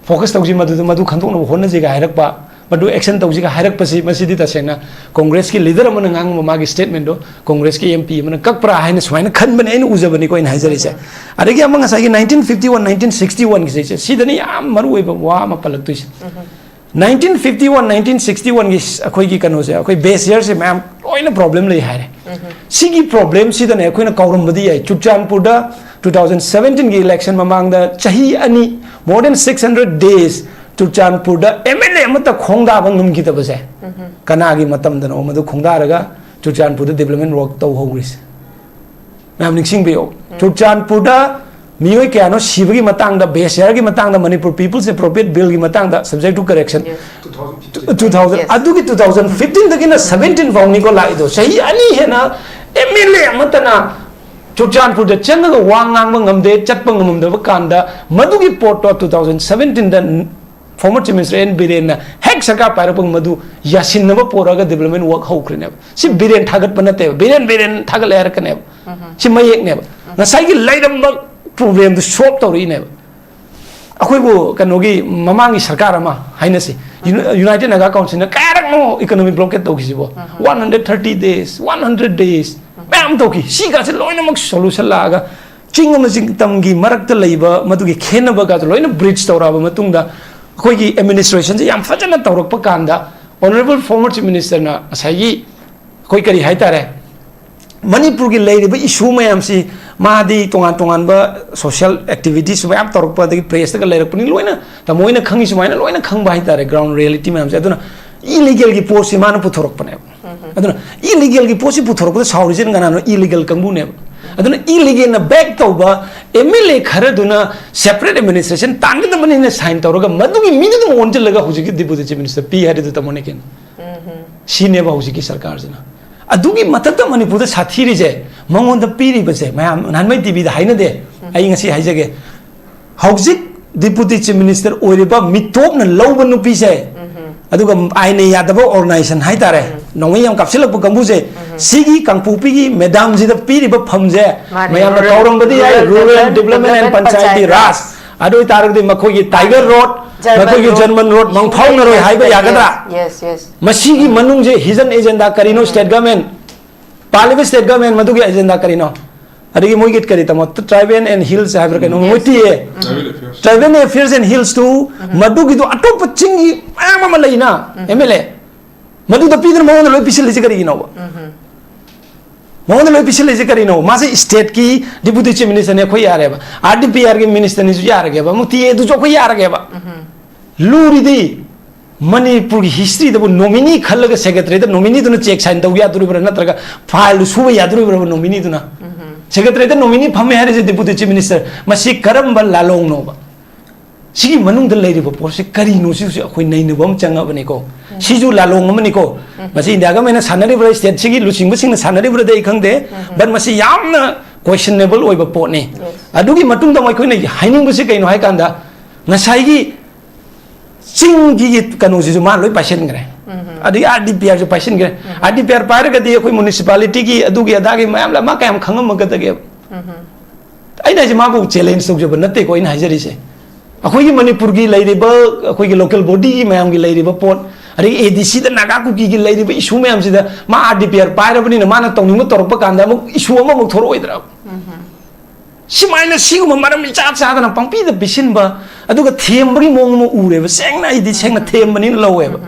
ꯐꯣꯀꯁ ꯇꯧꯁꯤ, ꯃꯗꯨꯗ, ꯃꯗꯨ ꯈꯟꯗꯣꯛꯅꯕ ꯍꯣꯠꯅꯁꯤꯒ ꯍꯥꯏꯔꯛꯄ, ꯃꯗꯨ ꯑꯦꯛꯁꯟ ꯇꯧꯁꯤꯒ ꯍꯥꯏꯔꯛꯄꯁꯤ, ꯃꯁꯤꯗꯤ ꯇꯁꯦꯡꯅ ꯀꯣꯡꯒ꯭ꯔꯦꯁꯀꯤ ꯂꯤꯗꯔ ꯑꯃꯅ ꯉꯥꯡꯕ ꯃꯥꯒꯤ ꯁ꯭ꯇꯦꯠꯃꯦꯟꯗꯣ ꯀꯣꯡꯒ꯭ꯔꯦꯁꯀꯤ ꯑꯦꯝ ꯄꯤ ꯑꯃꯅ ꯀꯛꯄ꯭ꯔꯥ ꯍꯥꯏꯅ ꯁꯨꯃꯥꯏꯅ ꯈꯟꯕꯅꯦ, ꯑꯩꯅ ꯎꯖꯕꯅꯤꯀꯣ ꯑꯩꯅ ꯍꯥꯏꯖꯔꯤꯁꯦ꯫ ꯑꯗꯒꯤ ꯑꯃ ꯉꯁꯥꯏꯒꯤ nineteen fifty one, nineteen sixty ꯋꯥꯟꯒꯤꯁꯦ, ꯁꯤꯗꯅꯤ ꯌꯥꯝ ꯃꯔꯨ ꯑꯣꯏꯕ ꯋꯥ ꯑꯃ ꯄꯜꯂꯛꯇꯣꯏꯁꯦ꯫ Nineteen fifty one, nineteen sixty one ꯑꯩꯈꯣꯏꯒꯤ ꯀꯩꯅꯣꯁꯦ, ꯑꯩꯈꯣꯏ ꯕꯦꯁ ꯌꯔꯁꯦ ꯃꯌꯥꯝ ꯂꯣꯏꯅ ꯄ꯭ꯔꯣꯕ꯭ꯂꯦꯝ ꯂꯩ ꯍꯥꯏꯔꯦ꯫ ꯁꯤꯒꯤ ꯄ꯭ꯔꯣꯕ꯭ꯂꯦꯝꯁꯤꯗꯅꯦ ꯑꯩꯈꯣꯏꯅ ꯀꯥꯎꯔꯝꯕꯗꯤ ꯌꯥꯏ꯫ ꯆꯨꯔꯆꯥꯟꯄꯨꯔꯗ ꯇꯨ ꯊꯥꯎꯖꯟ ꯁꯕꯦꯟꯇꯤꯟꯒꯤ ꯏꯂꯦꯛꯁꯟ ꯃꯃꯥꯡꯗ ꯆꯍꯤ ꯑꯅꯤ, more than six hundred days, ꯆꯨꯔꯆꯥꯟꯄꯨꯔꯗ ꯑꯦꯝ ꯑꯦꯜ ꯑꯦ ꯑꯃꯠꯇ ꯈꯣꯡꯗꯥꯕ ꯉꯝꯈꯤꯗꯕꯁꯦ ꯀꯅꯥꯒꯤ ꯃꯇꯝꯗꯅꯣ? ꯃꯗꯨ ꯈꯣꯡꯗꯥꯔꯒ ꯆꯨꯔꯆꯥꯟꯄꯨꯔꯗ ꯗꯤꯕ꯭ꯂꯞꯃꯦꯟ ꯋꯥꯔꯛ ꯇꯧꯍꯧꯔꯤꯁꯦ꯫ ꯃꯌꯥꯝ ꯅꯤꯡꯁꯤꯡꯕꯤꯌꯨ, ꯆꯨꯔꯆꯥꯟꯄꯨꯔꯗ ꯃꯤꯑꯣꯏ ꯀꯌꯥꯅꯣ ꯁꯤꯕꯒꯤ ꯃꯇꯥꯡꯗ, ꯕꯦꯁ ꯌꯥꯔꯒꯤ ꯃꯇꯥꯡꯗ, ꯃꯅꯤꯄꯨꯔ People's Appropriate Billꯒꯤ ꯃꯇꯥꯡꯗ, subject to correction, two thousand, Yes. ꯑꯗꯨꯒꯤ two thousand fifteenꯗꯒꯤꯅ seventeenꯐꯥꯎꯅꯤꯀꯣ ꯂꯥꯛꯏꯗꯣ꯫ ꯆꯍꯤ ꯑꯅꯤ ꯍꯦꯟꯅ MLA ꯑꯃꯠꯇꯅ ꯆꯨꯔꯆꯥꯟꯄꯨꯔꯗ ꯆꯪꯉꯒ ꯋꯥ ꯉꯥꯡꯕ ꯉꯝꯗꯦ, ꯆꯠꯄ ꯉꯝꯗꯕ ꯀꯥꯟꯗ, ꯃꯗꯨꯒꯤ ꯄꯣꯠꯇꯣ two thousand seventeenꯗ former Chief Minister N ꯕꯤꯔꯦꯟꯅ ꯍꯦꯛ ꯁꯔꯀꯥꯔ ꯄꯥꯏꯔꯛꯄꯒ ꯃꯗꯨ ꯌꯥꯁꯤꯟꯅꯕ ꯄꯣꯔꯛꯑꯒ development work ꯍꯧꯈ꯭ꯔꯤꯅꯦꯕ꯫ ꯁꯤ ꯕꯤꯔꯦꯟ ꯊꯥꯒꯠꯄ ꯅꯠꯇꯦꯕ, ꯕꯤꯔꯦꯟ, ꯕꯤꯔꯦꯟ ꯊꯥꯒꯠꯂꯦ ꯍꯥꯏꯔꯛꯀꯅꯦꯕ꯫ ꯁꯤ ꯃꯌꯦꯛꯅꯦꯕ꯫ ꯉꯁꯥꯏꯒꯤ ꯂꯩꯔꯝꯕ problemꯗꯨ solve ꯇꯧꯔꯛꯏꯅꯦꯕ꯫ ꯑꯩꯈꯣꯏꯕꯨ ꯀꯩꯅꯣꯒꯤ ꯃꯃꯥꯡꯒꯤ ꯁꯔꯀꯥꯔ ꯑꯃ ꯍꯥꯏꯅꯁꯤ, Uni-, United Naga Councilꯅ ꯀꯌꯥꯔꯛꯅꯣ economic blockade ꯇꯧꯈꯤꯁꯤꯕꯣ? One hundred thirty days, one hundred days, ꯃꯌꯥꯝ ꯇꯧꯈꯤ꯫ ꯁꯤꯒꯁꯦ ꯂꯣꯏꯅꯃꯛ solution ꯂꯥꯛꯑꯒ ꯆꯤꯡ ꯑꯃꯁꯨꯡ ꯇꯝꯒꯤ ꯃꯔꯛꯇ ꯂꯩꯕ ꯃꯗꯨꯒꯤ ꯈꯦꯠꯅꯕꯒꯗꯣ ꯂꯣꯏꯅ bridge ꯇꯧꯔꯛꯑꯕ ꯃꯇꯨꯡꯗ ꯑꯩꯈꯣꯏꯒꯤ administrationꯁꯦ ꯌꯥꯝ ꯐꯖꯅ ꯇꯧꯔꯛꯄ ꯀꯥꯟꯗ, Honourable former Chief Ministerꯅ ꯉꯁꯥꯏꯒꯤ ꯑꯩꯈꯣꯏ ꯀꯔꯤ ꯍꯥꯏꯇꯥꯔꯦ, ꯃꯅꯤꯄꯨꯔꯒꯤ ꯂꯩꯔꯤꯕ issue ꯃꯌꯥꯝꯁꯤ ꯃꯥꯗꯤ ꯇꯣꯉꯥꯟ ꯇꯣꯉꯥꯟꯕ social activities ꯃꯌꯥꯝ ꯇꯧꯔꯛꯄ, ꯑꯗꯒꯤ pressꯇꯒ ꯂꯩꯔꯛꯄꯅꯤ, ꯂꯣꯏꯅ ꯇꯥꯃꯣ ꯍꯣꯏꯅ ꯈꯪꯉꯤ ꯁꯨꯃꯥꯏꯅ ꯂꯣꯏꯅ ꯈꯪꯕ ꯍꯥꯏꯇꯥꯔꯦ, ground reality ꯃꯌꯥꯝꯁꯦ꯫ ꯑꯗꯨꯅ illegalꯒꯤ ꯄꯣꯠꯁꯤ ꯃꯥꯅ ꯄꯨꯊꯣꯔꯛꯄꯅꯦꯕ꯫ ꯑꯗꯨꯅ illegalꯒꯤ ꯄꯣꯠꯁꯤ ꯄꯨꯊꯣꯔꯛꯄꯗ ꯁꯥꯎꯔꯤꯁꯤꯅ ꯀꯅꯥꯅꯣ? Illegal ꯀꯥꯡꯕꯨꯅꯦꯕ꯫ ꯑꯗꯨꯅ illegalꯅ back ꯇꯧꯕ MLA ꯈꯔꯗꯨꯅ separate administration ꯇꯥꯟꯒꯗꯕꯅꯤꯅ sign ꯇꯧꯔꯒ ꯃꯗꯨꯒꯤ ꯃꯤꯗꯨꯗ ꯑꯣꯟꯁꯤꯜꯂꯒ ꯍꯧꯖꯤꯛꯀꯤ Deputy Chief Minister ꯄꯤ ꯍꯥꯏꯔꯤꯗꯨ ꯇꯥꯃꯣꯅꯦ ꯀꯩꯅꯣ? ꯁꯤꯅꯦꯕ ꯍꯧꯖꯤꯛꯀꯤ ꯁꯔꯀꯥꯔꯁꯤꯅ꯫ ꯑꯗꯨꯒꯤ ꯃꯊꯛꯇ ꯃꯅꯤꯄꯨꯔꯗ ꯁꯥꯊꯤꯔꯤꯁꯦ, ꯃꯉꯣꯟꯗ ꯄꯤꯔꯤꯕꯁꯦ, ꯃꯌꯥꯝ ꯅꯍꯥꯟꯃꯩ TVꯗ ꯍꯥꯏꯅꯗꯦ, ꯑꯩ ꯉꯁꯤ ꯍꯥꯏꯖꯒꯦ꯫ ꯍꯧꯖꯤꯛ Deputy Chief Minister ꯑꯣꯏꯔꯤꯕ ꯃꯤꯇꯣꯞꯅ ꯂꯧꯕ ꯅꯨꯄꯤꯁꯦ, ꯑꯗꯨꯒ ꯑꯥꯏꯟꯅ ꯌꯥꯗꯕ organization ꯍꯥꯏꯇꯥꯔꯦ, ꯅꯣꯡꯃꯩ ꯌꯥꯝ ꯀꯥꯞꯁꯤꯜꯂꯛꯄ ꯀꯥꯡꯕꯨꯁꯦ, ꯁꯤꯒꯤ ꯀꯥꯡꯄꯣꯛꯄꯤꯒꯤ madamꯁꯤꯗ ꯄꯤꯔꯤꯕ ꯐꯝꯁꯦ, ꯃꯥꯅꯦ, ꯃꯌꯥꯝꯅ rural, ꯀꯥꯎꯔꯝꯕꯗꯤ ꯌꯥꯏ, rural Rural development, Development and Panchayati Panchayati Raj꯫ Raj꯫ ꯑꯗꯨ ꯑꯣꯏꯇꯥꯔꯒꯗꯤ ꯃꯈꯣꯏꯒꯤ Tiger Road, German ꯃꯈꯣꯏꯒꯤ Road, German Road ꯃꯥꯡꯐꯥꯎꯅꯔꯣꯏ ꯍꯥꯏꯕ ꯌꯥꯒꯗ꯭ꯔꯥ? Yes, yes. ꯃꯁꯤꯒꯤ ꯃꯅꯨꯡꯁꯦ hidden agenda ꯀꯔꯤꯅꯣ? State government, ꯄꯥꯜꯂꯤꯕ state government ꯃꯗꯨꯒꯤ agenda ꯀꯔꯤꯅꯣ? ꯑꯗꯒꯤ ꯃꯣꯏꯒꯤ ꯀꯔꯤ ꯇꯥꯃꯣ, Tribal and Hills ꯍꯥꯏꯕ꯭ꯔꯥ ꯀꯩꯅꯣ, ꯃꯣꯏ ꯇꯤꯌꯦ꯫ Tribal Affairs. Tribal Affairs and Hills ꯇꯨ ꯃꯗꯨꯒꯤꯗꯣ ꯑꯇꯣꯞꯄ ꯆꯤꯡꯒꯤ ꯃꯌꯥꯝ ꯑꯃ ꯂꯩꯅ, MLA, ꯃꯗꯨꯗ ꯄꯤꯗꯅ ꯃꯉꯣꯟꯗ ꯂꯣꯏ ꯄꯤꯁꯤꯜꯂꯤꯁꯦ ꯀꯔꯤꯒꯤꯅꯣꯕ? ꯃꯉꯣꯟꯗ ꯂꯣꯏ ꯄꯤꯁꯤꯜꯂꯤꯁꯦ ꯀꯔꯤꯅꯣ? ꯃꯥꯁꯦ stateꯀꯤ Deputy Chief Ministerꯅꯦ, ꯑꯩꯈꯣꯏ ꯌꯥꯔꯦꯕ꯫ RDPRꯒꯤ ministerꯅꯤꯁꯨ ꯌꯥꯔꯒꯦꯕ, ꯑꯃꯨꯛ ꯇꯤꯌꯦꯗꯨꯁꯨ ꯑꯩꯈꯣꯏ ꯌꯥꯔꯒꯦꯕ꯫ ꯂꯨꯔꯤꯗꯤ ꯃꯅꯤꯄꯨꯔꯒꯤ historyꯗꯕꯨ nominee ꯈꯜꯂꯒ secretaryꯗ nomineeꯗꯨꯅ cheque sign ꯇꯧ ꯌꯥꯗꯣꯔꯤꯕ꯭ꯔꯥ, ꯅꯠꯇ꯭ꯔꯒ fileꯗꯨ ꯁꯨꯕ ꯌꯥꯗꯣꯔꯤꯕ꯭ꯔꯥ nomineeꯗꯨꯅ? ꯁꯦꯀ꯭ꯔꯦꯇꯔꯤꯌꯦꯠꯇ ꯅꯣꯃꯤꯅꯤ ꯐꯝꯃꯦ ꯍꯥꯏꯔꯤꯁꯦ ꯗꯤꯄꯨꯇꯤ ꯆꯤꯐ ꯃꯤꯅꯤꯁꯇꯔ, ꯃꯁꯤ ꯀꯔꯝꯕ ꯂꯥꯂꯣꯡꯅꯣꯕ? ꯁꯤꯒꯤ ꯃꯅꯨꯡꯗ ꯂꯩꯔꯤꯕ ꯄꯣꯠꯁꯤ ꯀꯔꯤꯅꯣ? ꯁꯤꯁꯨ ꯑꯩꯈꯣꯏ ꯅꯩꯅꯕ ꯑꯃ ꯆꯪꯉꯕꯅꯤꯀꯣ꯫ ꯁꯤꯁꯨ ꯂꯥꯂꯣꯡ ꯑꯃꯅꯤꯀꯣ꯫ ꯃꯁꯤ ꯏꯟꯗꯤꯌꯥ ꯒꯃꯦꯟꯅ ꯁꯥꯟꯅꯔꯤꯕ꯭ꯔꯥ, ꯁ꯭ꯇꯦꯠꯁꯤꯒꯤ ꯂꯨꯆꯤꯡꯕꯁꯤꯡꯅ ꯁꯥꯟꯅꯔꯤꯕ꯭ꯔꯥꯗꯤ ꯑꯩ ꯈꯪꯗꯦ, ꯕꯠ ꯃꯁꯤ ꯌꯥꯝꯅ ꯀꯣꯏꯁꯟꯅꯦꯕꯜ ꯑꯣꯏꯕ ꯄꯣꯠꯅꯤ꯫ ꯑꯗꯨꯒꯤ ꯃꯇꯨꯡꯗ ꯑꯃꯨꯛ ꯑꯩꯈꯣꯏꯅ ꯍꯥꯏꯅꯤꯡꯕꯁꯤ ꯀꯩꯅꯣ ꯍꯥꯏ ꯀꯥꯟꯗ, ꯉꯁꯥꯏꯒꯤ ꯆꯤꯡꯒꯤ ꯀꯩꯅꯣꯁꯤꯁꯨ ꯃꯥꯅ ꯂꯣꯏ ꯄꯥꯏꯁꯤꯟꯈ꯭ꯔꯦ꯫ ꯑꯗꯒꯤ ꯑꯥꯔ ꯗꯤ ꯄꯤ ꯑꯥꯔꯁꯨ ꯄꯥꯏꯁꯤꯟꯈ꯭ꯔꯦ꯫ ꯑꯥꯔ ꯗꯤ ꯄꯤ ꯑꯥꯔ ꯄꯥꯏꯔꯒꯗꯤ ꯑꯩꯈꯣꯏ ꯃ꯭ꯌꯨꯅꯤꯁꯤꯄꯥꯂꯤꯇꯤꯒꯤ ꯑꯗꯨꯒꯤ ꯑꯗꯥꯒꯤ ꯃꯌꯥꯝ ꯂ-, ꯃꯥ ꯀꯌꯥꯝ ꯈꯪꯉꯝꯃꯒꯗꯒꯦ? ꯑꯩꯅ ꯍꯥꯏꯁꯦ ꯃꯥꯕꯨ ꯆꯦꯂꯦꯟꯖ ꯇꯧꯖꯕ ꯅꯠꯇꯦꯀꯣ ꯑꯩꯅ ꯍꯥꯏꯖꯔꯤꯁꯦ꯫ ꯑꯩꯈꯣꯏꯒꯤ ꯃꯅꯤꯄꯨꯔꯒꯤ ꯂꯩꯔꯤꯕ, ꯑꯩꯈꯣꯏꯒꯤ ꯂꯣꯀꯦꯜ ꯕꯣꯗꯤꯒꯤ ꯃꯌꯥꯝꯒꯤ ꯂꯩꯔꯤꯕ ꯄꯣꯠ, ꯑꯗꯒꯤ ꯑꯦ ꯗꯤ ꯁꯤꯗ ꯅꯥꯒꯥ ꯀꯨꯀꯤꯒꯤ ꯂꯩꯔꯤꯕ ꯏꯁꯨ ꯃꯌꯥꯝꯁꯤꯗ ꯃꯥ ꯑꯥꯔ ꯗꯤ ꯄꯤ ꯑꯥꯔ ꯄꯥꯏꯔꯕꯅꯤꯅ ꯃꯥꯅ ꯇꯧꯅꯤꯡꯕ ꯇꯧꯔꯛꯄ ꯀꯥꯟꯗ ꯑꯃꯨꯛ ꯏꯁꯨ ꯑꯃꯃꯨꯛ ꯊꯣꯛꯂꯛꯑꯣꯏꯗ꯭ꯔꯕ? ꯁꯨꯃꯥꯏꯅ ꯁꯤꯒꯨꯝꯕ ꯃꯔꯝ ꯏꯆꯥ ꯆꯥꯗꯅ ꯄꯪꯄꯤꯗ ꯄꯤꯁꯤꯟꯕ, ꯑꯗꯨꯒ ꯊꯦꯝꯕꯒꯤ ꯃꯑꯣꯡ ꯑꯃ ꯎꯔꯦꯕ꯫ ꯁꯦꯡꯅ ꯑꯩꯗꯤ ꯁꯦꯡꯅ ꯊꯦꯝꯕꯅꯤꯅ ꯂꯧꯋꯦꯕ꯫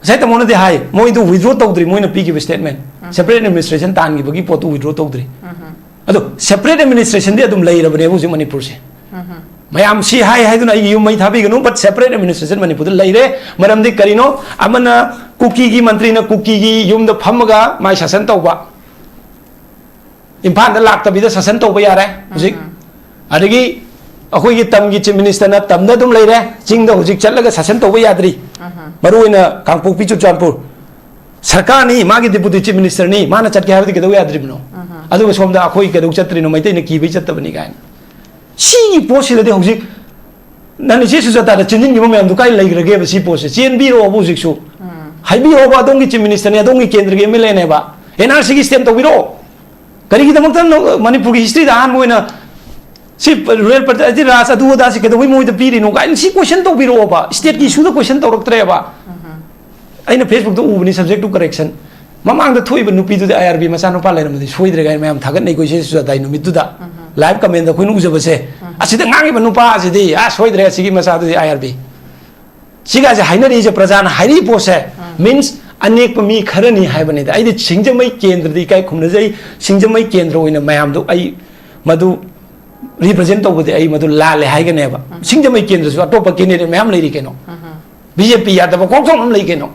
ꯉꯁꯥꯏ ꯇꯥꯃꯣꯅꯗꯤ ꯍꯥꯏ, ꯃꯣꯏꯗꯨ ꯋꯤꯗ꯭ꯔꯣ ꯇꯧꯗ꯭ꯔꯤ, ꯃꯣꯏꯅ ꯄꯤꯈꯤꯕ ꯁ꯭ꯇꯦꯠꯃꯦꯟ꯫ ꯁꯦꯄꯔꯦꯠ ꯑꯦꯗꯃꯤꯅꯤꯁꯇ꯭ꯔꯦꯁꯟ ꯇꯥꯟꯈꯤꯕꯒꯤ ꯄꯣꯠꯇꯨ ꯋꯤꯗ꯭ꯔꯣ ꯇꯧꯗ꯭ꯔꯤ꯫ ꯑꯗꯣ ꯁꯦꯄꯔꯦꯠ ꯑꯦꯗꯃꯤꯅꯤꯁꯇ꯭ꯔꯦꯁꯟꯗꯤ ꯑꯗꯨꯝ ꯂꯩꯔꯕꯅꯦꯕ ꯍꯧꯖꯤꯛ ꯃꯅꯤꯄꯨꯔꯁꯦ꯫ ꯃꯌꯥꯝ ꯁꯤ ꯍꯥꯏ ꯍꯥꯏꯗꯨꯅ ꯑꯩꯒꯤ ꯌꯨꯝ ꯃꯩ ꯊꯥꯕꯤꯒꯅꯨ, ꯕꯠ ꯁꯦꯄꯔꯦꯠ ꯑꯦꯗꯃꯤꯅꯤꯁꯇ꯭ꯔꯦꯁꯟ ꯃꯅꯤꯄꯨꯔꯗ ꯂꯩꯔꯦ꯫ ꯃꯔꯝꯗꯤ ꯀꯔꯤꯅꯣ? ꯑꯃꯅ ꯀꯨꯀꯤꯒꯤ ꯃꯟꯇ꯭ꯔꯤꯅ ꯀꯨꯀꯤꯒꯤ ꯌꯨꯝꯗ ꯐꯝꯃꯒ ꯃꯥꯏ ꯁꯥꯁꯟ ꯇꯧꯕ, ꯏꯝꯐꯥꯜꯗ ꯂꯥꯛꯇꯕꯤꯗ ꯁꯥꯁꯟ ꯇꯧꯕ ꯌꯥꯔꯦ ꯍꯧꯖꯤꯛ꯫ ꯑꯗꯒꯤ ꯑꯩꯈꯣꯏꯒꯤ ꯇꯝꯒꯤ ꯆꯤꯐ ꯃꯤꯅꯤꯁꯇꯔꯅ ꯇꯝꯗ ꯑꯗꯨꯝ ꯂꯩꯔꯦ, ꯆꯤꯡꯗ ꯍꯧꯖꯤꯛ ꯆꯠꯂꯒ ꯁꯥꯁꯟ ꯇꯧꯕ ꯌꯥꯗ꯭ꯔꯤ꯫ ꯃꯔꯨꯑꯣꯏꯅ ꯀꯥꯡꯄꯣꯛꯄꯤ, ꯆꯨꯔꯆꯥꯟꯄꯨꯔ ꯁꯔꯀꯥꯔꯅꯤ, ꯃꯥꯒꯤ ꯗꯤꯄꯨꯇꯤ ꯆꯤꯐ ꯃꯤꯅꯤꯁꯇꯔꯅꯤ, ꯃꯥꯅ ꯆꯠꯀꯦ ꯍꯥꯏꯕꯗꯤ ꯀꯩꯗꯧ ꯌꯥꯗ꯭ꯔꯤꯕꯅꯣ? ꯑꯗꯨꯒ ꯁꯣꯝꯗ ꯑꯩꯈꯣꯏ ꯀꯩꯗꯧ ꯆꯠꯇ꯭ꯔꯤꯅꯣ, ꯃꯩꯇꯩꯅ ꯀꯤꯕꯩ ꯆꯠꯇꯕꯅꯤ ꯀꯥꯏꯅ꯫ ꯁꯤꯒꯤ ꯄꯣꯠꯁꯤꯗꯗꯤ ꯍꯧꯖꯤꯛ ꯅꯪ ꯏꯆꯦ ꯁꯨꯖꯥꯇꯥꯗ ꯆꯦꯟꯁꯤꯟꯈꯤꯕ ꯃꯌꯥꯝꯗꯣ ꯀꯥꯏ ꯂꯩꯈ꯭ꯔꯒꯦꯕ? ꯁꯤ ꯄꯣꯠꯁꯦ ꯆꯦꯟꯕꯤꯔꯛꯑꯣꯕ ꯍꯧꯖꯤꯛꯁꯨ꯫ ꯍꯥꯏꯕꯤꯔꯛꯑꯣꯕ, ꯑꯗꯣꯝꯒꯤ ꯆꯤꯐ ꯃꯤꯅꯤꯁꯇꯔꯅꯦ, ꯑꯗꯣꯝꯒꯤ ꯀꯦꯟꯗ꯭ꯔꯒꯤ ꯑꯦꯝ ꯑꯦꯜ ꯑꯦꯅꯦꯕ, ꯑꯦꯟ ꯑꯥꯔ ꯁꯤꯒꯤ ꯁ꯭ꯇꯦꯝ ꯇꯧꯕꯤꯔꯛꯑꯣ꯫ ꯀꯔꯤꯒꯤꯗꯃꯛꯇ ꯅ-, ꯃꯅꯤꯄꯨꯔꯒꯤ ꯍꯤꯁꯇ꯭ꯔꯤꯗ ꯑꯍꯥꯟꯕ ꯑꯣꯏꯅ ꯁꯤ ꯔꯨꯔꯦꯜ ꯄ꯭ꯔꯖꯥꯇꯤ ꯔꯥꯖ ꯑꯗꯨ ꯑꯗꯥꯁꯤ ꯀꯩꯗꯧꯕꯩ ꯃꯣꯏꯗ ꯄꯤꯔꯤꯅꯣ ꯀꯥꯏꯅ ꯁꯤ ꯀꯣꯏꯁꯟ ꯇꯧꯕꯤꯔꯛꯑꯣꯕ, ꯁ꯭ꯇꯦꯠꯀꯤ ꯏꯁꯨꯗ ꯀꯣꯏꯁꯟ ꯇꯧꯔꯛꯇ꯭ꯔꯦꯕ꯫ ꯑꯩꯅ ꯐꯦꯁꯕꯨꯛꯇ ꯎꯕꯅꯤ, subject to correction꯫ ꯃꯃꯥꯡꯗ ꯊꯣꯛꯏꯕ ꯅꯨꯄꯤꯗꯨꯗꯤ ꯑꯥꯏ ꯑꯥꯔ ꯕꯤ ꯃꯆꯥꯅꯨꯄꯥ ꯂꯩꯔꯝꯃꯗꯤ ꯁꯣꯏꯗ꯭ꯔꯦ ꯀꯥꯏꯅ ꯃꯌꯥꯝ ꯊꯥꯒꯠꯅꯩꯀꯣ ꯏꯆꯦ ꯁꯨꯖꯥꯇꯥꯒꯤ ꯅꯨꯃꯤꯠꯇꯨꯗ꯫ ꯂꯥꯏꯚ ꯀꯃꯦꯟꯗ ꯑꯩꯈꯣꯏꯅ ꯎꯖꯕꯁꯦ, ꯑꯁꯤꯗ ꯉꯥꯡꯉꯤꯕ ꯅꯨꯄꯥ ꯑꯁꯤꯗꯤ, ꯑꯥ, ꯁꯣꯏꯗ꯭ꯔꯦ, ꯑꯁꯤꯒꯤ ꯃꯆꯥꯗꯨꯗꯤ ꯑꯥꯏ ꯑꯥꯔ ꯕꯤ꯫ ꯁꯤꯒꯥꯁꯦ ꯍꯥꯏꯅꯔꯤꯁꯦ, ꯄ꯭ꯔꯖꯥꯅ ꯍꯥꯏꯔꯤ ꯄꯣꯠꯁꯦ, ꯃꯤꯟꯁ ꯑꯅꯦꯛꯄ ꯃꯤ ꯈꯔꯅꯤ ꯍꯥꯏꯕꯅꯤꯗ꯫ ꯑꯩꯗꯤ ꯁꯤꯡꯖꯃꯩ ꯀꯦꯟꯗ꯭ꯔꯗ ꯏꯀꯥꯏ ꯈꯨꯝꯅꯖꯩ꯫ ꯁꯤꯡꯖꯃꯩ ꯀꯦꯟꯗ꯭ꯔ ꯑꯣꯏꯅ ꯃꯌꯥꯝꯗꯨ ꯑꯩ ꯃꯗꯨ represent ꯇꯧꯕꯗꯤ ꯑꯩ ꯃꯗꯨ ꯂꯥꯜꯂꯦ ꯍꯥꯏꯒꯅꯦꯕ꯫ ꯁꯤꯡꯖꯃꯩ ꯀꯦꯟꯗ꯭ꯔꯁꯨ ꯑꯇꯣꯞꯄ candidate ꯃꯌꯥꯝ ꯂꯩꯔꯤ ꯀꯩꯅꯣ꯫ ꯕꯤ ꯖꯦ ꯄꯤ ꯌꯥꯗꯕ ꯀꯣꯛꯊꯣꯡ ꯑꯃ ꯂꯩ ꯀꯩꯅꯣ꯫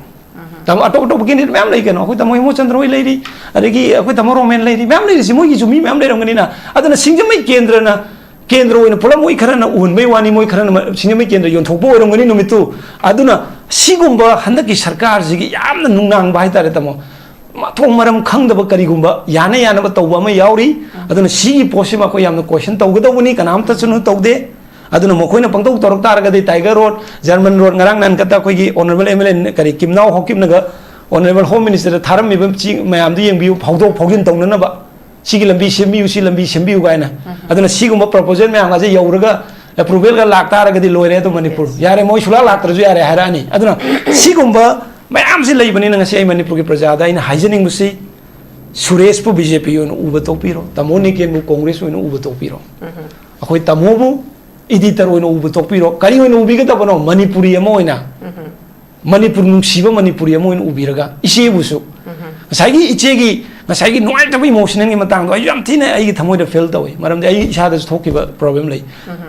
ꯇꯥꯃꯣ, ꯑꯇꯣꯞ ꯑꯇꯣꯞꯄ ꯀꯦꯟꯗꯤꯗꯦꯠ ꯃꯌꯥꯝ ꯂꯩ ꯀꯩꯅꯣ꯫ ꯑꯩꯈꯣꯏ ꯇꯥꯃꯣ ꯍꯦꯃꯣꯆꯟꯗ꯭ꯔ ꯍꯣꯏ ꯂꯩꯔꯤ, ꯑꯗꯒꯤ ꯑꯩꯈꯣꯏ ꯇꯥꯃꯣ ꯔꯣꯃꯦꯟ ꯂꯩꯔꯤ, ꯃꯌꯥꯝ ꯂꯩꯔꯤꯁꯤ ꯃꯣꯏꯒꯤꯁꯨ ꯃꯤ ꯃꯌꯥꯝ ꯂꯩꯔꯝꯒꯅꯤꯅ꯫ ꯑꯗꯨꯅ ꯁꯤꯡꯖꯃꯩ ꯀꯦꯟꯗ꯭ꯔꯅ, ꯀꯦꯟꯗ꯭ꯔ ꯑꯣꯏꯅ ꯄꯨꯂꯞ ꯃꯣꯏ ꯈꯔꯅ ꯎꯍꯟꯕꯩ ꯋꯥꯅꯤ, ꯃꯣꯏ ꯈꯔꯅ ꯃ-, ꯁꯤꯡꯖꯃꯩ ꯀꯦꯟꯗ꯭ꯔ ꯌꯣꯟꯊꯣꯛꯄ ꯑꯣꯏꯔꯝꯒꯅꯤ ꯅꯨꯃꯤꯠꯇꯨ꯫ ꯑꯗꯨꯅ ꯁꯤꯒꯨꯝꯕ ꯍꯟꯗꯛꯀꯤ ꯁꯔꯀꯥꯔꯁꯤꯒꯤ ꯌꯥꯝꯅ ꯅꯨꯡꯅꯥꯡꯕ ꯍꯥꯏꯇꯥꯔꯦ ꯇꯥꯃꯣ, ꯃꯊꯣꯡ ꯃꯔꯝ ꯈꯪꯗꯕ ꯀꯔꯤꯒꯨꯝꯕ ꯌꯥꯅ ꯌꯥꯅꯕ ꯇꯧꯕ ꯑꯃ ꯌꯥꯎꯔꯤ꯫ ꯑꯗꯨꯅ ꯁꯤꯒꯤ ꯄꯣꯠꯁꯤꯃ ꯑꯩꯈꯣꯏ ꯌꯥꯝꯅ question ꯇꯧꯒꯗꯧꯕꯅꯤ, ꯀꯅꯥꯝꯇꯁꯨ ꯇꯧꯗꯦ꯫ ꯑꯗꯨꯅ ꯃꯈꯣꯏꯅ ꯄꯪꯇꯧ ꯇꯧꯔꯛ ꯇꯥꯔꯒꯗꯤ, ꯇꯥꯏꯒꯔ ꯔꯣꯗ, ꯖꯔꯃꯟ ꯔꯣꯗ, ꯉꯔꯥꯡ ꯅꯍꯥꯟ ꯈꯛꯇ ꯑꯩꯈꯣꯏꯒꯤ honourable M L A ꯀꯔꯤ, ꯀꯤꯝꯅꯥꯎ ꯍꯥꯎꯀꯤꯞꯅꯒ honourable Home Minister ꯗ ꯊꯥꯔꯝꯃꯤꯕ ꯆꯤ ꯃꯌꯥꯝꯗꯨ ꯌꯦꯡꯕꯤꯌꯨ, ꯐꯥꯎꯗꯣꯛ ꯐꯥꯎꯖꯤꯟ ꯇꯧꯅꯅꯕ, ꯁꯤꯒꯤ ꯂꯝꯕꯤ ꯁꯦꯝꯕꯤꯌꯨ, ꯁꯤ ꯂꯝꯕꯤ ꯁꯦꯝꯕꯤꯌꯨ ꯀꯥꯏꯅ꯫ ꯑꯗꯨꯅ ꯁꯤꯒꯨꯝꯕ proposal ꯃꯌꯥꯝꯒꯁꯦ ꯌꯧꯔꯒ approval ꯒ ꯂꯥꯛ ꯇꯥꯔꯒꯗꯤ ꯂꯣꯏꯔꯦ ꯑꯗꯨꯝ ꯃꯅꯤꯄꯨꯔ꯫ Yes. ꯌꯥꯔꯦ, ꯃꯣꯏ ꯁꯨꯡꯂꯥꯛ ꯂꯥꯛꯇ꯭ꯔꯁꯨ ꯌꯥꯔꯦ ꯍꯥꯏꯔꯛꯑꯅꯤ꯫ ꯑꯗꯨꯅ ꯁꯤꯒꯨꯝꯕ ꯃꯌꯥꯝꯁꯤ ꯂꯩꯕꯅꯤꯅ ꯉꯁꯤ ꯑꯩ ꯃꯅꯤꯄꯨꯔꯒꯤ ꯄ꯭ꯔꯖꯥꯗ ꯑꯩꯅ ꯍꯥꯏꯖꯅꯤꯡꯕꯁꯤ, ꯁꯨꯔꯦꯁꯄꯨ B J P ꯑꯣꯏꯅ ꯎꯕ ꯇꯣꯛꯄꯤꯔꯣ, ꯇꯥꯃꯣ ꯅꯤꯀꯦꯟꯕꯨ Congress ꯑꯣꯏꯅ ꯎꯕ ꯇꯣꯛꯄꯤꯔꯣ꯫ ꯑꯩꯈꯣꯏ ꯇꯥꯃꯣꯕꯨ editor ꯑꯣꯏꯅ ꯎꯕ ꯇꯣꯛꯄꯤꯔꯣ꯫ ꯀꯔꯤ ꯑꯣꯏꯅ ꯎꯕꯤꯒꯗꯕꯅꯣ? ꯃꯅꯤꯄꯨꯔꯤ ꯑꯃ ꯑꯣꯏꯅ, ꯃꯅꯤꯄꯨꯔ ꯅꯨꯡꯁꯤꯕ ꯃꯅꯤꯄꯨꯔꯤ ꯑꯃ ꯑꯣꯏꯅ ꯎꯕꯤꯔꯒ, ꯏꯆꯦꯕꯨꯁꯨ, ꯉꯁꯥꯏꯒꯤ ꯏꯆꯦꯒꯤ ꯉꯁꯥꯏꯒꯤ ꯅꯨꯡꯉꯥꯏꯇꯕ emotional ꯒꯤ ꯃꯇꯥꯡꯗꯣ ꯑꯩ ꯌꯥꯝ ꯊꯤꯅ ꯑꯩꯒꯤ ꯊꯃꯣꯏꯗ feel ꯇꯧꯋꯤ, ꯃꯔꯝꯗꯤ ꯑꯩ ꯏꯁꯥꯗꯁꯨ ꯊꯣꯛꯈꯤꯕ problem ꯂꯩ꯫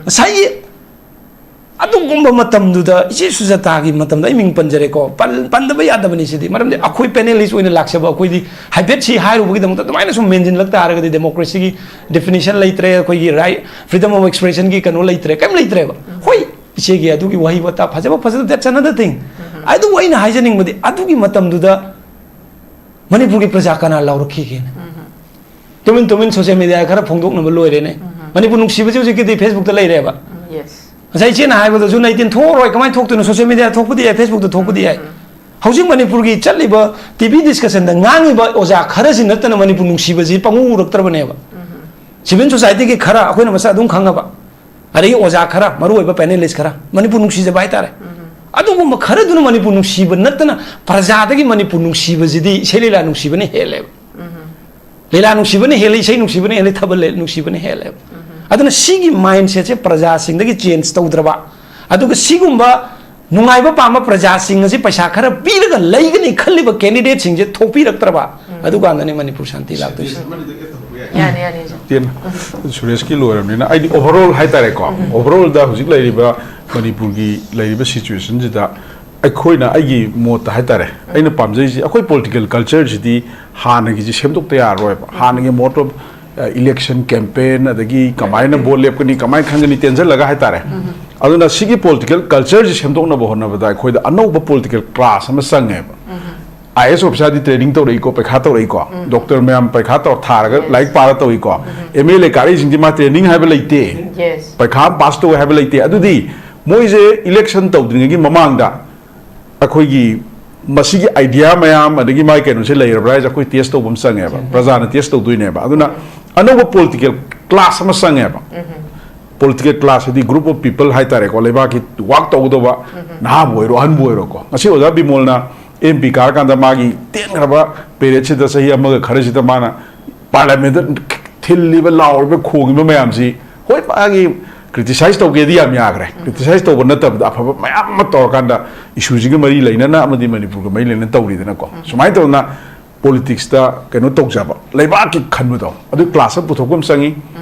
ꯉꯁꯥꯏꯒꯤ ꯑꯗꯨꯒꯨꯝꯕ ꯃꯇꯝꯗꯨꯗ ꯏꯆꯦ ꯁꯨꯖꯥꯇꯥꯒꯤ ꯃꯇꯝꯗ ꯑꯩ ꯃꯤꯡ ꯄꯟꯖꯔꯦꯀꯣ, ꯄꯟ-, ꯄꯟꯗꯕ ꯌꯥꯗꯕꯅꯤ ꯁꯤꯗꯤ, ꯃꯔꯝꯗꯤ ꯑꯩꯈꯣꯏ panelist ꯑꯣꯏꯅ ꯂꯥꯛꯆꯕ ꯑꯩꯈꯣꯏꯗꯤ ꯍꯥꯏꯐꯦꯠ ꯁꯤ ꯍꯥꯏꯔꯨꯕꯒꯤꯗꯃꯛꯇ ꯑꯗꯨꯃꯥꯏꯅ ꯁꯨꯝ ꯃꯦꯟꯁꯤꯜꯂꯛ ꯇꯥꯔꯒꯗꯤ democracy ꯒꯤ definition ꯂꯩꯇ꯭ꯔꯦ, ꯑꯩꯈꯣꯏꯒꯤ right, freedom of expression ꯒꯤ ꯀꯩꯅꯣ ꯂꯩꯇ꯭ꯔꯦ, ꯀꯩꯝ ꯂꯩꯇ꯭ꯔꯦꯕ꯫ ꯍꯣꯏ, ꯏꯆꯦꯒꯤ ꯑꯗꯨꯒꯤ ꯋꯥꯍꯩ ꯋꯥꯇꯥ ꯐꯖꯕ ꯐꯖꯗꯕ, that's another thing꯫ ꯑꯗꯨꯕꯨ ꯑꯩꯅ ꯍꯥꯏꯖꯅꯤꯡꯕꯗꯤ ꯑꯗꯨꯒꯤ ꯃꯇꯝꯗꯨꯗ ꯃꯅꯤꯄꯨꯔꯒꯤ ꯄ꯭ꯔꯖꯥ ꯀꯅꯥ ꯂꯥꯎꯔꯛꯈꯤꯒꯦꯅ? ꯇꯨꯃꯤꯟ ꯇꯨꯃꯤꯟ social media ꯈꯔ ꯐꯣꯡꯗꯣꯛꯅꯕ ꯂꯣꯏꯔꯦꯅꯦ꯫ ꯃꯅꯤꯄꯨꯔ ꯅꯨꯡꯁꯤꯕꯁꯦ ꯍꯧꯖꯤꯛꯀꯤꯗꯤ Facebook ꯇ ꯂꯩꯔꯦꯕ꯫ ꯉꯁꯥꯏ ꯏꯆꯦꯅ ꯍꯥꯏꯕꯗꯁꯨ ꯅꯩꯇꯤꯟ ꯊꯣꯛꯑꯔꯣꯏ, ꯀꯃꯥꯏꯅ ꯊꯣꯛꯇꯣꯏꯅꯣ? Social media ꯊꯣꯛꯄꯗꯤ ꯌꯥꯏ, Facebook ꯇ ꯊꯣꯛꯄꯗꯤ ꯌꯥꯏ꯫ ꯍꯧꯖꯤꯛ ꯃꯅꯤꯄꯨꯔꯒꯤ ꯆꯠꯂꯤꯕ T V discussion ꯗ ꯉꯥꯡꯉꯤꯕ ꯑꯣꯖꯥ ꯈꯔꯁꯤ ꯅꯠꯇꯅ ꯃꯅꯤꯄꯨꯔ ꯅꯨꯡꯁꯤꯕꯁꯤ ꯄꯪꯎ ꯎꯔꯛꯇ꯭ꯔꯕꯅꯦꯕ꯫ Civil society ꯒꯤ ꯈꯔ ꯑꯩꯈꯣꯏꯅ ꯃꯁꯛ ꯑꯗꯨꯝ ꯈꯪꯉꯕ, ꯑꯗꯒꯤ ꯑꯣꯖꯥ ꯈꯔ, ꯃꯔꯨꯑꯣꯏꯕ panelist ꯈꯔ, ꯃꯅꯤꯄꯨꯔ ꯅꯨꯡꯁꯤꯖꯕ ꯍꯥꯏꯇꯥꯔꯦ꯫ ꯑꯗꯨꯒꯨꯝꯕ ꯈꯔꯗꯨꯅ ꯃꯅꯤꯄꯨꯔ ꯅꯨꯡꯁꯤꯕ ꯅꯠꯇꯅ ꯄ꯭ꯔꯖꯥꯗꯒꯤ ꯃꯅꯤꯄꯨꯔ ꯅꯨꯡꯁꯤꯕꯁꯤꯗꯤ ꯏꯁꯩ ꯂꯤꯂꯥ ꯅꯨꯡꯁꯤꯕꯅ ꯍꯦꯜꯂꯦꯕ꯫ ꯂꯤꯂꯥ ꯅꯨꯡꯁꯤꯕꯅ ꯍꯦꯜꯂꯤ, ꯏꯁꯩ ꯅꯨꯡꯁꯤꯕꯅ ꯍꯦꯜꯂꯤ, ꯊꯥꯕꯜ ꯂꯦ-, ꯅꯨꯡꯁꯤꯕꯅ ꯍꯦꯜꯂꯦꯕ꯫ ꯑꯗꯨꯅ ꯁꯤꯒꯤ mindset ꯁꯦ ꯄ꯭ꯔꯖꯥꯁꯤꯡꯗꯒꯤ change ꯇꯧꯗ꯭ꯔꯕ, ꯑꯗꯨꯒ ꯁꯤꯒꯨꯝꯕ ꯅꯨꯡꯉꯥꯏꯕ ꯄꯥꯝꯕ ꯄ꯭ꯔꯖꯥꯁꯤꯡ ꯑꯁꯤ ꯄꯩꯁꯥ ꯈꯔ ꯄꯤꯔꯒ ꯂꯩꯒꯅꯤ ꯈꯜꯂꯤꯕ candidate ꯁꯤꯡꯁꯦ ꯊꯣꯛꯄꯤꯔꯛꯇ꯭ꯔꯕ, ꯑꯗꯨꯀꯥꯟꯗꯅꯤ ꯃꯅꯤꯄꯨꯔ ꯁꯥꯟꯇꯤ ꯂꯥꯛꯇꯣꯏꯁꯦ꯫ ꯌꯥꯅꯤ, ꯌꯥꯅꯤ, ꯏꯆꯦ꯫ ꯇꯦꯟꯅ ꯁꯨꯔꯦꯁꯀꯤ ꯂꯣꯏꯔꯕꯅꯤꯅ ꯑꯩꯗꯤ overall ꯍꯥꯏꯇꯥꯔꯦꯀꯣ, overall ꯗ ꯍꯧꯖꯤꯛ ꯂꯩꯔꯤꯕ ꯃꯅꯤꯄꯨꯔꯒꯤ ꯂꯩꯔꯤꯕ situation ꯁꯤꯗ ꯑꯩꯈꯣꯏꯅ, ꯑꯩꯒꯤ ꯃꯣꯠꯇ ꯍꯥꯏꯇꯥꯔꯦ, ꯑꯩꯅ ꯄꯥꯝꯖꯩꯁꯤ, ꯑꯩꯈꯣꯏ ꯄꯣꯂꯤꯇꯤꯀꯦꯜ ꯀꯜꯆꯔꯁꯤꯗꯤ ꯍꯥꯟꯅꯒꯤꯁꯤ ꯁꯦꯝꯗꯣꯛꯇ ꯌꯥꯔꯔꯣꯏꯕ꯫ ꯍꯥꯟꯅꯒꯤ ꯃꯣꯠꯇꯣ, ꯏꯂꯦꯛꯁꯟ ꯀꯦꯝꯄꯦꯟ, ꯑꯗꯒꯤ ꯀꯃꯥꯏꯅ ꯚꯣꯠ ꯂꯦꯞꯀꯅꯤ, ꯀꯃꯥꯏꯅ ꯈꯟꯒꯅꯤ, ꯇꯦꯟꯁꯤꯜꯂꯒ ꯍꯥꯏꯇꯥꯔꯦ꯫ ꯑꯗꯨꯅ ꯁꯤꯒꯤ ꯄꯣꯂꯤꯇꯤꯀꯦꯜ ꯀꯜꯆꯔꯁꯤ ꯁꯦꯝꯗꯣꯛꯅꯕ ꯍꯣꯠꯅꯕꯗ ꯑꯩꯈꯣꯏꯗ ꯑꯅꯧꯕ ꯄꯣꯂꯤꯇꯤꯀꯦꯜ ꯀ꯭ꯂꯥꯁ ꯑꯃ ꯆꯪꯉꯦꯕ꯫ ꯑꯥꯏ ꯑꯦꯁ ꯑꯣꯐꯤꯁꯥꯔꯗꯤ ꯇ꯭ꯔꯦꯅꯤꯡ ꯇꯧꯔꯛꯏꯀꯣ, ꯄꯩꯈꯥ ꯇꯧꯔꯛꯏꯀꯣ꯫ ꯗꯣꯛꯇꯔ ꯃꯌꯥꯝ ꯄꯩꯈꯥ ꯇꯧ-, ꯊꯥꯔꯒ ꯂꯥꯏꯔꯤꯛ ꯄꯥꯔ ꯇꯧꯏꯀꯣ꯫ ꯑꯦꯝ ꯑꯦꯜ ꯑꯦ ꯀꯥꯔꯛꯏꯁꯤꯡꯁꯤ ꯃꯥ ꯇ꯭ꯔꯦꯅꯤꯡ ꯍꯥꯏꯕ ꯂꯩꯇꯦ꯫ ꯄꯩꯈꯥ ꯑꯃ ꯄꯥꯁ ꯇꯧꯋꯦ ꯍꯥꯏꯕ ꯂꯩꯇꯦ꯫ ꯑꯗꯨꯗꯤ ꯃꯣꯏꯁꯦ ꯏꯂꯦꯛꯁꯟ ꯇꯧꯗ꯭ꯔꯤꯉꯩꯒꯤ ꯃꯃꯥꯡꯗ ꯑꯩꯈꯣꯏꯒꯤ ꯃꯁꯤꯒꯤ ꯑꯥꯏꯗꯤꯌꯥ ꯃꯌꯥꯝ ꯑꯗꯒꯤ ꯃꯥꯒꯤ ꯀꯩꯅꯣꯁꯦ ꯂꯩꯔꯕ꯭ꯔꯥ ꯍꯥꯏꯁꯦ ꯑꯩꯈꯣꯏ ꯇꯦꯁ ꯇꯧꯕ ꯑꯃ ꯆꯪꯉꯦꯕ꯫ ꯄ꯭ꯔꯖꯥꯅ ꯇꯦꯁ ꯇꯧꯗꯣꯏꯅꯦꯕ꯫ ꯑꯗꯨꯅ ꯑꯅꯧꯕ ꯄꯣꯂꯤꯇꯤꯀꯦꯜ ꯀ꯭ꯂꯥꯁ ꯑꯃ ꯆꯪꯉꯦꯕ꯫ ꯄꯣꯂꯤꯇꯤꯀꯦꯜ ꯀ꯭ꯂꯥꯁ ꯍꯥꯏꯗꯤ group of people ꯍꯥꯏꯇꯥꯔꯦꯀꯣ, ꯂꯩꯕꯥꯛꯀꯤ ꯋꯥꯛ ꯇꯧꯒꯗꯧꯕ, ꯅꯍꯥꯕꯨ ꯑꯣꯏꯔꯣ, ꯑꯍꯟꯕꯨ ꯑꯣꯏꯔꯣꯀꯣ꯫ ꯉꯁꯤ ꯑꯣꯖꯥ ꯕꯤꯃꯣꯜꯅ ꯑꯦꯝ ꯄꯤ ꯀꯥꯔꯀꯥꯟꯗ ꯃꯥꯒꯤ ꯇꯦꯟꯈ꯭ꯔꯕ ꯄꯦꯔꯦꯠꯁꯤꯗ, ꯆꯍꯤ ꯑꯃꯒ ꯈꯔꯁꯤꯗ ꯃꯥꯅ ꯄꯥꯔꯂꯤꯌꯥꯃꯦꯟꯗ ꯊꯤꯜꯂꯤꯕ, ꯂꯥꯎꯔꯤꯕ, ꯈꯣꯡꯉꯤꯕ ꯃꯌꯥꯝꯁꯤ, ꯍꯣꯏ, ꯃꯥꯒꯤ ꯀ꯭ꯔꯤꯇꯤꯁꯥꯏꯁ ꯇꯧꯒꯦꯗꯤ ꯌꯥꯝ ꯌꯥꯈ꯭ꯔꯦ꯫ ꯀ꯭ꯔꯤꯇꯤꯁꯥꯏꯁ ꯇꯧꯕ ꯅꯠꯇꯕꯗ ꯑꯐꯕ ꯃꯌꯥꯝ ꯑꯃ ꯇꯧꯔꯀꯥꯟꯗ ꯏꯁꯨꯁꯤꯒ ꯃꯔꯤ ꯂꯩꯅꯅ ꯑꯃꯗꯤ ꯃꯅꯤꯄꯨꯔꯒ ꯃꯔꯤ ꯂꯩꯅꯅ ꯇꯧꯔꯤꯗꯅꯀꯣ꯫ ꯁꯨꯃꯥꯏꯅ ꯇꯧꯗꯅ ꯄꯣꯂꯤꯇꯤꯛꯁꯇ ꯀꯩꯅꯣ ꯇꯧꯖꯕ, ꯂꯩꯕꯥꯛꯀꯤ ꯈꯟꯕꯗꯣ, ꯑꯗꯨ ꯀ꯭ꯂꯥꯁ ꯑꯃ ꯄꯨꯊꯣꯛꯄ ꯑꯃ ꯆꯪꯉꯤ꯫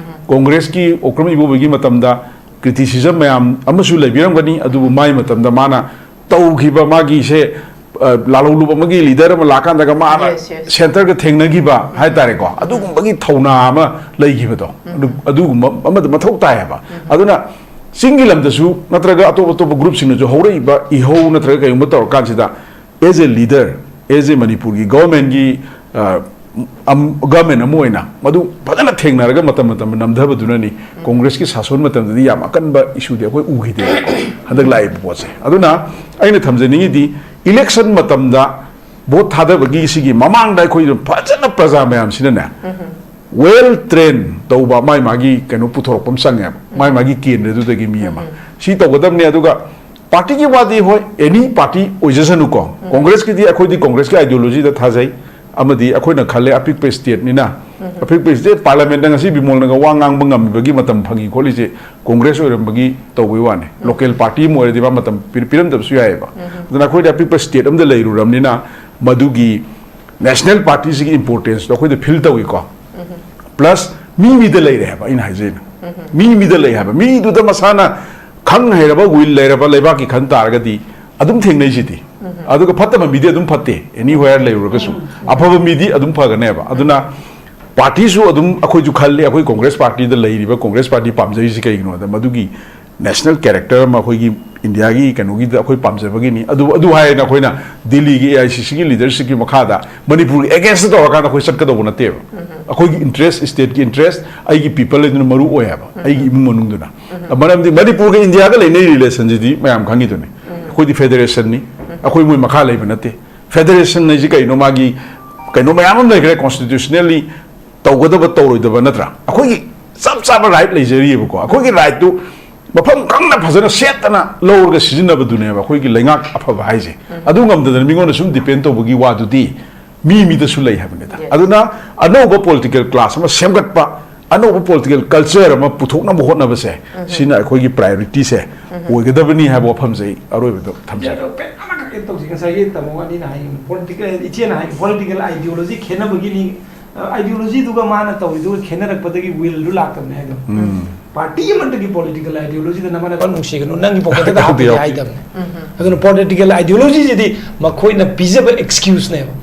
ꯀꯣꯡꯒ꯭ꯔꯦꯁꯀꯤ ꯑꯣꯀ꯭ꯔꯝ ꯏꯕꯣꯕꯤꯒꯤ ꯃꯇꯝꯗ ꯀ꯭ꯔꯤꯇꯤꯁꯤꯖꯝ ꯃꯌꯥꯝ ꯑꯃꯁꯨ ꯂꯩꯕꯤꯔꯝꯒꯅꯤ, ꯑꯗꯨꯕꯨ ꯃꯥꯒꯤ ꯃꯇꯝꯗ ꯃꯥꯅ ꯇꯧꯈꯤꯕ ꯃꯥꯒꯤꯁꯦ, ꯑ, ꯂꯥꯜꯍꯧꯂꯨꯞ ꯑꯃꯒꯤ ꯂꯤꯗꯔ ꯑꯃ ꯂꯥꯛꯀꯥꯟꯗꯒ ꯃꯥꯅ Yes, yes. ꯁꯦꯟꯇꯔꯒ ꯊꯦꯡꯅꯈꯤꯕ ꯍꯥꯏꯇꯥꯔꯦꯀꯣ, ꯑꯗꯨꯒꯨꯝꯕꯒꯤ ꯊꯧꯅꯥ ꯑꯃ ꯂꯩꯈꯤꯕꯗꯣ, ꯑꯗꯨ, ꯑꯗꯨꯒꯨꯝꯕ ꯑꯃꯗ ꯃꯊꯧ ꯇꯥꯏ ꯍꯥꯏꯕ꯫ ꯑꯗꯨꯅ ꯆꯤꯡꯒꯤ ꯂꯝꯗꯁꯨ ꯅꯠꯇ꯭ꯔꯒ ꯑꯇꯣꯞ ꯑꯇꯣꯞꯄ ꯒ꯭ꯔꯨꯞꯁꯤꯡꯅꯁꯨ ꯍꯧꯔꯛꯏꯕ ꯏꯍꯧ ꯅꯠꯇ꯭ꯔꯒ ꯀꯩꯒꯨꯝꯕ ꯇꯧꯔꯀꯥꯟꯁꯤꯗ, as a leader, as a ꯃꯅꯤꯄꯨꯔꯒꯤ ꯒꯣꯔꯃꯦꯟꯒꯤ, ꯑ, ꯑꯝ-, ꯒꯣꯔꯃꯦꯟ ꯑꯃ ꯑꯣꯏꯅ ꯃꯗꯨ ꯐꯖꯅ ꯊꯦꯡꯅꯔꯒ ꯃꯇꯝ ꯃꯇꯝ ꯅꯝꯊꯕꯗꯨꯅꯅꯤ ꯀꯣꯡꯒ꯭ꯔꯦꯁꯀꯤ ꯁꯥꯁꯣꯟ ꯃꯇꯝꯗꯗꯤ ꯌꯥꯝ ꯑꯀꯟꯕ ꯏꯁꯨꯗꯤ ꯑꯩꯈꯣꯏ ꯎꯈꯤꯗꯦꯕꯀꯣ, ꯍꯟꯗꯛ ꯂꯥꯛꯏꯕ ꯄꯣꯠꯁꯦ꯫ ꯑꯗꯨꯅ ꯑꯩꯅ ꯊꯝꯖꯅꯤꯡꯉꯤꯗꯤ, ꯏꯂꯦꯛꯁꯟ ꯃꯇꯝꯗ ꯚꯣꯠ ꯊꯥꯗꯕꯒꯤ ꯁꯤꯒꯤ ꯃꯃꯥꯡꯗ ꯑꯩꯈꯣꯏ ꯐꯖꯅ ꯄ꯭ꯔꯖꯥ ꯃꯌꯥꯝꯁꯤꯅꯅꯦ, ꯋꯦꯜ ꯇ꯭ꯔꯦꯟ ꯇꯧꯕ, ꯃꯥꯏ ꯃꯥꯒꯤ ꯀꯩꯅꯣ ꯄꯨꯊꯣꯔꯛꯄ ꯑꯃ ꯆꯪꯉꯦꯕ, ꯃꯥꯏ ꯃꯥꯒꯤ ꯀꯦꯟꯗ꯭ꯔꯗꯨꯗꯒꯤ ꯃꯤ ꯑꯃ꯫ ꯁꯤ ꯇꯧꯒꯗꯕꯅꯦ꯫ ꯑꯗꯨꯒ ꯄꯥꯔꯇꯤꯒꯤ ꯋꯥꯗꯤ ꯍꯣꯏ, ꯑꯦꯅꯤ ꯄꯥꯔꯇꯤ ꯑꯣꯏꯖꯁꯅꯨꯀꯣ, ꯀꯣꯡꯒ꯭ꯔꯦꯁꯀꯤꯗꯤ, ꯑꯩꯈꯣꯏꯗꯤ ꯀꯣꯡꯒ꯭ꯔꯦꯁꯀꯤ ꯑꯥꯏꯗꯤꯌꯣꯂꯣꯖꯤꯗ ꯊꯥꯖꯩ꯫ ꯑꯃꯗꯤ ꯑꯩꯈꯣꯏꯅ ꯈꯜꯂꯦ, ꯑꯄꯤꯛꯄ ꯁ꯭ꯇꯦꯠꯅꯤꯅ, ꯑꯄꯤꯛꯄ ꯁ꯭ꯇꯦꯠ ꯄꯥꯔꯂꯤꯌꯥꯃꯦꯟꯗ ꯉꯁꯤ ꯕꯤꯃꯣꯜꯅꯒ ꯋꯥ ꯉꯥꯡꯕ ꯉꯝꯃꯤꯕꯒꯤ ꯃꯇꯝ ꯐꯪꯉꯤ ꯈꯣꯠꯂꯤꯁꯦ ꯀꯣꯡꯒ꯭ꯔꯦꯁ ꯑꯣꯏꯔꯝꯕꯒꯤ ꯇꯧꯕꯩ ꯋꯥꯅꯤ꯫ ꯂꯣꯀꯦꯜ ꯄꯥꯔꯇꯤ ꯑꯃ ꯑꯣꯏꯔꯗꯤ ꯃꯥ ꯃꯇꯝ ꯄꯤ-, ꯄꯤꯔꯝꯗꯕꯁꯨ ꯌꯥꯏꯑꯕ꯫ ꯑꯗꯨꯅ ꯑꯩꯈꯣꯏꯗꯤ ꯑꯄꯤꯛꯄ ꯁ꯭ꯇꯦꯠ ꯑꯃꯗ ꯂꯩꯔꯨꯔꯕꯅꯤꯅ ꯃꯗꯨꯒꯤ ꯅꯦꯁꯅꯦꯜ ꯄꯥꯔꯇꯤꯁꯤꯒꯤ ꯏꯝꯄꯣꯔꯇꯦꯟꯁꯇꯣ ꯑꯩꯈꯣꯏꯗ ꯐꯤꯜ ꯇꯧꯏꯀꯣ꯫ ꯄ꯭ꯂꯁ ꯃꯤ ꯃꯤꯗ ꯂꯩꯔꯦ ꯍꯥꯏꯕ ꯑꯩꯅ ꯍꯥꯏꯖꯩꯅ꯫ ꯃꯤ ꯃꯤꯗ ꯂꯩ ꯍꯥꯏꯕ꯫ ꯃꯤꯗꯨꯗ ꯃꯁꯥꯅ ꯈꯪ ꯍꯩꯔꯕ, ꯋꯤꯜ ꯂꯩꯔꯕ, ꯂꯩꯕꯥꯛꯀꯤ ꯈꯟ ꯇꯥꯔꯒꯗꯤ ꯑꯗꯨꯝ ꯊꯦꯡꯅꯩꯁꯤꯗꯤ꯫ ꯑꯗꯨꯒ ꯐꯠꯇꯕ ꯃꯤꯗꯤ ꯑꯗꯨꯝ ꯐꯠꯇꯦ, anywhere ꯂꯩꯔꯨꯔꯒꯁꯨ꯫ ꯑꯐꯕ ꯃꯤꯗꯤ ꯑꯗꯨꯝ ꯐꯒꯅꯦꯕ꯫ ꯑꯗꯨꯅ ꯄꯥꯔꯇꯤꯁꯨ ꯑꯗꯨꯝ ꯑꯩꯈꯣꯏꯁꯨ ꯈꯜꯂꯤ, ꯑꯩꯈꯣꯏ ꯀꯣꯡꯒ꯭ꯔꯦꯁ ꯄꯥꯔꯇꯤꯗ ꯂꯩꯔꯤꯕ ꯀꯣꯡꯒ꯭ꯔꯦꯁ ꯄꯥꯔꯇꯤ ꯄꯥꯝꯖꯔꯤꯁꯤ ꯀꯩꯒꯤꯅꯣꯗ, ꯃꯗꯨꯒꯤ ꯅꯦꯁꯅꯦꯜ ꯀꯦꯔꯦꯛꯇꯔ ꯑꯃ ꯑꯩꯈꯣꯏꯒꯤ ꯏꯟꯗꯤꯌꯥꯒꯤ ꯀꯩꯅꯣꯒꯤꯗ ꯑꯩꯈꯣꯏ ꯄꯥꯝꯖꯕꯒꯤꯅꯤ꯫ ꯑꯗꯨ, ꯑꯗꯨ ꯍꯥꯏꯌꯦꯅ ꯑꯩꯈꯣꯏꯅ ꯗꯤꯜꯂꯤꯒꯤ A I C Cꯒꯤ ꯂꯤꯗꯔꯁꯤꯞꯀꯤ ꯃꯈꯥꯗ ꯃꯅꯤꯄꯨꯔꯒꯤ ꯑꯦꯒꯦꯟꯁꯇ ꯇꯧꯔꯀꯥꯟꯗ ꯑꯩꯈꯣꯏ ꯆꯠꯀꯗꯧꯕ ꯅꯠꯇꯦꯕ꯫ ꯑꯩꯈꯣꯏꯒꯤ ꯏꯟꯇꯔꯦꯁ, ꯏꯁꯇꯦꯠꯀꯤ ꯏꯟꯇꯔꯦꯁ, ꯑꯩꯒꯤ ꯄꯤꯄꯜ ꯑꯗꯨꯅ ꯃꯔꯨ ꯑꯣꯏ ꯍꯥꯏꯕ, ꯑꯩꯒꯤ ꯏꯃꯨꯡ ꯃꯅꯨꯡꯗꯨꯅ꯫ ꯃꯔꯝꯗꯤ ꯃꯅꯤꯄꯨꯔꯒ ꯏꯟꯗꯤꯌꯥꯒ ꯂꯩꯅꯔꯤ ꯔꯤꯂꯦꯁꯟꯁꯤꯗꯤ ꯃꯌꯥꯝ ꯈꯪꯉꯤꯗꯨꯅꯤ꯫ ꯑꯩꯈꯣꯏꯗꯤ ꯐꯦꯗꯔꯦꯁꯟꯅꯤ, ꯑꯩꯈꯣꯏ ꯃꯣꯏ ꯃꯈꯥ ꯂꯩꯕ ꯅꯠꯇꯦ꯫ ꯐꯦꯗꯔꯦꯁꯟ ꯍꯥꯏꯁꯤ ꯀꯩꯅꯣ? ꯃꯥꯒꯤ ꯀꯩꯅꯣ ꯃꯌꯥꯝ ꯑꯃ ꯂꯩꯈ꯭ꯔꯦ, ꯀꯣꯟꯁꯇꯤꯇ꯭ꯌꯨꯁꯅꯦꯜꯂꯤ ꯇꯧꯒꯗꯕ ꯇꯧꯔꯣꯏꯗꯕ, ꯅꯠꯇ꯭ꯔꯥ? ꯑꯩꯈꯣꯏꯒꯤ ꯆꯞ ꯆꯥꯕ ꯔꯥꯏꯠ ꯂꯩꯖꯔꯤꯑꯕꯀꯣ꯫ ꯑꯩꯈꯣꯏꯒꯤ ꯔꯥꯏꯠꯇꯨ ꯃꯐꯝ ꯈꯪꯅ ꯐꯖꯅ ꯁꯦꯠꯇꯅ ꯂꯧꯔꯒ ꯁꯤꯖꯤꯟꯅꯕꯗꯨꯅꯦꯕ ꯑꯩꯈꯣꯏꯒꯤ ꯂꯩꯉꯥꯛ ꯑꯐꯕ ꯍꯥꯏꯁꯦ꯫ ꯑꯗꯨ ꯉꯝꯗꯗꯅ ꯃꯤꯉꯣꯟꯗ ꯁꯨꯝ ꯗꯤꯄꯦꯟ ꯇꯧꯕꯒꯤ ꯋꯥꯗꯨꯗꯤ ꯃꯤ ꯃꯤꯗꯁꯨ ꯂꯩ ꯍꯥꯏꯕꯅꯤꯗ꯫ Yes. ꯑꯗꯨꯅ ꯑꯅꯧꯕ ꯄꯣꯂꯤꯇꯤꯀꯦꯜ ꯀ꯭ꯂꯥꯁ ꯑꯃ ꯁꯦꯝꯒꯠꯄ, ꯑꯅꯧꯕ ꯄꯣꯂꯤꯇꯤꯀꯦꯜ ꯀꯜꯆꯔ ꯑꯃ ꯄꯨꯊꯣꯛꯅꯕ ꯍꯣꯠꯅꯕꯁꯦ, ꯁꯤꯅ ꯑꯩꯈꯣꯏꯒꯤ ꯄ꯭ꯔꯥꯏꯑꯣꯔꯤꯇꯤꯁꯦ ꯑꯣꯏꯒꯗꯕꯅꯤ ꯍꯥꯏꯕ ꯋꯥꯐꯝꯁꯦ ꯑꯩ ꯑꯔꯣꯏꯕꯗ ꯊꯝꯖꯒꯦ꯫ ꯑꯗꯣ ꯀꯩ ꯑꯃꯈꯛ ꯑꯦꯗ ꯇꯧꯁꯤ꯫ ꯉꯁꯥꯏꯒꯤ ꯇꯥꯃꯣ ꯑꯅꯤꯅ ꯍꯥꯏ, ꯄꯣꯂꯤꯇꯤꯀꯦꯜ, ꯏꯆꯦꯅ ꯍꯥꯏ, ꯄꯣꯂꯤꯇꯤꯀꯦꯜ ꯑꯥꯏꯗꯤꯌꯣꯂꯣꯖꯤ ꯈꯦꯠꯅꯕꯒꯤꯅꯤ꯫ ꯑꯥꯏꯗꯤꯌꯣꯂꯣꯖꯤꯗꯨꯒ ꯃꯥꯅ ꯇꯧꯔꯤꯗꯨꯒ ꯈꯦꯠꯅꯔꯛꯄꯗꯒꯤ ꯋꯤꯜꯗꯨ ꯂꯥꯛꯇꯕꯅꯦ ꯍꯥꯏꯗꯣ꯫ ꯄꯥꯔꯇꯤ ꯑꯃꯠꯇꯒꯤ ꯄꯣꯂꯤꯇꯤꯀꯦꯜ ꯑꯥꯏꯗꯤꯌꯣꯂꯣꯖꯤꯗ ꯅꯃꯥꯟꯅꯕ ꯅꯨꯡꯁꯤꯒꯅꯨ, ꯅꯪꯒꯤ ꯄꯣꯀꯦꯠꯇ ꯍꯥꯞꯄꯗꯤ ꯌꯥꯎꯗꯦ꯫ ꯍꯥꯏꯗꯕꯅꯦ꯫ ꯑꯗꯨꯅ ꯄꯣꯂꯤꯇꯤꯀꯦꯜ ꯑꯥꯏꯗꯤꯌꯣꯂꯣꯖꯤꯁꯤꯗꯤ ꯃꯈꯣꯏꯅ ꯄꯤꯖꯕ ꯑꯦꯛꯁꯀ꯭ꯌꯨꯁꯅꯦꯕ꯫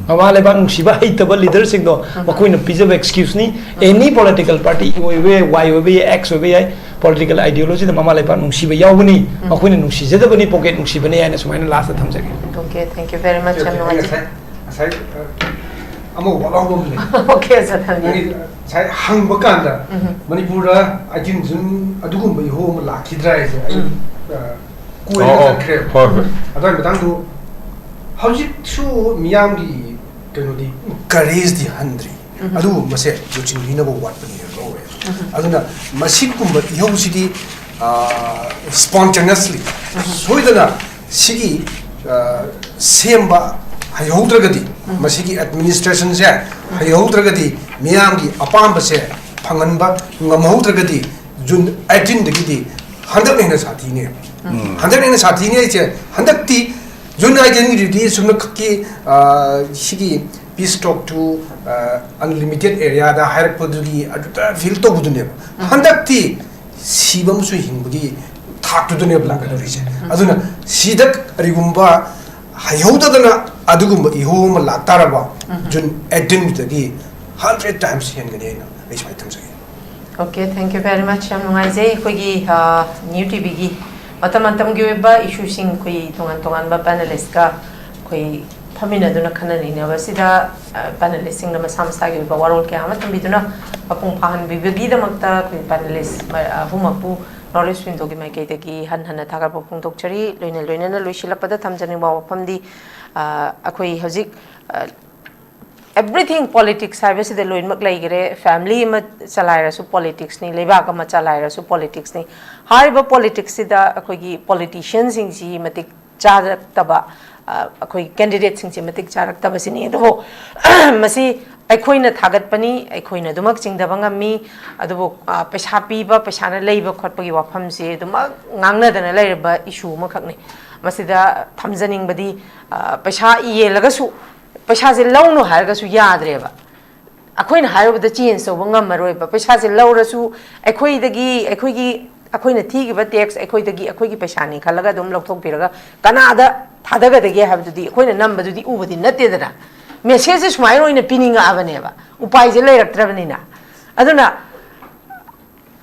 ꯃꯃꯥ ꯂꯩꯕꯥꯛ ꯅꯨꯡꯁꯤꯕ ꯍꯩꯇꯕ ꯂꯤꯗꯔꯁꯤꯡꯗꯣ ꯃꯈꯣꯏꯅ ꯄꯤꯖꯕ ꯑꯦꯛꯁꯀ꯭ꯌꯨꯁꯅꯤ꯫ ꯑꯦꯅꯤ ꯄꯣꯂꯤꯇꯤꯀꯦꯜ ꯄꯥꯔꯇꯤ, ꯑꯣꯏꯕ ꯌꯥꯏ, ꯋꯥꯏ ꯑꯣꯏꯕ ꯌꯥꯏ, ꯑꯦꯛꯁ ꯑꯣꯏꯕ ꯌꯥꯏ, ꯄꯣꯂꯤꯇꯤꯀꯦꯜ ꯑꯥꯏꯗꯤꯌꯣꯂꯣꯖꯤꯗ ꯃꯃꯥ ꯂꯩꯕꯥꯛ ꯅꯨꯡꯁꯤꯕ ꯌꯥꯎꯒꯅꯤ꯫ ꯃꯈꯣꯏꯅ ꯅꯨꯡꯁꯤꯖꯗꯕꯅꯤ, ꯄꯣꯀꯦꯠ ꯅꯨꯡꯁꯤꯕꯅꯤ ꯍꯥꯏꯅ ꯁꯨꯃꯥꯏꯅ ꯂꯥꯁꯇ ꯊꯝꯖꯒꯦ꯫ Okay, thank you very much. ꯌꯥꯝ ꯅꯨꯡꯉꯥꯏꯖꯩ꯫ ꯉꯁꯥꯏ, ꯉꯁꯥꯏ, ꯑ, ꯑꯃ ꯋꯥꯠꯍꯧꯕ ꯑꯃ ꯂꯩ꯫ Okay, sir, ꯊꯝꯖꯒꯦ꯫ ꯅꯪꯒꯤ ꯉꯁꯥꯏ ꯍꯪꯕ ꯀꯥꯟꯗ ꯃꯅꯤꯄꯨꯔꯗ ꯑꯥꯏꯇꯤꯟ ꯖꯨꯟ ꯑꯗꯨꯒꯨꯝꯕ ꯏꯍꯧ ꯑꯃ ꯂꯥꯛꯈꯤꯗ꯭ꯔꯥ ꯍꯥꯏꯁꯦ ꯑꯩ, ꯑ, ꯀꯣꯏꯔꯒ ꯑꯣ, ꯑꯣ꯫ ꯆꯠꯈ꯭ꯔꯦꯕ꯫ ꯍꯣꯏ, ꯍꯣꯏ꯫ ꯑꯗꯨꯋꯥꯏ ꯃꯇꯥꯡꯗꯣ ꯍꯧꯖꯤꯛꯁꯨ ꯃꯤꯌꯥꯝꯒꯤ ꯀꯩꯅꯣꯗꯤ, ꯀꯔꯦꯖꯇꯤ ꯍꯟꯗ꯭ꯔꯤ꯫ ꯑꯗꯨꯕꯨ ꯃꯁꯦ ꯂꯨꯆꯤꯡꯕꯤꯅꯕ ꯋꯥꯠꯄꯅꯤꯅ ꯂꯧꯋꯦ꯫ ꯑꯗꯨꯅ ꯃꯁꯤꯒꯨꯝꯕ ꯏꯍꯧꯁꯤꯗꯤ, ꯑ, spontaneously, ꯁꯣꯏꯗꯅ ꯁꯤꯒꯤ, ꯑ, ꯁꯦꯝꯕ ꯍꯩꯍꯧꯗ꯭ꯔꯒꯗꯤ, ꯃꯁꯤꯒꯤ ꯑꯦꯗꯃꯤꯅꯤꯁꯇ꯭ꯔꯦꯁꯟꯁꯦ ꯍꯩꯍꯧꯗ꯭ꯔꯒꯗꯤ, ꯃꯤꯌꯥꯝꯒꯤ ꯑꯄꯥꯝꯕꯁꯦ ꯐꯪꯍꯟꯕ ꯉꯝꯍꯧꯗ꯭ꯔꯒꯗꯤ, ꯖꯨꯟ ꯑꯩꯠꯇꯤꯟꯗꯒꯤꯗꯤ ꯍꯟꯗꯛꯅ ꯍꯦꯟꯅ ꯁꯥꯊꯤꯅꯦꯕ꯫ ꯍꯟꯗꯛꯅ ꯍꯦꯟꯅ ꯁꯥꯊꯤꯅꯦ ꯍꯥꯏꯁꯦ, ꯍꯟꯗꯛꯇꯤ ꯖꯨꯟ ꯑꯩꯠꯇꯤꯟꯒꯤꯗꯨꯗꯤ ꯆꯨꯝꯅꯈꯛꯀꯤ, ꯑ, ꯁꯤꯒꯤ peace talk to, ꯑ, unlimited areaꯗ ꯍꯥꯏꯔꯛꯄꯗꯨꯒꯤ ꯑꯗꯨꯗ ꯐꯤꯜ ꯇꯧꯕꯗꯨꯅꯦꯕ꯫ ꯍꯟꯗꯛꯇꯤ ꯁꯤꯕ ꯑꯃꯁꯨꯡ ꯍꯤꯡꯕꯒꯤ ꯊꯥ ꯂꯥꯛꯇꯨꯗꯅꯦꯕ ꯂꯥꯛꯀꯗꯧꯔꯤꯁꯦ꯫ ꯑꯗꯨꯅ ꯁꯤꯗ ꯀꯔꯤꯒꯨꯝꯕ ꯍꯩꯍꯧꯗꯗꯅ ꯑꯗꯨꯒꯨꯝꯕ ꯏꯍꯧ ꯑꯃ ꯂꯥꯛꯇꯥꯔꯕ, ꯖꯨꯟ ꯑꯩꯠꯇꯤꯟꯗꯨꯗꯒꯤ ꯍꯟꯗ꯭ꯔꯦꯠ ꯇꯥꯏꯝꯁ ꯍꯦꯟꯒꯅꯤ ꯍꯥꯏꯅ ꯑꯩ ꯁꯨꯃꯥꯏꯅ ꯊꯝꯖꯒꯦ꯫ Okay, thank you very much. ꯌꯥꯝ ꯅꯨꯡꯉꯥꯏꯖꯩ꯫ ꯑꯩꯈꯣꯏꯒꯤ ꯅ꯭ꯌꯨ ꯇꯤꯚꯤꯒꯤ ꯃꯇꯝ ꯃꯇꯝꯒꯤ ꯑꯣꯏꯕ ꯏꯁꯨꯁꯤꯡ ꯑꯩꯈꯣꯏ ꯇꯣꯉꯥꯟ ꯇꯣꯉꯥꯟꯕ ꯄꯦꯅꯦꯂꯤꯁꯀ ꯑꯩꯈꯣꯏ ꯐꯝꯃꯤꯟꯅꯗꯨꯅ ꯈꯟꯅ ꯅꯩꯅꯕꯁꯤꯗ ꯄꯦꯅꯦꯂꯤꯁꯁꯤꯡꯅ ꯃꯁꯥ ꯃꯁꯥꯒꯤ ꯑꯣꯏꯕ ꯋꯥꯔꯣꯜ ꯀꯌꯥ ꯑꯃ ꯊꯝꯕꯤꯗꯨꯅ ꯃꯄꯨꯡ ꯐꯥꯍꯟꯕꯤꯕꯒꯤꯗꯃꯛꯇ ꯑꯩꯈꯣꯏ ꯄꯦꯅꯦꯂꯤꯁ ꯑꯍꯨꯝꯃꯛꯄꯨ ꯅꯣꯂꯦꯖ ꯋꯤꯟꯗꯣꯒꯤ ꯃꯥꯏꯀꯩꯗꯒꯤ ꯍꯟ ꯍꯟꯅ ꯊꯥꯒꯠꯄ ꯐꯣꯡꯗꯣꯛꯆꯔꯤ꯫ ꯂꯣꯏꯅ ꯂꯣꯏꯅꯅ ꯂꯣꯏꯁꯤꯜꯂꯛꯄꯗ ꯊꯝꯖꯅꯤꯡꯕ ꯋꯥꯐꯝꯗꯤ ꯑꯩꯈꯣꯏ ꯍꯧꯖꯤꯛ everything politics ꯍꯥꯏꯕꯁꯤꯗ ꯂꯣꯏꯅꯃꯛ ꯂꯩꯈ꯭ꯔꯦ꯫ ꯐꯦꯃꯤꯂꯤ ꯑꯃ ꯆꯂꯥꯏꯔꯁꯨ ꯄꯣꯂꯤꯇꯤꯛꯁꯅꯤ, ꯂꯩꯕꯥꯛ ꯑꯃ ꯆꯂꯥꯏꯔꯁꯨ ꯄꯣꯂꯤꯇꯤꯛꯁꯅꯤ꯫ ꯍꯥꯏꯔꯤꯕ ꯄꯣꯂꯤꯇꯤꯛꯁꯁꯤꯗ ꯑꯩꯈꯣꯏꯒꯤ ꯄꯣꯂꯤꯇꯤꯁꯤꯌꯟꯁꯤꯡꯁꯤ ꯃꯇꯤꯛ ꯆꯥꯔꯛꯇꯕ, ꯑꯩꯈꯣꯏ ꯀꯦꯟꯗꯤꯗꯦꯠꯁꯤꯡꯁꯤ ꯃꯇꯤꯛ ꯆꯥꯔꯛꯇꯕꯁꯤꯅꯤ꯫ ꯑꯗꯨꯕꯨ ꯃꯁꯤ ꯑꯩꯈꯣꯏꯅ ꯊꯥꯒꯠꯄꯅꯤ, ꯑꯩꯈꯣꯏꯅ ꯑꯗꯨꯃꯛ ꯆꯤꯡꯗꯕ ꯉꯝꯃꯤ꯫ ꯑꯗꯨꯕꯨ ꯄꯩꯁꯥ ꯄꯤꯕ, ꯄꯩꯁꯥꯅ ꯂꯩꯕ ꯈꯣꯠꯄꯒꯤ ꯋꯥꯐꯝꯁꯤ ꯑꯗꯨꯃꯛ ꯉꯥꯡꯅꯗꯅ ꯂꯩꯔꯕ ꯏꯁꯨ ꯑꯃꯈꯛꯅꯤ꯫ ꯃꯁꯤꯗ ꯊꯝꯖꯅꯤꯡꯕꯗꯤ ꯄꯩꯁꯥ ꯌꯦꯜꯂꯒꯁꯨ ꯄꯩꯁꯥꯁꯦ ꯂꯧꯅꯨ ꯍꯥꯏꯔꯒꯁꯨ ꯌꯥꯗ꯭ꯔꯦꯕ꯫ ꯑꯩꯈꯣꯏꯅ ꯍꯥꯏꯔꯨꯕꯗ ꯆꯦꯟꯖ ꯇꯧꯕ ꯉꯝꯃꯔꯣꯏꯕ꯫ ꯄꯩꯁꯥꯁꯦ ꯂꯧꯔꯁꯨ ꯑꯩꯈꯣꯏꯗꯒꯤ, ꯑꯩꯈꯣꯏꯒꯤ, ꯑꯩꯈꯣꯏꯅ ꯊꯤꯈꯤꯕ ꯇꯦꯛꯁ ꯑꯩꯈꯣꯏꯗꯒꯤ, ꯑꯩꯈꯣꯏꯒꯤ ꯄꯩꯁꯥꯅꯤ ꯈꯜꯂꯒ ꯑꯗꯨꯝ ꯂꯧꯊꯣꯛꯄꯤꯔꯒ ꯀꯅꯥꯗ ꯊꯥꯗꯒꯗꯒꯦ ꯍꯥꯏꯕꯗꯨꯗꯤ ꯑꯩꯈꯣꯏꯅ ꯅꯝꯕꯗꯨꯗꯤ ꯎꯕꯗꯤ ꯅꯠꯇꯦꯗꯅ꯫ ꯃꯦꯁꯦꯖꯁꯦ ꯁꯨꯃꯥꯏꯅ ꯑꯣꯏꯅ ꯄꯤꯅꯤꯡꯉꯛꯑꯕꯅꯦꯕ, ꯎꯄꯥꯏꯁꯦ ꯂꯩꯔꯛꯇ꯭ꯔꯕꯅꯤꯅ꯫ ꯑꯗꯨꯅ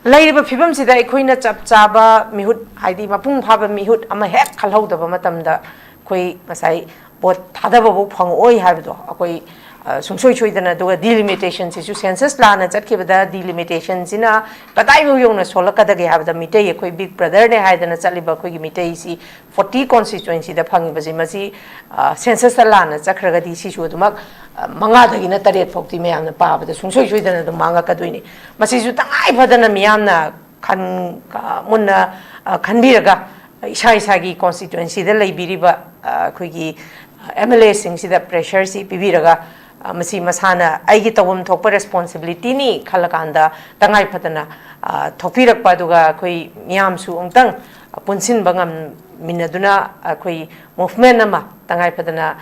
ꯂꯩꯔꯤꯕ ꯐꯤꯕꯝꯁꯤꯗ ꯑꯩꯈꯣꯏꯅ ꯆꯞ ꯆꯥꯕ ꯃꯤꯍꯨꯠ, ꯍꯥꯏꯗꯤ ꯃꯄꯨꯡ ꯐꯥꯕ ꯃꯤꯍꯨꯠ ꯑꯃ ꯍꯦꯛ ꯈꯜꯍꯧꯗꯕ ꯃꯇꯝꯗ ꯑꯩꯈꯣꯏ ꯉꯁꯥꯏ ꯚꯣꯠ ꯊꯥꯗꯕꯐꯥꯎ ꯐꯪꯉꯛꯑꯣꯏ ꯍꯥꯏꯕꯗꯣ ꯑꯩꯈꯣꯏ ꯁꯨꯡꯁꯣꯏ ꯁꯣꯏꯗꯅ꯫ ꯑꯗꯨꯒ ꯗꯤꯂꯤꯃꯤꯇꯦꯁꯟꯁꯤꯁꯨ ꯁꯦꯟꯁꯁ ꯂꯥꯟꯅ ꯆꯠꯈꯤꯕꯗ ꯗꯤꯂꯤꯃꯤꯇꯦꯁꯟꯁꯤꯅ ꯀꯗꯥꯏꯐꯥꯎ ꯌꯧꯅ ꯁꯣꯜꯂꯛꯀꯗꯒꯦ ꯍꯥꯏꯕꯗ ꯃꯤꯇꯩ, ꯑꯩꯈꯣꯏ ꯕꯤꯛ ꯕ꯭ꯔꯗꯔꯅꯦ ꯍꯥꯏꯗꯅ ꯆꯠꯂꯤꯕ ꯑꯩꯈꯣꯏꯒꯤ ꯃꯤꯇꯩꯁꯤ ꯐꯣꯔꯇꯤ ꯀꯣꯟꯁꯇꯤꯇ꯭ꯋꯦꯟꯁꯤꯗ ꯐꯪꯉꯤꯕꯁꯤ, ꯃꯁꯤ ꯁꯦꯟꯁꯁꯇ ꯂꯥꯟꯅ ꯆꯠꯈ꯭ꯔꯒꯗꯤ ꯁꯤꯁꯨ ꯑꯗꯨꯃꯛ ꯃꯉꯥꯗꯒꯤꯅ ꯇꯔꯦꯠ ꯐꯥꯎꯇꯤ ꯃꯌꯥꯝꯅ ꯄꯥꯕꯗ ꯁꯨꯡꯁꯣꯏ ꯁꯣꯏꯗꯅ ꯑꯗꯨꯝ ꯃꯥꯡꯉꯛꯀꯗꯣꯏꯅꯤ꯫ ꯃꯁꯤꯁꯨ ꯇꯉꯥꯏ ꯐꯗꯅ ꯃꯤꯌꯥꯝꯅ ꯈꯟ ꯃꯨꯟꯅ ꯈꯟꯕꯤꯔꯒ ꯏꯁꯥ ꯏꯁꯥꯒꯤ ꯀꯣꯟꯁꯇꯤꯇ꯭ꯋꯦꯟꯁꯤꯗ ꯂꯩꯕꯤꯔꯤꯕ ꯑꯩꯈꯣꯏꯒꯤ ꯑꯦꯝ ꯑꯦꯜ ꯑꯦꯁꯤꯡꯁꯤꯗ ꯄ꯭ꯔꯦꯁꯔꯁꯤ ꯄꯤꯕꯤꯔꯒ ꯃꯁꯤ ꯃꯁꯥꯅ ꯑꯩꯒꯤ ꯇꯧꯐꯝ ꯊꯣꯛꯄ ꯔꯦꯁꯄꯣꯟꯁꯤꯕꯤꯂꯤꯇꯤꯅꯤ ꯈꯜꯂꯀꯥꯟꯗ ꯇꯉꯥꯏ ꯐꯗꯅ ꯊꯣꯛꯄꯤꯔꯛꯄ, ꯑꯗꯨꯒ ꯑꯩꯈꯣꯏ ꯃꯤꯌꯥꯝꯁꯨ ꯑꯃꯨꯛꯇꯪ ꯄꯨꯟꯁꯤꯟꯕ ꯉꯝꯃꯤꯟꯅꯗꯨꯅ ꯑꯩꯈꯣꯏ ꯃꯨꯚꯃꯦꯟ ꯑꯃ ꯇꯉꯥꯏ ꯐꯗꯅ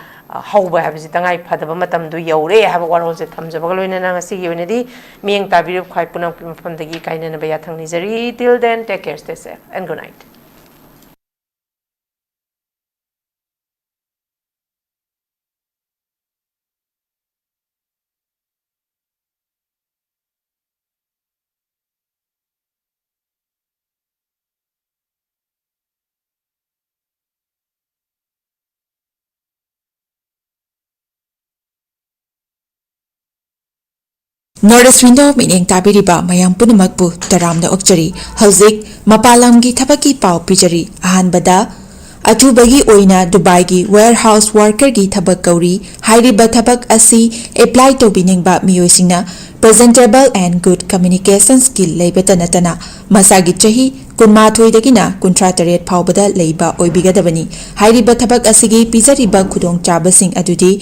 ꯍꯧꯕ ꯍꯥꯏꯕꯁꯤ ꯇꯉꯥꯏ ꯐꯗꯕ ꯃꯇꯝꯗꯨ ꯌꯧꯔꯦ ꯍꯥꯏꯕ ꯋꯥꯔꯣꯜꯁꯦ ꯊꯝꯖꯕꯒ ꯂꯣꯏꯅꯅ ꯉꯁꯤꯒꯤ ꯑꯣꯏꯅꯗꯤ ꯃꯤꯠꯌꯦꯡ ꯇꯥꯕꯤꯔꯤꯕ ꯈ꯭ꯋꯥꯏ ꯄꯨꯝꯅꯃꯛꯀꯤ ꯃꯐꯝꯗꯒꯤ ꯀꯥꯏꯅꯅꯕ ꯌꯥꯊꯪ ꯅꯤꯖꯔꯤ꯫ Till then, take care, stay safe and good night. North East Window ꯃꯤꯠꯌꯦꯡ ꯇꯥꯕꯤꯔꯤꯕ ꯃꯌꯥꯝ ꯄꯨꯝꯅꯃꯛꯄꯨ ꯇꯔꯥꯝꯅ ꯑꯣꯛꯆꯔꯤ꯫ ꯍꯧꯖꯤꯛ ꯃꯄꯥꯟ ꯂꯝꯒꯤ ꯊꯕꯛꯀꯤ ꯄꯥꯎ ꯄꯤꯖꯔꯤ꯫ ꯑꯍꯥꯟꯕꯗ, ꯑꯊꯨꯕꯒꯤ ꯑꯣꯏꯅ ꯗꯨꯕꯥꯏꯒꯤ warehouse workerꯒꯤ ꯊꯕꯛ ꯀꯧꯔꯤ꯫ ꯍꯥꯏꯔꯤꯕ ꯊꯕꯛ ꯑꯁꯤ apply ꯇꯧꯕꯤꯅꯤꯡꯕ ꯃꯤꯑꯣꯏꯁꯤꯡꯅ presentable and good communication skill ꯂꯩꯕꯇ ꯅꯠꯇꯅ ꯃꯁꯥꯒꯤ ꯆꯍꯤ ꯀꯨꯟꯃꯥꯊꯣꯏꯗꯒꯤꯅ ꯀꯨꯟꯊ꯭ꯔꯥ ꯇꯔꯦꯠ ꯐꯥꯎꯕꯗ ꯂꯩꯕ ꯑꯣꯏꯕꯤꯒꯗꯕꯅꯤ꯫ ꯍꯥꯏꯔꯤꯕ ꯊꯕꯛ ꯑꯁꯤꯒꯤ ꯄꯤꯖꯔꯤꯕ ꯈꯨꯗꯣꯡꯆꯥꯕꯁꯤꯡ ꯑꯗꯨꯗꯤ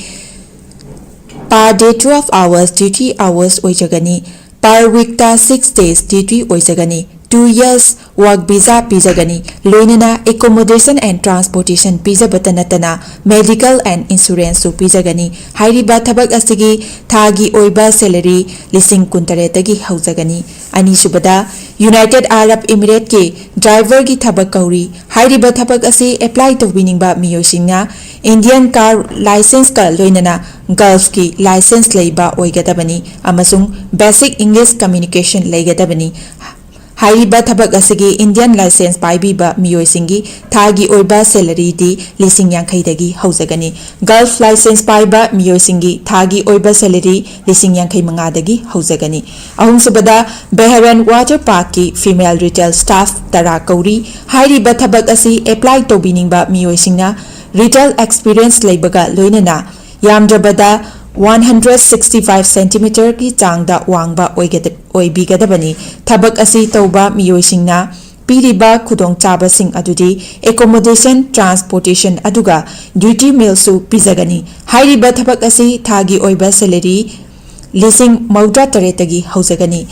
per day twelve hours duty hours ꯑꯣꯏꯖꯒꯅꯤ꯫ Per weekꯇ six days duty ꯑꯣꯏꯖꯒꯅꯤ꯫ Two years work visa ꯄꯤꯖꯒꯅꯤ꯫ ꯂꯣꯏꯅꯅ accommodation and transportation ꯄꯤꯖꯕꯇ ꯅꯠꯇꯅ medical and insuranceꯁꯨ ꯄꯤꯖꯒꯅꯤ꯫ ꯍꯥꯏꯔꯤꯕ ꯊꯕꯛ ꯑꯁꯤꯒꯤ ꯊꯥꯒꯤ ꯑꯣꯏꯕ salary ꯂꯤꯁꯤꯡ ꯀꯨꯟꯇꯔꯦꯠꯇꯒꯤ ꯍꯧꯖꯒꯅꯤ꯫ ꯑꯅꯤꯁꯨꯕꯗ, United Arab Emirateꯀꯤ driverꯒꯤ ꯊꯕꯛ ꯀꯧꯔꯤ꯫ ꯍꯥꯏꯔꯤꯕ ꯊꯕꯛ ꯑꯁꯤ apply ꯇꯧꯕꯤꯅꯤꯡꯕ ꯃꯤꯑꯣꯏꯁꯤꯡꯅ Indian car licenceꯀ ꯂꯣꯏꯅꯅ Gulfꯀꯤ license ꯂꯩꯕ ꯑꯣꯏꯒꯗꯕꯅꯤ ꯑꯃꯁꯨꯡ basic English communication ꯂꯩꯒꯗꯕꯅꯤ꯫ ꯍꯥꯏꯔꯤꯕ ꯊꯕꯛ ꯑꯁꯤꯒꯤ Indian license ꯄꯥꯏꯕꯤꯕ ꯃꯤꯑꯣꯏꯁꯤꯡꯒꯤ ꯊꯥꯒꯤ ꯑꯣꯏꯕ salaryꯗꯤ ꯂꯤꯁꯤꯡ ꯌꯥꯡꯈꯩꯗꯒꯤ ꯍꯧꯖꯒꯅꯤ꯫ Gulf license ꯄꯥꯏꯕ ꯃꯤꯑꯣꯏꯁꯤꯡꯒꯤ ꯊꯥꯒꯤ ꯑꯣꯏꯕ salary ꯂꯤꯁꯤꯡ ꯌꯥꯡꯈꯩ ꯃꯉꯥꯗꯒꯤ ꯍꯧꯖꯒꯅꯤ꯫ ꯑꯍꯨꯝꯁꯨꯕꯗ, Bahrain Water Parkꯀꯤ female retail staff ꯇꯔꯥ ꯀꯧꯔꯤ꯫ ꯍꯥꯏꯔꯤꯕ ꯊꯕꯛ ꯑꯁꯤ apply ꯇꯧꯕꯤꯅꯤꯡꯕ ꯃꯤꯑꯣꯏꯁꯤꯡꯅ retail experience ꯂꯩꯕꯒ ꯂꯣꯏꯅꯅ ꯌꯥꯝꯗ꯭ꯔꯕꯗ one hundred sixty five centimeterꯒꯤ ꯆꯥꯡꯗ ꯋꯥꯡꯕ ꯑꯣꯏꯒꯗ-, ꯑꯣꯏꯕꯤꯒꯗꯕꯅꯤ꯫ ꯊꯕꯛ ꯑꯁꯤ ꯇꯧꯕ ꯃꯤꯑꯣꯏꯁꯤꯡꯅ ꯄꯤꯔꯤꯕ ꯈꯨꯗꯣꯡꯆꯥꯕꯁꯤꯡ ꯑꯗꯨꯗꯤ accommodation, transportation ꯑꯗꯨꯒ duty mealꯁꯨ ꯄꯤꯖꯒꯅꯤ꯫ ꯍꯥꯏꯔꯤꯕ ꯊꯕꯛ ꯑꯁꯤ ꯊꯥꯒꯤ ꯑꯣꯏꯕ salary ꯂꯤꯁꯤꯡ ꯃꯧꯗ꯭ꯔꯥ ꯇꯔꯦꯠꯇꯒꯤ ꯍꯧꯖꯒꯅꯤ꯫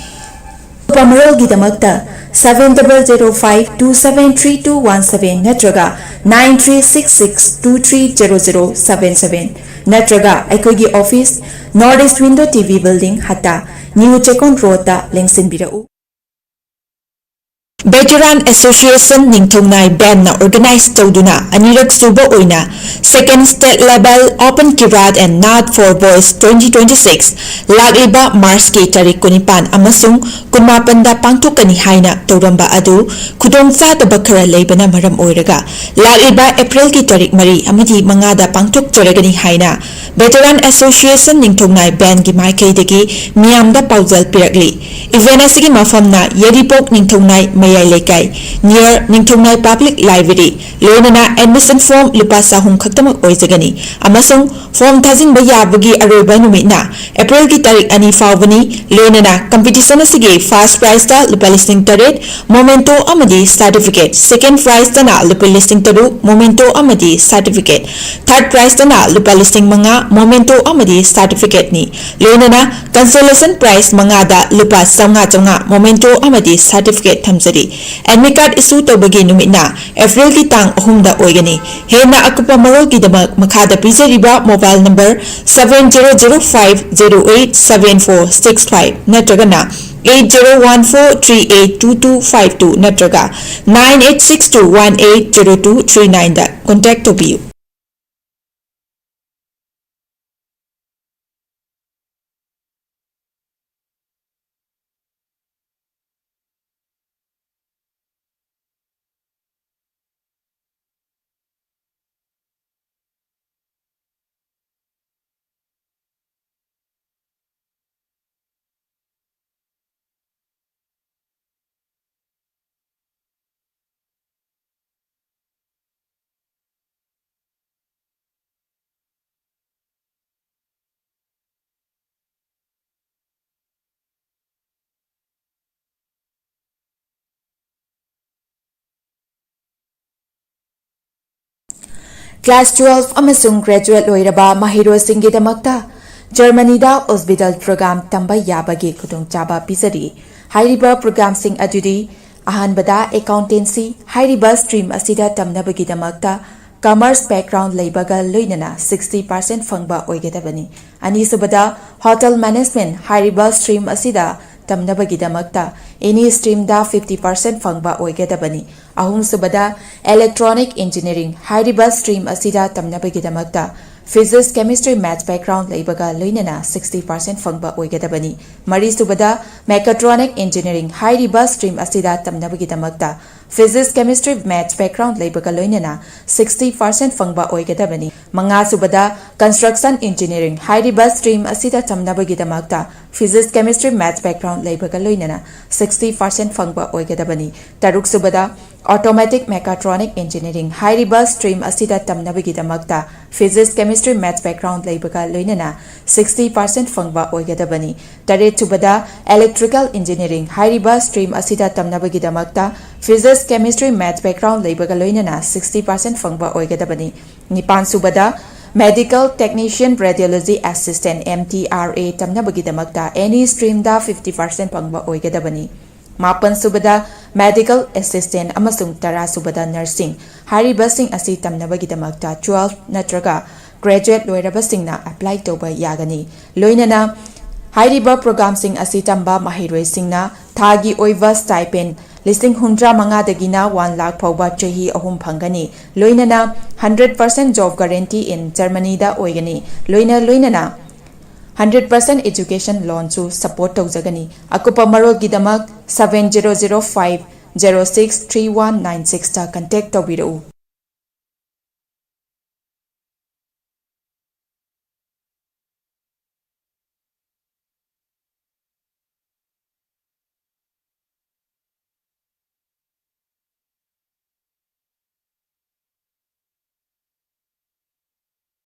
ꯑꯀꯨꯞꯄ ꯃꯔꯣꯜꯒꯤꯗꯃꯛꯇ seven double zero five two seven three two one seven ꯅꯠꯇ꯭ꯔꯒ nine three six six two three zero zero seven seven ꯅꯠꯇ꯭ꯔꯒ ꯑꯩꯈꯣꯏꯒꯤ office, North East Window T V Building, ꯍꯠꯇꯥ, New Chekon Roadꯇ ꯂꯦꯡꯁꯤꯟꯕꯤꯔꯛꯎ꯫ Veteran Association ꯅꯤꯡꯊꯧꯅꯥꯏ ꯕꯦꯟꯅ organize ꯇꯧꯗꯨꯅ ꯑꯅꯤꯔꯛ ꯁꯨꯕ ꯑꯣꯏꯅ Second State Level Open Kirat and Naad for Boys twenty twenty-six ꯂꯥꯛꯂꯤꯕ ꯃꯥꯔꯆꯀꯤ ꯇꯥꯔꯤꯛ ꯀꯨꯟꯅꯤꯄꯥꯟ ꯑꯃꯁꯨꯡ ꯀꯨꯟꯃꯥꯄꯟꯗ ꯄꯥꯡꯊꯣꯛꯀꯅꯤ ꯍꯥꯏꯅ ꯇꯧꯔꯝꯕ ꯑꯗꯨ ꯈꯨꯗꯣꯡꯆꯥꯗꯕ ꯈꯔ ꯂꯩꯕꯅ ꯃꯔꯝ ꯑꯣꯏꯔꯒ ꯂꯥꯛꯂꯤꯕ ꯑꯦꯄ꯭ꯔꯤꯜꯒꯤ ꯇꯥꯔꯤꯛ ꯃꯔꯤ ꯑꯃꯗꯤ ꯃꯉꯥꯗ ꯄꯥꯡꯊꯣꯛꯆꯔꯒꯅꯤ ꯍꯥꯏꯅ Veteran Association ꯅꯤꯡꯊꯧꯅꯥꯏ ꯕꯦꯟꯒꯤ ꯃꯥꯏꯀꯩꯗꯒꯤ ꯃꯤꯌꯥꯝꯗ ꯄꯥꯎꯖꯦꯜ ꯄꯤꯔꯛꯂꯤ꯫ Event ꯑꯁꯤꯒꯤ ꯃꯐꯝꯅ ꯌꯥꯏꯔꯤꯄꯣꯛ ꯅꯤꯡꯊꯧꯅꯥꯏ ꯃꯌꯥꯏ ꯂꯩꯀꯥꯏ, near ꯅꯤꯡꯊꯧꯅꯥꯏ Public Library꯫ ꯂꯣꯏꯅꯅ admission form ꯂꯨꯄꯥ ꯆꯍꯨꯝ ꯈꯛꯇꯃꯛ ꯑꯣꯏꯖꯒꯅꯤ ꯑꯃꯁꯨꯡ form ꯊꯥꯖꯤꯟꯕ ꯌꯥꯕꯒꯤ ꯑꯔꯣꯏꯕ ꯅꯨꯃꯤꯠꯅ ꯑꯦꯄ꯭ꯔꯤꯜꯒꯤ ꯇꯥꯔꯤꯛ ꯑꯅꯤ ꯐꯥꯎꯕꯅꯤ꯫ ꯂꯣꯏꯅꯅ competition ꯑꯁꯤꯒꯤ first prizeꯇ ꯂꯨꯄꯥ ꯂꯤꯁꯤꯡ ꯇꯔꯦꯠ memento ꯑꯃꯗꯤ certificate, second prizeꯇꯅ ꯂꯨꯄꯥ ꯂꯤꯁꯤꯡ ꯇꯔꯨꯛ memento ꯑꯃꯗꯤ certificate, third prizeꯇꯅ ꯂꯨꯄꯥ ꯂꯤꯁꯤꯡ ꯃꯉꯥ memento ꯑꯃꯗꯤ certificateꯅꯤ꯫ ꯂꯣꯏꯅꯅ consolation prize ꯃꯉꯥꯗ ꯂꯨꯄꯥ ꯆꯥꯝꯃꯉꯥ ꯆꯥꯝꯃꯉꯥ memento ꯑꯃꯗꯤ certificate ꯊꯝꯖꯔꯤ꯫ Admit card issue ꯇꯧꯕꯒꯤ ꯅꯨꯃꯤꯠꯅ ꯑꯦꯄ꯭ꯔꯤꯜꯒꯤ ꯇꯥꯡ ꯑꯍꯨꯝꯗ ꯑꯣꯏꯒꯅꯤ꯫ ꯍꯦꯟꯅ ꯑꯀꯨꯞꯄ ꯃꯔꯣꯜꯒꯤꯗꯃꯛ ꯃꯈꯥꯗ ꯄꯤꯖꯔꯤꯕ mobile number seven zero zero five zero eight seven four six five ꯅꯠꯇ꯭ꯔꯒꯅ eight zero one four three eight two two five two ꯅꯠꯇ꯭ꯔꯒ nine eight six two one eight zero two three nineꯗ contact ꯇꯧꯕꯤꯌꯨ꯫ Class twelve ꯑꯃꯁꯨꯡ graduate ꯂꯣꯏꯔꯕ ꯃꯍꯩꯔꯣꯏꯁꯤꯡꯒꯤꯗꯃꯛꯇ ꯖꯔꯃꯅꯤꯗ Ausbildung program ꯇꯝꯕ ꯌꯥꯕꯒꯤ ꯈꯨꯗꯣꯡꯆꯥꯕ ꯄꯤꯖꯔꯤ꯫ ꯍꯥꯏꯔꯤꯕ programꯁꯤꯡ ꯑꯗꯨꯗꯤ: ꯑꯍꯥꯟꯕꯗ, accountancy꯫ ꯍꯥꯏꯔꯤꯕ stream ꯑꯁꯤꯗ ꯇꯝꯅꯕꯒꯤꯗꯃꯛꯇ commerce background ꯂꯩꯕꯒ ꯂꯣꯏꯅꯅ sixty percent ꯐꯪꯕ ꯑꯣꯏꯒꯗꯕꯅꯤ꯫ ꯑꯅꯤꯁꯨꯕꯗ, hotel management꯫ ꯍꯥꯏꯔꯤꯕ stream ꯑꯁꯤꯗ ꯇꯝꯅꯕꯒꯤꯗꯃꯛꯇ ꯑꯦꯅꯤ ꯁ꯭ꯇ꯭ꯔꯤꯝꯗ ꯐꯤꯐꯇꯤ ꯄꯥꯔꯁꯦꯟ ꯐꯪꯕ ꯑꯣꯏꯒꯗꯕꯅꯤ꯫ ꯑꯍꯨꯝꯁꯨꯕꯗ, ꯏꯂꯦꯛꯇ꯭ꯔꯣꯅꯤꯛ ꯏꯟꯖꯤꯅꯤꯌꯥꯔꯤꯡ ꯍꯥꯏꯔꯤꯕ ꯁ꯭ꯇ꯭ꯔꯤꯝ ꯑꯁꯤꯗ ꯇꯝꯅꯕꯒꯤꯗꯃꯛꯇ ꯐꯤꯖꯤꯛꯁ, ꯀꯦꯃꯤꯁꯇ꯭ꯔꯤ, ꯃꯦꯊꯁ ꯕꯦꯛꯒ꯭ꯔꯥꯎꯟ ꯂꯩꯕꯒ ꯂꯣꯏꯅꯅ ꯁꯤꯛꯁꯇꯤ ꯄꯥꯔꯁꯦꯟ ꯐꯪꯕ ꯑꯣꯏꯒꯗꯕꯅꯤ꯫ ꯃꯔꯤꯁꯨꯕꯗ, ꯃꯦꯀꯥꯇ꯭ꯔꯣꯅꯤꯛ ꯏꯟꯖꯤꯅꯤꯌꯥꯔꯤꯡ ꯍꯥꯏꯔꯤꯕ ꯁ꯭ꯇ꯭ꯔꯤꯝ ꯑꯁꯤꯗ ꯇꯝꯅꯕꯒꯤꯗꯃꯛꯇ ꯐꯤꯖꯤꯛꯁ, ꯀꯦꯃꯤꯁꯇ꯭ꯔꯤ, ꯃꯦꯊꯁ ꯕꯦꯛꯒ꯭ꯔꯥꯎꯟ ꯂꯩꯕꯒ ꯂꯣꯏꯅꯅ ꯁꯤꯛꯁꯇꯤ ꯄꯥꯔꯁꯦꯟ ꯐꯪꯕ ꯑꯣꯏꯒꯗꯕꯅꯤ꯫ ꯃꯉꯥꯁꯨꯕꯗ, ꯀꯟꯁꯇ꯭ꯔꯛꯁꯟ ꯏꯟꯖꯤꯅꯤꯌꯥꯔꯤꯡ ꯍꯥꯏꯔꯤꯕ ꯁ꯭ꯇ꯭ꯔꯤꯝ ꯑꯁꯤꯗ ꯇꯝꯅꯕꯒꯤꯗꯃꯛꯇ ꯐꯤꯖꯤꯛꯁ, ꯀꯦꯃꯤꯁꯇ꯭ꯔꯤ, ꯃꯦꯊꯁ ꯕꯦꯛꯒ꯭ꯔꯥꯎꯟ ꯂꯩꯕꯒ ꯂꯣꯏꯅꯅ ꯁꯤꯛꯁꯇꯤ ꯄꯥꯔꯁꯦꯟ ꯐꯪꯕ ꯑꯣꯏꯒꯗꯕꯅꯤ꯫ ꯇꯔꯨꯛꯁꯨꯕꯗ, ꯑꯣꯇꯣꯃꯦꯇꯤꯛ ꯃꯦꯀꯥꯇ꯭ꯔꯣꯅꯤꯛ ꯏꯟꯖꯤꯅꯤꯌꯥꯔꯤꯡ ꯍꯥꯏꯔꯤꯕ ꯁ꯭ꯇ꯭ꯔꯤꯝ ꯑꯁꯤꯗ ꯇꯝꯅꯕꯒꯤꯗꯃꯛꯇ ꯐꯤꯖꯤꯛꯁ, ꯀꯦꯃꯤꯁꯇ꯭ꯔꯤ, ꯃꯦꯊꯁ ꯕꯦꯛꯒ꯭ꯔꯥꯎꯟ ꯂꯩꯕꯒ ꯂꯣꯏꯅꯅ ꯁꯤꯛꯁꯇꯤ ꯄꯥꯔꯁꯦꯟ ꯐꯪꯕ ꯑꯣꯏꯒꯗꯕꯅꯤ꯫ ꯇꯔꯦꯠꯁꯨꯕꯗ, ꯏꯂꯦꯛꯇ꯭ꯔꯤꯀꯦꯜ ꯏꯟꯖꯤꯅꯤꯌꯥꯔꯤꯡ ꯍꯥꯏꯔꯤꯕ ꯁ꯭ꯇ꯭ꯔꯤꯝ ꯑꯁꯤꯗ ꯇꯝꯅꯕꯒꯤꯗꯃꯛꯇ ꯐꯤꯖꯤꯛꯁ, ꯀꯦꯃꯤꯁꯇ꯭ꯔꯤ, ꯃꯦꯊꯁ ꯕꯦꯛꯒ꯭ꯔꯥꯎꯟ ꯂꯩꯕꯒ ꯂꯣꯏꯅꯅ ꯁꯤꯛꯁꯇꯤ ꯄꯥꯔꯁꯦꯟ ꯐꯪꯕ ꯑꯣꯏꯒꯗꯕꯅꯤ꯫ ꯅꯤꯄꯥꯟꯁꯨꯕꯗ, medical technician radiology assistant, M T R A, ꯇꯝꯅꯕꯒꯤꯗꯃꯛꯇ ꯑꯦꯅꯤ ꯁ꯭ꯇ꯭ꯔꯤꯝꯗ ꯐꯤꯐꯇꯤ ꯄꯥꯔꯁꯦꯟ ꯐꯪꯕ ꯑꯣꯏꯒꯗꯕꯅꯤ꯫ ꯃꯥꯄꯟꯁꯨꯕꯗ, ꯃꯦꯗꯤꯀꯦꯜ ꯑꯦꯁꯤꯁꯇꯦꯟ ꯑꯃꯁꯨꯡ ꯇꯔꯥꯁꯨꯕꯗ, ꯅꯔꯁꯤꯡ ꯍꯥꯏꯔꯤꯕꯁꯤꯡ ꯑꯁꯤ ꯇꯝꯅꯕꯒꯤꯗꯃꯛꯇ ꯇ꯭ꯋꯦꯜꯐ ꯅꯠꯇ꯭ꯔꯒ ꯒ꯭ꯔꯦꯖꯨꯑꯦꯠ ꯂꯣꯏꯔꯕꯁꯤꯡꯅ ꯑꯦꯄ꯭ꯂꯥꯏ ꯇꯧꯕ ꯌꯥꯒꯅꯤ꯫ ꯂꯣꯏꯅꯅ ꯍꯥꯏꯔꯤꯕ ꯄ꯭ꯔꯣꯒ꯭ꯔꯥꯝꯁꯤꯡ ꯑꯁꯤ ꯇꯝꯕ ꯃꯍꯩꯔꯣꯏꯁꯤꯡꯅ ꯊꯥꯒꯤ ꯑꯣꯏꯕ ꯁ꯭ꯇꯥꯏꯄꯦꯟ ꯂꯤꯁꯤꯡ ꯍꯨꯝꯗ꯭ꯔꯥ ꯃꯉꯥꯗꯒꯤꯅ ꯋꯥꯟ ꯂꯥꯈ ꯐꯥꯎꯕ ꯆꯍꯤ ꯑꯍꯨꯝ ꯐꯪꯒꯅꯤ꯫ ꯂꯣꯏꯅꯅ hundred percent job guarantee in ꯖꯔꯃꯅꯤꯗ ꯑꯣꯏꯒꯅꯤ꯫ ꯂꯣꯏꯅ ꯂꯣꯏꯅꯅ ꯍꯟꯗ꯭ꯔꯦꯠ ꯄꯥꯔꯁꯦꯟ ꯑꯦꯖꯨꯀꯦꯁꯟ ꯂꯣꯟꯁꯨ ꯁꯄꯣꯔꯠ ꯇꯧꯖꯒꯅꯤ꯫ ꯑꯀꯨꯞꯄ ꯃꯔꯣꯜꯒꯤꯗꯃꯛ seven zero zero five zero six three one nine sixꯇ ꯀꯟꯇꯦꯛ ꯇꯧꯕꯤꯔꯛꯎ꯫